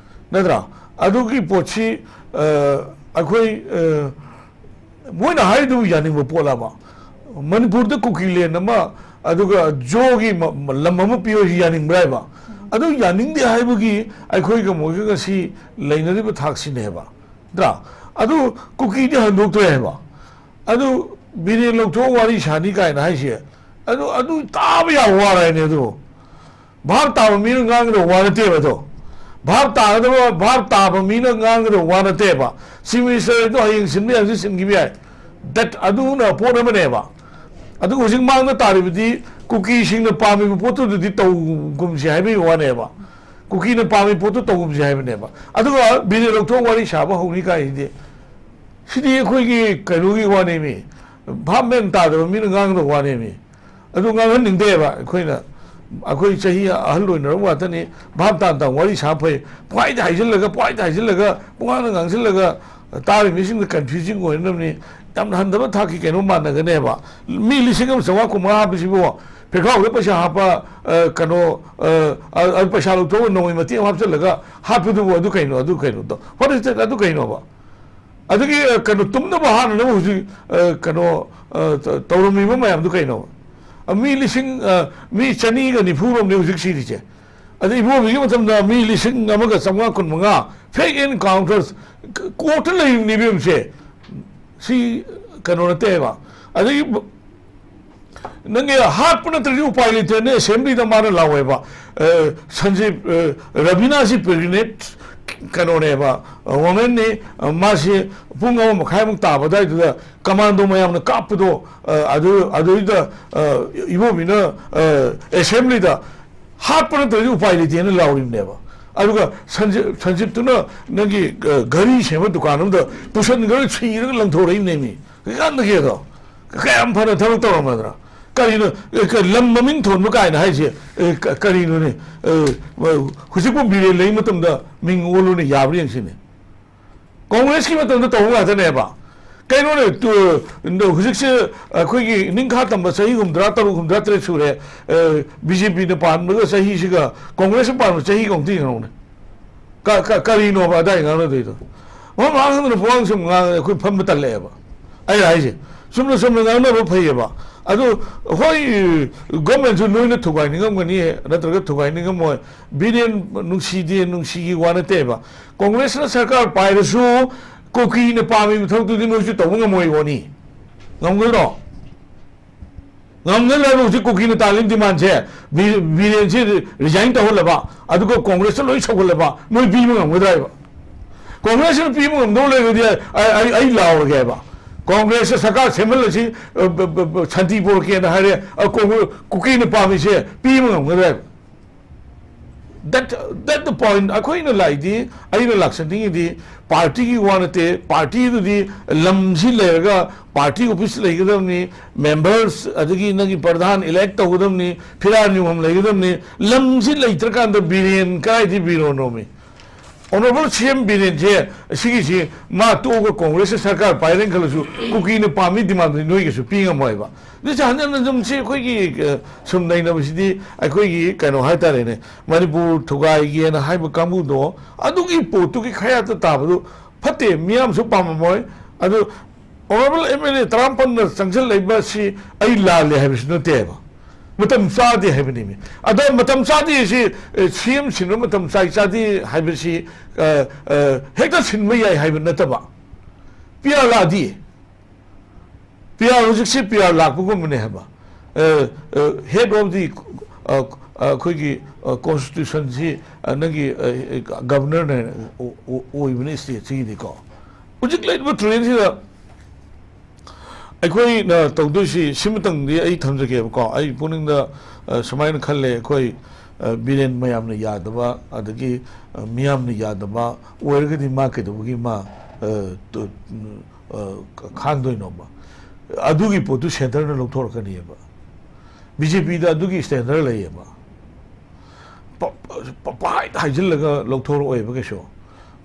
ꯅꯠꯇ꯭ꯔꯥ? ꯑꯗꯨꯒꯤ ꯄꯣꯠꯁꯤ, ꯑ, ꯑꯩꯈꯣꯏ, ꯑ, ꯃꯣꯏꯅ ꯍꯥꯏꯔꯤꯗꯨꯕꯨ ꯌꯥꯅꯤꯡꯕ ꯄꯣꯠꯂꯕ? ꯃꯅꯤꯄꯨꯔꯗ ꯀꯨꯀꯤꯂꯦꯟ ꯑꯃ, ꯑꯗꯨꯒ ꯖꯣꯒꯤ ꯃ-, ꯃ-, ꯂꯝ ꯑꯃ ꯄꯤꯌꯣ ꯍꯥꯏꯁꯤ ꯌꯥꯅꯤꯡꯕ꯭ꯔꯥ ꯍꯥꯏꯕ? ꯑꯗꯨ ꯌꯥꯅꯤꯡꯗꯦ ꯍꯥꯏꯕꯒꯤ ꯑꯩꯈꯣꯏꯒ ꯃꯣꯏꯒ ꯉꯁꯤ ꯂꯩꯅꯔꯤꯕ ꯊꯥꯛꯁꯤꯅꯦꯕ, ꯅꯠꯇ꯭ꯔꯥ? ꯑꯗꯨ ꯀꯨꯀꯤꯗꯤ ꯍꯟꯗꯣꯛꯇ꯭ꯔꯦ ꯍꯥꯏꯕ꯫ ꯑꯗꯨ ꯕꯤꯔꯦꯟ ꯂꯧꯊꯣꯛꯑ ꯋꯥꯔꯤ ꯁꯥꯅꯤ ꯀꯥꯏꯅ ꯍꯥꯏꯁꯦ, ꯑꯗꯨ, ꯑꯗꯨ ꯇꯥꯕ ꯌꯥꯝ ꯋꯥꯔꯦꯅꯦ꯫ ꯑꯗꯨ ꯚꯥꯞ ꯇꯥꯕ ꯃꯤꯅ ꯉꯥꯡꯒꯗꯕ ꯋꯥ ꯅꯠꯇꯦꯕ ꯑꯗꯣ꯫ ꯚꯥꯞ ꯇꯥꯒꯗꯕ, ꯚꯥꯞ ꯇꯥꯕ ꯃꯤꯅ ꯉꯥꯡꯒꯗꯕ ꯋꯥ ꯅꯠꯇꯦꯕ꯫ ꯆꯤꯐ ꯃꯤꯅꯤꯁꯇꯔ ꯑꯗꯨ ꯍꯌꯦꯡ ꯁꯤꯟꯕ ꯌꯥꯔꯁꯨ ꯁꯤꯟꯈꯤꯕ ꯌꯥꯏ꯫ ꯗꯦꯠ ꯑꯗꯨꯅ ꯄꯣꯠ ꯑꯃꯅꯦꯕ꯫ ꯑꯗꯨꯒ ꯍꯧꯖꯤꯛ ꯃꯥꯡꯗ ꯇꯥꯔꯤꯕꯗꯤ ꯀꯨꯀꯤꯁꯤꯡꯅ ꯄꯥꯝꯃꯤꯕ ꯄꯣꯠꯇꯨꯗꯗꯤ ꯇꯧꯒꯨꯝꯁꯤ ꯍꯥꯏꯕꯒꯤ ꯋꯥꯅꯦꯕ꯫ ꯀꯨꯀꯤꯅ ꯄꯥꯝꯃꯤ ꯄꯣꯠꯇꯨ ꯇꯧꯒꯨꯝꯁꯤ ꯍꯥꯏꯕꯅꯦꯕ꯫ ꯑꯗꯨꯒ ꯕꯤꯔꯦꯟ ꯂꯧꯊꯣꯛ ꯋꯥꯔꯤ ꯁꯥꯕ ꯍꯧꯅꯤ ꯀꯥꯏꯁꯤꯗꯤ, ꯁꯤꯗꯤ ꯑꯩꯈꯣꯏꯒꯤ ꯀꯩꯅꯣꯒꯤ ꯋꯥꯅꯦꯃꯤ, ꯚꯥꯞ ꯃꯦꯟ ꯇꯥꯗꯕ ꯃꯤꯅ ꯉꯥꯡꯒꯗꯕ ꯋꯥꯅꯦꯃꯤ꯫ ꯑꯗꯨ ꯉꯥꯡꯍꯟꯅꯤꯡꯗꯦꯕ ꯑꯩꯈꯣꯏꯅ꯫ ꯑꯩꯈꯣꯏ ꯆꯍꯤ ꯑꯍꯜ ꯑꯣꯏꯅꯔꯕ ꯉꯥꯛꯇꯅꯤ, ꯚꯥꯞ ꯇꯥꯅ ꯇꯥꯅ ꯋꯥꯔꯤ ꯁꯥꯕ ꯐꯩ꯫ ꯄꯨꯡꯍꯥꯏꯗ ꯍꯥꯏꯖꯤꯜꯂꯒ, ꯄꯨꯡꯍꯥꯏꯗ ꯍꯥꯏꯖꯤꯜꯂꯒ, ꯄꯨꯡꯉꯥꯡꯗ ꯉꯥꯡꯁꯤꯜꯂꯒ ꯇꯥꯔꯤꯕ ꯃꯤꯁꯤꯡꯗ ꯀꯟꯐ꯭ꯌꯨꯖꯤꯡ ꯑꯣꯏꯅꯕꯅꯤ꯫ ꯌꯥꯝꯅ ꯍꯟꯊꯕ ꯊꯥꯛꯀꯤ ꯀꯩꯅꯣ ꯃꯥꯟꯅꯒꯅꯦꯕ꯫ ꯃꯤ ꯂꯤꯁꯤꯡ ꯑꯃ ꯆꯥꯝꯃꯉꯥ ꯀꯨꯟꯃꯉꯥ ꯍꯥꯞꯄꯁꯤꯕꯨ ꯐꯦꯈꯥꯎꯗ ꯄꯩꯁꯥ ꯍꯥꯞꯄ, ꯑ, ꯀꯩꯅꯣ, ꯑ, ꯑ, ꯑ, ꯄꯩꯁꯥ ꯂꯧꯊꯣꯛꯑꯒ ꯅꯣꯡꯃꯩ ꯃꯇꯦꯛ ꯑꯃ ꯍꯥꯞꯆꯤꯜꯂꯒ ꯍꯥꯠꯄꯗꯨꯕꯨ ꯑꯗꯨ ꯀꯩꯅꯣ? ꯑꯗꯨ ꯀꯩꯅꯣ? What is that? ꯑꯗꯨ ꯀꯩꯅꯣꯕ? ꯑꯗꯒꯤ, ꯑ, ꯀꯩꯅꯣ, ꯇꯨꯝꯅꯕ ꯍꯥꯠꯅꯅꯕ ꯍꯧꯖꯤꯛ, ꯑ, ꯀꯩꯅꯣ, ꯑ, ꯇ-, ꯇꯧꯔꯝꯃꯤꯕ ꯃꯌꯥꯝꯗꯨ ꯀꯩꯅꯣ? ꯑ, ꯃꯤ ꯂꯤꯁꯤꯡ, ꯑ, ꯃꯤ ꯆꯅꯤꯒ ꯅꯤꯐꯨ ꯔꯣꯝꯅꯤ ꯍꯧꯖꯤꯛ ꯁꯤꯔꯤꯁꯦ꯫ ꯑꯗ ꯏꯕꯣꯕꯤꯒꯤ ꯃꯇꯝꯗ ꯃꯤ ꯂꯤꯁꯤꯡ ꯑꯃꯒ ꯆꯥꯝꯃꯉꯥ ꯀꯨꯟꯃꯉꯥ fake encounters ꯀ-, ꯀꯣꯔꯠꯇ ꯂꯩꯔꯤꯕꯅꯤ ꯏꯕꯦꯝꯁꯦ꯫ ꯁꯤ ꯀꯩꯅꯣ ꯅꯠꯇꯦꯕ꯫ ꯑꯗꯒꯤ ꯕ-, ꯅꯪꯒꯤ ꯍꯥꯠꯄ ꯅꯠꯇ꯭ꯔꯗꯤ ꯎꯄꯥꯏ ꯂꯩꯇꯦꯅ ꯑꯦꯁꯦꯝꯕ꯭ꯂꯤꯗ ꯃꯥꯅ ꯂꯥꯎꯋꯦꯕ꯫ ꯑ, ꯁꯟꯖꯤꯞ, ꯑ, ꯔꯕꯤꯅꯥꯁꯤ pregnant ꯀꯩꯅꯣꯅꯦꯕ, ꯑ, womanꯅꯤ꯫ ꯑ, ꯃꯥꯁꯤ ꯄꯨꯡ ꯑꯃ ꯃꯈꯥꯏꯃꯨꯛ ꯇꯥꯕ ꯑꯗꯨꯋꯥꯏꯗꯨꯗ ꯀꯃꯥꯟꯗꯣ ꯃꯌꯥꯝꯅ ꯀꯥꯞꯄꯗꯣ, ꯑ, ꯑꯗꯨ, ꯑꯗꯨꯏꯗ, ꯑ, ꯏꯕꯣꯕꯤꯅ, ꯑ, ꯑꯦꯁꯦꯝꯕ꯭ꯂꯤꯗ ꯍꯥꯠꯄ ꯅꯠꯇ꯭ꯔꯗꯤ ꯎꯄꯥꯏ ꯂꯩꯇꯦꯅ ꯂꯥꯎꯔꯤꯕꯅꯦꯕ꯫ ꯑꯗꯨꯒ ꯁꯟꯖꯤꯞ, ꯁꯟꯖꯤꯞꯇꯨꯅ ꯅꯪꯒꯤ, ꯑ, ꯘꯔꯤ ꯁꯦꯝꯕ ꯗꯨꯀꯥꯟ ꯑꯃꯗ ꯄꯨꯁꯟꯈ꯭ꯔꯒ ꯁꯤꯔꯒ ꯂꯪꯊꯣꯔꯛꯏꯕꯅꯦꯃꯤ꯫ ꯀꯩꯀꯥꯟꯗꯒꯦꯗꯣ? ꯀꯌꯥꯝ ꯐꯅ ꯊꯕꯛ ꯇꯧꯔꯝꯃꯗ꯭ꯔꯥ? ꯀꯔꯤꯅꯣ? ꯑꯦ, ꯀ-, ꯂꯝ ꯃꯃꯤꯡ ꯊꯣꯟꯕ ꯀꯥꯏꯅ ꯍꯥꯏꯁꯦ, ꯑꯦ, ꯀ-, ꯀꯔꯤꯅꯣꯅꯦ? ꯑꯦ, ꯍꯧꯖꯤꯛꯄꯨ ꯕꯤꯔꯦꯟ ꯂꯩ ꯃꯇꯝꯗ ꯃꯤꯡ ꯑꯣꯜꯂꯨꯅꯦ, ꯌꯥꯕ꯭ꯔꯥ ꯌꯦꯡꯁꯤꯅꯦ꯫ ꯀꯣꯡꯒ꯭ꯔꯦꯁꯀꯤ ꯃꯇꯝꯗ ꯇꯧꯕ ꯉꯥꯛꯇꯅꯦꯕ꯫ ꯀꯩꯅꯣꯅꯦ, ꯇꯨ-, ꯍꯧꯖꯤꯛꯁꯦ ꯑꯩꯈꯣꯏꯒꯤ ꯅꯤꯡꯈꯥ ꯇꯝꯕ ꯆꯍꯤ ꯍꯨꯝꯐꯨꯇꯔꯥ ꯇꯔꯨꯛ, ꯍꯨꯝꯐꯨꯇꯔꯥ ꯇꯔꯦꯠ ꯁꯨꯔꯦ꯫ ꯑꯦ, ꯕꯤ ꯖꯦ ꯄꯤꯅ ꯄꯥꯟꯕꯒ ꯆꯍꯤꯁꯤꯒ ꯀꯣꯡꯒ꯭ꯔꯦꯁꯅ ꯄꯥꯟꯕ ꯆꯍꯤꯒ ꯑꯃꯨꯛꯇ ꯌꯦꯡꯍꯧꯅꯦ꯫ ꯀ-, ꯀ-, ꯀꯔꯤꯅꯣꯕ ꯑꯗꯥꯏ ꯉꯥꯡꯅꯗꯣꯏꯗꯣ? ꯃꯐꯝ ꯃꯔꯥꯡ ꯈꯪꯗꯅ ꯄꯨꯡꯉꯥꯡ ꯁꯨꯝ ꯉꯥꯡꯉꯒ ꯑꯩꯈꯣꯏ ꯐꯝꯕ ꯇꯜꯂꯛꯑꯦꯕ꯫ ꯑꯩꯅ ꯍꯥꯏꯁꯦ, ꯆꯨꯝꯅ ꯆꯨꯝꯅ ꯉꯥꯡꯅꯕ ꯐꯩꯌꯦꯕ꯫ ꯑꯗꯨ ꯍꯣꯏ, ꯒꯣꯔꯃꯦꯟꯁꯨ ꯅꯣꯏꯅ ꯊꯨꯒꯥꯏꯅꯤꯡꯉꯝꯒꯅꯤ, ꯅꯠꯇ꯭ꯔꯒ ꯊꯨꯒꯥꯏꯅꯤꯡꯉꯝꯃꯣꯏ꯫ ꯕꯤꯔꯦꯟ ꯅꯨꯡꯁꯤꯗꯦ, ꯅꯨꯡꯁꯤꯒꯤ ꯋꯥ ꯅꯠꯇꯦꯕ꯫ ꯀꯣꯡꯒ꯭ꯔꯦꯁꯅ ꯁꯔꯀꯥꯔ ꯄꯥꯏꯔꯁꯨ ꯀꯨꯀꯤꯅ ꯄꯥꯝꯃꯤꯕ ꯊꯕꯛꯇꯨꯗꯤ ꯅꯣꯏꯁꯨ ꯇꯧꯕ ꯉꯝꯃꯣꯏ ꯋꯥꯅꯤ꯫ ꯉꯝꯒꯗ꯭ꯔꯣ? ꯉꯝꯅꯅꯕ ꯍꯧꯖꯤꯛ ꯀꯨꯀꯤꯅ ꯇꯥꯜꯂꯤꯕ demandꯁꯦ, ꯕꯤ-, ꯕꯤꯔꯦꯟꯁꯤ resign ꯇꯧꯍꯜꯂꯕ, ꯑꯗꯨꯒ ꯀꯣꯡꯒ꯭ꯔꯦꯁꯇ ꯂꯣꯏ ꯁꯧꯍꯜꯂꯕ, ꯅꯣꯏ ꯄꯤꯕ ꯉꯝꯒꯗ꯭ꯔꯥ ꯍꯥꯏꯕ? ꯀꯣꯡꯒ꯭ꯔꯦꯁꯅ ꯄꯤꯕ ꯉꯝꯗꯧ ꯂꯩꯔꯒꯗꯤ ꯑꯩ, ꯑꯩ, ꯑꯩ ꯂꯥꯎꯔꯒꯦ ꯍꯥꯏꯕ꯫ ꯀꯣꯡꯒ꯭ꯔꯦꯁꯇ ꯁꯔꯀꯥꯔ ꯁꯦꯝꯍꯜꯂꯁꯤ, ꯑ, ꯕ-, ꯕ-, ꯕ-, ꯁꯥꯟꯇꯤ ꯄꯨꯔꯛꯀꯦꯅ ꯍꯥꯏꯔꯦ, ꯑ, ꯀꯣꯡꯒ꯭ꯔꯦ-, ꯀꯨꯀꯤꯅ ꯄꯥꯝꯃꯤꯁꯦ ꯄꯤꯕ ꯉꯝꯒꯗ꯭ꯔꯥ ꯍꯥꯏꯕ? That, that the point. ꯑꯩꯈꯣꯏꯅ ꯂꯥꯛꯏꯗꯤ, ꯑꯩꯅ ꯂꯥꯛꯆꯅꯤꯡꯉꯤꯗꯤ partyꯒꯤ ꯋꯥ ꯅꯠꯇꯦ꯫ Partyꯗꯨꯗꯤ ꯂꯝꯁꯤ ꯂꯩꯔꯒ party office ꯂꯩꯒꯗꯕꯅꯤ, members ꯑꯗꯒꯤ ꯅꯪꯒꯤ ꯄ꯭ꯔꯙꯥꯟ elect ꯇꯧꯒꯗꯕꯅꯤ, ꯐꯤꯔꯥꯟ ꯌꯨꯝꯐꯝ ꯂꯩꯒꯗꯕꯅꯤ꯫ ꯂꯝꯁꯤ ꯂꯩꯇ꯭ꯔꯀꯥꯟꯗ ꯕꯤꯔꯦꯟ ꯀꯗꯥꯏꯗꯒꯤ ꯕꯤꯔꯣꯟꯅꯣꯃꯤ? Honourable C M ꯕꯤꯔꯦꯟꯁꯦ ꯁꯤꯒꯤꯁꯤ ꯃꯥ ꯇꯣꯛꯑꯒ ꯀꯣꯡꯒ꯭ꯔꯦꯁꯅ ꯁꯔꯀꯥꯔ ꯄꯥꯏꯔꯦꯅ ꯈꯜꯂꯁꯨ, ꯀꯨꯀꯤꯅ ꯄꯥꯝꯃꯤ demandꯗꯨꯗꯤ ꯅꯣꯏꯒꯁꯨ ꯄꯤ ꯉꯝꯃꯣꯏꯕ꯫ ꯑꯗꯨ ꯍꯟꯖꯤꯟ ꯍꯟꯖꯤꯟ ꯁꯤ ꯑꯩꯈꯣꯏꯒꯤ, ꯑ, ꯁꯨꯝ ꯅꯩꯅꯕꯁꯤꯗꯤ ꯑꯩꯈꯣꯏꯒꯤ ꯀꯩꯅꯣ ꯍꯥꯏꯇꯥꯔꯦꯅꯦ, ꯃꯅꯤꯄꯨꯔ ꯊꯨꯒꯥꯏꯒꯦꯅ ꯍꯥꯏꯕ ꯀꯥꯡꯕꯨꯗꯣ ꯑꯗꯨꯒꯤ ꯄꯣꯠꯇꯨꯒꯤ ꯈꯌꯥꯠꯇ ꯇꯥꯕꯗꯨ ꯐꯠꯇꯦ, ꯃꯤꯌꯥꯝꯁꯨ ꯄꯥꯝꯃꯝꯃꯣꯏ꯫ ꯑꯗꯨ Honourable M L A ꯇꯔꯥꯃꯥꯄꯟꯅ ꯆꯪꯁꯤꯜꯂꯛꯏꯕ ꯁꯤ ꯑꯩ ꯂꯥꯜꯂꯦ ꯍꯥꯏꯕꯁꯨ ꯅꯠꯇꯦꯕ, ꯃꯇꯝ ꯆꯥꯗꯦ ꯍꯥꯏꯕꯅꯤꯃꯤ꯫ ꯑꯗꯣ ꯃꯇꯝ ꯆꯥꯗꯦ ꯁꯤ, ꯑ, C M ꯁꯤꯟꯕ ꯃꯇꯝ ꯆꯥꯏ ꯆꯥꯗꯦ ꯍꯥꯏꯕꯁꯤ, ꯑ, ꯑ, ꯍꯦꯛꯇ ꯁꯤꯟꯕ ꯌꯥꯏ ꯍꯥꯏꯕ ꯅꯠꯇꯕ꯫ P R ꯂꯥꯛꯑꯗꯤ, P R ꯍꯧꯖꯤꯛꯁꯤ P R ꯂꯥꯛꯄꯒꯨꯝꯕꯅꯦ ꯍꯥꯏꯕ꯫ ꯑ, ꯑ, head of the, ꯑ, ꯑ, ꯑꯩꯈꯣꯏꯒꯤ, ꯑ, constitutionꯁꯤ, ꯑ, ꯅꯪꯒꯤ, ꯑ, governorꯅ ꯑꯣ-, ꯑꯣ-, ꯑꯣꯏꯕꯅꯦ stateꯁꯤꯒꯤꯗꯤꯀꯣ꯫ ꯍꯧꯖꯤꯛ ꯂꯩꯔꯤꯕ trendꯁꯤꯗ ꯑꯩꯈꯣꯏꯅ ꯇꯧꯗꯣꯏꯁꯤ ꯁꯤꯃꯇꯪꯗꯤ ꯑꯩ ꯊꯝꯖꯒꯦꯕꯀꯣ꯫ ꯑꯩ ꯄꯨꯛꯅꯤꯡꯗ, ꯑ, ꯁꯨꯃꯥꯏꯅ ꯈꯜꯂꯦ, ꯑꯩꯈꯣꯏ, ꯑ, ꯕꯤꯔꯦꯟ ꯃꯌꯥꯝꯅ ꯌꯥꯗꯕ, ꯑꯗꯒꯤ, ꯑ, ꯃꯤꯌꯥꯝꯅ ꯌꯥꯗꯕ ꯑꯣꯏꯔꯒꯗꯤ ꯃꯥ ꯀꯩꯗꯧꯕꯒꯤ ꯃꯥ, ꯑ, ꯇꯨ-, ꯑ, ꯈꯥꯡꯗꯣꯏꯅꯣꯕ? ꯑꯗꯨꯒꯤ ꯄꯣꯠꯇꯨ centreꯅ ꯂꯧꯊꯣꯔꯛꯀꯅꯤꯕ꯫ BJPꯗ ꯑꯗꯨꯒꯤ standard ꯂꯩꯌꯦꯕ꯫ ꯄ-, ꯄ-, ꯄꯍꯥꯏꯗ ꯍꯥꯏꯖꯤꯜꯂꯒ ꯂꯧꯊꯣꯔꯛꯑꯣꯏꯕ ꯀꯩꯁꯨ꯫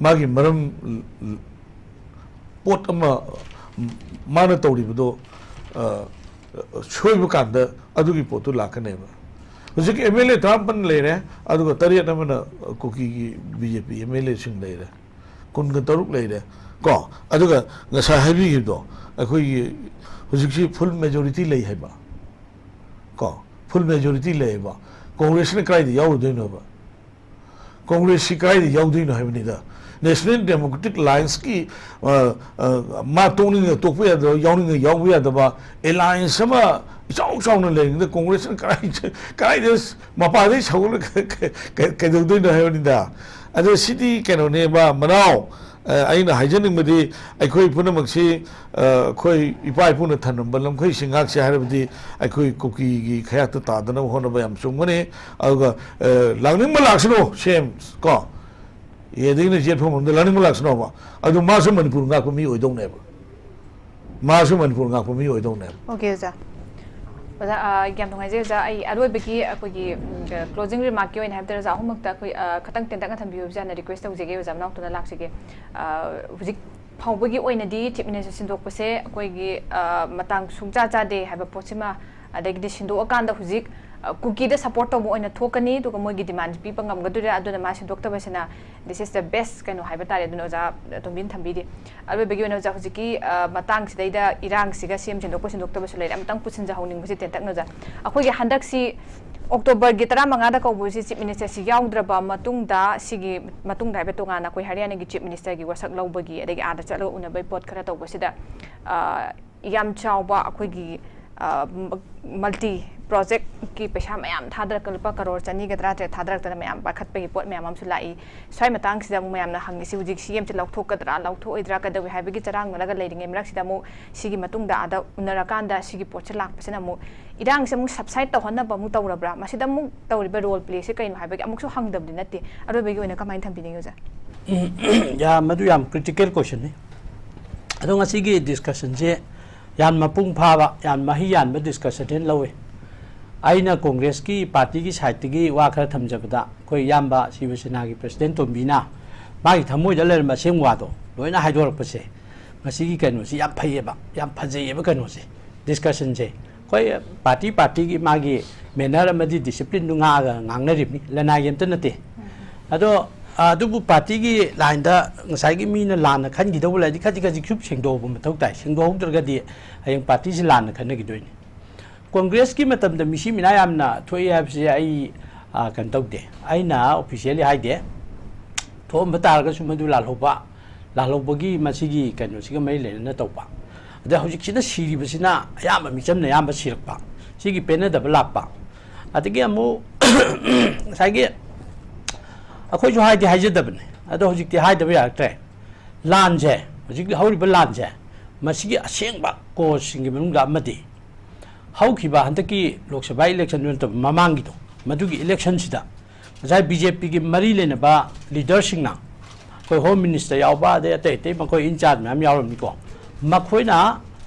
ꯃꯥꯒꯤ ꯃꯔꯝ, ꯄꯣꯠ ꯑꯃ ꯃꯥꯅ ꯇꯧꯔꯤꯕꯗꯣ, ꯑ, ꯁꯣꯏꯕ ꯀꯥꯟꯗ ꯑꯗꯨꯒꯤ ꯄꯣꯠꯇꯨ ꯂꯥꯛꯀꯅꯦꯕ꯫ ꯍꯧꯖꯤꯛ MLA ꯇꯔꯥꯃꯥꯄꯟ ꯂꯩꯔꯦ, ꯑꯗꯨꯒ ꯇꯔꯦꯠ ꯑꯃꯅ ꯀꯨꯀꯤꯒꯤ BJP MLAꯁꯤꯡ ꯂꯩꯔꯦ, ꯀꯨꯟꯒ ꯇꯔꯨꯛ ꯂꯩꯔꯦ ꯀꯣ꯫ ꯑꯗꯨꯒ ꯉꯁꯥꯏ ꯍꯥꯏꯕꯤꯈꯤꯕꯗꯣ, ꯑꯩꯈꯣꯏꯒꯤ ꯍꯧꯖꯤꯛꯁꯤ full majority ꯂꯩ ꯍꯥꯏꯕ ꯀꯣ, full majority ꯂꯩꯌꯦꯕ꯫ ꯀꯣꯡꯒ꯭ꯔꯦꯁꯅ ꯀꯗꯥꯏꯗ ꯌꯥꯎꯔꯨꯗꯣꯏꯅꯣꯕ? ꯀꯣꯡꯒ꯭ꯔꯦꯁꯁꯤ ꯀꯗꯥꯏꯗ ꯌꯥꯎꯗꯣꯏꯅꯣ ꯍꯥꯏꯕꯅꯤꯗ꯫ National Democratic Alliance ꯀꯤ, ꯑ, ꯑ, ꯃꯥ ꯇꯣꯛꯅꯤꯡꯉ ꯇꯣꯛꯄ ꯌꯥꯗꯕ, ꯌꯥꯎꯅꯤꯡꯉ ꯌꯥꯎꯕ ꯌꯥꯗꯕ alliance ꯑꯃ ꯏꯆꯥꯎ ꯆꯥꯎꯅ ꯂꯩꯔꯤꯉꯩꯗ Congress ꯅ ꯀꯗꯥꯏ-, ꯀꯗꯥꯏꯗ ꯃꯄꯥꯗꯩ ꯁꯧꯒꯠꯂ ꯀ-, ꯀ-, ꯀ-, ꯀꯩꯗꯧꯗꯣꯏꯅꯣ ꯍꯥꯏꯕꯅꯤꯗ꯫ ꯑꯗꯣ ꯁꯤꯗꯤ ꯀꯩꯅꯣꯅꯦꯕ, ꯃꯅꯥꯎ, ꯑ, ꯑꯩꯅ ꯍꯥꯏꯖꯅꯤꯡꯕꯗꯤ ꯑꯩꯈꯣꯏ ꯄꯨꯝꯅꯃꯛꯁꯤ, ꯑ, ꯑꯩꯈꯣꯏ ꯏꯄꯥ ꯏꯄꯨꯅ ꯊꯝꯂꯝꯕ ꯂꯝꯈꯩꯁꯤ ꯉꯥꯛꯁꯤ ꯍꯥꯏꯔꯕꯗꯤ ꯑꯩꯈꯣꯏ ꯀꯨꯀꯤꯒꯤ ꯈꯌꯥꯠꯇ ꯇꯥꯗꯅꯕ ꯍꯣꯠꯅꯕ ꯌꯥꯝ ꯆꯨꯝꯒꯅꯤ꯫ ꯑꯗꯨꯒ, ꯑ, ꯂꯥꯛꯅꯤꯡꯕ ꯂꯥꯛꯁꯅꯨ, ꯁꯦꯝ ꯀꯣ꯫ ꯑꯗꯒꯤꯅ ꯌꯦꯠꯐꯝ ꯑꯃꯗ ꯂꯥꯛꯅꯤꯡꯕ ꯂꯥꯛꯁꯅꯣꯕ꯫ ꯑꯗꯨ ꯃꯥꯁꯨ ꯃꯅꯤꯄꯨꯔ ꯉꯥꯛꯄ ꯃꯤ ꯑꯣꯏꯗꯧꯅꯦꯕ꯫ ꯃꯥꯁꯨ ꯃꯅꯤꯄꯨꯔ ꯉꯥꯛꯄ ꯃꯤ ꯑꯣꯏꯗꯧꯅꯦꯕ꯫ ꯑꯣꯀꯦ ꯑꯣꯖꯥ꯫ ꯑꯣꯖꯥ, ꯑ, ꯌꯥꯝ ꯅꯨꯡꯉꯥꯏꯖꯩ ꯑꯣꯖꯥ꯫ ꯑꯩ ꯑꯔꯣꯏꯕꯒꯤ ꯑꯩꯈꯣꯏꯒꯤ, ꯎꯝ, closing remark ꯀꯤ ꯑꯣꯏꯅ ꯍꯥꯏꯕ ꯇꯥꯔꯦ ꯑꯣꯖꯥ, ꯑꯍꯨꯝꯃꯛꯇ ꯑꯩꯈꯣꯏ, ꯑ, ꯈꯇꯪ ꯇꯦꯟꯇꯛꯅ ꯊꯝꯕꯤꯌꯨ ꯑꯣꯖꯥꯅ request ꯇꯧꯖꯒꯦ ꯑꯣꯖꯥ, ꯃꯅꯥꯎꯇꯨꯅ ꯂꯥꯛꯆꯒꯦ꯫ ꯑ, ꯍꯧꯖꯤꯛ ꯐꯥꯎꯕꯒꯤ ꯑꯣꯏꯅꯗꯤ Chief Minister ꯁꯤꯟꯗꯣꯛꯄꯁꯦ ꯑꯩꯈꯣꯏꯒꯤ, ꯑ, ꯃꯇꯥꯡ ꯁꯨꯡꯆꯥ ꯆꯥꯗꯦ ꯍꯥꯏꯕ ꯄꯣꯠꯁꯤꯃ, ꯑꯗꯒꯤꯗꯤ ꯁꯤꯟꯗꯣꯛꯑꯀꯥꯟꯗ ꯍꯧꯖꯤꯛ, ꯑ, ꯀꯨꯀꯤꯗ support ꯇꯧꯕ ꯑꯣꯏꯅ ꯊꯣꯛꯀꯅꯤ, ꯑꯗꯨꯒ ꯃꯣꯏꯒꯤ demand ꯄꯤꯕ ꯉꯝꯒꯗꯣꯏꯔꯥ, ꯑꯗꯨꯅ ꯃꯥ ꯁꯤꯟꯗꯣꯛꯇꯕꯁꯤꯅ this is the best ꯀꯩꯅꯣ ꯍꯥꯏꯕ ꯇꯥꯔꯦ꯫ ꯑꯗꯨꯅ ꯑꯣꯖꯥ ꯇꯣꯝꯕꯤꯅ ꯊꯝꯕꯤꯔꯤ꯫ ꯑꯔꯣꯏꯕꯒꯤ ꯑꯣꯏꯅ ꯑꯣꯖꯥ, ꯍꯧꯖꯤꯛꯀꯤ, ꯑ, ꯃꯇꯥꯡꯁꯤꯗꯩꯗ ꯏꯔꯥꯡꯁꯤꯒ ꯁꯤ ꯑꯦꯝ ꯁꯤꯟꯗꯣꯛꯄ ꯁꯤꯟꯗꯣꯛꯇꯕꯁꯨ ꯂꯩꯔꯦ, ꯑꯃꯇꯪ ꯄꯨꯁꯤꯟꯖꯍꯧꯅꯤꯡꯕꯁꯤ ꯇꯦꯟꯇꯛꯅ ꯑꯣꯖꯥ꯫ ꯑꯩꯈꯣꯏꯒꯤ ꯍꯟꯗꯛꯁꯤ October ꯒꯤ ꯇꯔꯥꯃꯉꯥꯗ ꯀꯧꯕꯁꯤ Chief Minister ꯁꯤ ꯌꯥꯎꯗ꯭ꯔꯕ ꯃꯇꯨꯡꯗ, ꯁꯤꯒꯤ ꯃꯇꯨꯡꯗ ꯍꯥꯏꯕ ꯇꯣꯉꯥꯟꯅ ꯑꯩꯈꯣꯏ ꯍꯔꯤꯌꯥꯅꯥꯒꯤ Chief Minister ꯒꯤ ꯋꯥꯁꯛ ꯂꯧꯕꯒꯤ, ꯑꯗꯒꯤ ꯑꯥꯗ ꯆꯠꯂꯒ ꯎꯅꯕꯒꯤ ꯄꯣꯠ ꯈꯔ ꯇꯧꯕꯁꯤꯗ, ꯑ, ꯌꯥꯝ ꯆꯥꯎꯕ ꯑꯩꯈꯣꯏꯒꯤ, ꯑ, multi project ꯀꯤ ꯄꯩꯁꯥ ꯃꯌꯥꯝ ꯊꯥꯗꯔꯛ-, ꯂꯨꯄꯥ ꯀꯔꯣꯔ ꯆꯅꯤꯒ ꯇꯔꯥꯇꯔꯦꯠ ꯊꯥꯗꯔꯛꯇꯅ ꯃꯌꯥꯝ ꯄꯥꯏꯈꯠꯄꯒꯤ ꯄꯣꯠ ꯃꯌꯥꯝ ꯑꯃꯁꯨ ꯂꯥꯛꯏ꯫ ꯁ꯭ꯋꯥꯏ ꯃꯇꯥꯡꯁꯤꯗ ꯑꯃꯨꯛ ꯃꯌꯥꯝꯅ ꯍꯪꯉꯤꯁꯤ, ꯍꯧꯖꯤꯛ ꯁꯤ ꯑꯦꯝꯁꯦ ꯂꯧꯊꯣꯛꯀꯗ꯭ꯔꯥ, ꯂꯧꯊꯣꯛꯑꯣꯏꯗ꯭ꯔꯥ, ꯀꯩꯗꯧꯏ ꯍꯥꯏꯕꯒꯤ ꯆꯔꯥꯡꯅꯔꯒ ꯂꯩꯔꯤꯉꯩ ꯃꯔꯛꯁꯤꯗ ꯑꯃꯨꯛ ꯁꯤꯒꯤ ꯃꯇꯨꯡꯗ ꯑꯥꯗ ꯎꯅꯔꯀꯥꯟꯗ ꯁꯤꯒꯤ ꯄꯣꯠꯁꯦ ꯂꯥꯛꯄꯁꯤꯅ ꯑꯃꯨꯛ ꯏꯔꯥꯡꯁꯦ ꯑꯃꯨꯛ subside ꯇꯧꯍꯟꯅꯕ ꯑꯃꯨꯛ ꯇꯧꯔꯕ꯭ꯔꯥ? ꯃꯁꯤꯗ ꯑꯃꯨꯛ ꯇꯧꯔꯤꯕ role play ꯁꯦ ꯀꯩꯅꯣ ꯍꯥꯏꯕꯒꯤ ꯑꯃꯨꯛꯁꯨ ꯍꯪꯗꯕꯗꯤ ꯅꯠꯇꯦ꯫ ꯑꯔꯣꯏꯕꯒꯤ ꯑꯣꯏꯅ ꯀꯃꯥꯏꯅ ꯊꯝꯕꯤꯅꯤꯡꯉꯤ ꯑꯣꯖꯥ? ꯎꯝ, ꯌꯥꯝ, ꯃꯗꯨ ꯌꯥꯝ critical question ꯅꯤ꯫ ꯑꯗꯣ ꯉꯁꯤꯒꯤ discussion ꯁꯦ ꯌꯥꯝ ꯃꯄꯨꯡ ꯐꯥꯕ, ꯌꯥꯝ ꯃꯍꯩ ꯌꯥꯟꯕ discussion ꯅꯦꯅ ꯂꯧꯏ꯫ ꯑꯩꯅ Congress ꯀꯤ party ꯒꯤ side ꯇꯒꯤ ꯋꯥ ꯈꯔ ꯊꯝꯖꯕꯗ, ꯑꯩꯈꯣꯏ ꯏꯌꯥꯝꯕ ꯁꯤꯕ ꯁꯦꯅꯥꯒꯤ President ꯇꯣꯝꯕꯤꯅ ꯃꯥꯒꯤ ꯊꯃꯣꯏꯗ ꯂꯩꯔꯝꯕ ꯑꯁꯦꯡꯕ ꯋꯥꯗꯣ ꯂꯣꯏꯅ ꯍꯥꯏꯗꯣꯔꯛꯄꯁꯦ, ꯉꯁꯤꯒꯤ ꯀꯩꯅꯣꯁꯤ ꯌꯥꯝ ꯐꯩꯌꯦꯕ, ꯌꯥꯝ ꯐꯖꯩꯌꯦꯕ ꯀꯩꯅꯣꯁꯦ, discussion ꯁꯦ꯫ ꯑꯩꯈꯣꯏ party party ꯒꯤ ꯃꯥꯒꯤ manner ꯑꯃꯗꯤ discipline ꯗꯨ ꯉꯥꯛꯑꯒ ꯉꯥꯡꯅꯔꯤꯕꯅꯤ, ꯂꯅꯥꯏꯒꯤ ꯑꯝꯇ ꯅꯠꯇꯦ꯫ ꯑꯗꯣ, ꯑ, ꯑꯗꯨꯕꯨ party ꯒꯤ line ꯗ ꯉꯁꯥꯏꯒꯤ ꯃꯤꯅ ꯂꯥꯟꯅ ꯈꯟꯈꯤꯗꯧꯕ ꯂꯩꯔꯗꯤ ꯈꯖꯤꯛ ꯈꯖꯤꯛ ꯁꯨꯝ ꯁꯦꯡꯗꯣꯛꯍꯧꯕ ꯃꯊꯧ ꯇꯥꯏ꯫ ꯁꯦꯡꯗꯣꯛꯍꯧꯗ꯭ꯔꯒꯗꯤ ꯍꯌꯦꯡ party ꯁꯤ ꯂꯥꯟꯅ ꯈꯟꯅꯈꯤꯗꯣꯏꯅꯤ꯫ Congress ꯀꯤ ꯃꯇꯝꯗ ꯃꯤꯁꯤ ꯃꯤꯅꯥ ꯌꯥꯝꯅ ꯊꯣꯛꯏ ꯍꯥꯏꯕꯁꯦ ꯑꯩ, ꯑ, ꯀꯩꯅꯣ ꯇꯧꯗꯦ, ꯑꯩꯅ officially ꯍꯥꯏꯗꯦ꯫ ꯊꯣꯛꯑꯝꯕ ꯇꯥꯔꯒꯁꯨ ꯃꯗꯨ ꯂꯥꯜꯍꯧꯕ, ꯂꯥꯜꯍꯧꯕꯒꯤ ꯃꯁꯤꯒꯤ ꯀꯩꯅꯣꯁꯤꯒ ꯃꯔꯤ ꯂꯩꯅꯅ ꯇꯧꯕ꯫ ꯑꯗ ꯍꯧꯖꯤꯛꯁꯤꯅ ꯁꯤꯔꯤꯕꯁꯤꯅ ꯑꯌꯥꯝꯕ ꯃꯤꯆꯝꯅ ꯑꯌꯥꯝꯕ ꯁꯤꯔꯛꯄ, ꯁꯤꯒꯤ ꯄꯦꯟꯅꯗꯕ ꯂꯥꯛꯄ꯫ ꯑꯗꯒꯤ ꯑꯃꯨꯛ ꯉꯁꯥꯏꯒꯤ ꯑꯩꯈꯣꯏꯁꯨ ꯍꯥꯏꯗꯤ ꯍꯥꯏꯖꯗꯕꯅꯦ, ꯑꯗꯣ ꯍꯧꯖꯤꯛꯇꯤ ꯍꯥꯏꯗꯕ ꯌꯥꯔꯛꯇ꯭ꯔꯦ꯫ ꯂꯥꯟꯁꯦ, ꯍꯧꯖꯤꯛ ꯍꯧꯔꯤꯕ ꯂꯥꯟꯁꯦ, ꯃꯁꯤꯒꯤ ꯑꯁꯦꯡꯕ ꯀꯣꯁꯁꯤꯡꯒꯤ ꯃꯅꯨꯡꯗ ꯑꯃꯗꯤ ꯍꯧꯈꯤꯕ ꯍꯟꯗꯛꯀꯤ ꯂꯣꯛ ꯁꯚꯥ ꯏꯂꯦꯛꯁꯟꯗꯨ ꯅꯠꯇꯕ ꯃꯃꯥꯡꯒꯤꯗꯣ, ꯃꯗꯨꯒꯤ ꯏꯂꯦꯛꯁꯟꯁꯤꯗ ꯉꯁꯥꯏ ꯕꯤ ꯖꯦ ꯄꯤꯒꯤ ꯃꯔꯤ ꯂꯩꯅꯕ ꯂꯤꯗꯔꯁꯤꯡꯅ, ꯑꯩꯈꯣꯏ ꯍꯣꯝ ꯃꯤꯅꯤꯁꯇꯔ ꯌꯥꯎꯕ, ꯑꯗꯩ ꯑꯇꯩ ꯑꯇꯩ ꯃꯈꯣꯏ ꯏꯟꯆꯥꯔꯖ ꯃꯌꯥꯝ ꯌꯥꯎꯔꯝꯃꯤꯀꯣ, ꯃꯈꯣꯏꯅ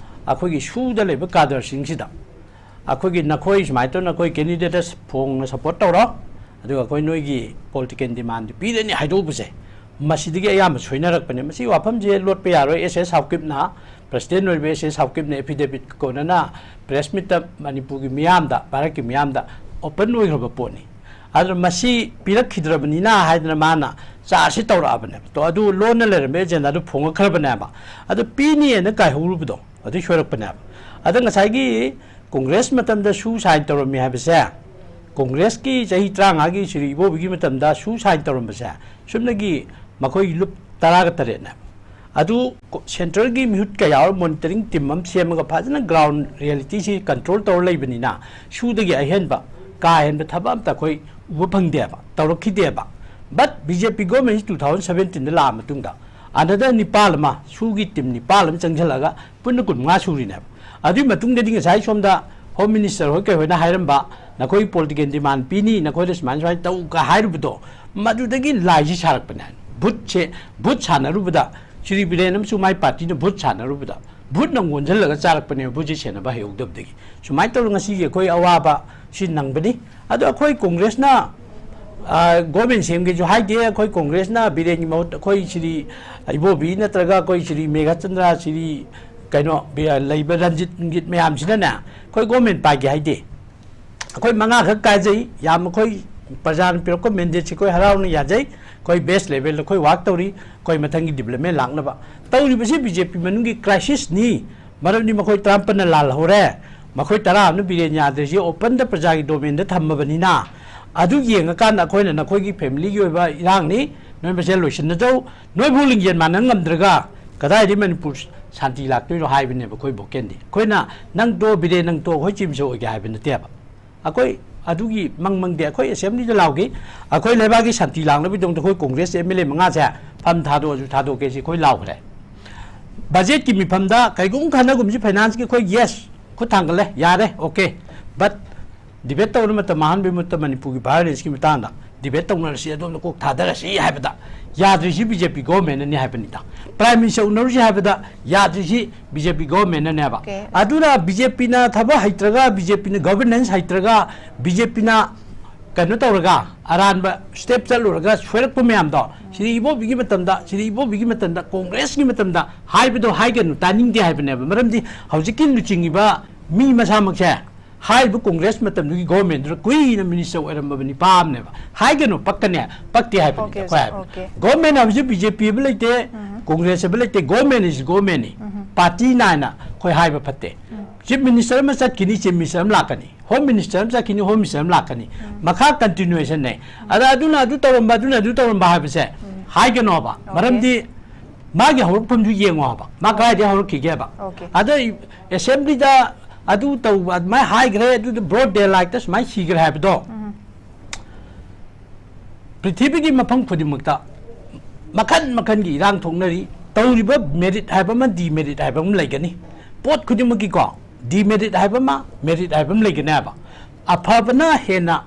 ꯑꯩꯈꯣꯏꯒꯤ ꯁꯨꯗ ꯂꯩꯕ ꯀꯥꯗꯔꯁꯤꯡꯁꯤꯗ ꯑꯩꯈꯣꯏꯒꯤ ꯅꯈꯣꯏ ꯁꯨꯃꯥꯏꯅ ꯇꯧꯅ ꯑꯩꯈꯣꯏ ꯀꯦꯟꯗꯤꯗꯦꯠꯇ ꯐꯣꯡꯅ ꯁꯞꯄꯣꯔꯠ ꯇꯧꯔꯣ, ꯑꯗꯨꯒ ꯑꯩꯈꯣꯏ ꯅꯣꯏꯒꯤ ꯄꯣꯂꯤꯇꯤꯀꯦꯜ ꯗꯤꯃꯥꯟꯗꯤ ꯄꯤꯔꯅꯤ ꯍꯥꯏꯗꯣꯛꯎꯕꯁꯦ, ꯃꯁꯤꯗꯒꯤ ꯑꯌꯥꯝꯕ ꯁꯣꯏꯅꯔꯛꯄꯅꯦ꯫ ꯃꯁꯤ ꯋꯥꯐꯝꯁꯦ ꯂꯣꯠꯄ ꯌꯥꯔꯣꯏ꯫ ꯑꯦꯁ ꯑꯦꯁ ꯁꯥꯎꯀꯤꯞꯅ, ꯄ꯭ꯔꯁꯤꯗꯦꯟ ꯑꯣꯏꯔꯤꯕ ꯑꯦꯁ ꯑꯦꯁ ꯁꯥꯎꯀꯤꯞꯅ ꯑꯦꯐꯤꯗꯦꯕꯤꯠ ꯀꯣꯟꯅꯅ ꯄ꯭ꯔꯦꯁ ꯃꯤꯠꯇ ꯃꯅꯤꯄꯨꯔꯒꯤ ꯃꯤꯌꯥꯝꯗ, ꯚꯥꯔꯠꯀꯤ ꯃꯤꯌꯥꯝꯗ ꯑꯣꯄꯟ ꯑꯣꯏꯈ꯭ꯔꯕ ꯄꯣꯠꯅꯤ꯫ ꯑꯗꯨꯅ ꯃꯁꯤ ꯄꯤꯔꯛꯈꯤꯗ꯭ꯔꯕꯅꯤꯅ ꯍꯥꯏꯗꯅ ꯃꯥꯅ ꯆꯥꯔꯖꯁꯤ ꯇꯧꯔꯛꯑꯕꯅꯦꯕ꯫ ꯇꯣ, ꯑꯗꯨ ꯂꯣꯟꯅ ꯂꯩꯔꯝꯕ ꯑꯦꯖꯦꯟꯗꯥꯗꯨ ꯐꯣꯡꯉꯛꯈ꯭ꯔꯕꯅꯦꯕ꯫ ꯑꯗꯨ ꯄꯤꯅꯤꯅ ꯀꯥꯏꯍꯧꯔꯨꯕꯗꯣ ꯑꯗꯨ ꯁꯣꯏꯔꯛꯄꯅꯦꯕ꯫ ꯑꯗ ꯉꯁꯥꯏꯒꯤ ꯀꯣꯡꯒ꯭ꯔꯦꯁ ꯃꯇꯝꯗ ꯁꯨ ꯁꯥꯏꯟ ꯇꯧꯔꯝꯃꯤ ꯍꯥꯏꯕꯁꯦ, ꯀꯣꯡꯒ꯭ꯔꯦꯁꯀꯤ ꯆꯍꯤ ꯇꯔꯥꯃꯉꯥꯒꯤ ꯁꯤꯔꯤ ꯏꯕꯣꯕꯤꯒꯤ ꯃꯇꯝꯗ ꯁꯨ ꯁꯥꯏꯟ ꯇꯧꯔꯝꯕꯁꯦ ꯁꯨꯞꯅꯒꯤ ꯃꯈꯣꯏ ꯂꯨꯞ ꯇꯔꯥꯒ ꯇꯔꯦꯠꯅꯦꯕ꯫ ꯑꯗꯨ ꯀꯣ-, ꯁꯦꯟꯇ꯭ꯔꯦꯜꯒꯤ ꯃꯤꯍꯨꯠ ꯀꯌꯥ ꯃꯣꯅꯤꯇꯔꯤꯡ ꯇꯤꯝ ꯑꯃ ꯁꯦꯝꯃꯒ ꯐꯖꯅ ꯒ꯭ꯔꯥꯎꯟ ꯔꯤꯌꯦꯂꯤꯇꯤꯁꯤ ꯀꯟꯇ꯭ꯔꯣꯜ ꯇꯧꯔ ꯂꯩꯕꯅꯤꯅ ꯁꯨꯗꯒꯤ ꯑꯍꯦꯟꯕ, ꯀꯥ ꯍꯦꯟꯕ ꯊꯕꯛ ꯑꯝꯇ ꯑꯩꯈꯣꯏ ꯎꯕ ꯐꯪꯗꯦꯕ, ꯇꯧꯔꯛꯈꯤꯗꯦꯕ꯫ But B J P government two thousand seventeen ꯗ ꯂꯥꯛꯑ ꯃꯇꯨꯡꯗ another ꯅꯤꯄꯥꯜ ꯑꯃ, ꯁꯨꯒꯤ ꯇꯤꯝ ꯅꯤꯄꯥꯜ ꯑꯃ ꯆꯪꯁꯤꯜꯂꯒ ꯄꯨꯟꯅ ꯀꯨꯟꯃꯉꯥ ꯁꯨꯔꯤꯅꯦꯕ꯫ ꯑꯗꯨꯒꯤ ꯃꯇꯨꯡꯗꯗꯤ ꯉꯁꯥꯏ ꯁꯣꯝꯗ ꯍꯣꯝ ꯃꯤꯅꯤꯁꯇꯔ ꯍꯣꯏ ꯀꯩ ꯍꯣꯏꯅ ꯍꯥꯏꯔꯝꯕ, "ꯅꯈꯣꯏ ꯄꯣꯂꯤꯇꯤꯀꯦꯜ ꯗꯤꯃꯥꯟ ꯄꯤꯅꯤ, ꯅꯈꯣꯏꯗ ꯁꯨꯃꯥꯏꯅ ꯁꯨꯃꯥꯏꯅ ꯇꯧ" ꯀ ꯍꯥꯏꯔꯨꯕꯗꯣ, ꯃꯗꯨꯗꯒꯤ ꯂꯥꯏꯁꯤ ꯁꯥꯔꯛꯄꯅꯦ꯫ ꯚꯨꯠꯁꯦ, ꯚꯨꯠ ꯁꯥꯟꯅꯔꯨꯕꯗ, ꯁ꯭ꯔꯤ ꯕꯤꯔꯦꯟ ꯑꯃꯁꯨꯡ ꯃꯥꯏ ꯄꯥꯔꯇꯤꯅ ꯚꯨꯠ ꯁꯥꯟꯅꯔꯨꯕꯗ, ꯚꯨꯠꯅ ꯑꯣꯟꯁꯤꯜꯂꯒ ꯆꯥꯔꯛꯄꯅꯦꯕ, ꯚꯨꯠꯁꯦ ꯁꯦꯟꯅꯕ ꯍꯩꯍꯧꯗꯕꯗꯒꯤ꯫ ꯁꯨꯃꯥꯏꯅ ꯇꯧꯗꯅ ꯉꯁꯤꯒꯤ ꯑꯩꯈꯣꯏ ꯑꯋꯥꯕ ꯁꯤ ꯅꯪꯕꯅꯤ꯫ ꯑꯗꯣ ꯑꯩꯈꯣꯏ ꯀꯣꯡꯒ꯭ꯔꯦꯁꯅ, ꯑ, ꯒꯣꯔꯃꯦꯟ ꯁꯦꯝꯒꯦꯁꯨ ꯍꯥꯏꯗꯦ꯫ ꯑꯩꯈꯣꯏ ꯀꯣꯡꯒ꯭ꯔꯦꯁꯅ ꯕꯤꯔꯦꯟꯒꯤ ꯃꯍꯨꯠ ꯑꯩꯈꯣꯏ ꯁ꯭ꯔꯤ ꯏꯕꯣꯕꯤ ꯅꯠꯇ꯭ꯔꯒ ꯑꯩꯈꯣꯏ ꯁ꯭ꯔꯤ ꯃꯦꯘꯆꯟꯗ꯭ꯔ, ꯁ꯭ꯔꯤ ꯀꯩꯅꯣ, ꯕꯤ-, ꯂꯩꯕ ꯔꯟꯖꯤꯠ, ꯔꯟꯖꯤꯠ ꯃꯌꯥꯝꯁꯤꯅꯅꯦ ꯑꯩꯈꯣꯏ ꯒꯣꯔꯃꯦꯟ ꯄꯥꯏꯒꯦ ꯍꯥꯏꯗꯦ꯫ ꯑꯩꯈꯣꯏ ꯃꯉꯥꯈꯛ ꯀꯥꯖꯩ, ꯌꯥꯝ ꯑꯩꯈꯣꯏ ꯄ꯭ꯔꯖꯥꯅ ꯄꯤꯔꯛꯄ ꯃꯦꯟꯗꯦꯠꯁꯤ ꯑꯩꯈꯣꯏ ꯍꯔꯥꯎꯅ ꯌꯥꯖꯩ꯫ ꯑꯩꯈꯣꯏ ꯕꯦꯁ ꯂꯦꯚꯦꯜꯗ ꯑꯩꯈꯣꯏ ꯋꯥꯛ ꯇꯧꯔꯤ, ꯑꯩꯈꯣꯏ ꯃꯊꯪꯒꯤ ꯗꯤꯕ꯭ꯂꯞꯃꯦꯟ ꯂꯥꯛꯅꯕ꯫ ꯇꯧꯔꯤꯕꯁꯤ ꯕꯤ ꯖꯦ ꯄꯤ ꯃꯅꯨꯡꯒꯤ ꯀ꯭ꯔꯥꯏꯁꯤꯁꯅꯤ꯫ ꯃꯔꯝꯗꯤ ꯃꯈꯣꯏ ꯇꯔꯥꯃꯥꯄꯟꯅ ꯂꯥꯜꯍꯧꯔꯦ, ꯃꯈꯣꯏ ꯇꯔꯥ ꯑꯃꯅ ꯕꯤꯔꯦꯟ ꯌꯥꯗ꯭ꯔꯤꯁꯤ ꯑꯣꯄꯟꯗ ꯄ꯭ꯔꯖꯥꯒꯤ ꯗꯣꯃꯦꯟꯗ ꯊꯝꯃꯕꯅꯤꯅ꯫ ꯑꯗꯨ ꯌꯦꯡꯉꯀꯥꯟꯗ ꯑꯩꯈꯣꯏꯅ ꯅꯈꯣꯏꯒꯤ ꯐꯦꯃꯤꯂꯤꯒꯤ ꯑꯣꯏꯕ ꯏꯔꯥꯡꯅꯤ, ꯅꯣꯏ ꯃꯁꯦꯜ ꯂꯣꯏꯁꯤꯟꯅꯖꯧ, ꯅꯣꯏꯕꯨ ꯂꯤꯡꯖꯦꯜ ꯃꯥꯟꯅ ꯉꯝꯗ꯭ꯔꯒ ꯀꯗꯥꯏꯗꯒꯤ ꯃꯅꯤꯄꯨꯔ ꯁꯥꯟꯇꯤ ꯂꯥꯛꯇꯣꯏꯅꯣ ꯍꯥꯏꯕꯅꯦꯕ ꯑꯩꯈꯣꯏ ꯚꯣꯀꯦꯜꯗꯤ꯫ ꯑꯩꯈꯣꯏꯅ "ꯅꯪ ꯇꯣ ꯕꯤꯔꯦꯟ, ꯅꯪ ꯇꯣ", ꯑꯩꯈꯣꯏ ꯆꯤꯞꯁ ꯑꯣꯏꯒꯦ ꯍꯥꯏꯕ ꯅꯠꯇꯦꯕ꯫ ꯑꯩꯈꯣꯏ ꯑꯗꯨꯒꯤ ꯃꯪ ꯃꯪꯗꯦ꯫ ꯑꯩꯈꯣꯏ ꯑꯦꯁꯦꯝꯕ꯭ꯂꯤꯗ ꯂꯥꯎꯈꯤ, ꯑꯩꯈꯣꯏ ꯂꯩꯕꯥꯛꯀꯤ ꯁꯥꯟꯇꯤ ꯂꯥꯛꯅꯕꯒꯤꯗꯃꯛꯇ ꯑꯩꯈꯣꯏ ꯀꯣꯡꯒ꯭ꯔꯦꯁ ꯑꯦꯝ ꯑꯦꯜ ꯑꯦ ꯃꯉꯥꯁꯦ ꯐꯝ ꯊꯥꯗꯣꯛꯑꯁꯨ ꯊꯥꯗꯣꯛꯀꯦ ꯁꯤ ꯑꯩꯈꯣꯏ ꯂꯥꯎꯈ꯭ꯔꯦ꯫ ꯕꯖꯦꯠꯀꯤ ꯃꯤꯐꯝꯗ ꯀꯩꯒꯨꯝ ꯈꯟꯅꯒꯨꯝꯁꯤ ꯐꯥꯏꯅꯥꯟꯁꯀꯤ ꯑꯩꯈꯣꯏ ꯌꯦꯁ ꯈꯨꯠ ꯊꯥꯡꯒꯠꯂꯦ, ꯌꯥꯔꯦ, ꯑꯣꯀꯦ꯫ ꯕꯠ ꯗꯤꯕꯦꯠ ꯇꯧꯅꯕ ꯃꯇꯝ ꯃꯥꯡꯍꯟꯕꯒꯤ ꯃꯍꯨꯠꯇ ꯃꯅꯤꯄꯨꯔꯒꯤ ꯚꯥꯏꯑꯣꯂꯦꯟꯁꯀꯤ ꯃꯇꯥꯡꯗ ꯗꯤꯕꯦꯠ ꯇꯧꯅꯔꯁꯤ, ꯑꯗꯣꯝꯗ ꯀꯣꯛ ꯊꯥꯗꯔꯁꯤ ꯍꯥꯏꯕꯗ ꯌꯥꯗ꯭ꯔꯤꯁꯤ ꯕꯤ ꯖꯦ ꯄꯤ ꯒꯣꯚꯔꯟꯃꯦꯟꯅꯅꯤ ꯍꯥꯏꯕꯅꯤꯗ꯫ ꯄ꯭ꯔꯥꯏꯝ ꯃꯤꯅꯤꯁꯇꯔ ꯎꯅꯔꯨꯁꯤ ꯍꯥꯏꯕꯗ ꯌꯥꯗ꯭ꯔꯤꯁꯤ ꯕꯤ ꯖꯦ ꯄꯤ ꯒꯣꯚꯔꯟꯃꯦꯟꯅꯅꯦꯕ꯫ ꯑꯣꯀꯦ꯫ ꯑꯗꯨꯅ ꯕꯤ ꯖꯦ ꯄꯤꯅ ꯊꯕꯛ ꯍꯩꯇ꯭ꯔꯒ, ꯕꯤ ꯖꯦ ꯄꯤꯅ ꯒꯣꯚꯔꯅꯦꯟꯁ ꯍꯩꯇ꯭ꯔꯒ, ꯕꯤ ꯖꯦ ꯄꯤꯅ ꯀꯩꯅꯣ ꯇꯧꯔꯒ ꯑꯔꯥꯟꯕ ꯁ꯭ꯇꯦꯞ ꯆꯠꯂꯨꯔꯒ ꯁꯣꯏꯔꯛꯄ ꯃꯌꯥꯝꯗꯣ, ꯁꯤꯗꯤ ꯏꯕꯣꯕꯤꯒꯤ ꯃꯇꯝꯗ, ꯁꯤꯗꯤ ꯏꯕꯣꯕꯤꯒꯤ ꯃꯇꯝꯗ, ꯀꯣꯡꯒ꯭ꯔꯦꯁꯀꯤ ꯃꯇꯝꯗ ꯍꯥꯏꯕꯗꯣ ꯍꯥꯏꯒꯅꯨ, ꯇꯥꯅꯤꯡꯗꯦ ꯍꯥꯏꯕꯅꯦꯕ꯫ ꯃꯔꯝꯗꯤ ꯍꯧꯖꯤꯛꯀꯤ ꯂꯨꯆꯤꯡꯉꯤꯕ ꯃꯤ ꯃꯁꯥꯃꯛꯁꯦ ꯍꯥꯏꯔꯤꯕ ꯀꯣꯡꯒ꯭ꯔꯦꯁ ꯃꯇꯝꯗꯨꯒꯤ ꯒꯣꯚꯔꯟꯃꯦꯟꯠꯇꯨꯗ ꯀꯨꯏꯅ ꯃꯤꯅꯤꯁꯇꯔ ꯑꯣꯏꯔꯝꯕ ꯅꯤꯄꯥ ꯑꯃꯅꯦꯕ꯫ ꯍꯥꯏꯒꯅꯨ, ꯄꯛꯀꯅꯦ, ꯄꯛꯇꯦ ꯍꯥꯏꯕꯅꯤꯗ ꯑꯣꯀꯦ, ꯑꯩꯈꯣꯏ ꯍꯥꯏꯕ꯫ ꯑꯣꯀꯦ꯫ ꯒꯣꯚꯔꯟꯃꯦꯟꯠ ꯍꯥꯏꯕꯁꯤ ꯕꯤ ꯖꯦ ꯄꯤ ꯍꯥꯏꯕ ꯂꯩꯇꯦ, ꯎꯝ꯫ ꯀꯣꯡꯒ꯭ꯔꯦꯁ ꯍꯥꯏꯕ ꯂꯩꯇꯦ, ꯒꯣꯚꯔꯟꯃꯦꯟꯠ ꯏꯁ ꯒꯣꯚꯔꯟꯃꯦꯟꯠꯅꯤ꯫ ꯎꯝ꯫ ꯄꯥꯔꯇꯤ ꯅꯥꯏꯅ ꯑꯩꯈꯣꯏ ꯍꯥꯏꯕ ꯐꯠꯇꯦ꯫ ꯎꯝ꯫ ꯆꯤꯐ ꯃꯤꯅꯤꯁꯇꯔ ꯑꯃ ꯆꯠꯈꯤꯅꯤ, ꯆꯤꯐ ꯃꯤꯅꯤꯁꯇꯔ ꯑꯃ ꯂꯥꯛꯀꯅꯤ, ꯍꯣꯝ ꯃꯤꯅꯤꯁꯇꯔ ꯑꯃ ꯆꯠꯈꯤꯅꯤ, ꯍꯣꯝ ꯃꯤꯅꯤꯁꯇꯔ ꯑꯃ ꯂꯥꯛꯀꯅꯤ꯫ ꯎꯝ꯫ ꯃꯈꯥ ꯀꯟꯇꯤꯅ꯭ꯌꯨꯑꯦꯁꯟꯅꯦ꯫ ꯎꯝ꯫ ꯑꯗ ꯑꯗꯨꯅ ꯑꯗꯨ ꯇꯧꯔꯝꯕ, ꯑꯗꯨꯅ ꯑꯗꯨ ꯇꯧꯔꯝꯕ ꯍꯥꯏꯕꯁꯦ ꯎꯝ꯫ ꯍꯥꯏꯒꯅꯣꯕ꯫ ꯑꯣꯀꯦ꯫ ꯃꯔꯝꯗꯤ ꯃꯥꯒꯤ ꯍꯧꯔꯛꯐꯝꯗꯨ ꯌꯦꯡꯉꯣ ꯍꯥꯏꯕ, ꯃꯥ ꯀꯗꯥꯏꯗꯒꯤ ꯍꯧꯔꯛꯈꯤꯒꯦꯕ꯫ ꯑꯣꯀꯦ꯫ ꯑꯗ ꯑꯦꯁꯦꯝꯕ꯭ꯂꯤꯗ ꯑꯗꯨ ꯇꯧꯕ, ꯑꯗꯨꯃꯥꯏꯅ ꯍꯥꯏꯈ꯭ꯔꯦ, ꯑꯗꯨꯗ ꯕ꯭ꯔꯣꯗ ꯗꯦ ꯂꯥꯏꯠꯇ ꯁꯨꯃꯥꯏꯅ ꯁꯤꯈ꯭ꯔꯦ ꯍꯥꯏꯕꯗꯣ, ꯎꯝ꯫ ꯄ꯭ꯔꯤꯊꯤꯕꯤꯒꯤ ꯃꯐꯝ ꯈꯨꯗꯤꯡꯃꯛꯇ ꯃꯈꯟ ꯃꯈꯟꯒꯤ ꯏꯔꯥꯡ ꯊꯣꯛꯅꯔꯤ꯫ ꯇꯧꯔꯤꯕ ꯃꯦꯔꯤꯠ ꯍꯥꯏꯕ ꯑꯃ, ꯗꯤꯃꯦꯔꯤꯠ ꯍꯥꯏꯕ ꯑꯃ ꯂꯩꯒꯅꯤ꯫ ꯄꯣꯠ ꯈꯨꯗꯤꯡꯃꯛꯀꯤꯀꯣ, ꯗꯤꯃꯦꯔꯤꯠ ꯍꯥꯏꯕ ꯑꯃ, ꯃꯦꯔꯤꯠ ꯍꯥꯏꯕ ꯑꯃ ꯂꯩꯒꯅꯦꯕ꯫ ꯑꯐꯕꯅ ꯍꯦꯟꯅ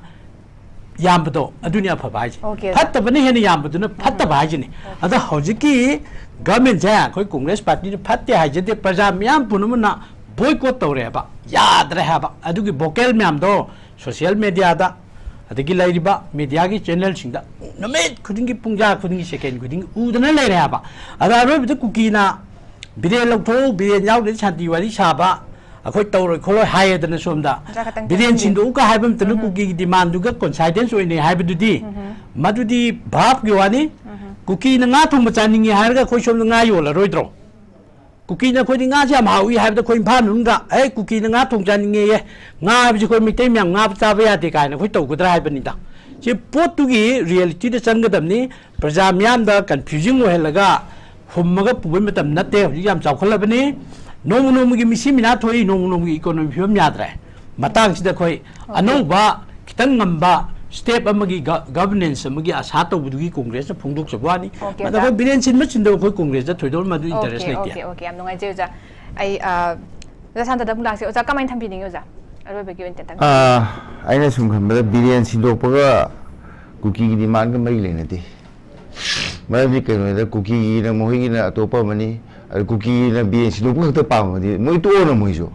ꯌꯥꯝꯕꯗꯣ, ꯑꯗꯨꯅꯤ ꯑꯐꯕ ꯍꯥꯏꯁꯦ꯫ ꯑꯣꯀꯦ, ꯑꯣꯖꯥ꯫ ꯐꯠꯇꯕꯅ ꯍꯦꯟꯅ ꯌꯥꯝꯕꯗꯨꯅ ꯐꯠꯇꯕ ꯍꯥꯏꯁꯤꯅꯤ꯫ ꯑꯣꯀꯦ꯫ ꯑꯗ ꯍꯧꯖꯤꯛꯀꯤ ꯒꯚꯔꯟꯃꯦꯟꯠꯁꯦ ꯑꯩꯈꯣꯏ ꯀꯣꯡꯒ꯭ꯔꯦꯁ ꯄꯥꯔꯇꯤꯅ ꯐꯠꯇꯦ ꯍꯥꯏꯖꯗꯦ, ꯄ꯭ꯔꯖꯥ ꯃꯤꯌꯥꯝ ꯄꯨꯝꯅꯃꯛꯅ ꯕꯣꯏꯀꯣꯠ ꯇꯧꯔꯦꯕ, ꯌꯥꯗ꯭ꯔꯦ ꯍꯥꯏꯕ꯫ ꯑꯗꯨꯒꯤ ꯚꯣꯀꯦꯜ ꯃꯌꯥꯝꯗꯣ ꯁꯣꯁꯤꯌꯦꯜ ꯃꯦꯗꯤꯌꯥꯗ, ꯑꯗꯒꯤ ꯂꯩꯔꯤꯕ ꯃꯦꯗꯤꯌꯥꯒꯤ ꯆꯦꯅꯦꯜꯁꯤꯡꯗ ꯅꯨꯃꯤꯠ ꯈꯨꯗꯤꯡꯒꯤ, ꯄꯨꯡꯖꯥ ꯈꯨꯗꯤꯡꯒꯤ, ꯁꯦꯀꯦꯟ ꯈꯨꯗꯤꯡꯒꯤ ꯎꯗꯅ ꯂꯩꯔꯦ ꯍꯥꯏꯕ꯫ ꯑꯗ ꯑꯔꯣꯏꯕꯗ ꯀꯨꯀꯤꯅ ꯕꯤꯔꯦꯟ ꯂꯧꯊꯣꯛꯎ, ꯕꯤꯔꯦꯟ ꯌꯥꯎꯗ꯭ꯔꯗꯤ ꯁꯥꯟꯇꯤ ꯋꯥꯔꯤ ꯁꯥꯕ, ꯑꯩꯈꯣꯏ ꯇꯧꯔꯣꯏ ꯈꯣꯠꯂꯣꯏ ꯍꯥꯏꯌꯦꯗꯅ ꯁꯣꯝꯗ꯫ ꯑꯣꯖꯥ, ꯈꯇꯪ ꯕꯤꯔꯦꯟ ꯊꯝꯖꯤꯟꯕꯤꯌꯨ꯫ ꯁꯤꯟꯗꯣꯛꯎ ꯀ ꯍꯥꯏꯕ ꯃꯇꯝꯗ ꯎꯝ꯫ ꯀꯨꯀꯤꯒꯤ ꯗꯤꯃꯥꯟꯗꯨꯒ ꯀꯣꯟꯁꯥꯏꯗꯦꯟꯁ ꯑꯣꯏꯅꯩ ꯍꯥꯏꯕꯗꯨꯗꯤ ꯎꯝ꯫ ꯃꯗꯨꯗꯤ ꯚꯥꯞꯀꯤ ꯋꯥꯅꯤ꯫ ꯎꯝ꯫ ꯀꯨꯀꯤꯅ ꯉꯥ ꯊꯣꯡꯕ ꯆꯥꯅꯤꯡꯉꯦ ꯍꯥꯏꯔꯒ ꯑꯩꯈꯣꯏ ꯁꯣꯝꯗ ꯉꯥ ꯌꯣꯜꯂꯔꯣꯏꯗ꯭ꯔꯣ? ꯀꯨꯀꯤꯅ ꯑꯩꯈꯣꯏꯗꯤ ꯉꯥꯁꯦ ꯌꯥꯝ ꯍꯥꯎꯏ ꯍꯥꯏꯕꯗ ꯑꯩꯈꯣꯏ ꯏꯝꯐꯥꯜ ꯃꯅꯨꯡꯗ, "ꯑꯦ, ꯀꯨꯀꯤꯅ ꯉꯥ ꯊꯣꯡ ꯆꯥꯅꯤꯡꯉꯦꯌꯦ, ꯉꯥ ꯍꯥꯏꯕꯁꯤ ꯑꯩꯈꯣꯏ ꯃꯩꯇꯩ ꯃꯌꯥꯝ ꯉꯥ ꯆꯥꯕ ꯌꯥꯗꯦ" ꯀꯥꯏꯅ ꯑꯩꯈꯣꯏ ꯇꯧꯒꯗ꯭ꯔꯥ ꯍꯥꯏꯕꯅꯤꯗ꯫ ꯁꯤ ꯄꯣꯠꯇꯨꯒꯤ ꯔꯤꯌꯦꯂꯤꯇꯤꯗ ꯆꯪꯒꯗꯕꯅꯤ꯫ ꯄ꯭ꯔꯖꯥ ꯃꯤꯌꯥꯝꯗ ꯀꯟꯐ꯭ꯌꯨꯖꯤꯡ ꯑꯣꯏꯍꯜꯂꯒ ꯍꯨꯝꯃꯒ ꯄꯨꯕꯩ ꯃꯇꯝ ꯅꯠꯇꯦ꯫ ꯍꯧꯖꯤꯛ ꯌꯥꯝ ꯆꯥꯎꯈꯠꯂꯕꯅꯤ꯫ ꯅꯣꯡꯃ ꯅꯣꯡꯃꯒꯤ ꯃꯤꯁꯤ ꯃꯤꯅꯥ ꯊꯣꯛꯏ, ꯅꯣꯡꯃ ꯅꯣꯡꯃꯒꯤ ꯏꯀꯣꯅꯣꯃꯤ ꯐꯤꯕꯝ ꯌꯥꯗ꯭ꯔꯦ꯫ ꯃꯇꯥꯡꯁꯤꯗ ꯑꯩꯈꯣꯏ ꯑꯅꯧꯕ ꯈꯤꯇꯪ ꯉꯝꯕ ꯁ꯭ꯇꯦꯞ ꯑꯃꯒꯤ ꯒ-, ꯒꯚꯔꯅꯦꯟꯁ ꯑꯃꯒꯤ ꯑꯁꯥ ꯇꯧꯕꯗꯨꯒꯤ ꯀꯣꯡꯒ꯭ꯔꯦꯁꯅ ꯐꯣꯡꯗꯣꯛꯆꯕ ꯋꯥꯅꯤ꯫ ꯑꯣꯀꯦ, ꯑꯗ ꯑꯣꯖꯥ꯫ ꯑꯩꯈꯣꯏ ꯕꯤꯔꯦꯟ ꯁꯤꯟꯕ ꯁꯤꯟꯗꯕ ꯑꯩꯈꯣꯏ ꯀꯣꯡꯒ꯭ꯔꯦꯁꯇ ꯊꯣꯏꯗꯣꯛꯅ ꯃꯗꯨ ꯏꯟꯇꯔꯦꯁ ꯑꯣꯀꯦ, ꯂꯩꯇꯦ꯫ ꯑꯣꯀꯦ, ꯑꯣꯀꯦ, ꯌꯥꯝ ꯅꯨꯡꯉꯥꯏꯖꯩ ꯑꯣꯖꯥ꯫ ꯑꯩ, ꯑ, ꯑꯣꯖꯥ ꯁꯥꯟꯇꯗ ꯑꯃꯨꯛ ꯂꯥꯛꯁꯤ꯫ ꯑꯣꯖꯥ, ꯀꯃꯥꯏꯅ ꯊꯝꯕꯤꯅꯤꯡꯉꯤ ꯑꯣꯖꯥ? ꯑꯔꯣꯏꯕꯒꯤ ꯑꯣꯏꯅ ꯇꯦꯟꯇꯪ꯫ ꯑꯥ, ꯑꯩꯅ ꯁꯨꯝ ꯈꯟꯕꯗ ꯕꯤꯔꯦꯟ ꯁꯤꯟꯗꯣꯛꯄꯒ ꯀꯨꯀꯤꯒꯤ ꯗꯤꯃꯥꯟꯒ ꯃꯔꯤ ꯂꯩꯅꯗꯦ꯫ ꯃꯔꯝꯗꯤ ꯀꯩꯅꯣꯗ ꯀꯨꯀꯤꯒꯤꯅ ꯃꯈꯣꯏꯒꯤꯅ ꯑꯇꯣꯞꯄ ꯑꯃꯅꯤ, ꯑꯗꯨ ꯀꯨꯀꯤꯒꯤꯅ ꯕꯤꯔꯦꯟ ꯁꯤꯟꯗꯣꯛꯄ ꯈꯛꯇ ꯄꯥꯝꯃꯗꯤ ꯃꯣꯏ ꯇꯣꯛꯑꯣꯅ ꯃꯣꯏꯁꯨ꯫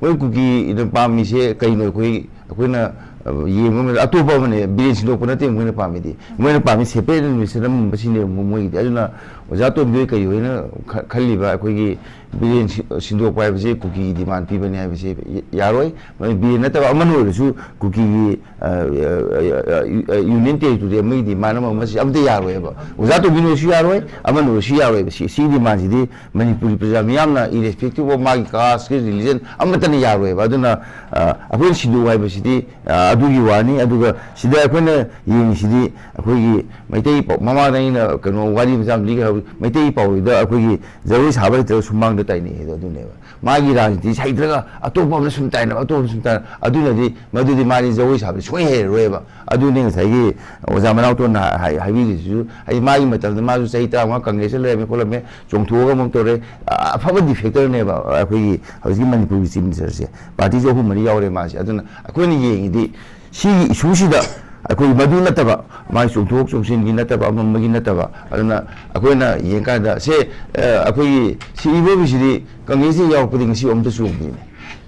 ꯃꯣꯏ ꯀꯨꯀꯤꯅ ꯄꯥꯝꯃꯤꯁꯦ ꯀꯩꯅꯣ? ꯑꯩꯈꯣꯏ, ꯑꯩꯈꯣꯏꯅ, ꯑ, ꯌꯦꯡꯕ ꯃꯇꯝꯗ ꯑꯇꯣꯞꯄ ꯑꯃꯅꯦ, ꯕꯤꯔꯦꯟ ꯁꯤꯟꯗꯣꯛꯄ ꯅꯠꯇꯦ ꯃꯣꯏꯅ ꯄꯥꯝꯃꯤꯗꯤ꯫ ꯃꯣꯏꯅ ꯄꯥꯝꯃꯤ separate administration ꯑꯃ ꯁꯤꯅꯦꯕ ꯃꯣꯏꯒꯤꯗꯤ꯫ ꯑꯗꯨꯅ ꯑꯣꯖꯥ ꯇꯣꯝꯕꯤ ꯍꯣꯏ ꯀꯩ ꯍꯣꯏꯅ ꯈ-, ꯈꯜꯂꯤꯕ ꯑꯩꯈꯣꯏꯒꯤ ꯕꯤꯔꯦꯟ ꯁꯤ-, ꯁꯤꯟꯗꯣꯛꯄ ꯍꯥꯏꯕꯁꯦ ꯀꯨꯀꯤꯒꯤ ꯗꯤꯃꯥꯟ ꯄꯤꯕꯅꯤ ꯍꯥꯏꯕꯁꯦ ꯌꯥꯔꯣꯏ꯫ ꯃꯣꯏ ꯕꯤꯔꯦꯟ ꯅꯠꯇꯕ ꯑꯃꯅ ꯑꯣꯏꯔꯁꯨ ꯀꯨꯀꯤꯒꯤ, ꯑ, ꯑ, ꯑ, ꯑ, ꯌꯨꯅꯤꯌꯟ ꯇꯦꯔꯤꯇꯣꯔꯤ ꯑꯃꯒꯤ ꯗꯤꯃꯥꯟ ꯑꯃ, ꯃꯁꯤ ꯑꯝꯇ ꯌꯥꯔꯣꯏꯕ꯫ ꯑꯣꯖꯥ ꯇꯣꯝꯕꯤꯅ ꯑꯣꯏꯔꯁꯨ ꯌꯥꯔꯣꯏ, ꯑꯃꯅ ꯑꯣꯏꯔꯁꯨ ꯌꯥꯔꯣꯏꯕ꯫ ꯁꯤ, ꯁꯤꯒꯤ ꯗꯤꯃꯥꯟꯁꯤꯗꯤ ꯃꯅꯤꯄꯨꯔꯤ ꯄ꯭ꯔꯖꯥ ꯃꯤꯌꯥꯝꯅ, irrespective of ꯃꯥꯒꯤ caste, religion, ꯑꯃꯠꯇꯅ ꯌꯥꯔꯣꯏꯕ꯫ ꯑꯗꯨꯅ, ꯑ, ꯑꯩꯈꯣꯏꯅ ꯁꯤꯟꯗꯣꯛꯎ ꯍꯥꯏꯕꯁꯤꯗꯤ, ꯑ, ꯑꯗꯨꯒꯤ ꯋꯥꯅꯤ꯫ ꯑꯗꯨꯒ ꯁꯤꯗ ꯑꯩꯈꯣꯏꯅ ꯌꯦꯡꯉꯤꯁꯤꯗꯤ ꯑꯩꯈꯣꯏꯒꯤ ꯃꯩꯇꯩ ꯄꯥꯎ-, ꯃꯃꯥꯡꯗ ꯑꯩꯅ ꯀꯩꯅꯣ ꯋꯥꯔꯤ ꯃꯆꯥ ꯑꯃ ꯂꯤꯒꯦ ꯍꯥꯏꯕ, ꯃꯩꯇꯩ ꯄꯥꯎꯔꯨꯗ ꯑꯩꯈꯣꯏꯒꯤ ꯖꯒꯣꯏ ꯁꯥꯕ ꯍꯩꯇ꯭ꯔꯒ ꯁꯨꯃꯥꯡꯗ ꯇꯥꯏꯅꯩ ꯍꯥꯏꯗꯣ ꯑꯗꯨꯅꯦꯕ꯫ ꯃꯥꯒꯤ ꯔꯥꯖꯅꯤꯇꯤꯁꯦ ꯍꯩꯇ꯭ꯔꯒ ꯑꯇꯣꯞꯄ ꯑꯃꯅ ꯁꯨꯝ ꯇꯥꯏꯅꯕ, ꯑꯇꯣꯞꯄ ꯁꯨꯝ ꯇꯥꯏꯅꯕ, ꯑꯗꯨꯅꯗꯤ ꯃꯗꯨꯗꯤ ꯃꯥꯗꯤ ꯖꯒꯣꯏ ꯁꯥꯕꯗꯤ ꯁꯨꯡꯍꯩ ꯍꯩꯔꯔꯣꯏꯕ꯫ ꯑꯗꯨꯅꯤ ꯉꯁꯥꯏꯒꯤ ꯑꯣꯖꯥ ꯃꯅꯥꯎꯇꯣꯟꯅ ꯍꯥꯏ-, ꯍꯥꯏꯕꯤꯔꯤꯁꯤꯁꯨ, ꯍꯥꯏꯗꯤ ꯃꯥꯒꯤ ꯃꯇꯝꯗ ꯃꯥꯁꯨ ꯆꯍꯤ ꯇꯔꯥꯃꯉꯥ ꯀꯪꯒ꯭ꯔꯦꯁꯇ ꯂꯩꯔꯝꯃꯦ ꯈꯣꯠꯂꯝꯃꯦ, ꯆꯣꯡꯊꯣꯛꯑꯒ ꯑꯃꯨꯛ ꯇꯧꯔꯦ꯫ ꯑ-, ꯑꯐꯕ ꯗꯤꯐꯦꯛꯇꯔꯅꯦꯕ ꯑꯩꯈꯣꯏꯒꯤ ꯍꯧꯖꯤꯛꯀꯤ ꯃꯅꯤꯄꯨꯔꯒꯤ ꯆꯤꯐ ꯃꯤꯅꯤꯁꯇꯔꯁꯦ꯫ ꯄꯥꯔꯇꯤꯁꯦ ꯑꯍꯨꯝ ꯃꯔꯤ ꯌꯥꯎꯔꯦ ꯃꯥꯁꯦ꯫ ꯑꯗꯨꯅ ꯑꯩꯈꯣꯏꯅ ꯌꯦꯡꯉꯤꯗꯤ ꯁꯤꯒꯤ ꯏꯁꯨꯁꯤꯗ ꯑꯩꯈꯣꯏ ꯃꯗꯨ ꯅꯠꯇꯕ, ꯃꯥꯒꯤ ꯆꯣꯡꯊꯣꯛ ꯆꯣꯡꯁꯤꯟꯒꯤ ꯅꯠꯇꯕ, ꯑꯃ ꯑꯃꯒꯤ ꯅꯠꯇꯕ, ꯑꯗꯨꯅ ꯑꯩꯈꯣꯏꯅ ꯌꯦꯡꯀꯥꯟꯗ ꯁꯦ, ꯑ, ꯑꯩꯈꯣꯏꯒꯤ ꯁꯤ ꯏꯕꯣꯕꯤꯁꯤꯗꯤ ꯀꯪꯒ꯭ꯔꯦꯁꯇ ꯌꯥꯎꯔꯛꯄꯗꯤ ꯉꯁꯤ ꯑꯃꯨꯛꯇ ꯆꯣꯡꯗ꯭ꯔꯤꯅꯦ꯫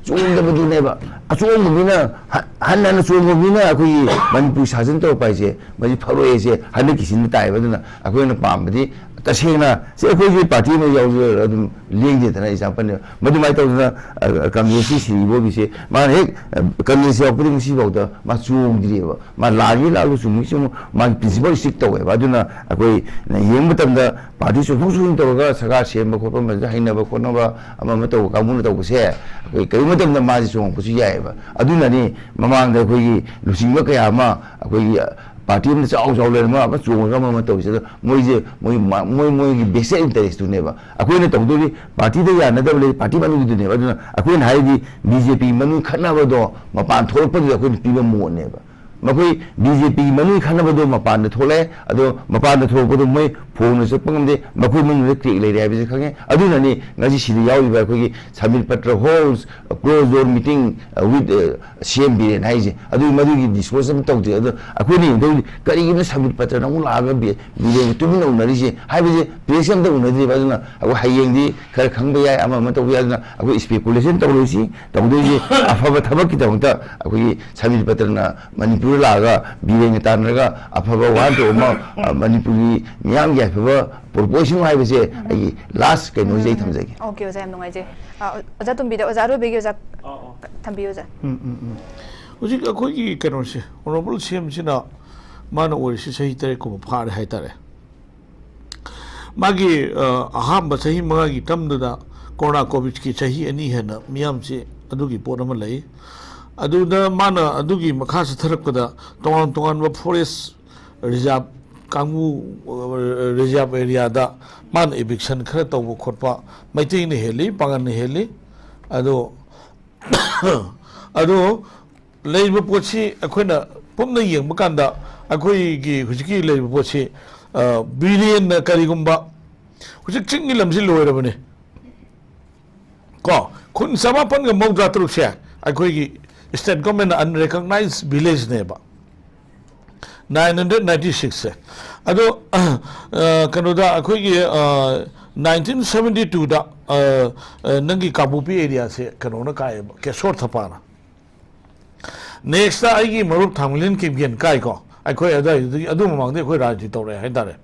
ꯆꯣꯡꯗꯕꯗꯨꯅꯦꯕ꯫ ꯑꯆꯣꯡꯕ ꯃꯤꯅ ꯍ-, ꯍꯟꯅ ꯍꯟꯅ ꯆꯣꯡꯕ ꯃꯤꯅ ꯑꯩꯈꯣꯏꯒꯤ ꯃꯅꯤꯄꯨꯔ ꯁꯥꯖꯟ ꯇꯧꯔꯛꯄ ꯍꯥꯏꯁꯦ, ꯃꯁꯤ ꯐꯔꯣꯏ ꯍꯥꯏꯁꯦ ꯍꯟꯗꯛꯀꯤꯁꯤꯅ ꯇꯥꯏꯕ꯫ ꯑꯗꯨꯅ ꯑꯩꯈꯣꯏꯅ ꯄꯥꯝꯕꯗꯤ ꯇꯁꯦꯡꯅ ꯁꯤ ꯑꯩꯈꯣꯏꯒꯤ ꯄꯥꯔꯇꯤ ꯑꯃ ꯌꯥꯎꯖꯔꯒ ꯑꯗꯨꯝ ꯂꯦꯡꯗꯦꯗꯅ, ꯑꯦꯛꯖꯥꯝꯄꯜꯅꯦꯕ꯫ ꯃꯗꯨꯃꯥꯏꯅ ꯇꯧꯗꯅ, ꯑ, ꯀꯪꯒ꯭ꯔꯦꯁꯀꯤ ꯁꯤꯔꯤꯕꯣꯒꯤꯁꯦ ꯃꯥꯅ ꯍꯦꯛ, ꯑ, ꯀꯪꯒ꯭ꯔꯦꯁ ꯌꯥꯎꯔꯛꯄꯗꯒꯤ ꯉꯁꯤꯐꯥꯎꯗ ꯃꯥ ꯆꯣꯡꯗ꯭ꯔꯤꯑꯕ꯫ ꯃꯥ ꯂꯥꯟꯒꯤ ꯂꯥꯜꯂꯨ, ꯆꯨꯝꯃꯤ ꯆꯨꯝꯃꯨ, ꯃꯥꯒꯤ ꯄ꯭ꯔꯤꯟꯁꯤꯄꯜ ꯏꯁꯇ꯭ꯔꯤꯛ ꯇꯧꯋꯦꯕ꯫ ꯑꯗꯨꯅ ꯑꯩꯈꯣꯏꯅ ꯌꯦꯡꯕ ꯃꯇꯝꯗ ꯄꯥꯔꯇꯤ ꯆꯣꯡꯊꯣꯛ ꯆꯣꯡꯁꯤꯟ ꯇꯧꯔꯒ ꯁꯔꯀꯥꯔ ꯁꯦꯝꯕ ꯈꯣꯠꯄ ꯑꯃꯗ ꯍꯩꯅꯕ ꯈꯣꯠꯅꯕ ꯑꯃ ꯑꯃ ꯇꯧꯕ ꯀꯥꯡꯕꯨꯅ ꯇꯧꯕꯁꯦ ꯑꯩꯈꯣꯏ ꯀꯔꯤꯒꯨꯝꯕ ꯃꯇꯝꯗ ꯃꯥꯁꯦ ꯆꯣꯡꯉꯛꯄꯁꯨ ꯌꯥꯏꯑꯕ꯫ ꯑꯗꯨꯅꯅꯤ ꯃꯃꯥꯡꯗ ꯑꯩꯈꯣꯏꯒꯤ ꯂꯨꯆꯤꯡꯕ ꯀꯌꯥ ꯑꯃ ꯑꯩꯈꯣꯏꯒꯤ ꯄꯥꯔꯇꯤ ꯑꯃꯗ ꯆꯥꯎ ꯆꯥꯎ ꯂꯩꯔꯝꯃ ꯑꯃ ꯆꯣꯡꯉꯒ ꯑꯃ ꯑꯃ ꯇꯧꯔꯤꯁꯦ꯫ ꯑꯗꯣ ꯃꯣꯏꯁꯦ ꯃꯣꯏ ꯃ-, ꯃꯣꯏ ꯃꯣꯏꯒꯤ ꯚꯦꯁꯇꯦꯠ ꯏꯟꯇꯔꯦꯁꯇꯨꯅꯦꯕ꯫ ꯑꯩꯈꯣꯏꯅ ꯇꯧꯗꯣꯏꯗꯤ ꯄꯥꯔꯇꯤꯗ ꯌꯥꯅꯗꯕ ꯂꯩ, ꯄꯥꯔꯇꯤ ꯃꯅꯨꯡꯒꯤꯗꯨꯅꯦꯕ꯫ ꯑꯗꯨꯅ ꯑꯩꯈꯣꯏꯅ ꯍꯥꯏꯔꯤꯗꯤ ꯕꯤ ꯖꯦ ꯄꯤ ꯃꯅꯨꯡ ꯈꯠꯅꯕꯗꯣ ꯃꯄꯥꯟ ꯊꯣꯛꯂꯛꯄꯗꯨꯗ ꯑꯩꯈꯣꯏꯅ ꯄꯤꯕ ꯃꯣꯠꯅꯦꯕ꯫ ꯃꯈꯣꯏ ꯕꯤ ꯖꯦ ꯄꯤꯒꯤ ꯃꯅꯨꯡ ꯈꯠꯅꯕꯗꯣ ꯃꯄꯥꯟꯗ ꯊꯣꯛꯂꯛꯑꯦ꯫ ꯑꯗꯣ ꯃꯄꯥꯟꯗ ꯊꯣꯛꯂꯛꯄꯗꯣ ꯃꯣꯏ ꯐꯣꯡꯅ ꯆꯠꯄ ꯉꯝꯗꯦ, ꯃꯈꯣꯏ ꯃꯅꯨꯡꯗ ꯀ꯭ꯔꯦꯛ ꯂꯩꯔꯦ ꯍꯥꯏꯕꯁꯤ ꯈꯪꯉꯦ꯫ ꯑꯗꯨꯅꯅꯤ ꯉꯁꯤ ꯁꯤꯗ ꯌꯥꯎꯔꯤꯕ ꯑꯩꯈꯣꯏꯒꯤ Samit Patra holds close door meeting with C M Biren ꯍꯥꯏꯁꯦ꯫ ꯑꯗꯨ ꯃꯗꯨꯒꯤ ꯗꯤꯁꯀꯣꯔꯁ ꯑꯃ ꯇꯧꯗꯦ꯫ ꯑꯗꯣ ꯑꯩꯈꯣꯏꯅ ꯌꯦꯡꯗꯧꯗꯤ ꯀꯔꯤꯒꯤꯅꯣ ꯁꯃꯤꯠ ꯄꯇ꯭ꯔꯅ ꯑꯃꯨꯛ ꯂꯥꯛꯑꯒ ꯕꯤ-, ꯕꯤꯔꯦꯟꯒ ꯇꯨꯃꯤꯟꯅ ꯎꯅꯔꯤꯁꯦ ꯍꯥꯏꯕꯁꯦ ꯄ꯭ꯔꯦꯁ ꯑꯝꯇ ꯎꯅꯗ꯭ꯔꯤꯕ꯫ ꯑꯗꯨꯅ ꯑꯩꯈꯣꯏ ꯍꯌꯦꯡꯗꯤ ꯈꯔ ꯈꯪꯕ ꯌꯥꯏ, ꯑꯃ ꯑꯃ ꯇꯧꯕ ꯌꯥꯏ꯫ ꯑꯗꯨꯅ ꯑꯩꯈꯣꯏ ꯏꯁꯄꯦꯀꯨꯂꯦꯁꯟ ꯇꯧꯔꯣꯏꯁꯤ, ꯇꯧꯗꯣꯏꯁꯤ ꯑꯐꯕ ꯊꯕꯛꯀꯤꯗꯃꯛꯇ ꯑꯩꯈꯣꯏꯒꯤ ꯁꯃꯤꯠ ꯄꯇ꯭ꯔꯅ ꯃꯅꯤꯄꯨꯔꯗ ꯂꯥꯛꯑꯒ ꯕꯤꯔꯦꯟꯒ ꯇꯥꯟꯅꯔꯒ ꯑꯐꯕ ꯋꯥꯍꯟꯊꯣꯛ ꯑꯃ, ꯑ, ꯃꯅꯤꯄꯨꯔꯒꯤ ꯃꯤꯌꯥꯝꯒꯤ ꯑꯐꯕ ꯄ꯭ꯔꯣꯄꯣꯖꯤꯁꯟ ꯍꯥꯏꯕꯁꯦ ꯑꯩꯒꯤ ꯂꯥꯁ ꯀꯩꯅꯣꯁꯦ ꯑꯩ ꯊꯝꯖꯒꯦ꯫ ꯑꯣꯀꯦ, ꯑꯣꯖꯥ, ꯌꯥꯝ ꯅꯨꯡꯉꯥꯏꯖꯩ꯫ ꯑ, ꯑꯣꯖꯥ ꯇꯣꯝꯕꯤꯗ, ꯑꯣꯖꯥ ꯑꯔꯣꯏꯕꯒꯤ ꯑꯣꯖꯥ ꯊꯝꯕꯤꯌꯨ, ꯑꯣꯖꯥ꯫ ꯎꯝ, ꯎꯝ, ꯎꯝ꯫ ꯍꯧꯖꯤꯛ ꯑꯩꯈꯣꯏꯒꯤ ꯀꯩꯅꯣꯁꯦ, ꯑꯣꯅꯔꯦꯕꯜ ꯁꯤ ꯑꯦꯝꯁꯤꯅ ꯃꯥꯅ ꯑꯣꯏꯔꯤꯁꯤ ꯆꯍꯤ ꯇꯔꯦꯠ ꯀꯨꯝꯕ ꯐꯥꯔꯦ ꯍꯥꯏꯇꯥꯔꯦ꯫ ꯃꯥꯒꯤ, ꯑ, ꯑꯍꯥꯟꯕ ꯆꯍꯤ ꯃꯉꯥꯒꯤ ꯇꯔꯝꯗꯨꯗ ꯀꯣꯔꯣꯅꯥ ꯀꯣꯚꯤꯗꯀꯤ ꯆꯍꯤ ꯑꯅꯤ ꯍꯦꯟꯅ ꯃꯤꯌꯥꯝꯁꯤ ꯑꯗꯨꯒꯤ ꯄꯣꯠ ꯑꯃ ꯂꯩ꯫ ꯑꯗꯨꯗ ꯃꯥꯅ ꯑꯗꯨꯒꯤ ꯃꯈꯥ ꯆꯠꯊꯔꯛꯄꯗ ꯇꯣꯉꯥꯟ ꯇꯣꯉꯥꯟꯕ ꯐꯣꯔꯦꯁ ꯔꯤꯖꯥꯔꯚ ꯀꯥꯡꯕꯨ, ꯑ, ꯔꯤꯖꯥꯔꯚ ꯑꯦꯔꯤꯌꯥꯗ ꯃꯥꯅ ꯏꯚꯤꯛꯁꯟ ꯈꯔ ꯇꯧꯕ ꯈꯣꯠꯄ, ꯃꯩꯇꯩꯅ ꯍꯦꯜꯂꯤ, ꯄꯥꯡꯒꯜꯅ ꯍꯦꯜꯂꯤ꯫ ꯑꯗꯣ, ꯑꯗꯣ ꯂꯩꯔꯤꯕ ꯄꯣꯠꯁꯤ ꯑꯩꯈꯣꯏꯅ ꯄꯨꯟꯅ ꯌꯦꯡꯕ ꯀꯥꯟꯗ ꯑꯩꯈꯣꯏꯒꯤ ꯍꯧꯖꯤꯛꯀꯤ ꯂꯩꯔꯤꯕ ꯄꯣꯠꯁꯤ, ꯑ, ꯕꯤꯔꯦꯟꯅ ꯀꯔꯤꯒꯨꯝꯕ ꯍꯧꯖꯤꯛ ꯆꯤꯡꯒꯤ ꯂꯝꯁꯤ ꯂꯣꯏꯔꯕꯅꯤ꯫ ꯀꯣ, ꯈꯨꯟ ꯆꯃꯥꯄꯟꯒ ꯃꯧꯗ꯭ꯔꯥ ꯇꯔꯨꯛꯁꯦ ꯑꯩꯈꯣꯏꯒꯤ state government ꯅ unrecognized village ꯅꯦꯕ, nine hundred ninety six ꯁꯦ꯫ ꯑꯗꯣ, ꯑ, ꯀꯩꯅꯣꯗ ꯑꯩꯈꯣꯏꯒꯤ, ꯑ, nineteen seventy two ꯗ, ꯑ, ꯑ, ꯅꯪꯒꯤ ꯀꯥꯡꯄꯣꯛꯄꯤ ꯑꯦꯔꯤꯌꯥꯁꯦ ꯀꯩꯅꯣꯅ ꯀꯥꯏꯌꯦꯕ, ꯀꯦꯁꯣꯔ ꯊꯄꯥꯅ꯫ Next ꯇ ꯑꯩꯒꯤ ꯃꯔꯨꯞ ꯊꯥꯡꯃꯂꯤꯟ ꯀꯤꯝꯒꯦꯟ ꯀꯥꯏꯀꯣ꯫ ꯑꯩꯈꯣꯏ ꯑꯗꯨꯋꯥꯏꯗꯨꯗꯒꯤ, ꯑꯗꯨ ꯃꯃꯥꯡꯗ ꯑꯩꯈꯣꯏ ꯔꯥꯖꯅꯤꯇꯤ ꯇꯧꯔꯛꯑꯦ ꯍꯥꯏꯇꯥꯔꯦ꯫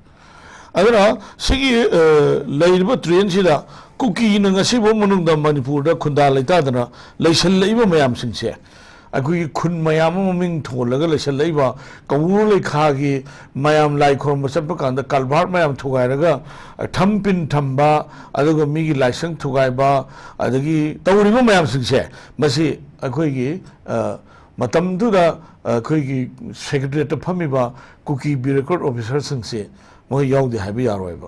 ꯑꯗꯨꯅ ꯁꯤꯒꯤ, ꯑ, ꯂꯩꯔꯤꯕ ꯇ꯭ꯔꯦꯟꯁꯤꯗ ꯀꯨꯀꯤꯅ ꯉꯁꯤꯐꯥꯎ ꯃꯅꯨꯡꯗ ꯃꯅꯤꯄꯨꯔꯗ ꯈꯨꯟꯗꯥ ꯂꯩꯇꯥꯗꯅ ꯂꯩꯁꯜꯂꯛꯏꯕ ꯃꯌꯥꯝꯁꯤꯡꯁꯦ, ꯑꯩꯈꯣꯏꯒꯤ ꯈꯨꯟ ꯃꯌꯥꯝ ꯑꯃ ꯃꯤꯡ ꯊꯣꯜꯂꯒ ꯂꯩꯁꯜꯂꯛꯏꯕ ꯀꯧꯕ꯭ꯔꯨ ꯂꯩꯈꯥꯒꯤ ꯃꯌꯥꯝ ꯂꯥꯏ ꯈꯨꯔꯨꯝꯕ ꯆꯠꯄ ꯀꯥꯟꯗ ꯀꯜꯚꯥꯔꯠ ꯃꯌꯥꯝ ꯊꯨꯒꯥꯏꯔꯒ, ꯑ, ꯊꯝ ꯄꯤꯟ ꯊꯝꯕ, ꯑꯗꯨꯒ ꯃꯤꯒꯤ ꯂꯥꯏꯁꯪ ꯊꯨꯒꯥꯏꯕ, ꯑꯗꯒꯤ ꯇꯧꯔꯤꯕ ꯃꯌꯥꯝꯁꯤꯡꯁꯦ, ꯃꯁꯤ ꯑꯩꯈꯣꯏꯒꯤ, ꯑ, ꯃꯇꯝꯗꯨꯗ ꯑꯩꯈꯣꯏꯒꯤ ꯁꯦꯀ꯭ꯔꯦꯇꯔꯤꯌꯦꯠꯇ ꯐꯝꯃꯤꯕ ꯀꯨꯀꯤ ꯕ꯭ꯌꯨꯔꯣꯀ꯭ꯔꯦꯠ ꯑꯣꯐꯤꯁꯥꯔꯁꯤꯡꯁꯤ ꯃꯣꯏ ꯌꯥꯎꯗꯦ ꯍꯥꯏꯕ ꯌꯥꯔꯣꯏꯕ꯫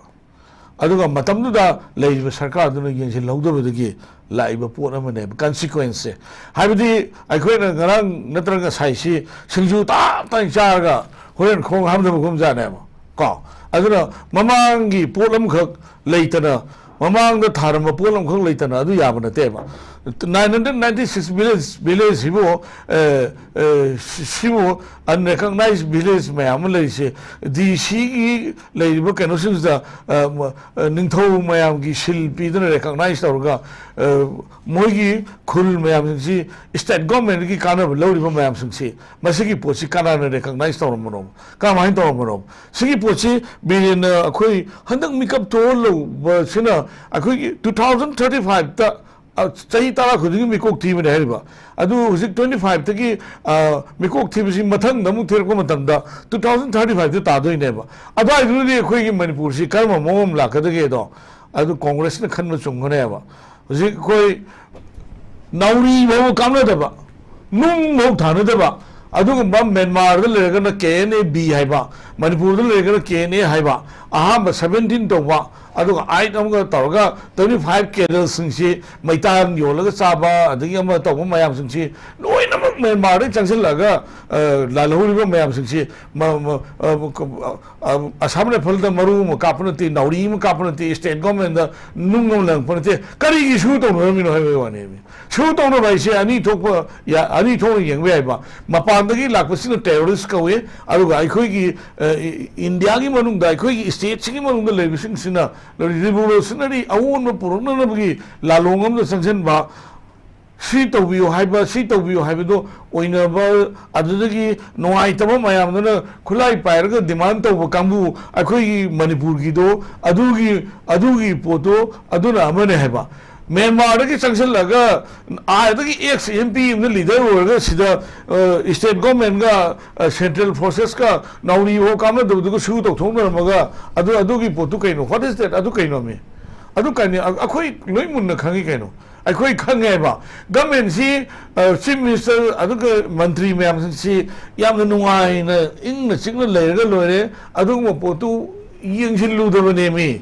ꯑꯗꯨꯒ ꯃꯇꯝꯗꯨꯗ ꯂꯩꯔꯤꯕ ꯁꯔꯀꯥꯔꯗꯨꯅ ꯌꯦꯡꯁꯤꯜꯍꯧꯗꯕꯗꯒꯤ ꯂꯥꯛꯏꯕ ꯄꯣꯠ ꯑꯃꯅꯦꯕ, ꯀꯟꯁꯤꯀ꯭ꯋꯦꯟꯁꯁꯦ꯫ ꯍꯥꯏꯕꯗꯤ ꯑꯩꯈꯣꯏꯅ ꯉꯔꯥꯡ ꯅꯠꯇ꯭ꯔꯒ ꯉꯁꯥꯏꯁꯤ ꯁꯤꯡꯖꯨ ꯇꯥꯞ ꯇꯥꯏ ꯆꯥꯔꯒ ꯍꯣꯔꯦꯟ ꯈꯣꯡ ꯍꯥꯝꯊꯕꯒꯨꯝꯖꯥꯠꯅꯦꯕ꯫ ꯀꯣ? ꯑꯗꯨꯅ ꯃꯃꯥꯡꯒꯤ ꯄꯣꯠ ꯑꯃꯈꯛ ꯂꯩꯇꯅ, ꯃꯃꯥꯡꯗ ꯊꯥꯔꯝꯕ ꯄꯣꯠ ꯑꯃꯈꯛ ꯂꯩꯇꯅ ꯑꯗꯨ ꯌꯥꯕ ꯅꯠꯇꯦꯕ꯫ Nine hundred ninety six village, village ꯁꯤꯕꯨ, ꯑꯦ, ꯑꯦ, ꯁꯤ-, ꯁꯤꯕꯨ unrecognized village ꯃꯌꯥꯝ ꯑꯃ ꯂꯩꯔꯤꯁꯦ, ꯗꯤ ꯁꯤꯒꯤ ꯂꯩꯔꯤꯕ ꯀꯩꯅꯣꯁꯤꯡꯁꯤꯗ, ꯑ, ꯃ-, ꯑ, ꯅꯤꯡꯊꯧ ꯃꯌꯥꯝꯒꯤ ꯁꯤꯜ ꯄꯤꯗꯨꯅ recognize ꯇꯧꯔꯒ, ꯑ, ꯃꯣꯏꯒꯤ ꯈꯨꯜ ꯃꯌꯥꯝꯁꯤꯡꯁꯤ state government ꯀꯤ ꯀꯥꯟꯅꯕ ꯂꯧꯔꯤꯕ ꯃꯌꯥꯝꯁꯤꯡꯁꯤ, ꯃꯁꯤꯒꯤ ꯄꯣꯠꯁꯤ ꯀꯅꯥꯅ recognize ꯇꯧꯔꯝꯕꯅꯣ? ꯀꯔꯝꯍꯥꯏꯅ ꯇꯧꯔꯝꯕꯅꯣ? ꯁꯤꯒꯤ ꯄꯣꯠꯁꯤ ꯕꯤꯔꯦꯟꯅ ꯑꯩꯈꯣꯏ ꯍꯟꯗꯛ ꯃꯤꯀꯞ ꯊꯣꯛꯍꯜꯂꯧꯕꯁꯤꯅ ꯑꯩꯈꯣꯏꯒꯤ two thousand thirty five ꯇ, ꯑ, ꯆꯍꯤ ꯇꯔꯥ ꯈꯨꯗꯤꯡꯒꯤ ꯃꯤꯀꯣꯛ ꯊꯤꯕꯅꯦ ꯍꯥꯏꯔꯤꯕ꯫ ꯑꯗꯨ ꯍꯧꯖꯤꯛ twenty five ꯇꯒꯤ, ꯑ, ꯃꯤꯀꯣꯛ ꯊꯤꯕꯁꯤ ꯃꯊꯪꯗ ꯑꯃꯨꯛ ꯊꯤꯔꯛꯄ ꯃꯇꯝꯗ two thousand thirty five ꯇ ꯇꯥꯗꯣꯏꯅꯦꯕ꯫ ꯑꯗꯨꯋꯥꯏꯗꯨꯗꯗꯤ ꯑꯩꯈꯣꯏꯒꯤ ꯃꯅꯤꯄꯨꯔꯁꯤ ꯀꯔꯝꯕ ꯃꯑꯣꯡ ꯑꯃ ꯂꯥꯛꯀꯗꯒꯦꯗꯣ, ꯑꯗꯨ ꯀꯣꯡꯒ꯭ꯔꯦꯁꯅ ꯈꯟꯕ ꯆꯨꯝꯒꯅꯦꯕ꯫ ꯍꯧꯖꯤꯛ ꯑꯩꯈꯣꯏ ꯅꯥꯎꯔꯤ ꯐꯥꯎꯕ ꯀꯥꯞꯅꯗꯕ, ꯅꯨꯡ ꯐꯥꯎ ꯊꯥꯅꯗꯕ, ꯑꯗꯨꯒꯨꯝꯕ ꯃ꯭ꯌꯥꯟꯃꯥꯔꯗ ꯂꯩꯔꯒꯅ ꯀꯦ ꯑꯦꯟ ꯑꯦ ꯕꯤ ꯍꯥꯏꯕ, ꯃꯅꯤꯄꯨꯔꯗ ꯂꯩꯔꯒꯅ ꯀꯦ ꯑꯦꯟ ꯑꯦ ꯍꯥꯏꯕ, ꯑꯍꯥꯟꯕ seventeen ꯇꯧꯕ, ꯑꯗꯨꯒ eight ꯑꯃꯒ ꯇꯧꯔꯒ twenty five cadre ꯁꯤꯡꯁꯤ ꯃꯩꯇꯥꯟ ꯌꯣꯜꯂꯒ ꯆꯥꯕ, ꯑꯗꯒꯤ ꯑꯃ ꯇꯧꯕ ꯃꯌꯥꯝꯁꯤꯡꯁꯤ ꯂꯣꯏꯅꯃꯛ ꯃ꯭ꯌꯥꯟꯃꯥꯔꯗꯒꯤ ꯆꯪꯁꯤꯜꯂꯒ, ꯑ, ꯂꯥꯜꯍꯧꯔꯤꯕ ꯃꯌꯥꯝꯁꯤꯡꯁꯤ ꯃ-, ꯃ-, ꯑ, ꯀ-, ꯑ, ꯑ, ꯑꯁꯥꯝ ꯔꯥꯏꯐꯜꯗ ꯃꯔꯨ ꯑꯃ ꯀꯥꯞꯄ ꯅꯠꯇꯦ, ꯅꯥꯎꯔꯤ ꯑꯃ ꯀꯥꯞꯄ ꯅꯠꯇꯦ, state government ꯅꯨꯡ ꯑꯃ ꯂꯪꯉꯛꯄ ꯅꯠꯇꯦ, ꯀꯔꯤꯒꯤ ꯁꯨ ꯇꯧꯅꯔꯝꯃꯤꯅꯣ ꯍꯥꯏꯕꯒꯤ ꯋꯥꯅꯦꯃꯤ꯫ ꯁꯨ ꯇꯧꯅꯕ ꯍꯥꯏꯁꯦ ꯑꯅꯤ ꯊꯣꯛꯄ ꯌꯥ-, ꯑꯅꯤ ꯊꯣꯛꯅ ꯌꯦꯡꯕ ꯌꯥꯏꯕ꯫ ꯃꯄꯥꯟꯗꯒꯤ ꯂꯥꯛꯄꯁꯤꯅ terrorist ꯀꯧꯏ, ꯑꯗꯨꯒ ꯑꯩꯈꯣꯏꯒꯤ, ꯑ, ꯏ-, ꯏꯟꯗꯤꯌꯥꯒꯤ ꯃꯅꯨꯡꯗ, ꯑꯩꯈꯣꯏꯒꯤ state ꯁꯤꯒꯤ ꯃꯅꯨꯡꯗ ꯂꯩꯕꯁꯤꯡꯁꯤꯅ revolutionary ꯑꯑꯣꯟꯕ ꯄꯨꯔꯛꯅꯅꯕꯒꯤ ꯂꯥꯂꯣꯡ ꯑꯃꯗ ꯆꯪꯁꯤꯟꯕ, ꯁꯤ ꯇꯧꯕꯤꯌꯨ ꯍꯥꯏꯕ, ꯁꯤ ꯇꯧꯕꯤꯌꯨ ꯍꯥꯏꯕꯗꯣ ꯑꯣꯏꯅꯕ, ꯑꯗꯨꯗꯒꯤ ꯅꯨꯡꯉꯥꯏꯇꯕ ꯃꯌꯥꯝꯗꯨꯅ ꯈꯨꯠꯂꯥꯏ ꯄꯥꯏꯔꯒ demand ꯇꯧꯕ ꯀꯥꯡꯕꯨ ꯑꯩꯈꯣꯏꯒꯤ ꯃꯅꯤꯄꯨꯔꯒꯤꯗꯣ, ꯑꯗꯨꯒꯤ, ꯑꯗꯨꯒꯤ ꯄꯣꯠꯇꯣ ꯑꯗꯨꯅ ꯑꯃꯅꯦ ꯍꯥꯏꯕ꯫ ꯃ꯭ꯌꯥꯟꯃꯥꯔꯗꯒꯤ ꯆꯪꯁꯤꯜꯂꯒ ꯑꯥꯗꯒꯤ ex MP ꯑꯃꯅ leader ꯑꯣꯏꯔꯒ ꯁꯤꯗ, ꯑ, state governmentꯒ, ꯑ, central forcesꯀ ꯅꯥꯎꯔꯤ ꯍꯣ ꯀꯥꯞꯅꯗꯕꯗꯨꯒ ꯁꯨ ꯇꯧꯊꯣꯛꯅꯔꯝꯃꯒ ꯑꯗꯨ, ꯑꯗꯨꯒꯤ ꯄꯣꯠꯇꯨ ꯀꯩꯅꯣ? What is that? ꯑꯗꯨ ꯀꯩꯅꯣꯃꯤ? ꯑꯗꯨ ꯀꯩꯅꯣ? ꯑ-, ꯑꯩꯈꯣꯏ ꯂꯣꯏ ꯃꯨꯟꯅ ꯈꯪꯉꯤ ꯀꯩꯅꯣ? ꯑꯩꯈꯣꯏ ꯈꯪꯉꯦꯕ꯫ Governmentꯁꯤ, ꯑ, chief minister ꯑꯗꯨꯒ ꯃꯟꯇ꯭ꯔꯤ ꯃꯌꯥꯝꯁꯤ ꯌꯥꯝꯅ ꯅꯨꯡꯉꯥꯏꯅ ꯏꯪꯅ ꯆꯤꯛꯅ ꯂꯩꯔꯒ ꯂꯣꯏꯔꯦ꯫ ꯑꯗꯨꯒꯨꯝꯕ ꯄꯣꯠꯇꯨ ꯌꯦꯡꯁꯤꯜꯂꯨꯗꯕꯅꯦꯃꯤ꯫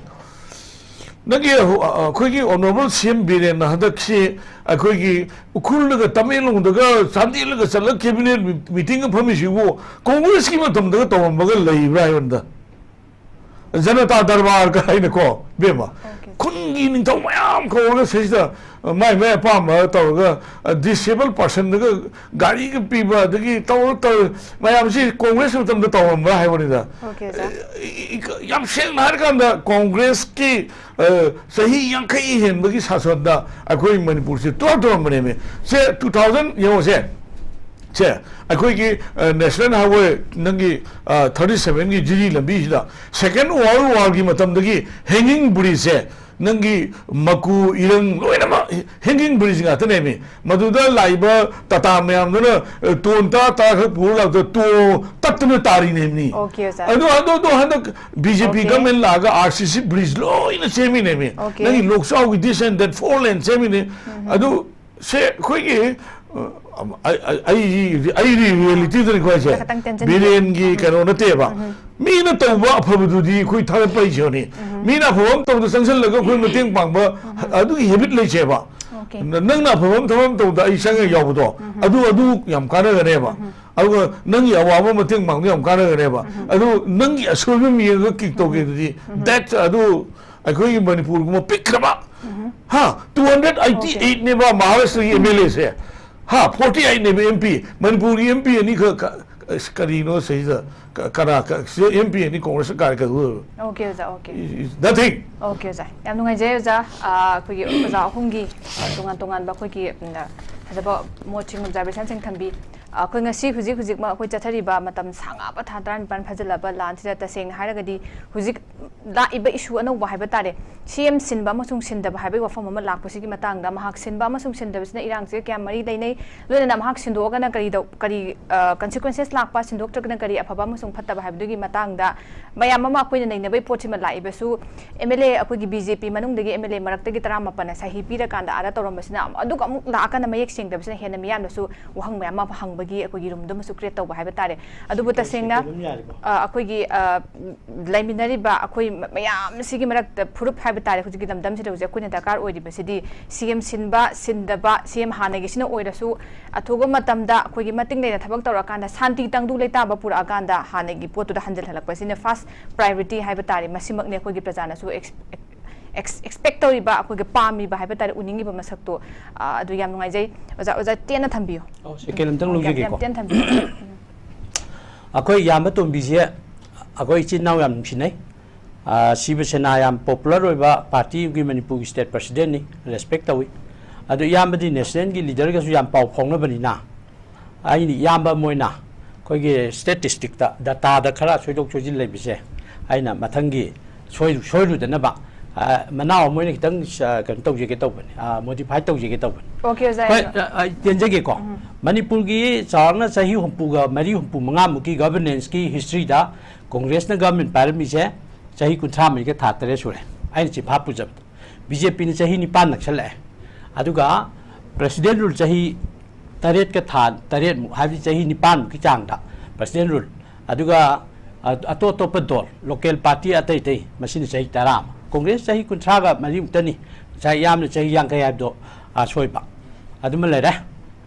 ꯅꯪꯒꯤ, ꯑ, ꯑ, ꯑꯩꯈꯣꯏꯒꯤ honourable CM ꯕꯤꯔꯦꯟꯅ ꯍꯟꯗꯛꯁꯤ ꯑꯩꯈꯣꯏꯒꯤ ꯎꯈ꯭ꯔꯨꯜꯗꯒ ꯇꯃꯦꯡꯂꯣꯡꯗꯒ ꯆꯥꯟꯗꯦꯜꯗꯒ ꯆꯠꯂꯒ cabinet meetingꯒ ꯐꯝꯃꯤꯁꯤꯕꯨ Congressꯀꯤ ꯃꯇꯝꯗꯒ ꯇꯧꯔꯝꯕꯒ ꯂꯩꯕ꯭ꯔꯥ ꯍꯥꯏꯕꯅꯤꯗ? ꯖꯅꯇꯥ ꯗꯔꯕꯥꯔꯒ ꯍꯥꯏꯅꯀꯣ, ꯏꯕꯦꯝꯃ꯫ Okay. ꯈꯨꯟꯒꯤ ꯅꯤꯡꯊꯧ ꯃꯌꯥꯝ ꯀꯧꯔꯒ ꯁꯤꯁꯤꯗ, ꯑ, ꯃꯥꯏ ꯃꯥꯏ ꯑꯄꯥꯝꯕ ꯇꯧꯔꯒ, ꯑ, disabled personꯗꯒ ꯒꯥꯔꯤꯒ ꯄꯤꯕ, ꯑꯗꯒꯤ ꯇꯧꯔ ꯇꯧꯔ ꯃꯌꯥꯝꯁꯤ Congress ꯃꯇꯝꯗ ꯇꯧꯔꯝꯕ꯭ꯔꯥ ꯍꯥꯏꯕꯅꯤꯗ꯫ Okay, sir. ꯑ, ꯏ-, ꯏ-, ꯌꯥꯝ ꯁꯦꯡꯅ ꯍꯥꯏꯔꯀꯥꯟꯗ Congressꯀꯤ, ꯑ, ꯆꯍꯤ ꯌꯥꯡꯈꯩ ꯍꯦꯟꯕꯒꯤ ꯁꯥꯁꯟꯗ ꯑꯩꯈꯣꯏ ꯃꯅꯤꯄꯨꯔꯁꯤ ꯇꯣꯔ ꯇꯧꯔꯝꯕꯅꯦꯃꯤ꯫ ꯁꯦ, two thousand ꯌꯦꯡꯉꯣꯁꯦ꯫ ꯁꯦ, ꯑꯩꯈꯣꯏꯒꯤ, ꯑ, National Highway ꯅꯪꯒꯤ, ꯑ, thirty sevenꯒꯤ ꯖꯤꯔꯤ ꯂꯝꯕꯤꯁꯤꯗ Second World Warꯒꯤ ꯃꯇꯝꯗꯒꯤ hanging bridgeꯁꯦ, ꯅꯪꯒꯤ ꯃꯀꯨ, ꯏꯔꯪ ꯂꯣꯏꯅꯃꯛ hanging bridge ꯉꯥꯛꯇꯅꯦꯃꯤ꯫ ꯃꯗꯨꯗ ꯂꯥꯛꯏꯕ ꯇꯥꯇꯥ ꯃꯌꯥꯝꯗꯨꯅ, ꯑ, ꯇꯣꯟ ꯇꯔꯥ, ꯇꯔꯥ ꯈꯛ ꯄꯨꯔ ꯂꯥꯛꯇ ꯇꯣ ꯇꯠꯇꯅ ꯇꯥꯔꯤꯅꯦꯃꯤ꯫ Okay, sir. ꯑꯗꯨ, ꯑꯗꯨ, ꯑꯗꯨ ꯍꯟꯗꯛ BJP Okay. government ꯂꯥꯛꯑꯒ RCC bridge ꯂꯣꯏꯅ ꯁꯦꯝꯃꯤꯅꯦꯃꯤ꯫ Okay. ꯅꯪꯒꯤ ꯂꯣꯛꯆꯥꯎꯒꯤ this and that four lane ꯁꯦꯝꯃꯤꯅꯦ꯫ ꯎꯝ꯫ ꯑꯗꯨ ꯁꯦ, ꯑꯩꯈꯣꯏꯒꯤ, ꯑ, ꯑꯩ, ꯑꯩ, ꯑꯩ, ꯑꯩ realityꯗꯅꯤꯀꯣ ꯍꯥꯏꯁꯦ꯫ ꯈꯤꯇꯪ ꯇꯦꯟꯁꯤꯟꯕꯤꯌꯨ꯫ ꯕꯤꯔꯦꯟꯒꯤ ꯎꯝ꯫ ꯀꯩꯅꯣ ꯅꯠꯇꯦꯕ꯫ ꯎꯝ꯫ ꯃꯤꯅ ꯇꯧꯕ ꯑꯐꯕꯗꯨꯗꯤ ꯑꯩꯈꯣꯏ ꯊꯥꯒꯠꯄ ꯍꯩꯖꯕꯅꯤ꯫ ꯎꯝ꯫ ꯃꯤꯅ ꯑꯐꯕ ꯑꯃ ꯇꯧꯕꯗ ꯆꯪꯁꯤꯜꯂꯒ ꯑꯩꯈꯣꯏ ꯃꯇꯦꯡ ꯄꯥꯡꯕ, ꯎꯝ꯫ ꯑꯗꯨꯒꯤ habit ꯂꯩꯁꯦꯕ꯫ Okay꯫ ꯅ-, ꯅꯪꯅ ꯑꯐꯕ ꯑꯃ, ꯊꯕꯛ ꯑꯃ ꯇꯧꯕꯗ ꯑꯩ ꯆꯪꯉ ꯌꯥꯎꯕꯗꯣ, ꯎꯝ꯫ ꯑꯗꯨ, ꯑꯗꯨ ꯌꯥꯝ ꯀꯥꯟꯅꯒꯅꯦꯕ꯫ ꯎꯝ꯫ ꯑꯗꯨꯒ ꯅꯪꯒꯤ ꯑꯋꯥꯕ ꯃꯇꯦꯡ ꯄꯥꯡꯕ ꯌꯥꯝ ꯀꯥꯟꯅꯒꯅꯦꯕ꯫ ꯎꯝ꯫ ꯑꯗꯨ ꯅꯪꯒꯤ ꯑꯁꯣꯏꯕ ꯑꯃ ꯌꯦꯡꯉꯒ kick ꯇꯧꯒꯦ ꯑꯗꯨꯗꯤ, ꯎꯝ꯫ That, ꯑꯗꯨ ꯑꯩꯈꯣꯏꯒꯤ ꯃꯅꯤꯄꯨꯔꯒꯨꯝꯕ ꯄꯤꯛꯈ꯭ꯔꯕ, ꯎꯝ꯫ ꯍꯥ, two hundred eighty eightꯅꯦꯕ Okay꯫ ꯃꯍꯥꯔꯥꯁꯇ꯭ꯔꯒꯤ MLAꯁꯦ, ꯍꯥ, forty eightꯅꯦꯕ MP, ꯃꯅꯤꯄꯨꯔꯒꯤ MP ꯑꯅꯤꯈꯛ ꯀ-, ꯑꯁ, ꯀꯔꯤꯅꯣ ꯁꯤꯗ? ꯀ-, ꯀꯅꯥ, ꯀ-, ꯁꯤꯗ ꯑꯦꯝ ꯄꯤ ꯑꯦꯅꯤ ꯀꯣꯡꯒ꯭ꯔꯦꯁ ꯀꯥꯔꯦ ꯀꯩꯗꯧꯗꯣꯏꯕ? ꯑꯣꯀꯦ ꯑꯣꯖꯥ, ꯑꯣꯀꯦ꯫ It's nothing. ꯑꯣꯀꯦ ꯑꯣꯖꯥ, ꯌꯥꯝ ꯅꯨꯡꯉꯥꯏꯖꯩ ꯑꯣꯖꯥ꯫ ꯑ, ꯑꯩꯈꯣꯏꯒꯤ ꯑꯣꯖꯥ ꯑꯍꯨꯝꯒꯤ, ꯑ, ꯇꯣꯉꯥꯟ ꯇꯣꯉꯥꯟꯕ ꯑꯩꯈꯣꯏꯒꯤ, ꯎꯝ, ꯐꯖꯕ ꯃꯣꯠꯁꯤꯡ, ꯑꯣꯕꯖꯥꯔꯕꯦꯁꯟꯁꯤꯡ ꯊꯝꯕꯤ꯫ ꯑ, ꯑꯩꯈꯣꯏ ꯉꯁꯤ ꯍꯧꯖꯤꯛ ꯍꯧꯖꯤꯛꯃꯛ ꯑꯩꯈꯣꯏ ꯆꯠꯊꯔꯤꯕ ꯃꯇꯝ ꯁꯥꯡꯉꯕ ꯊꯥ ꯇꯔꯥꯅꯤꯄꯥꯟ ꯐꯥꯖꯤꯜꯂꯕ ꯂꯥꯟꯁꯤꯗ ꯇꯁꯦꯡꯅ ꯍꯥꯏꯔꯒꯗꯤ ꯍꯧꯖꯤꯛ ꯂꯥꯛꯏꯕ ꯏꯁꯨ ꯑꯅꯧꯕ ꯍꯥꯏꯕ ꯇꯥꯔꯦ, ꯁꯤ ꯑꯦꯝ ꯁꯤꯟꯕ ꯑꯃꯁꯨꯡ ꯁꯤꯟꯗꯕ ꯍꯥꯏꯕꯒꯤ ꯋꯥꯐꯝ ꯑꯃ ꯂꯥꯛꯄꯁꯤꯒꯤ ꯃꯇꯥꯡꯗ, ꯃꯍꯥꯛ ꯁꯤꯟꯕ ꯑꯃꯁꯨꯡ ꯁꯤꯟꯗꯕꯁꯤꯅ ꯏꯔꯥꯡꯁꯤꯒ ꯀꯌꯥꯝ ꯃꯔꯤ ꯂꯩꯅꯩ, ꯂꯣꯏꯅꯅ ꯃꯍꯥꯛ ꯁꯤꯟꯗꯣꯛꯑꯒꯅ ꯀꯔꯤ ꯇꯧ-, ꯀꯔꯤ, ꯑ, consequences ꯂꯥꯛꯄ, ꯁꯤꯟꯗꯣꯛꯇ꯭ꯔꯒꯅ ꯀꯔꯤ ꯑꯐꯕ ꯑꯃꯁꯨꯡ ꯐꯠꯇꯕ ꯍꯥꯏꯕꯗꯨꯒꯤ ꯃꯇꯥꯡꯗ ꯃꯌꯥꯝ ꯑꯃ ꯑꯩꯈꯣꯏꯅ ꯅꯩꯅꯕꯒꯤ ꯄꯣꯠꯁꯤꯃ ꯂꯥꯛꯏꯕꯁꯨ, ꯑꯦꯝ ꯑꯦꯜ ꯑꯦ, ꯑꯩꯈꯣꯏꯒꯤ ꯕꯤ ꯖꯦ ꯄꯤ ꯃꯅꯨꯡꯗꯒꯤ ꯑꯦꯝ ꯑꯦꯜ ꯑꯦ ꯃꯔꯛꯇꯒꯤ ꯇꯔꯥꯃꯥꯄꯟꯅ ꯁꯍꯤ ꯄꯤꯔꯀꯥꯟꯗ ꯑꯥꯗ ꯇꯧꯔꯝꯕꯁꯤꯅ ꯑꯗꯨꯒ ꯑꯃꯨꯛ ꯂꯥꯛꯑꯀꯥꯟꯗ ꯃꯌꯦꯛ ꯁꯦꯡꯗꯕꯁꯤꯅ ꯍꯦꯟꯅ ꯃꯤꯌꯥꯝꯅꯁꯨ ꯋꯥꯍꯪ ꯃꯌꯥꯝ ꯑꯃ ꯍꯪꯕꯒꯤ ꯑꯩꯈꯣꯏꯒꯤ ꯔꯨꯝꯗꯨꯃꯁꯨ ꯀ꯭ꯔꯤꯌꯦꯠ ꯇꯧꯕ ꯍꯥꯏꯕ ꯇꯥꯔꯦ꯫ ꯑꯗꯨꯕꯨ ꯇꯁꯦꯡꯅ, ꯑ, ꯑꯩꯈꯣꯏꯒꯤ, ꯑ, ꯂꯩꯃꯤꯟꯅꯔꯤꯕ ꯑꯩꯈꯣꯏ ꯃ-, ꯃꯌꯥꯝꯁꯤꯒꯤ ꯃꯔꯛꯇ ꯐꯨꯔꯨꯞ ꯍꯥꯏꯕ ꯇꯥꯔꯦ, ꯍꯧꯖꯤꯛꯀꯤ ꯂꯝꯗꯝꯁꯤꯗ ꯍꯧꯖꯤꯛ ꯑꯩꯈꯣꯏꯅ ꯗꯔꯀꯥꯔ ꯑꯣꯏꯔꯤꯕꯁꯤꯗꯤ ꯁꯤ ꯑꯦꯝ ꯁꯤꯟꯕ, ꯁꯤꯟꯗꯕ, ꯁꯤ ꯑꯦꯝ ꯍꯥꯟꯅꯒꯤꯁꯤꯅ ꯑꯣꯏꯔꯁꯨ ꯑꯊꯨꯕ ꯃꯇꯝꯗ ꯑꯩꯈꯣꯏꯒꯤ ꯃꯇꯤꯡ ꯂꯩꯅ ꯊꯕꯛ ꯇꯧꯔꯀꯥꯟꯗ ꯁꯥꯟꯇꯤ ꯇꯪꯗꯨ ꯂꯩꯇꯥꯕ ꯄꯨꯔꯛꯑꯀꯥꯟꯗ ꯍꯥꯟꯅꯒꯤ ꯄꯣꯠꯇꯨꯗ ꯍꯟꯖꯤꯜꯍꯜꯂꯛꯄꯁꯤꯅ first priority ꯍꯥꯏꯕ ꯇꯥꯔꯦ꯫ ꯃꯁꯤꯃꯛꯅꯤ ꯑꯩꯈꯣꯏꯒꯤ ꯄ꯭ꯔꯖꯥꯅꯁꯨ ꯑꯦꯛꯁ-, ꯑꯦꯛꯁ-, ꯑꯦꯛꯁꯄꯦꯛ ꯇꯧꯔꯤꯕ, ꯑꯩꯈꯣꯏꯒꯤ ꯄꯥꯝꯃꯤꯕ ꯍꯥꯏꯕ ꯇꯥꯔꯦ, ꯎꯅꯤꯡꯉꯤꯕ ꯃꯁꯛꯇꯣ꯫ ꯑ, ꯑꯗꯨ ꯌꯥꯝ ꯅꯨꯡꯉꯥꯏꯖꯩ꯫ ꯑꯣꯖꯥ, ꯑꯣꯖꯥ ꯇꯦꯟꯅ ꯊꯝꯕꯤꯌꯨ꯫ ꯑꯣ, ꯁꯦꯀꯦꯟ ꯑꯝꯇꯪ ꯌꯥꯝ, ꯌꯥꯝ ꯂꯧꯖꯒꯦꯀꯣ꯫ ꯇꯦꯟꯅ ꯊꯝꯕꯤꯌꯨ꯫ ꯑꯩꯈꯣꯏ ꯏꯌꯥꯝꯕ ꯇꯣꯝꯕꯤꯁꯦ ꯑꯩꯈꯣꯏ ꯏꯆꯤꯟ ꯏꯅꯥꯎ ꯌꯥꯝ ꯅꯨꯡꯁꯤꯅꯩ꯫ ꯑ, ꯁꯤꯕ ꯁꯦꯅꯥ ꯌꯥꯝ ꯄꯣꯄꯨꯂꯔ ꯑꯣꯏꯕ ꯄꯥꯔꯇꯤꯒꯤ ꯃꯅꯤꯄꯨꯔꯒꯤ ꯁ꯭ꯇꯦꯠ ꯄ꯭ꯔꯁꯤꯗꯦꯟꯠꯅꯤ, ꯔꯦꯁꯄꯦꯛ ꯇꯧꯏ꯫ ꯑꯗꯣ ꯏꯌꯥꯝꯕꯗꯤ ꯅꯦꯁꯅꯦꯜꯒꯤ ꯂꯤꯗꯔꯒꯁꯨ ꯌꯥꯝ ꯄꯥꯎ ꯐꯥꯎꯅꯕꯅꯤꯅ, ꯑꯩꯅ ꯏꯌꯥꯝꯕ ꯑꯃ ꯑꯣꯏꯅ ꯑꯩꯈꯣꯏꯒꯤ ꯁ꯭ꯇꯦꯇꯤꯁꯇꯤꯛꯇ, ꯗꯇꯥꯗ ꯈꯔ ꯁꯣꯏꯗꯣꯛ ꯁꯣꯏꯖꯤꯟ ꯂꯩꯕꯁꯦ ꯑꯩꯅ ꯃꯊꯪꯒꯤ ꯁꯣꯏꯔꯨ-, ꯁꯣꯏꯔꯨꯗꯅꯕ, ꯑ, ꯃꯅꯥꯎ ꯑꯃ ꯑꯣꯏꯅ ꯈꯤꯇꯪ, ꯑ, ꯀꯩꯅꯣ ꯇꯧꯖꯒꯦ ꯇꯧꯕꯅꯤ, ꯑ, ꯃꯣꯗꯤꯐꯥꯏ ꯇꯧꯖꯒꯦ ꯇꯧꯕꯅꯤ꯫ ꯑꯣꯀꯦ, ꯑꯣꯖꯥ, ꯍꯣꯏ, ꯌꯥꯏꯌꯦ꯫ ꯑ, ꯑ, ꯇꯦꯟꯖꯒꯦꯀꯣ꯫ ꯃꯅꯤꯄꯨꯔꯒꯤ ꯆꯥꯎꯔꯥꯛꯅ ꯆꯍꯤ ꯍꯨꯝꯐꯨꯒ ꯃꯔꯤ, ꯍꯨꯝꯐꯨ ꯃꯉꯥꯃꯨꯛꯀꯤ ꯒꯚꯔꯅꯦꯟꯁꯀꯤ ꯍꯤꯁꯇ꯭ꯔꯤꯗ ꯀꯣꯡꯒ꯭ꯔꯦꯁꯅ ꯒꯚꯔꯟꯃꯦꯟ ꯄꯥꯏꯔꯝꯃꯤꯁꯦ ꯆꯍꯤ ꯀꯨꯟꯊ꯭ꯔꯥ ꯃꯔꯤꯒ ꯊꯥ ꯇꯔꯦꯠ ꯁꯨꯔꯦ, ꯑꯩꯅ ꯆꯤꯟꯐꯥ ꯄꯨꯖꯕꯗ꯫ ꯕꯤ ꯖꯦ ꯄꯤꯅ ꯆꯍꯤ ꯅꯤꯄꯥꯟ ꯅꯛꯁꯜꯂꯛꯑꯦ꯫ ꯑꯗꯨꯒ ꯄ꯭ꯔꯁꯤꯗꯦꯟ ꯔꯨꯜ ꯆꯍꯤ ꯇꯔꯦꯠꯀ ꯊꯥ ꯇꯔꯦꯠꯃꯨꯛ, ꯍꯥꯏꯕꯗꯤ ꯆꯍꯤ ꯅꯤꯄꯥꯟꯃꯨꯛꯀꯤ ꯆꯥꯡꯗ ꯄ꯭ꯔꯁꯤꯗꯦꯟ ꯔꯨꯜ꯫ ꯑꯗꯨꯒ, ꯑ, ꯑꯇꯣꯞ ꯑꯇꯣꯞꯄ ꯗꯣꯜ, ꯂꯣꯀꯦꯜ ꯄꯥꯔꯇꯤ ꯑꯇꯩ ꯑꯇꯩ, ꯃꯁꯤꯅ ꯆꯍꯤ ꯇꯔꯥ ꯑꯃ꯫ ꯀꯣꯡꯒ꯭ꯔꯦꯁ ꯆꯍꯤ ꯀꯨꯟꯊ꯭ꯔꯥꯒ ꯃꯔꯤꯃꯨꯛꯇꯅꯤ, ꯉꯁꯥꯏ ꯏꯌꯥꯝꯕꯅ ꯆꯍꯤ ꯌꯥꯡꯈꯩ ꯍꯥꯏꯕꯗꯣ, ꯑ, ꯁꯣꯏꯕ꯫ ꯑꯗꯨꯃ ꯂꯩꯔꯦ꯫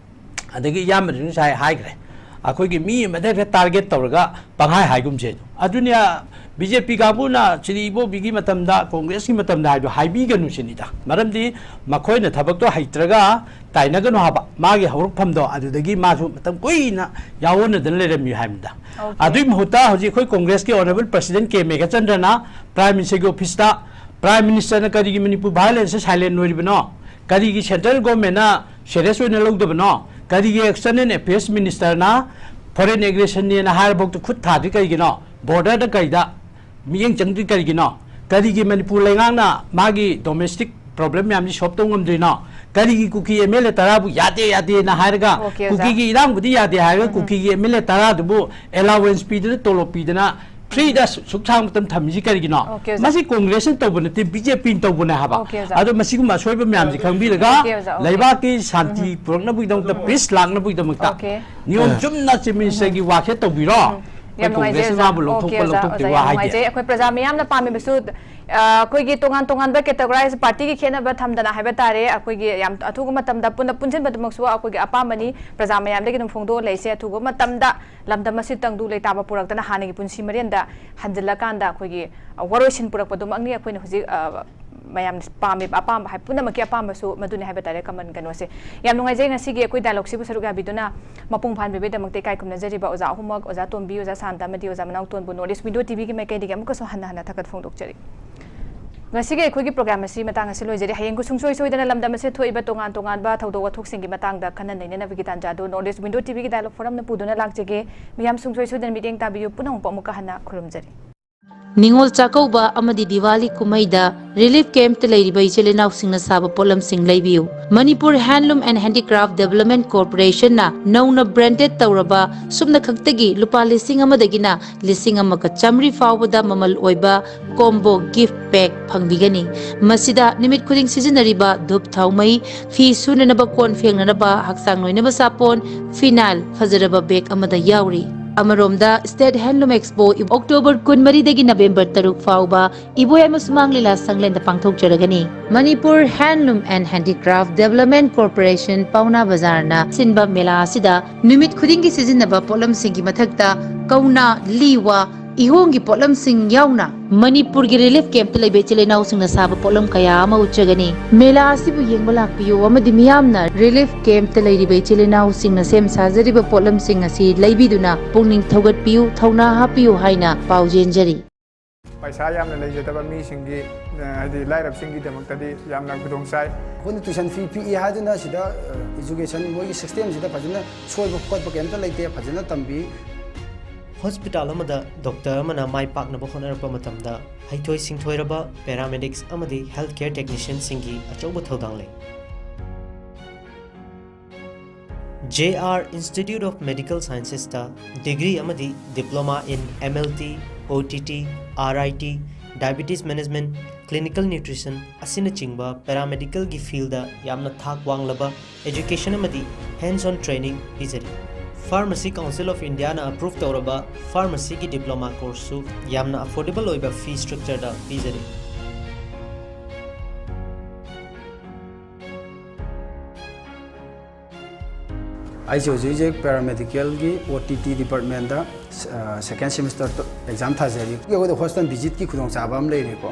ꯑꯗꯒꯤ ꯏꯌꯥꯝꯕꯗꯨꯅ ꯉꯁꯥꯏ ꯍꯥꯏꯈ꯭ꯔꯦ, ꯑꯩꯈꯣꯏꯒꯤ ꯃꯤ ꯑꯃꯗ ꯍꯦꯛꯇ ꯇꯥꯔꯒꯦꯠ ꯇꯧꯔꯒ ꯄꯪꯍꯥꯏ ꯍꯥꯏꯒꯨꯝꯁꯦ꯫ ꯑꯗꯨꯅꯤ, ꯑ, ꯕꯤ ꯖꯦ ꯄꯤ ꯀꯥꯡꯕꯨꯅ ꯁ꯭ꯔꯤ ꯏꯕꯣꯕꯤꯒꯤ ꯃꯇꯝꯗ, ꯀꯣꯡꯒ꯭ꯔꯦꯁꯀꯤ ꯃꯇꯝꯗ ꯍꯥꯏꯕꯗꯣ ꯍꯥꯏꯕꯤꯒꯅꯨ ꯁꯤꯅꯤꯗ꯫ ꯃꯔꯝꯗꯤ ꯃꯈꯣꯏꯅ ꯊꯕꯛꯇꯣ ꯍꯩꯇ꯭ꯔꯒ ꯇꯥꯏꯅꯒꯅꯨ ꯍꯥꯏꯕ꯫ ꯃꯥꯒꯤ ꯍꯧꯔꯛꯐꯝꯗꯣ ꯑꯗꯨꯗꯒꯤ ꯃꯥꯁꯨ ꯃꯇꯝ ꯀꯨꯏꯅ ꯌꯥꯑꯣꯟꯅꯗꯅ ꯂꯩꯔꯝꯃꯤ ꯍꯥꯏꯕꯅꯤꯗ꯫ Okay. ꯑꯗꯨꯒꯤ ꯃꯍꯨꯠꯇ ꯍꯧꯖꯤꯛ ꯑꯩꯈꯣꯏ ꯀꯣꯡꯒ꯭ꯔꯦꯁꯀꯤ Honourable President ꯀꯦ ꯃꯦꯘꯆꯟꯗ꯭ꯔꯅ Prime Ministerꯒꯤ officeꯇ, Prime Ministerꯅ ꯀꯔꯤꯒꯤ ꯃꯅꯤꯄꯨꯔ violenceꯁꯦ silent ꯑꯣꯏꯔꯤꯕꯅꯣ? ꯀꯔꯤꯒꯤ central governmentꯅ serious ꯑꯣꯏꯅ ꯂꯧꯗꯕꯅꯣ? ꯀꯔꯤꯒꯤ External Affairs Ministerꯅ foreign aggressionꯅꯦꯅ ꯍꯥꯏꯔꯐꯥꯎꯗ ꯈꯨꯠ ꯊꯥꯗ꯭ꯔꯤ ꯀꯩꯒꯤꯅꯣ? Borderꯗ ꯀꯩꯗ ꯃꯤꯠꯌꯦꯡ ꯆꯪꯗ꯭ꯔꯤ ꯀꯔꯤꯒꯤꯅꯣ? ꯀꯔꯤꯒꯤ ꯃꯅꯤꯄꯨꯔ ꯂꯩꯉꯥꯛꯅ ꯃꯥꯒꯤ domestic problem ꯃꯌꯥꯝꯁꯤ solve ꯇꯧ ꯉꯝꯗ꯭ꯔꯤꯅꯣ? ꯀꯔꯤꯒꯤ ꯀꯨꯀꯤ M L A ꯇꯔꯥꯕꯨ ꯌꯥꯗꯦ, ꯌꯥꯗꯦꯅ ꯍꯥꯏꯔꯒ, Okay, ꯑꯣꯖꯥ꯫ ꯀꯨꯀꯤꯒꯤ ꯏꯔꯥꯡꯕꯨꯗꯤ ꯌꯥꯗꯦ ꯍꯥꯏꯔꯒ, ꯎꯝ, ꯎꯝ꯫ ꯀꯨꯀꯤꯒꯤ M L A ꯇꯔꯥꯗꯨꯕꯨ allowance ꯄꯤꯗꯅ, ꯇꯣꯂꯣꯞ ꯄꯤꯗꯅ, freeꯗ ꯁꯨꯛ ꯁꯥꯡ ꯃꯇꯝ ꯊꯝꯃꯤꯁꯤ ꯀꯔꯤꯒꯤꯅꯣ? Okay, ꯑꯣꯖꯥ꯫ ꯃꯁꯤ ꯀꯣꯡꯒ꯭ꯔꯦꯁꯅ ꯇꯧꯕ ꯅꯠꯇꯦ, ꯕꯤ ꯖꯦ ꯄꯤꯅ ꯇꯧꯕꯅꯦ ꯍꯥꯏꯕ꯫ Okay, ꯑꯣꯖꯥ꯫ ꯑꯗꯣ ꯃꯁꯤꯒꯨꯝꯕ ꯑꯁꯣꯏꯕ ꯃꯌꯥꯝꯁꯤ ꯈꯪꯕꯤꯔꯒ, Okay, ꯑꯣꯖꯥ, okay꯫ ꯂꯩꯕꯥꯛꯀꯤ ꯁꯥꯟꯇꯤ ꯎꯝ꯫ ꯄꯨꯔꯛꯅꯕꯒꯤꯗꯃꯛꯇ, ꯎꯝ꯫ Peace ꯂꯥꯛꯅꯕꯒꯤꯗꯃꯛꯇ, Okay꯫ ꯅꯤꯌꯣꯝ ꯆꯨꯝꯅ Chief Ministerꯒꯤ ꯋꯥꯁꯦ ꯇꯧꯕꯤꯔꯣ꯫ ꯎꯝ꯫ ꯌꯥꯝ ꯑꯩꯈꯣꯏ ꯅꯨꯡꯉꯥꯏꯖꯩ, ꯀꯣꯡꯒ꯭ꯔꯦꯁꯅ ꯑꯣꯖꯥ꯫ ꯃꯥꯕꯨ ꯂꯧꯊꯣꯛꯄ, Okay, ꯑꯣꯖꯥ, ꯂꯧꯊꯣꯛꯇꯦ ꯑꯣꯖꯥ, ꯌꯥꯝ ꯋꯥ ꯍꯥꯏꯗꯦ꯫ ꯅꯨꯡꯉꯥꯏꯖꯩ꯫ ꯑꯩꯈꯣꯏ ꯄ꯭ꯔꯖꯥ ꯃꯤꯌꯥꯝꯅ ꯄꯥꯝꯃꯤꯕꯁꯨ, ꯑ, ꯑꯩꯈꯣꯏꯒꯤ ꯇꯣꯉꯥꯟ ꯇꯣꯉꯥꯟꯕ categorize, partyꯒꯤ ꯈꯦꯠꯅꯕ ꯊꯝꯗꯅ ꯍꯥꯏꯕ ꯇꯥꯔꯦ, ꯑꯩꯈꯣꯏꯒꯤ ꯌꯥꯝ ꯑꯊꯨꯕ ꯃꯇꯝꯗ ꯄꯨꯟꯅ ꯄꯨꯟꯁꯤꯟꯕꯗꯨꯃꯛꯁꯨ ꯑꯩꯈꯣꯏꯒꯤ ꯑꯄꯥꯝꯕꯅꯤ꯫ ꯄ꯭ꯔꯖꯥ ꯃꯌꯥꯝꯗꯒꯤ ꯑꯗꯨꯝ ꯐꯣꯡꯗꯣꯛꯑ ꯂꯩꯁꯦ꯫ ꯑꯊꯨꯕ ꯃꯇꯝꯗ ꯂꯝꯗꯝ ꯑꯁꯤ ꯇꯪꯗꯨ ꯂꯩꯇꯥꯕ ꯄꯨꯔꯛꯇꯅ ꯍꯥꯟꯅꯒꯤ ꯄꯨꯟꯁꯤ ꯃꯔꯦꯟꯗ ꯍꯟꯖꯤꯜꯂꯀꯥꯟꯗ ꯑꯩꯈꯣꯏꯒꯤ, ꯑ, ꯋꯥꯔꯣꯏꯁꯤꯟ ꯄꯨꯔꯛꯄꯗꯨꯃꯛꯅꯤ ꯑꯩꯈꯣꯏꯅ ꯍꯧꯖꯤꯛ, ꯑ, ꯃꯌꯥꯝꯅ ꯄꯥꯝꯃꯤꯕ, ꯑꯄꯥꯝꯕ ꯍꯥꯏ-, ꯄꯨꯝꯅꯃꯛꯀꯤ ꯑꯄꯥꯝꯕꯁꯨ ꯃꯗꯨꯅꯤ ꯍꯥꯏꯕ ꯇꯥꯔꯦ, common ꯀꯩꯅꯣꯁꯦ꯫ ꯌꯥꯝ ꯅꯨꯡꯉꯥꯏꯖꯩ ꯉꯁꯤꯒꯤ ꯑꯩꯈꯣꯏ dialogueꯁꯤꯕꯨ ꯁꯔꯨꯛ ꯌꯥꯕꯤꯗꯨꯅ ꯃꯄꯨꯡ ꯐꯥꯍꯟꯕꯤꯕꯒꯤꯗꯃꯛꯇ ꯏꯀꯥꯏ ꯈꯨꯝꯅꯖꯔꯤꯕ ꯑꯣꯖꯥ ꯑꯍꯨꯝꯃꯛ, ꯑꯣꯖꯥ ꯇꯣꯝꯕꯤ, ꯑꯣꯖꯥ ꯁꯥꯟꯇ ꯑꯃꯗꯤ ꯑꯣꯖꯥ ꯃꯅꯥꯎꯇꯣꯟꯕꯨ North East Window TVꯒꯤ ꯃꯥꯏꯀꯩꯗꯒꯤ ꯑꯃꯨꯛꯀꯁꯨ ꯍꯟꯅ ꯍꯟꯅ ꯊꯥꯒꯠ ꯐꯣꯡꯗꯣꯛꯆꯔꯤ꯫ ꯉꯁꯤꯒꯤ ꯑꯩꯈꯣꯏꯒꯤ program ꯑꯁꯤ ꯃꯇꯥꯡ ꯑꯁꯤ ꯂꯣꯏꯖꯔꯦ꯫ ꯍꯌꯦꯡ ꯁꯨꯡꯁꯣꯏ ꯁꯣꯏꯗꯅ ꯂꯝꯗꯝ ꯑꯁꯤꯗ ꯊꯣꯛꯏꯕ ꯇꯣꯉꯥꯟ ꯇꯣꯉꯥꯟꯕ ꯊꯧꯗꯣꯛ ꯋꯥꯊꯣꯛꯁꯤꯡꯒꯤ ꯃꯇꯥꯡꯗ ꯈꯟꯅ ꯅꯩꯅꯅꯕꯒꯤ ꯇꯥꯟꯖꯥ ꯑꯗꯨ North East Window TVꯒꯤ dialogue forumꯅ ꯄꯨꯗꯨꯅ ꯂꯥꯛꯆꯒꯦ꯫ ꯃꯤꯌꯥꯝ ꯁꯨꯡꯁꯣꯏ ꯁꯣꯏꯗꯅ ꯃꯤꯠꯌꯦꯡ ꯇꯥꯕꯤꯌꯨ꯫ ꯄꯨꯝꯅꯃꯛꯄꯨ ꯑꯃꯨꯛꯀ ꯍꯟꯅ ꯈꯨꯔꯨꯝꯖꯔꯤ꯫ ꯅꯤꯉꯣꯜ ꯆꯥꯛꯀꯧꯕ ꯑꯃꯗꯤ ꯗꯤꯋꯥꯂꯤ ꯀꯨꯝꯍꯩꯗ relief campꯇ ꯂꯩꯔꯤꯕ ꯏꯆꯤꯜ ꯏꯅꯥꯎꯁꯤꯡꯅ ꯁꯥꯕ ꯄꯣꯠꯂꯝꯁꯤꯡ ꯂꯩꯕꯤꯌꯨ꯫ Manipur Handloom and Handicraft Development Corporationꯅ ꯅꯧꯅ branded ꯇꯧꯔꯕ ꯁꯨꯞꯅ ꯈꯛꯇꯒꯤ ꯂꯨꯄꯥ ꯂꯤꯁꯤꯡ ꯑꯃꯗꯒꯤꯅ ꯂꯤꯁꯤꯡ ꯑꯃꯒ ꯆꯥꯃꯔꯤ ꯐꯥꯎꯕꯗ ꯃꯃꯜ ꯑꯣꯏꯕ combo gift pack ꯐꯪꯕꯤꯒꯅꯤ꯫ ꯃꯁꯤꯗ ꯅꯨꯃꯤꯠ ꯈꯨꯗꯤꯡ ꯁꯤꯖꯤꯟꯅꯔꯤꯕ ꯙꯨꯞ ꯊꯥꯎꯃꯩ, ꯐꯤ ꯁꯨꯅꯅꯕ ꯀꯣꯟ ꯐꯦꯡꯅꯅꯕ ꯍꯛꯆꯥꯡ ꯂꯣꯏꯅꯕ ꯁꯥꯄꯣꯟ, phenyl, ꯐꯖꯔꯕ bag ꯑꯃꯗ ꯌꯥꯎꯔꯤ꯫ ꯑꯃꯔꯣꯝꯗ State Handloom Expo October ꯀꯨꯟꯃꯔꯤꯗꯒꯤ November ꯇꯔꯨꯛ ꯐꯥꯎꯕ ꯏꯕꯣꯌꯥꯏꯃ ꯁꯨꯃꯥꯡ ꯂꯤꯂꯥ ꯁꯪꯂꯦꯟꯗ ꯄꯥꯡꯊꯣꯛꯆꯔꯒꯅꯤ꯫ Manipur Handloom and Handicraft Development Corporation ꯄꯥꯎꯅꯥ ꯕꯖꯥꯔꯅ ꯁꯤꯟꯕ ꯃꯦꯂꯥ ꯑꯁꯤꯗ ꯅꯨꯃꯤꯠ ꯈꯨꯗꯤꯡꯒꯤ ꯁꯤꯖꯤꯟꯅꯕ ꯄꯣꯠꯂꯝꯁꯤꯡꯒꯤ ꯃꯊꯛꯇ ꯀꯧꯅꯥ, ꯂꯤ, ꯋꯥ, ꯏꯍꯣꯡꯒꯤ ꯄꯣꯠꯂꯝꯁꯤꯡ ꯌꯥꯎꯅ ꯃꯅꯤꯄꯨꯔꯒꯤ ꯔꯤꯂꯤꯐ ꯀꯦꯝꯞꯇ ꯂꯩꯕ ꯏꯆꯤꯜ ꯏꯅꯥꯎꯁꯤꯡꯅ ꯁꯥꯕ ꯄꯣꯠꯂꯝ ꯀꯌꯥ ꯑꯃ ꯎꯠꯆꯒꯅꯤ꯫ ꯃꯦꯂꯥ ꯑꯁꯤꯕꯨ ꯌꯦꯡꯕ ꯂꯥꯛꯄꯤꯌꯨ ꯑꯃꯗꯤ ꯃꯤꯌꯥꯝꯅ ꯔꯤꯂꯤꯐ ꯀꯦꯝꯞꯇ ꯂꯩꯔꯤꯕ ꯏꯆꯤꯜ ꯏꯅꯥꯎꯁꯤꯡꯅ ꯁꯦꯝ ꯁꯥꯖꯔꯤꯕ ꯄꯣꯠꯂꯝꯁꯤꯡ ꯑꯁꯤ ꯂꯩꯕꯤꯗꯨꯅ ꯄꯨꯛꯅꯤꯡ ꯊꯧꯒꯠꯄꯤꯌꯨ, ꯊꯧꯅꯥ ꯍꯥꯞꯄꯤꯌꯨ ꯍꯥꯏꯅ ꯄꯥꯎꯖꯦꯟꯖꯔꯤ꯫ ꯄꯩꯁꯥ ꯌꯥꯝꯅ ꯂꯩꯖꯗꯕ ꯃꯤꯁꯤꯡꯒꯤ, ꯑ, ꯍꯥꯏꯗꯤ ꯂꯥꯏꯔꯕꯁꯤꯡꯒꯤꯗꯃꯛꯇꯗꯤ ꯌꯥꯝꯅ ꯈꯨꯗꯣꯡ ꯆꯥꯏ꯫ ꯑꯩꯈꯣꯏꯅ ꯇ꯭ꯌꯨꯁꯟ ꯐꯤ ꯄꯤꯛꯏ ꯍꯥꯏꯗꯨꯅ ꯁꯤꯗ, ꯑ, ꯏꯖꯨꯀꯦꯁꯟ ꯃꯣꯏꯒꯤ ꯁꯤꯁꯇꯦꯝꯁꯤꯗ ꯐꯖꯅ ꯁꯣꯏꯕ ꯈꯣꯠꯄ ꯀꯩꯝꯇ ꯂꯩꯇꯦ, ꯐꯖꯅ ꯇꯝꯕꯤ꯫ ꯍꯣꯁꯄꯤꯇꯥꯜ ꯑꯃꯗ ꯗꯣꯛꯇꯔ ꯑꯃꯅ ꯃꯥꯏ ꯄꯥꯛꯅꯕ ꯍꯣꯠꯅꯔꯛꯄ ꯃꯇꯝꯗ ꯍꯩꯊꯣꯏ ꯁꯤꯡꯊꯣꯏꯔꯕ ꯄꯦꯔꯥꯃꯦꯗꯤꯛꯁ ꯑꯃꯗꯤ ꯍꯦꯜꯊ ꯀꯦꯌꯔ ꯇꯦꯛꯅꯤꯁꯤꯌꯟꯁꯤꯡꯒꯤ ꯑꯆꯧꯕ ꯊꯧꯗꯥꯡ ꯂꯩ꯫ J R Institute of Medical Sciences ꯇ ꯗꯤꯒ꯭ꯔꯤ ꯑꯃꯗꯤ Diploma in M L T, O T T, R I T, Diabetes Management, Clinical Nutrition ꯑꯁꯤꯅꯆꯤꯡꯕ ꯄꯦꯔꯥꯃꯦꯗꯤꯀꯦꯜꯒꯤ ꯐꯤꯜꯗ ꯌꯥꯝꯅ ꯊꯥꯛ ꯋꯥꯡꯂꯕ education ꯑꯃꯗꯤ hands on training ꯄꯤꯖꯔꯤ꯫ Pharmacy Council of India ꯅ approve ꯇꯧꯔꯕ ꯐꯥꯔꯃꯥꯁꯤꯒꯤ diploma ꯀꯣꯔꯁꯁꯨ ꯌꯥꯝꯅ affordable ꯑꯣꯏꯕ fee structure ꯗ ꯄꯤꯖꯔꯤ꯫ ꯑꯩꯁꯦ ꯍꯧꯖꯤꯛ ꯍꯧꯖꯤꯛ ꯄꯦꯔꯥꯃꯦꯗꯤꯀꯦꯜꯒꯤ O T T department ꯇ, ꯑ, second semester exam ꯊꯥꯖꯔꯤ꯫ ꯑꯩꯈꯣꯏꯗ ꯍꯣꯁꯄꯤꯇꯥꯜ ꯚꯤꯖꯤꯠꯀꯤ ꯈꯨꯗꯣꯡꯆꯥꯕ ꯑꯃ ꯂꯩꯔꯦꯀꯣ꯫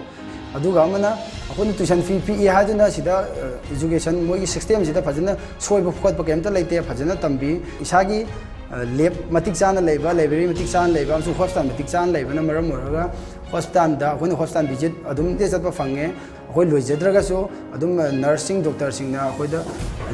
ꯑꯗꯨꯒ ꯑꯃꯅ ꯑꯩꯈꯣꯏꯅ ꯇ꯭ꯌꯨꯁꯟ ꯐꯤ ꯄꯤꯛꯏ ꯍꯥꯏꯗꯨꯅ ꯁꯤꯗ, ꯑ, ꯏꯖꯨꯀꯦꯁꯟ ꯃꯣꯏꯒꯤ ꯁꯤꯁꯇꯦꯝꯁꯤꯗ ꯐꯖꯅ ꯁꯣꯏꯕ ꯈꯣꯠꯄ ꯀꯩꯝꯇ ꯂꯩꯇꯦ, ꯐꯖꯅ ꯇꯝꯕꯤ꯫ ꯏꯁꯥꯒꯤ, ꯑ, ꯂꯦꯕ ꯃꯇꯤꯛ ꯆꯥꯅ ꯂꯩꯕ, ꯂꯥꯏꯕ꯭ꯔꯦꯔꯤ ꯃꯇꯤꯛ ꯆꯥꯅ ꯂꯩꯕ ꯑꯃꯁꯨꯡ ꯍꯣꯁꯄꯤꯇꯥꯜ ꯃꯇꯤꯛ ꯆꯥꯅ ꯂꯩꯕꯅ ꯃꯔꯝ ꯑꯣꯏꯔꯒ ꯍꯣꯁꯄꯤꯇꯥꯜꯗ ꯑꯩꯈꯣꯏꯅ ꯍꯣꯁꯄꯤꯇꯥꯜ ꯚꯤꯖꯤꯠ ꯑꯗꯨꯝ ꯆꯠꯄ ꯐꯪꯉꯦ꯫ ꯑꯩꯈꯣꯏ ꯂꯣꯏꯖꯗ꯭ꯔꯒꯁꯨ ꯑꯗꯨꯝ, ꯑ, ꯅꯔꯁꯁꯤꯡ, ꯗꯣꯛꯇꯔꯁꯤꯡꯅ ꯑꯩꯈꯣꯏꯗ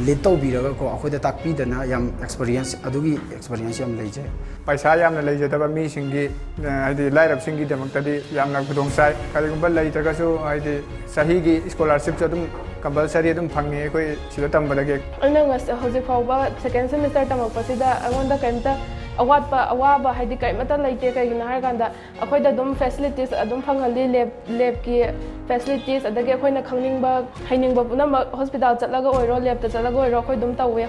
ꯂꯤꯗ ꯇꯧꯕꯤꯔꯒꯀꯣ, ꯑꯩꯈꯣꯏꯗ ꯇꯥꯛꯄꯤꯗꯅ ꯌꯥꯝ ꯑꯦꯛꯁꯄꯔꯤꯌꯦꯟꯁ, ꯑꯗꯨꯒꯤ ꯑꯦꯛꯁꯄꯔꯤꯌꯦꯟꯁ ꯌꯥꯝ ꯂꯩꯖꯩ꯫ ꯄꯩꯁꯥ ꯌꯥꯝꯅ ꯂꯩꯖꯗꯕ ꯃꯤꯁꯤꯡꯒꯤ, ꯑ, ꯍꯥꯏꯗꯤ ꯂꯥꯏꯔꯕꯁꯤꯡꯒꯤꯗꯃꯛꯇꯗꯤ ꯌꯥꯝꯅ ꯈꯨꯗꯣꯡ ꯆꯥꯏ꯫ ꯀꯔꯤꯒꯨꯝꯕ ꯂꯩꯇ꯭ꯔꯒꯁꯨ, ꯍꯥꯏꯗꯤ ꯆꯍꯤꯒꯤ ꯁ꯭ꯀꯣꯂꯥꯔꯁꯤꯞꯁꯨ ꯑꯗꯨꯝ ꯀꯝꯄꯜꯁꯔꯤ ꯑꯗꯨꯝ ꯐꯪꯉꯤ ꯑꯩꯈꯣꯏ ꯁꯤꯗ ꯇꯝꯕꯗꯒꯤ꯫ ꯑꯩꯅ ꯉꯁ-, ꯍꯧꯖꯤꯛ ꯐꯥꯎꯕ second semester ꯇꯝꯃꯛꯄꯁꯤꯗ ꯑꯩꯉꯣꯟꯗ ꯀꯔꯤꯝꯇ ꯑꯋꯥꯠꯄ, ꯑꯋꯥꯕ ꯍꯥꯏꯗꯤ ꯀꯔꯤꯃꯠꯇ ꯂꯩꯇꯦ꯫ ꯀꯩꯒꯤꯅꯣ ꯍꯥꯏꯔꯀꯥꯟꯗ ꯑꯩꯈꯣꯏꯗ ꯑꯗꯨꯝ facilities ꯑꯗꯨꯝ ꯐꯪꯍꯜꯂꯤ, ꯂꯦꯕ, ꯂꯦꯕꯀꯤ facilities, ꯑꯗꯒꯤ ꯑꯩꯈꯣꯏꯅ ꯈꯪꯅꯤꯡꯕ, ꯍꯩꯅꯤꯡꯕ ꯄꯨꯝꯅꯃꯛ ꯍꯣꯁꯄꯤꯇꯥꯜ ꯆꯠꯂꯒ ꯑꯣꯏꯔꯣ, ꯂꯦꯕꯇ ꯆꯠꯂꯒ ꯑꯣꯏꯔꯣ, ꯑꯩꯈꯣꯏ ꯑꯗꯨꯝ ꯇꯧꯋꯦ꯫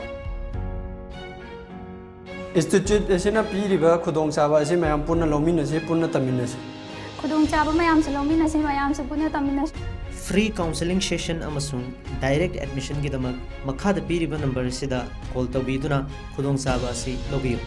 ꯏꯟꯁꯇꯤꯇ꯭ꯌꯨꯠ ꯑꯁꯤꯅ ꯄꯤꯔꯤꯕ ꯈꯨꯗꯣꯡꯆꯥꯕ ꯑꯁꯤ ꯃꯌꯥꯝ ꯄꯨꯟꯅ ꯂꯧꯃꯤꯟꯅꯁꯤ, ꯄꯨꯟꯅ ꯇꯝꯃꯤꯟꯅꯁꯤ꯫ ꯈꯨꯗꯣꯡꯆꯥꯕ ꯃꯌꯥꯝꯁꯨ ꯂꯧꯃꯤꯟꯅꯁꯤ, ꯃꯌꯥꯝꯁꯨ ꯄꯨꯟꯅ ꯇꯝꯃꯤꯟꯅꯁꯤ꯫ Free counselling session ꯑꯃꯁꯨꯡ direct admission ꯒꯤꯗꯃꯛ ꯃꯈꯥꯗ ꯄꯤꯔꯤꯕ ꯅꯝꯕꯔ ꯑꯁꯤꯗ ꯀꯣꯜ ꯇꯧꯕꯤꯗꯨꯅ ꯈꯨꯗꯣꯡꯆꯥꯕ ꯑꯁꯤ ꯂꯧꯕꯤꯌꯨ꯫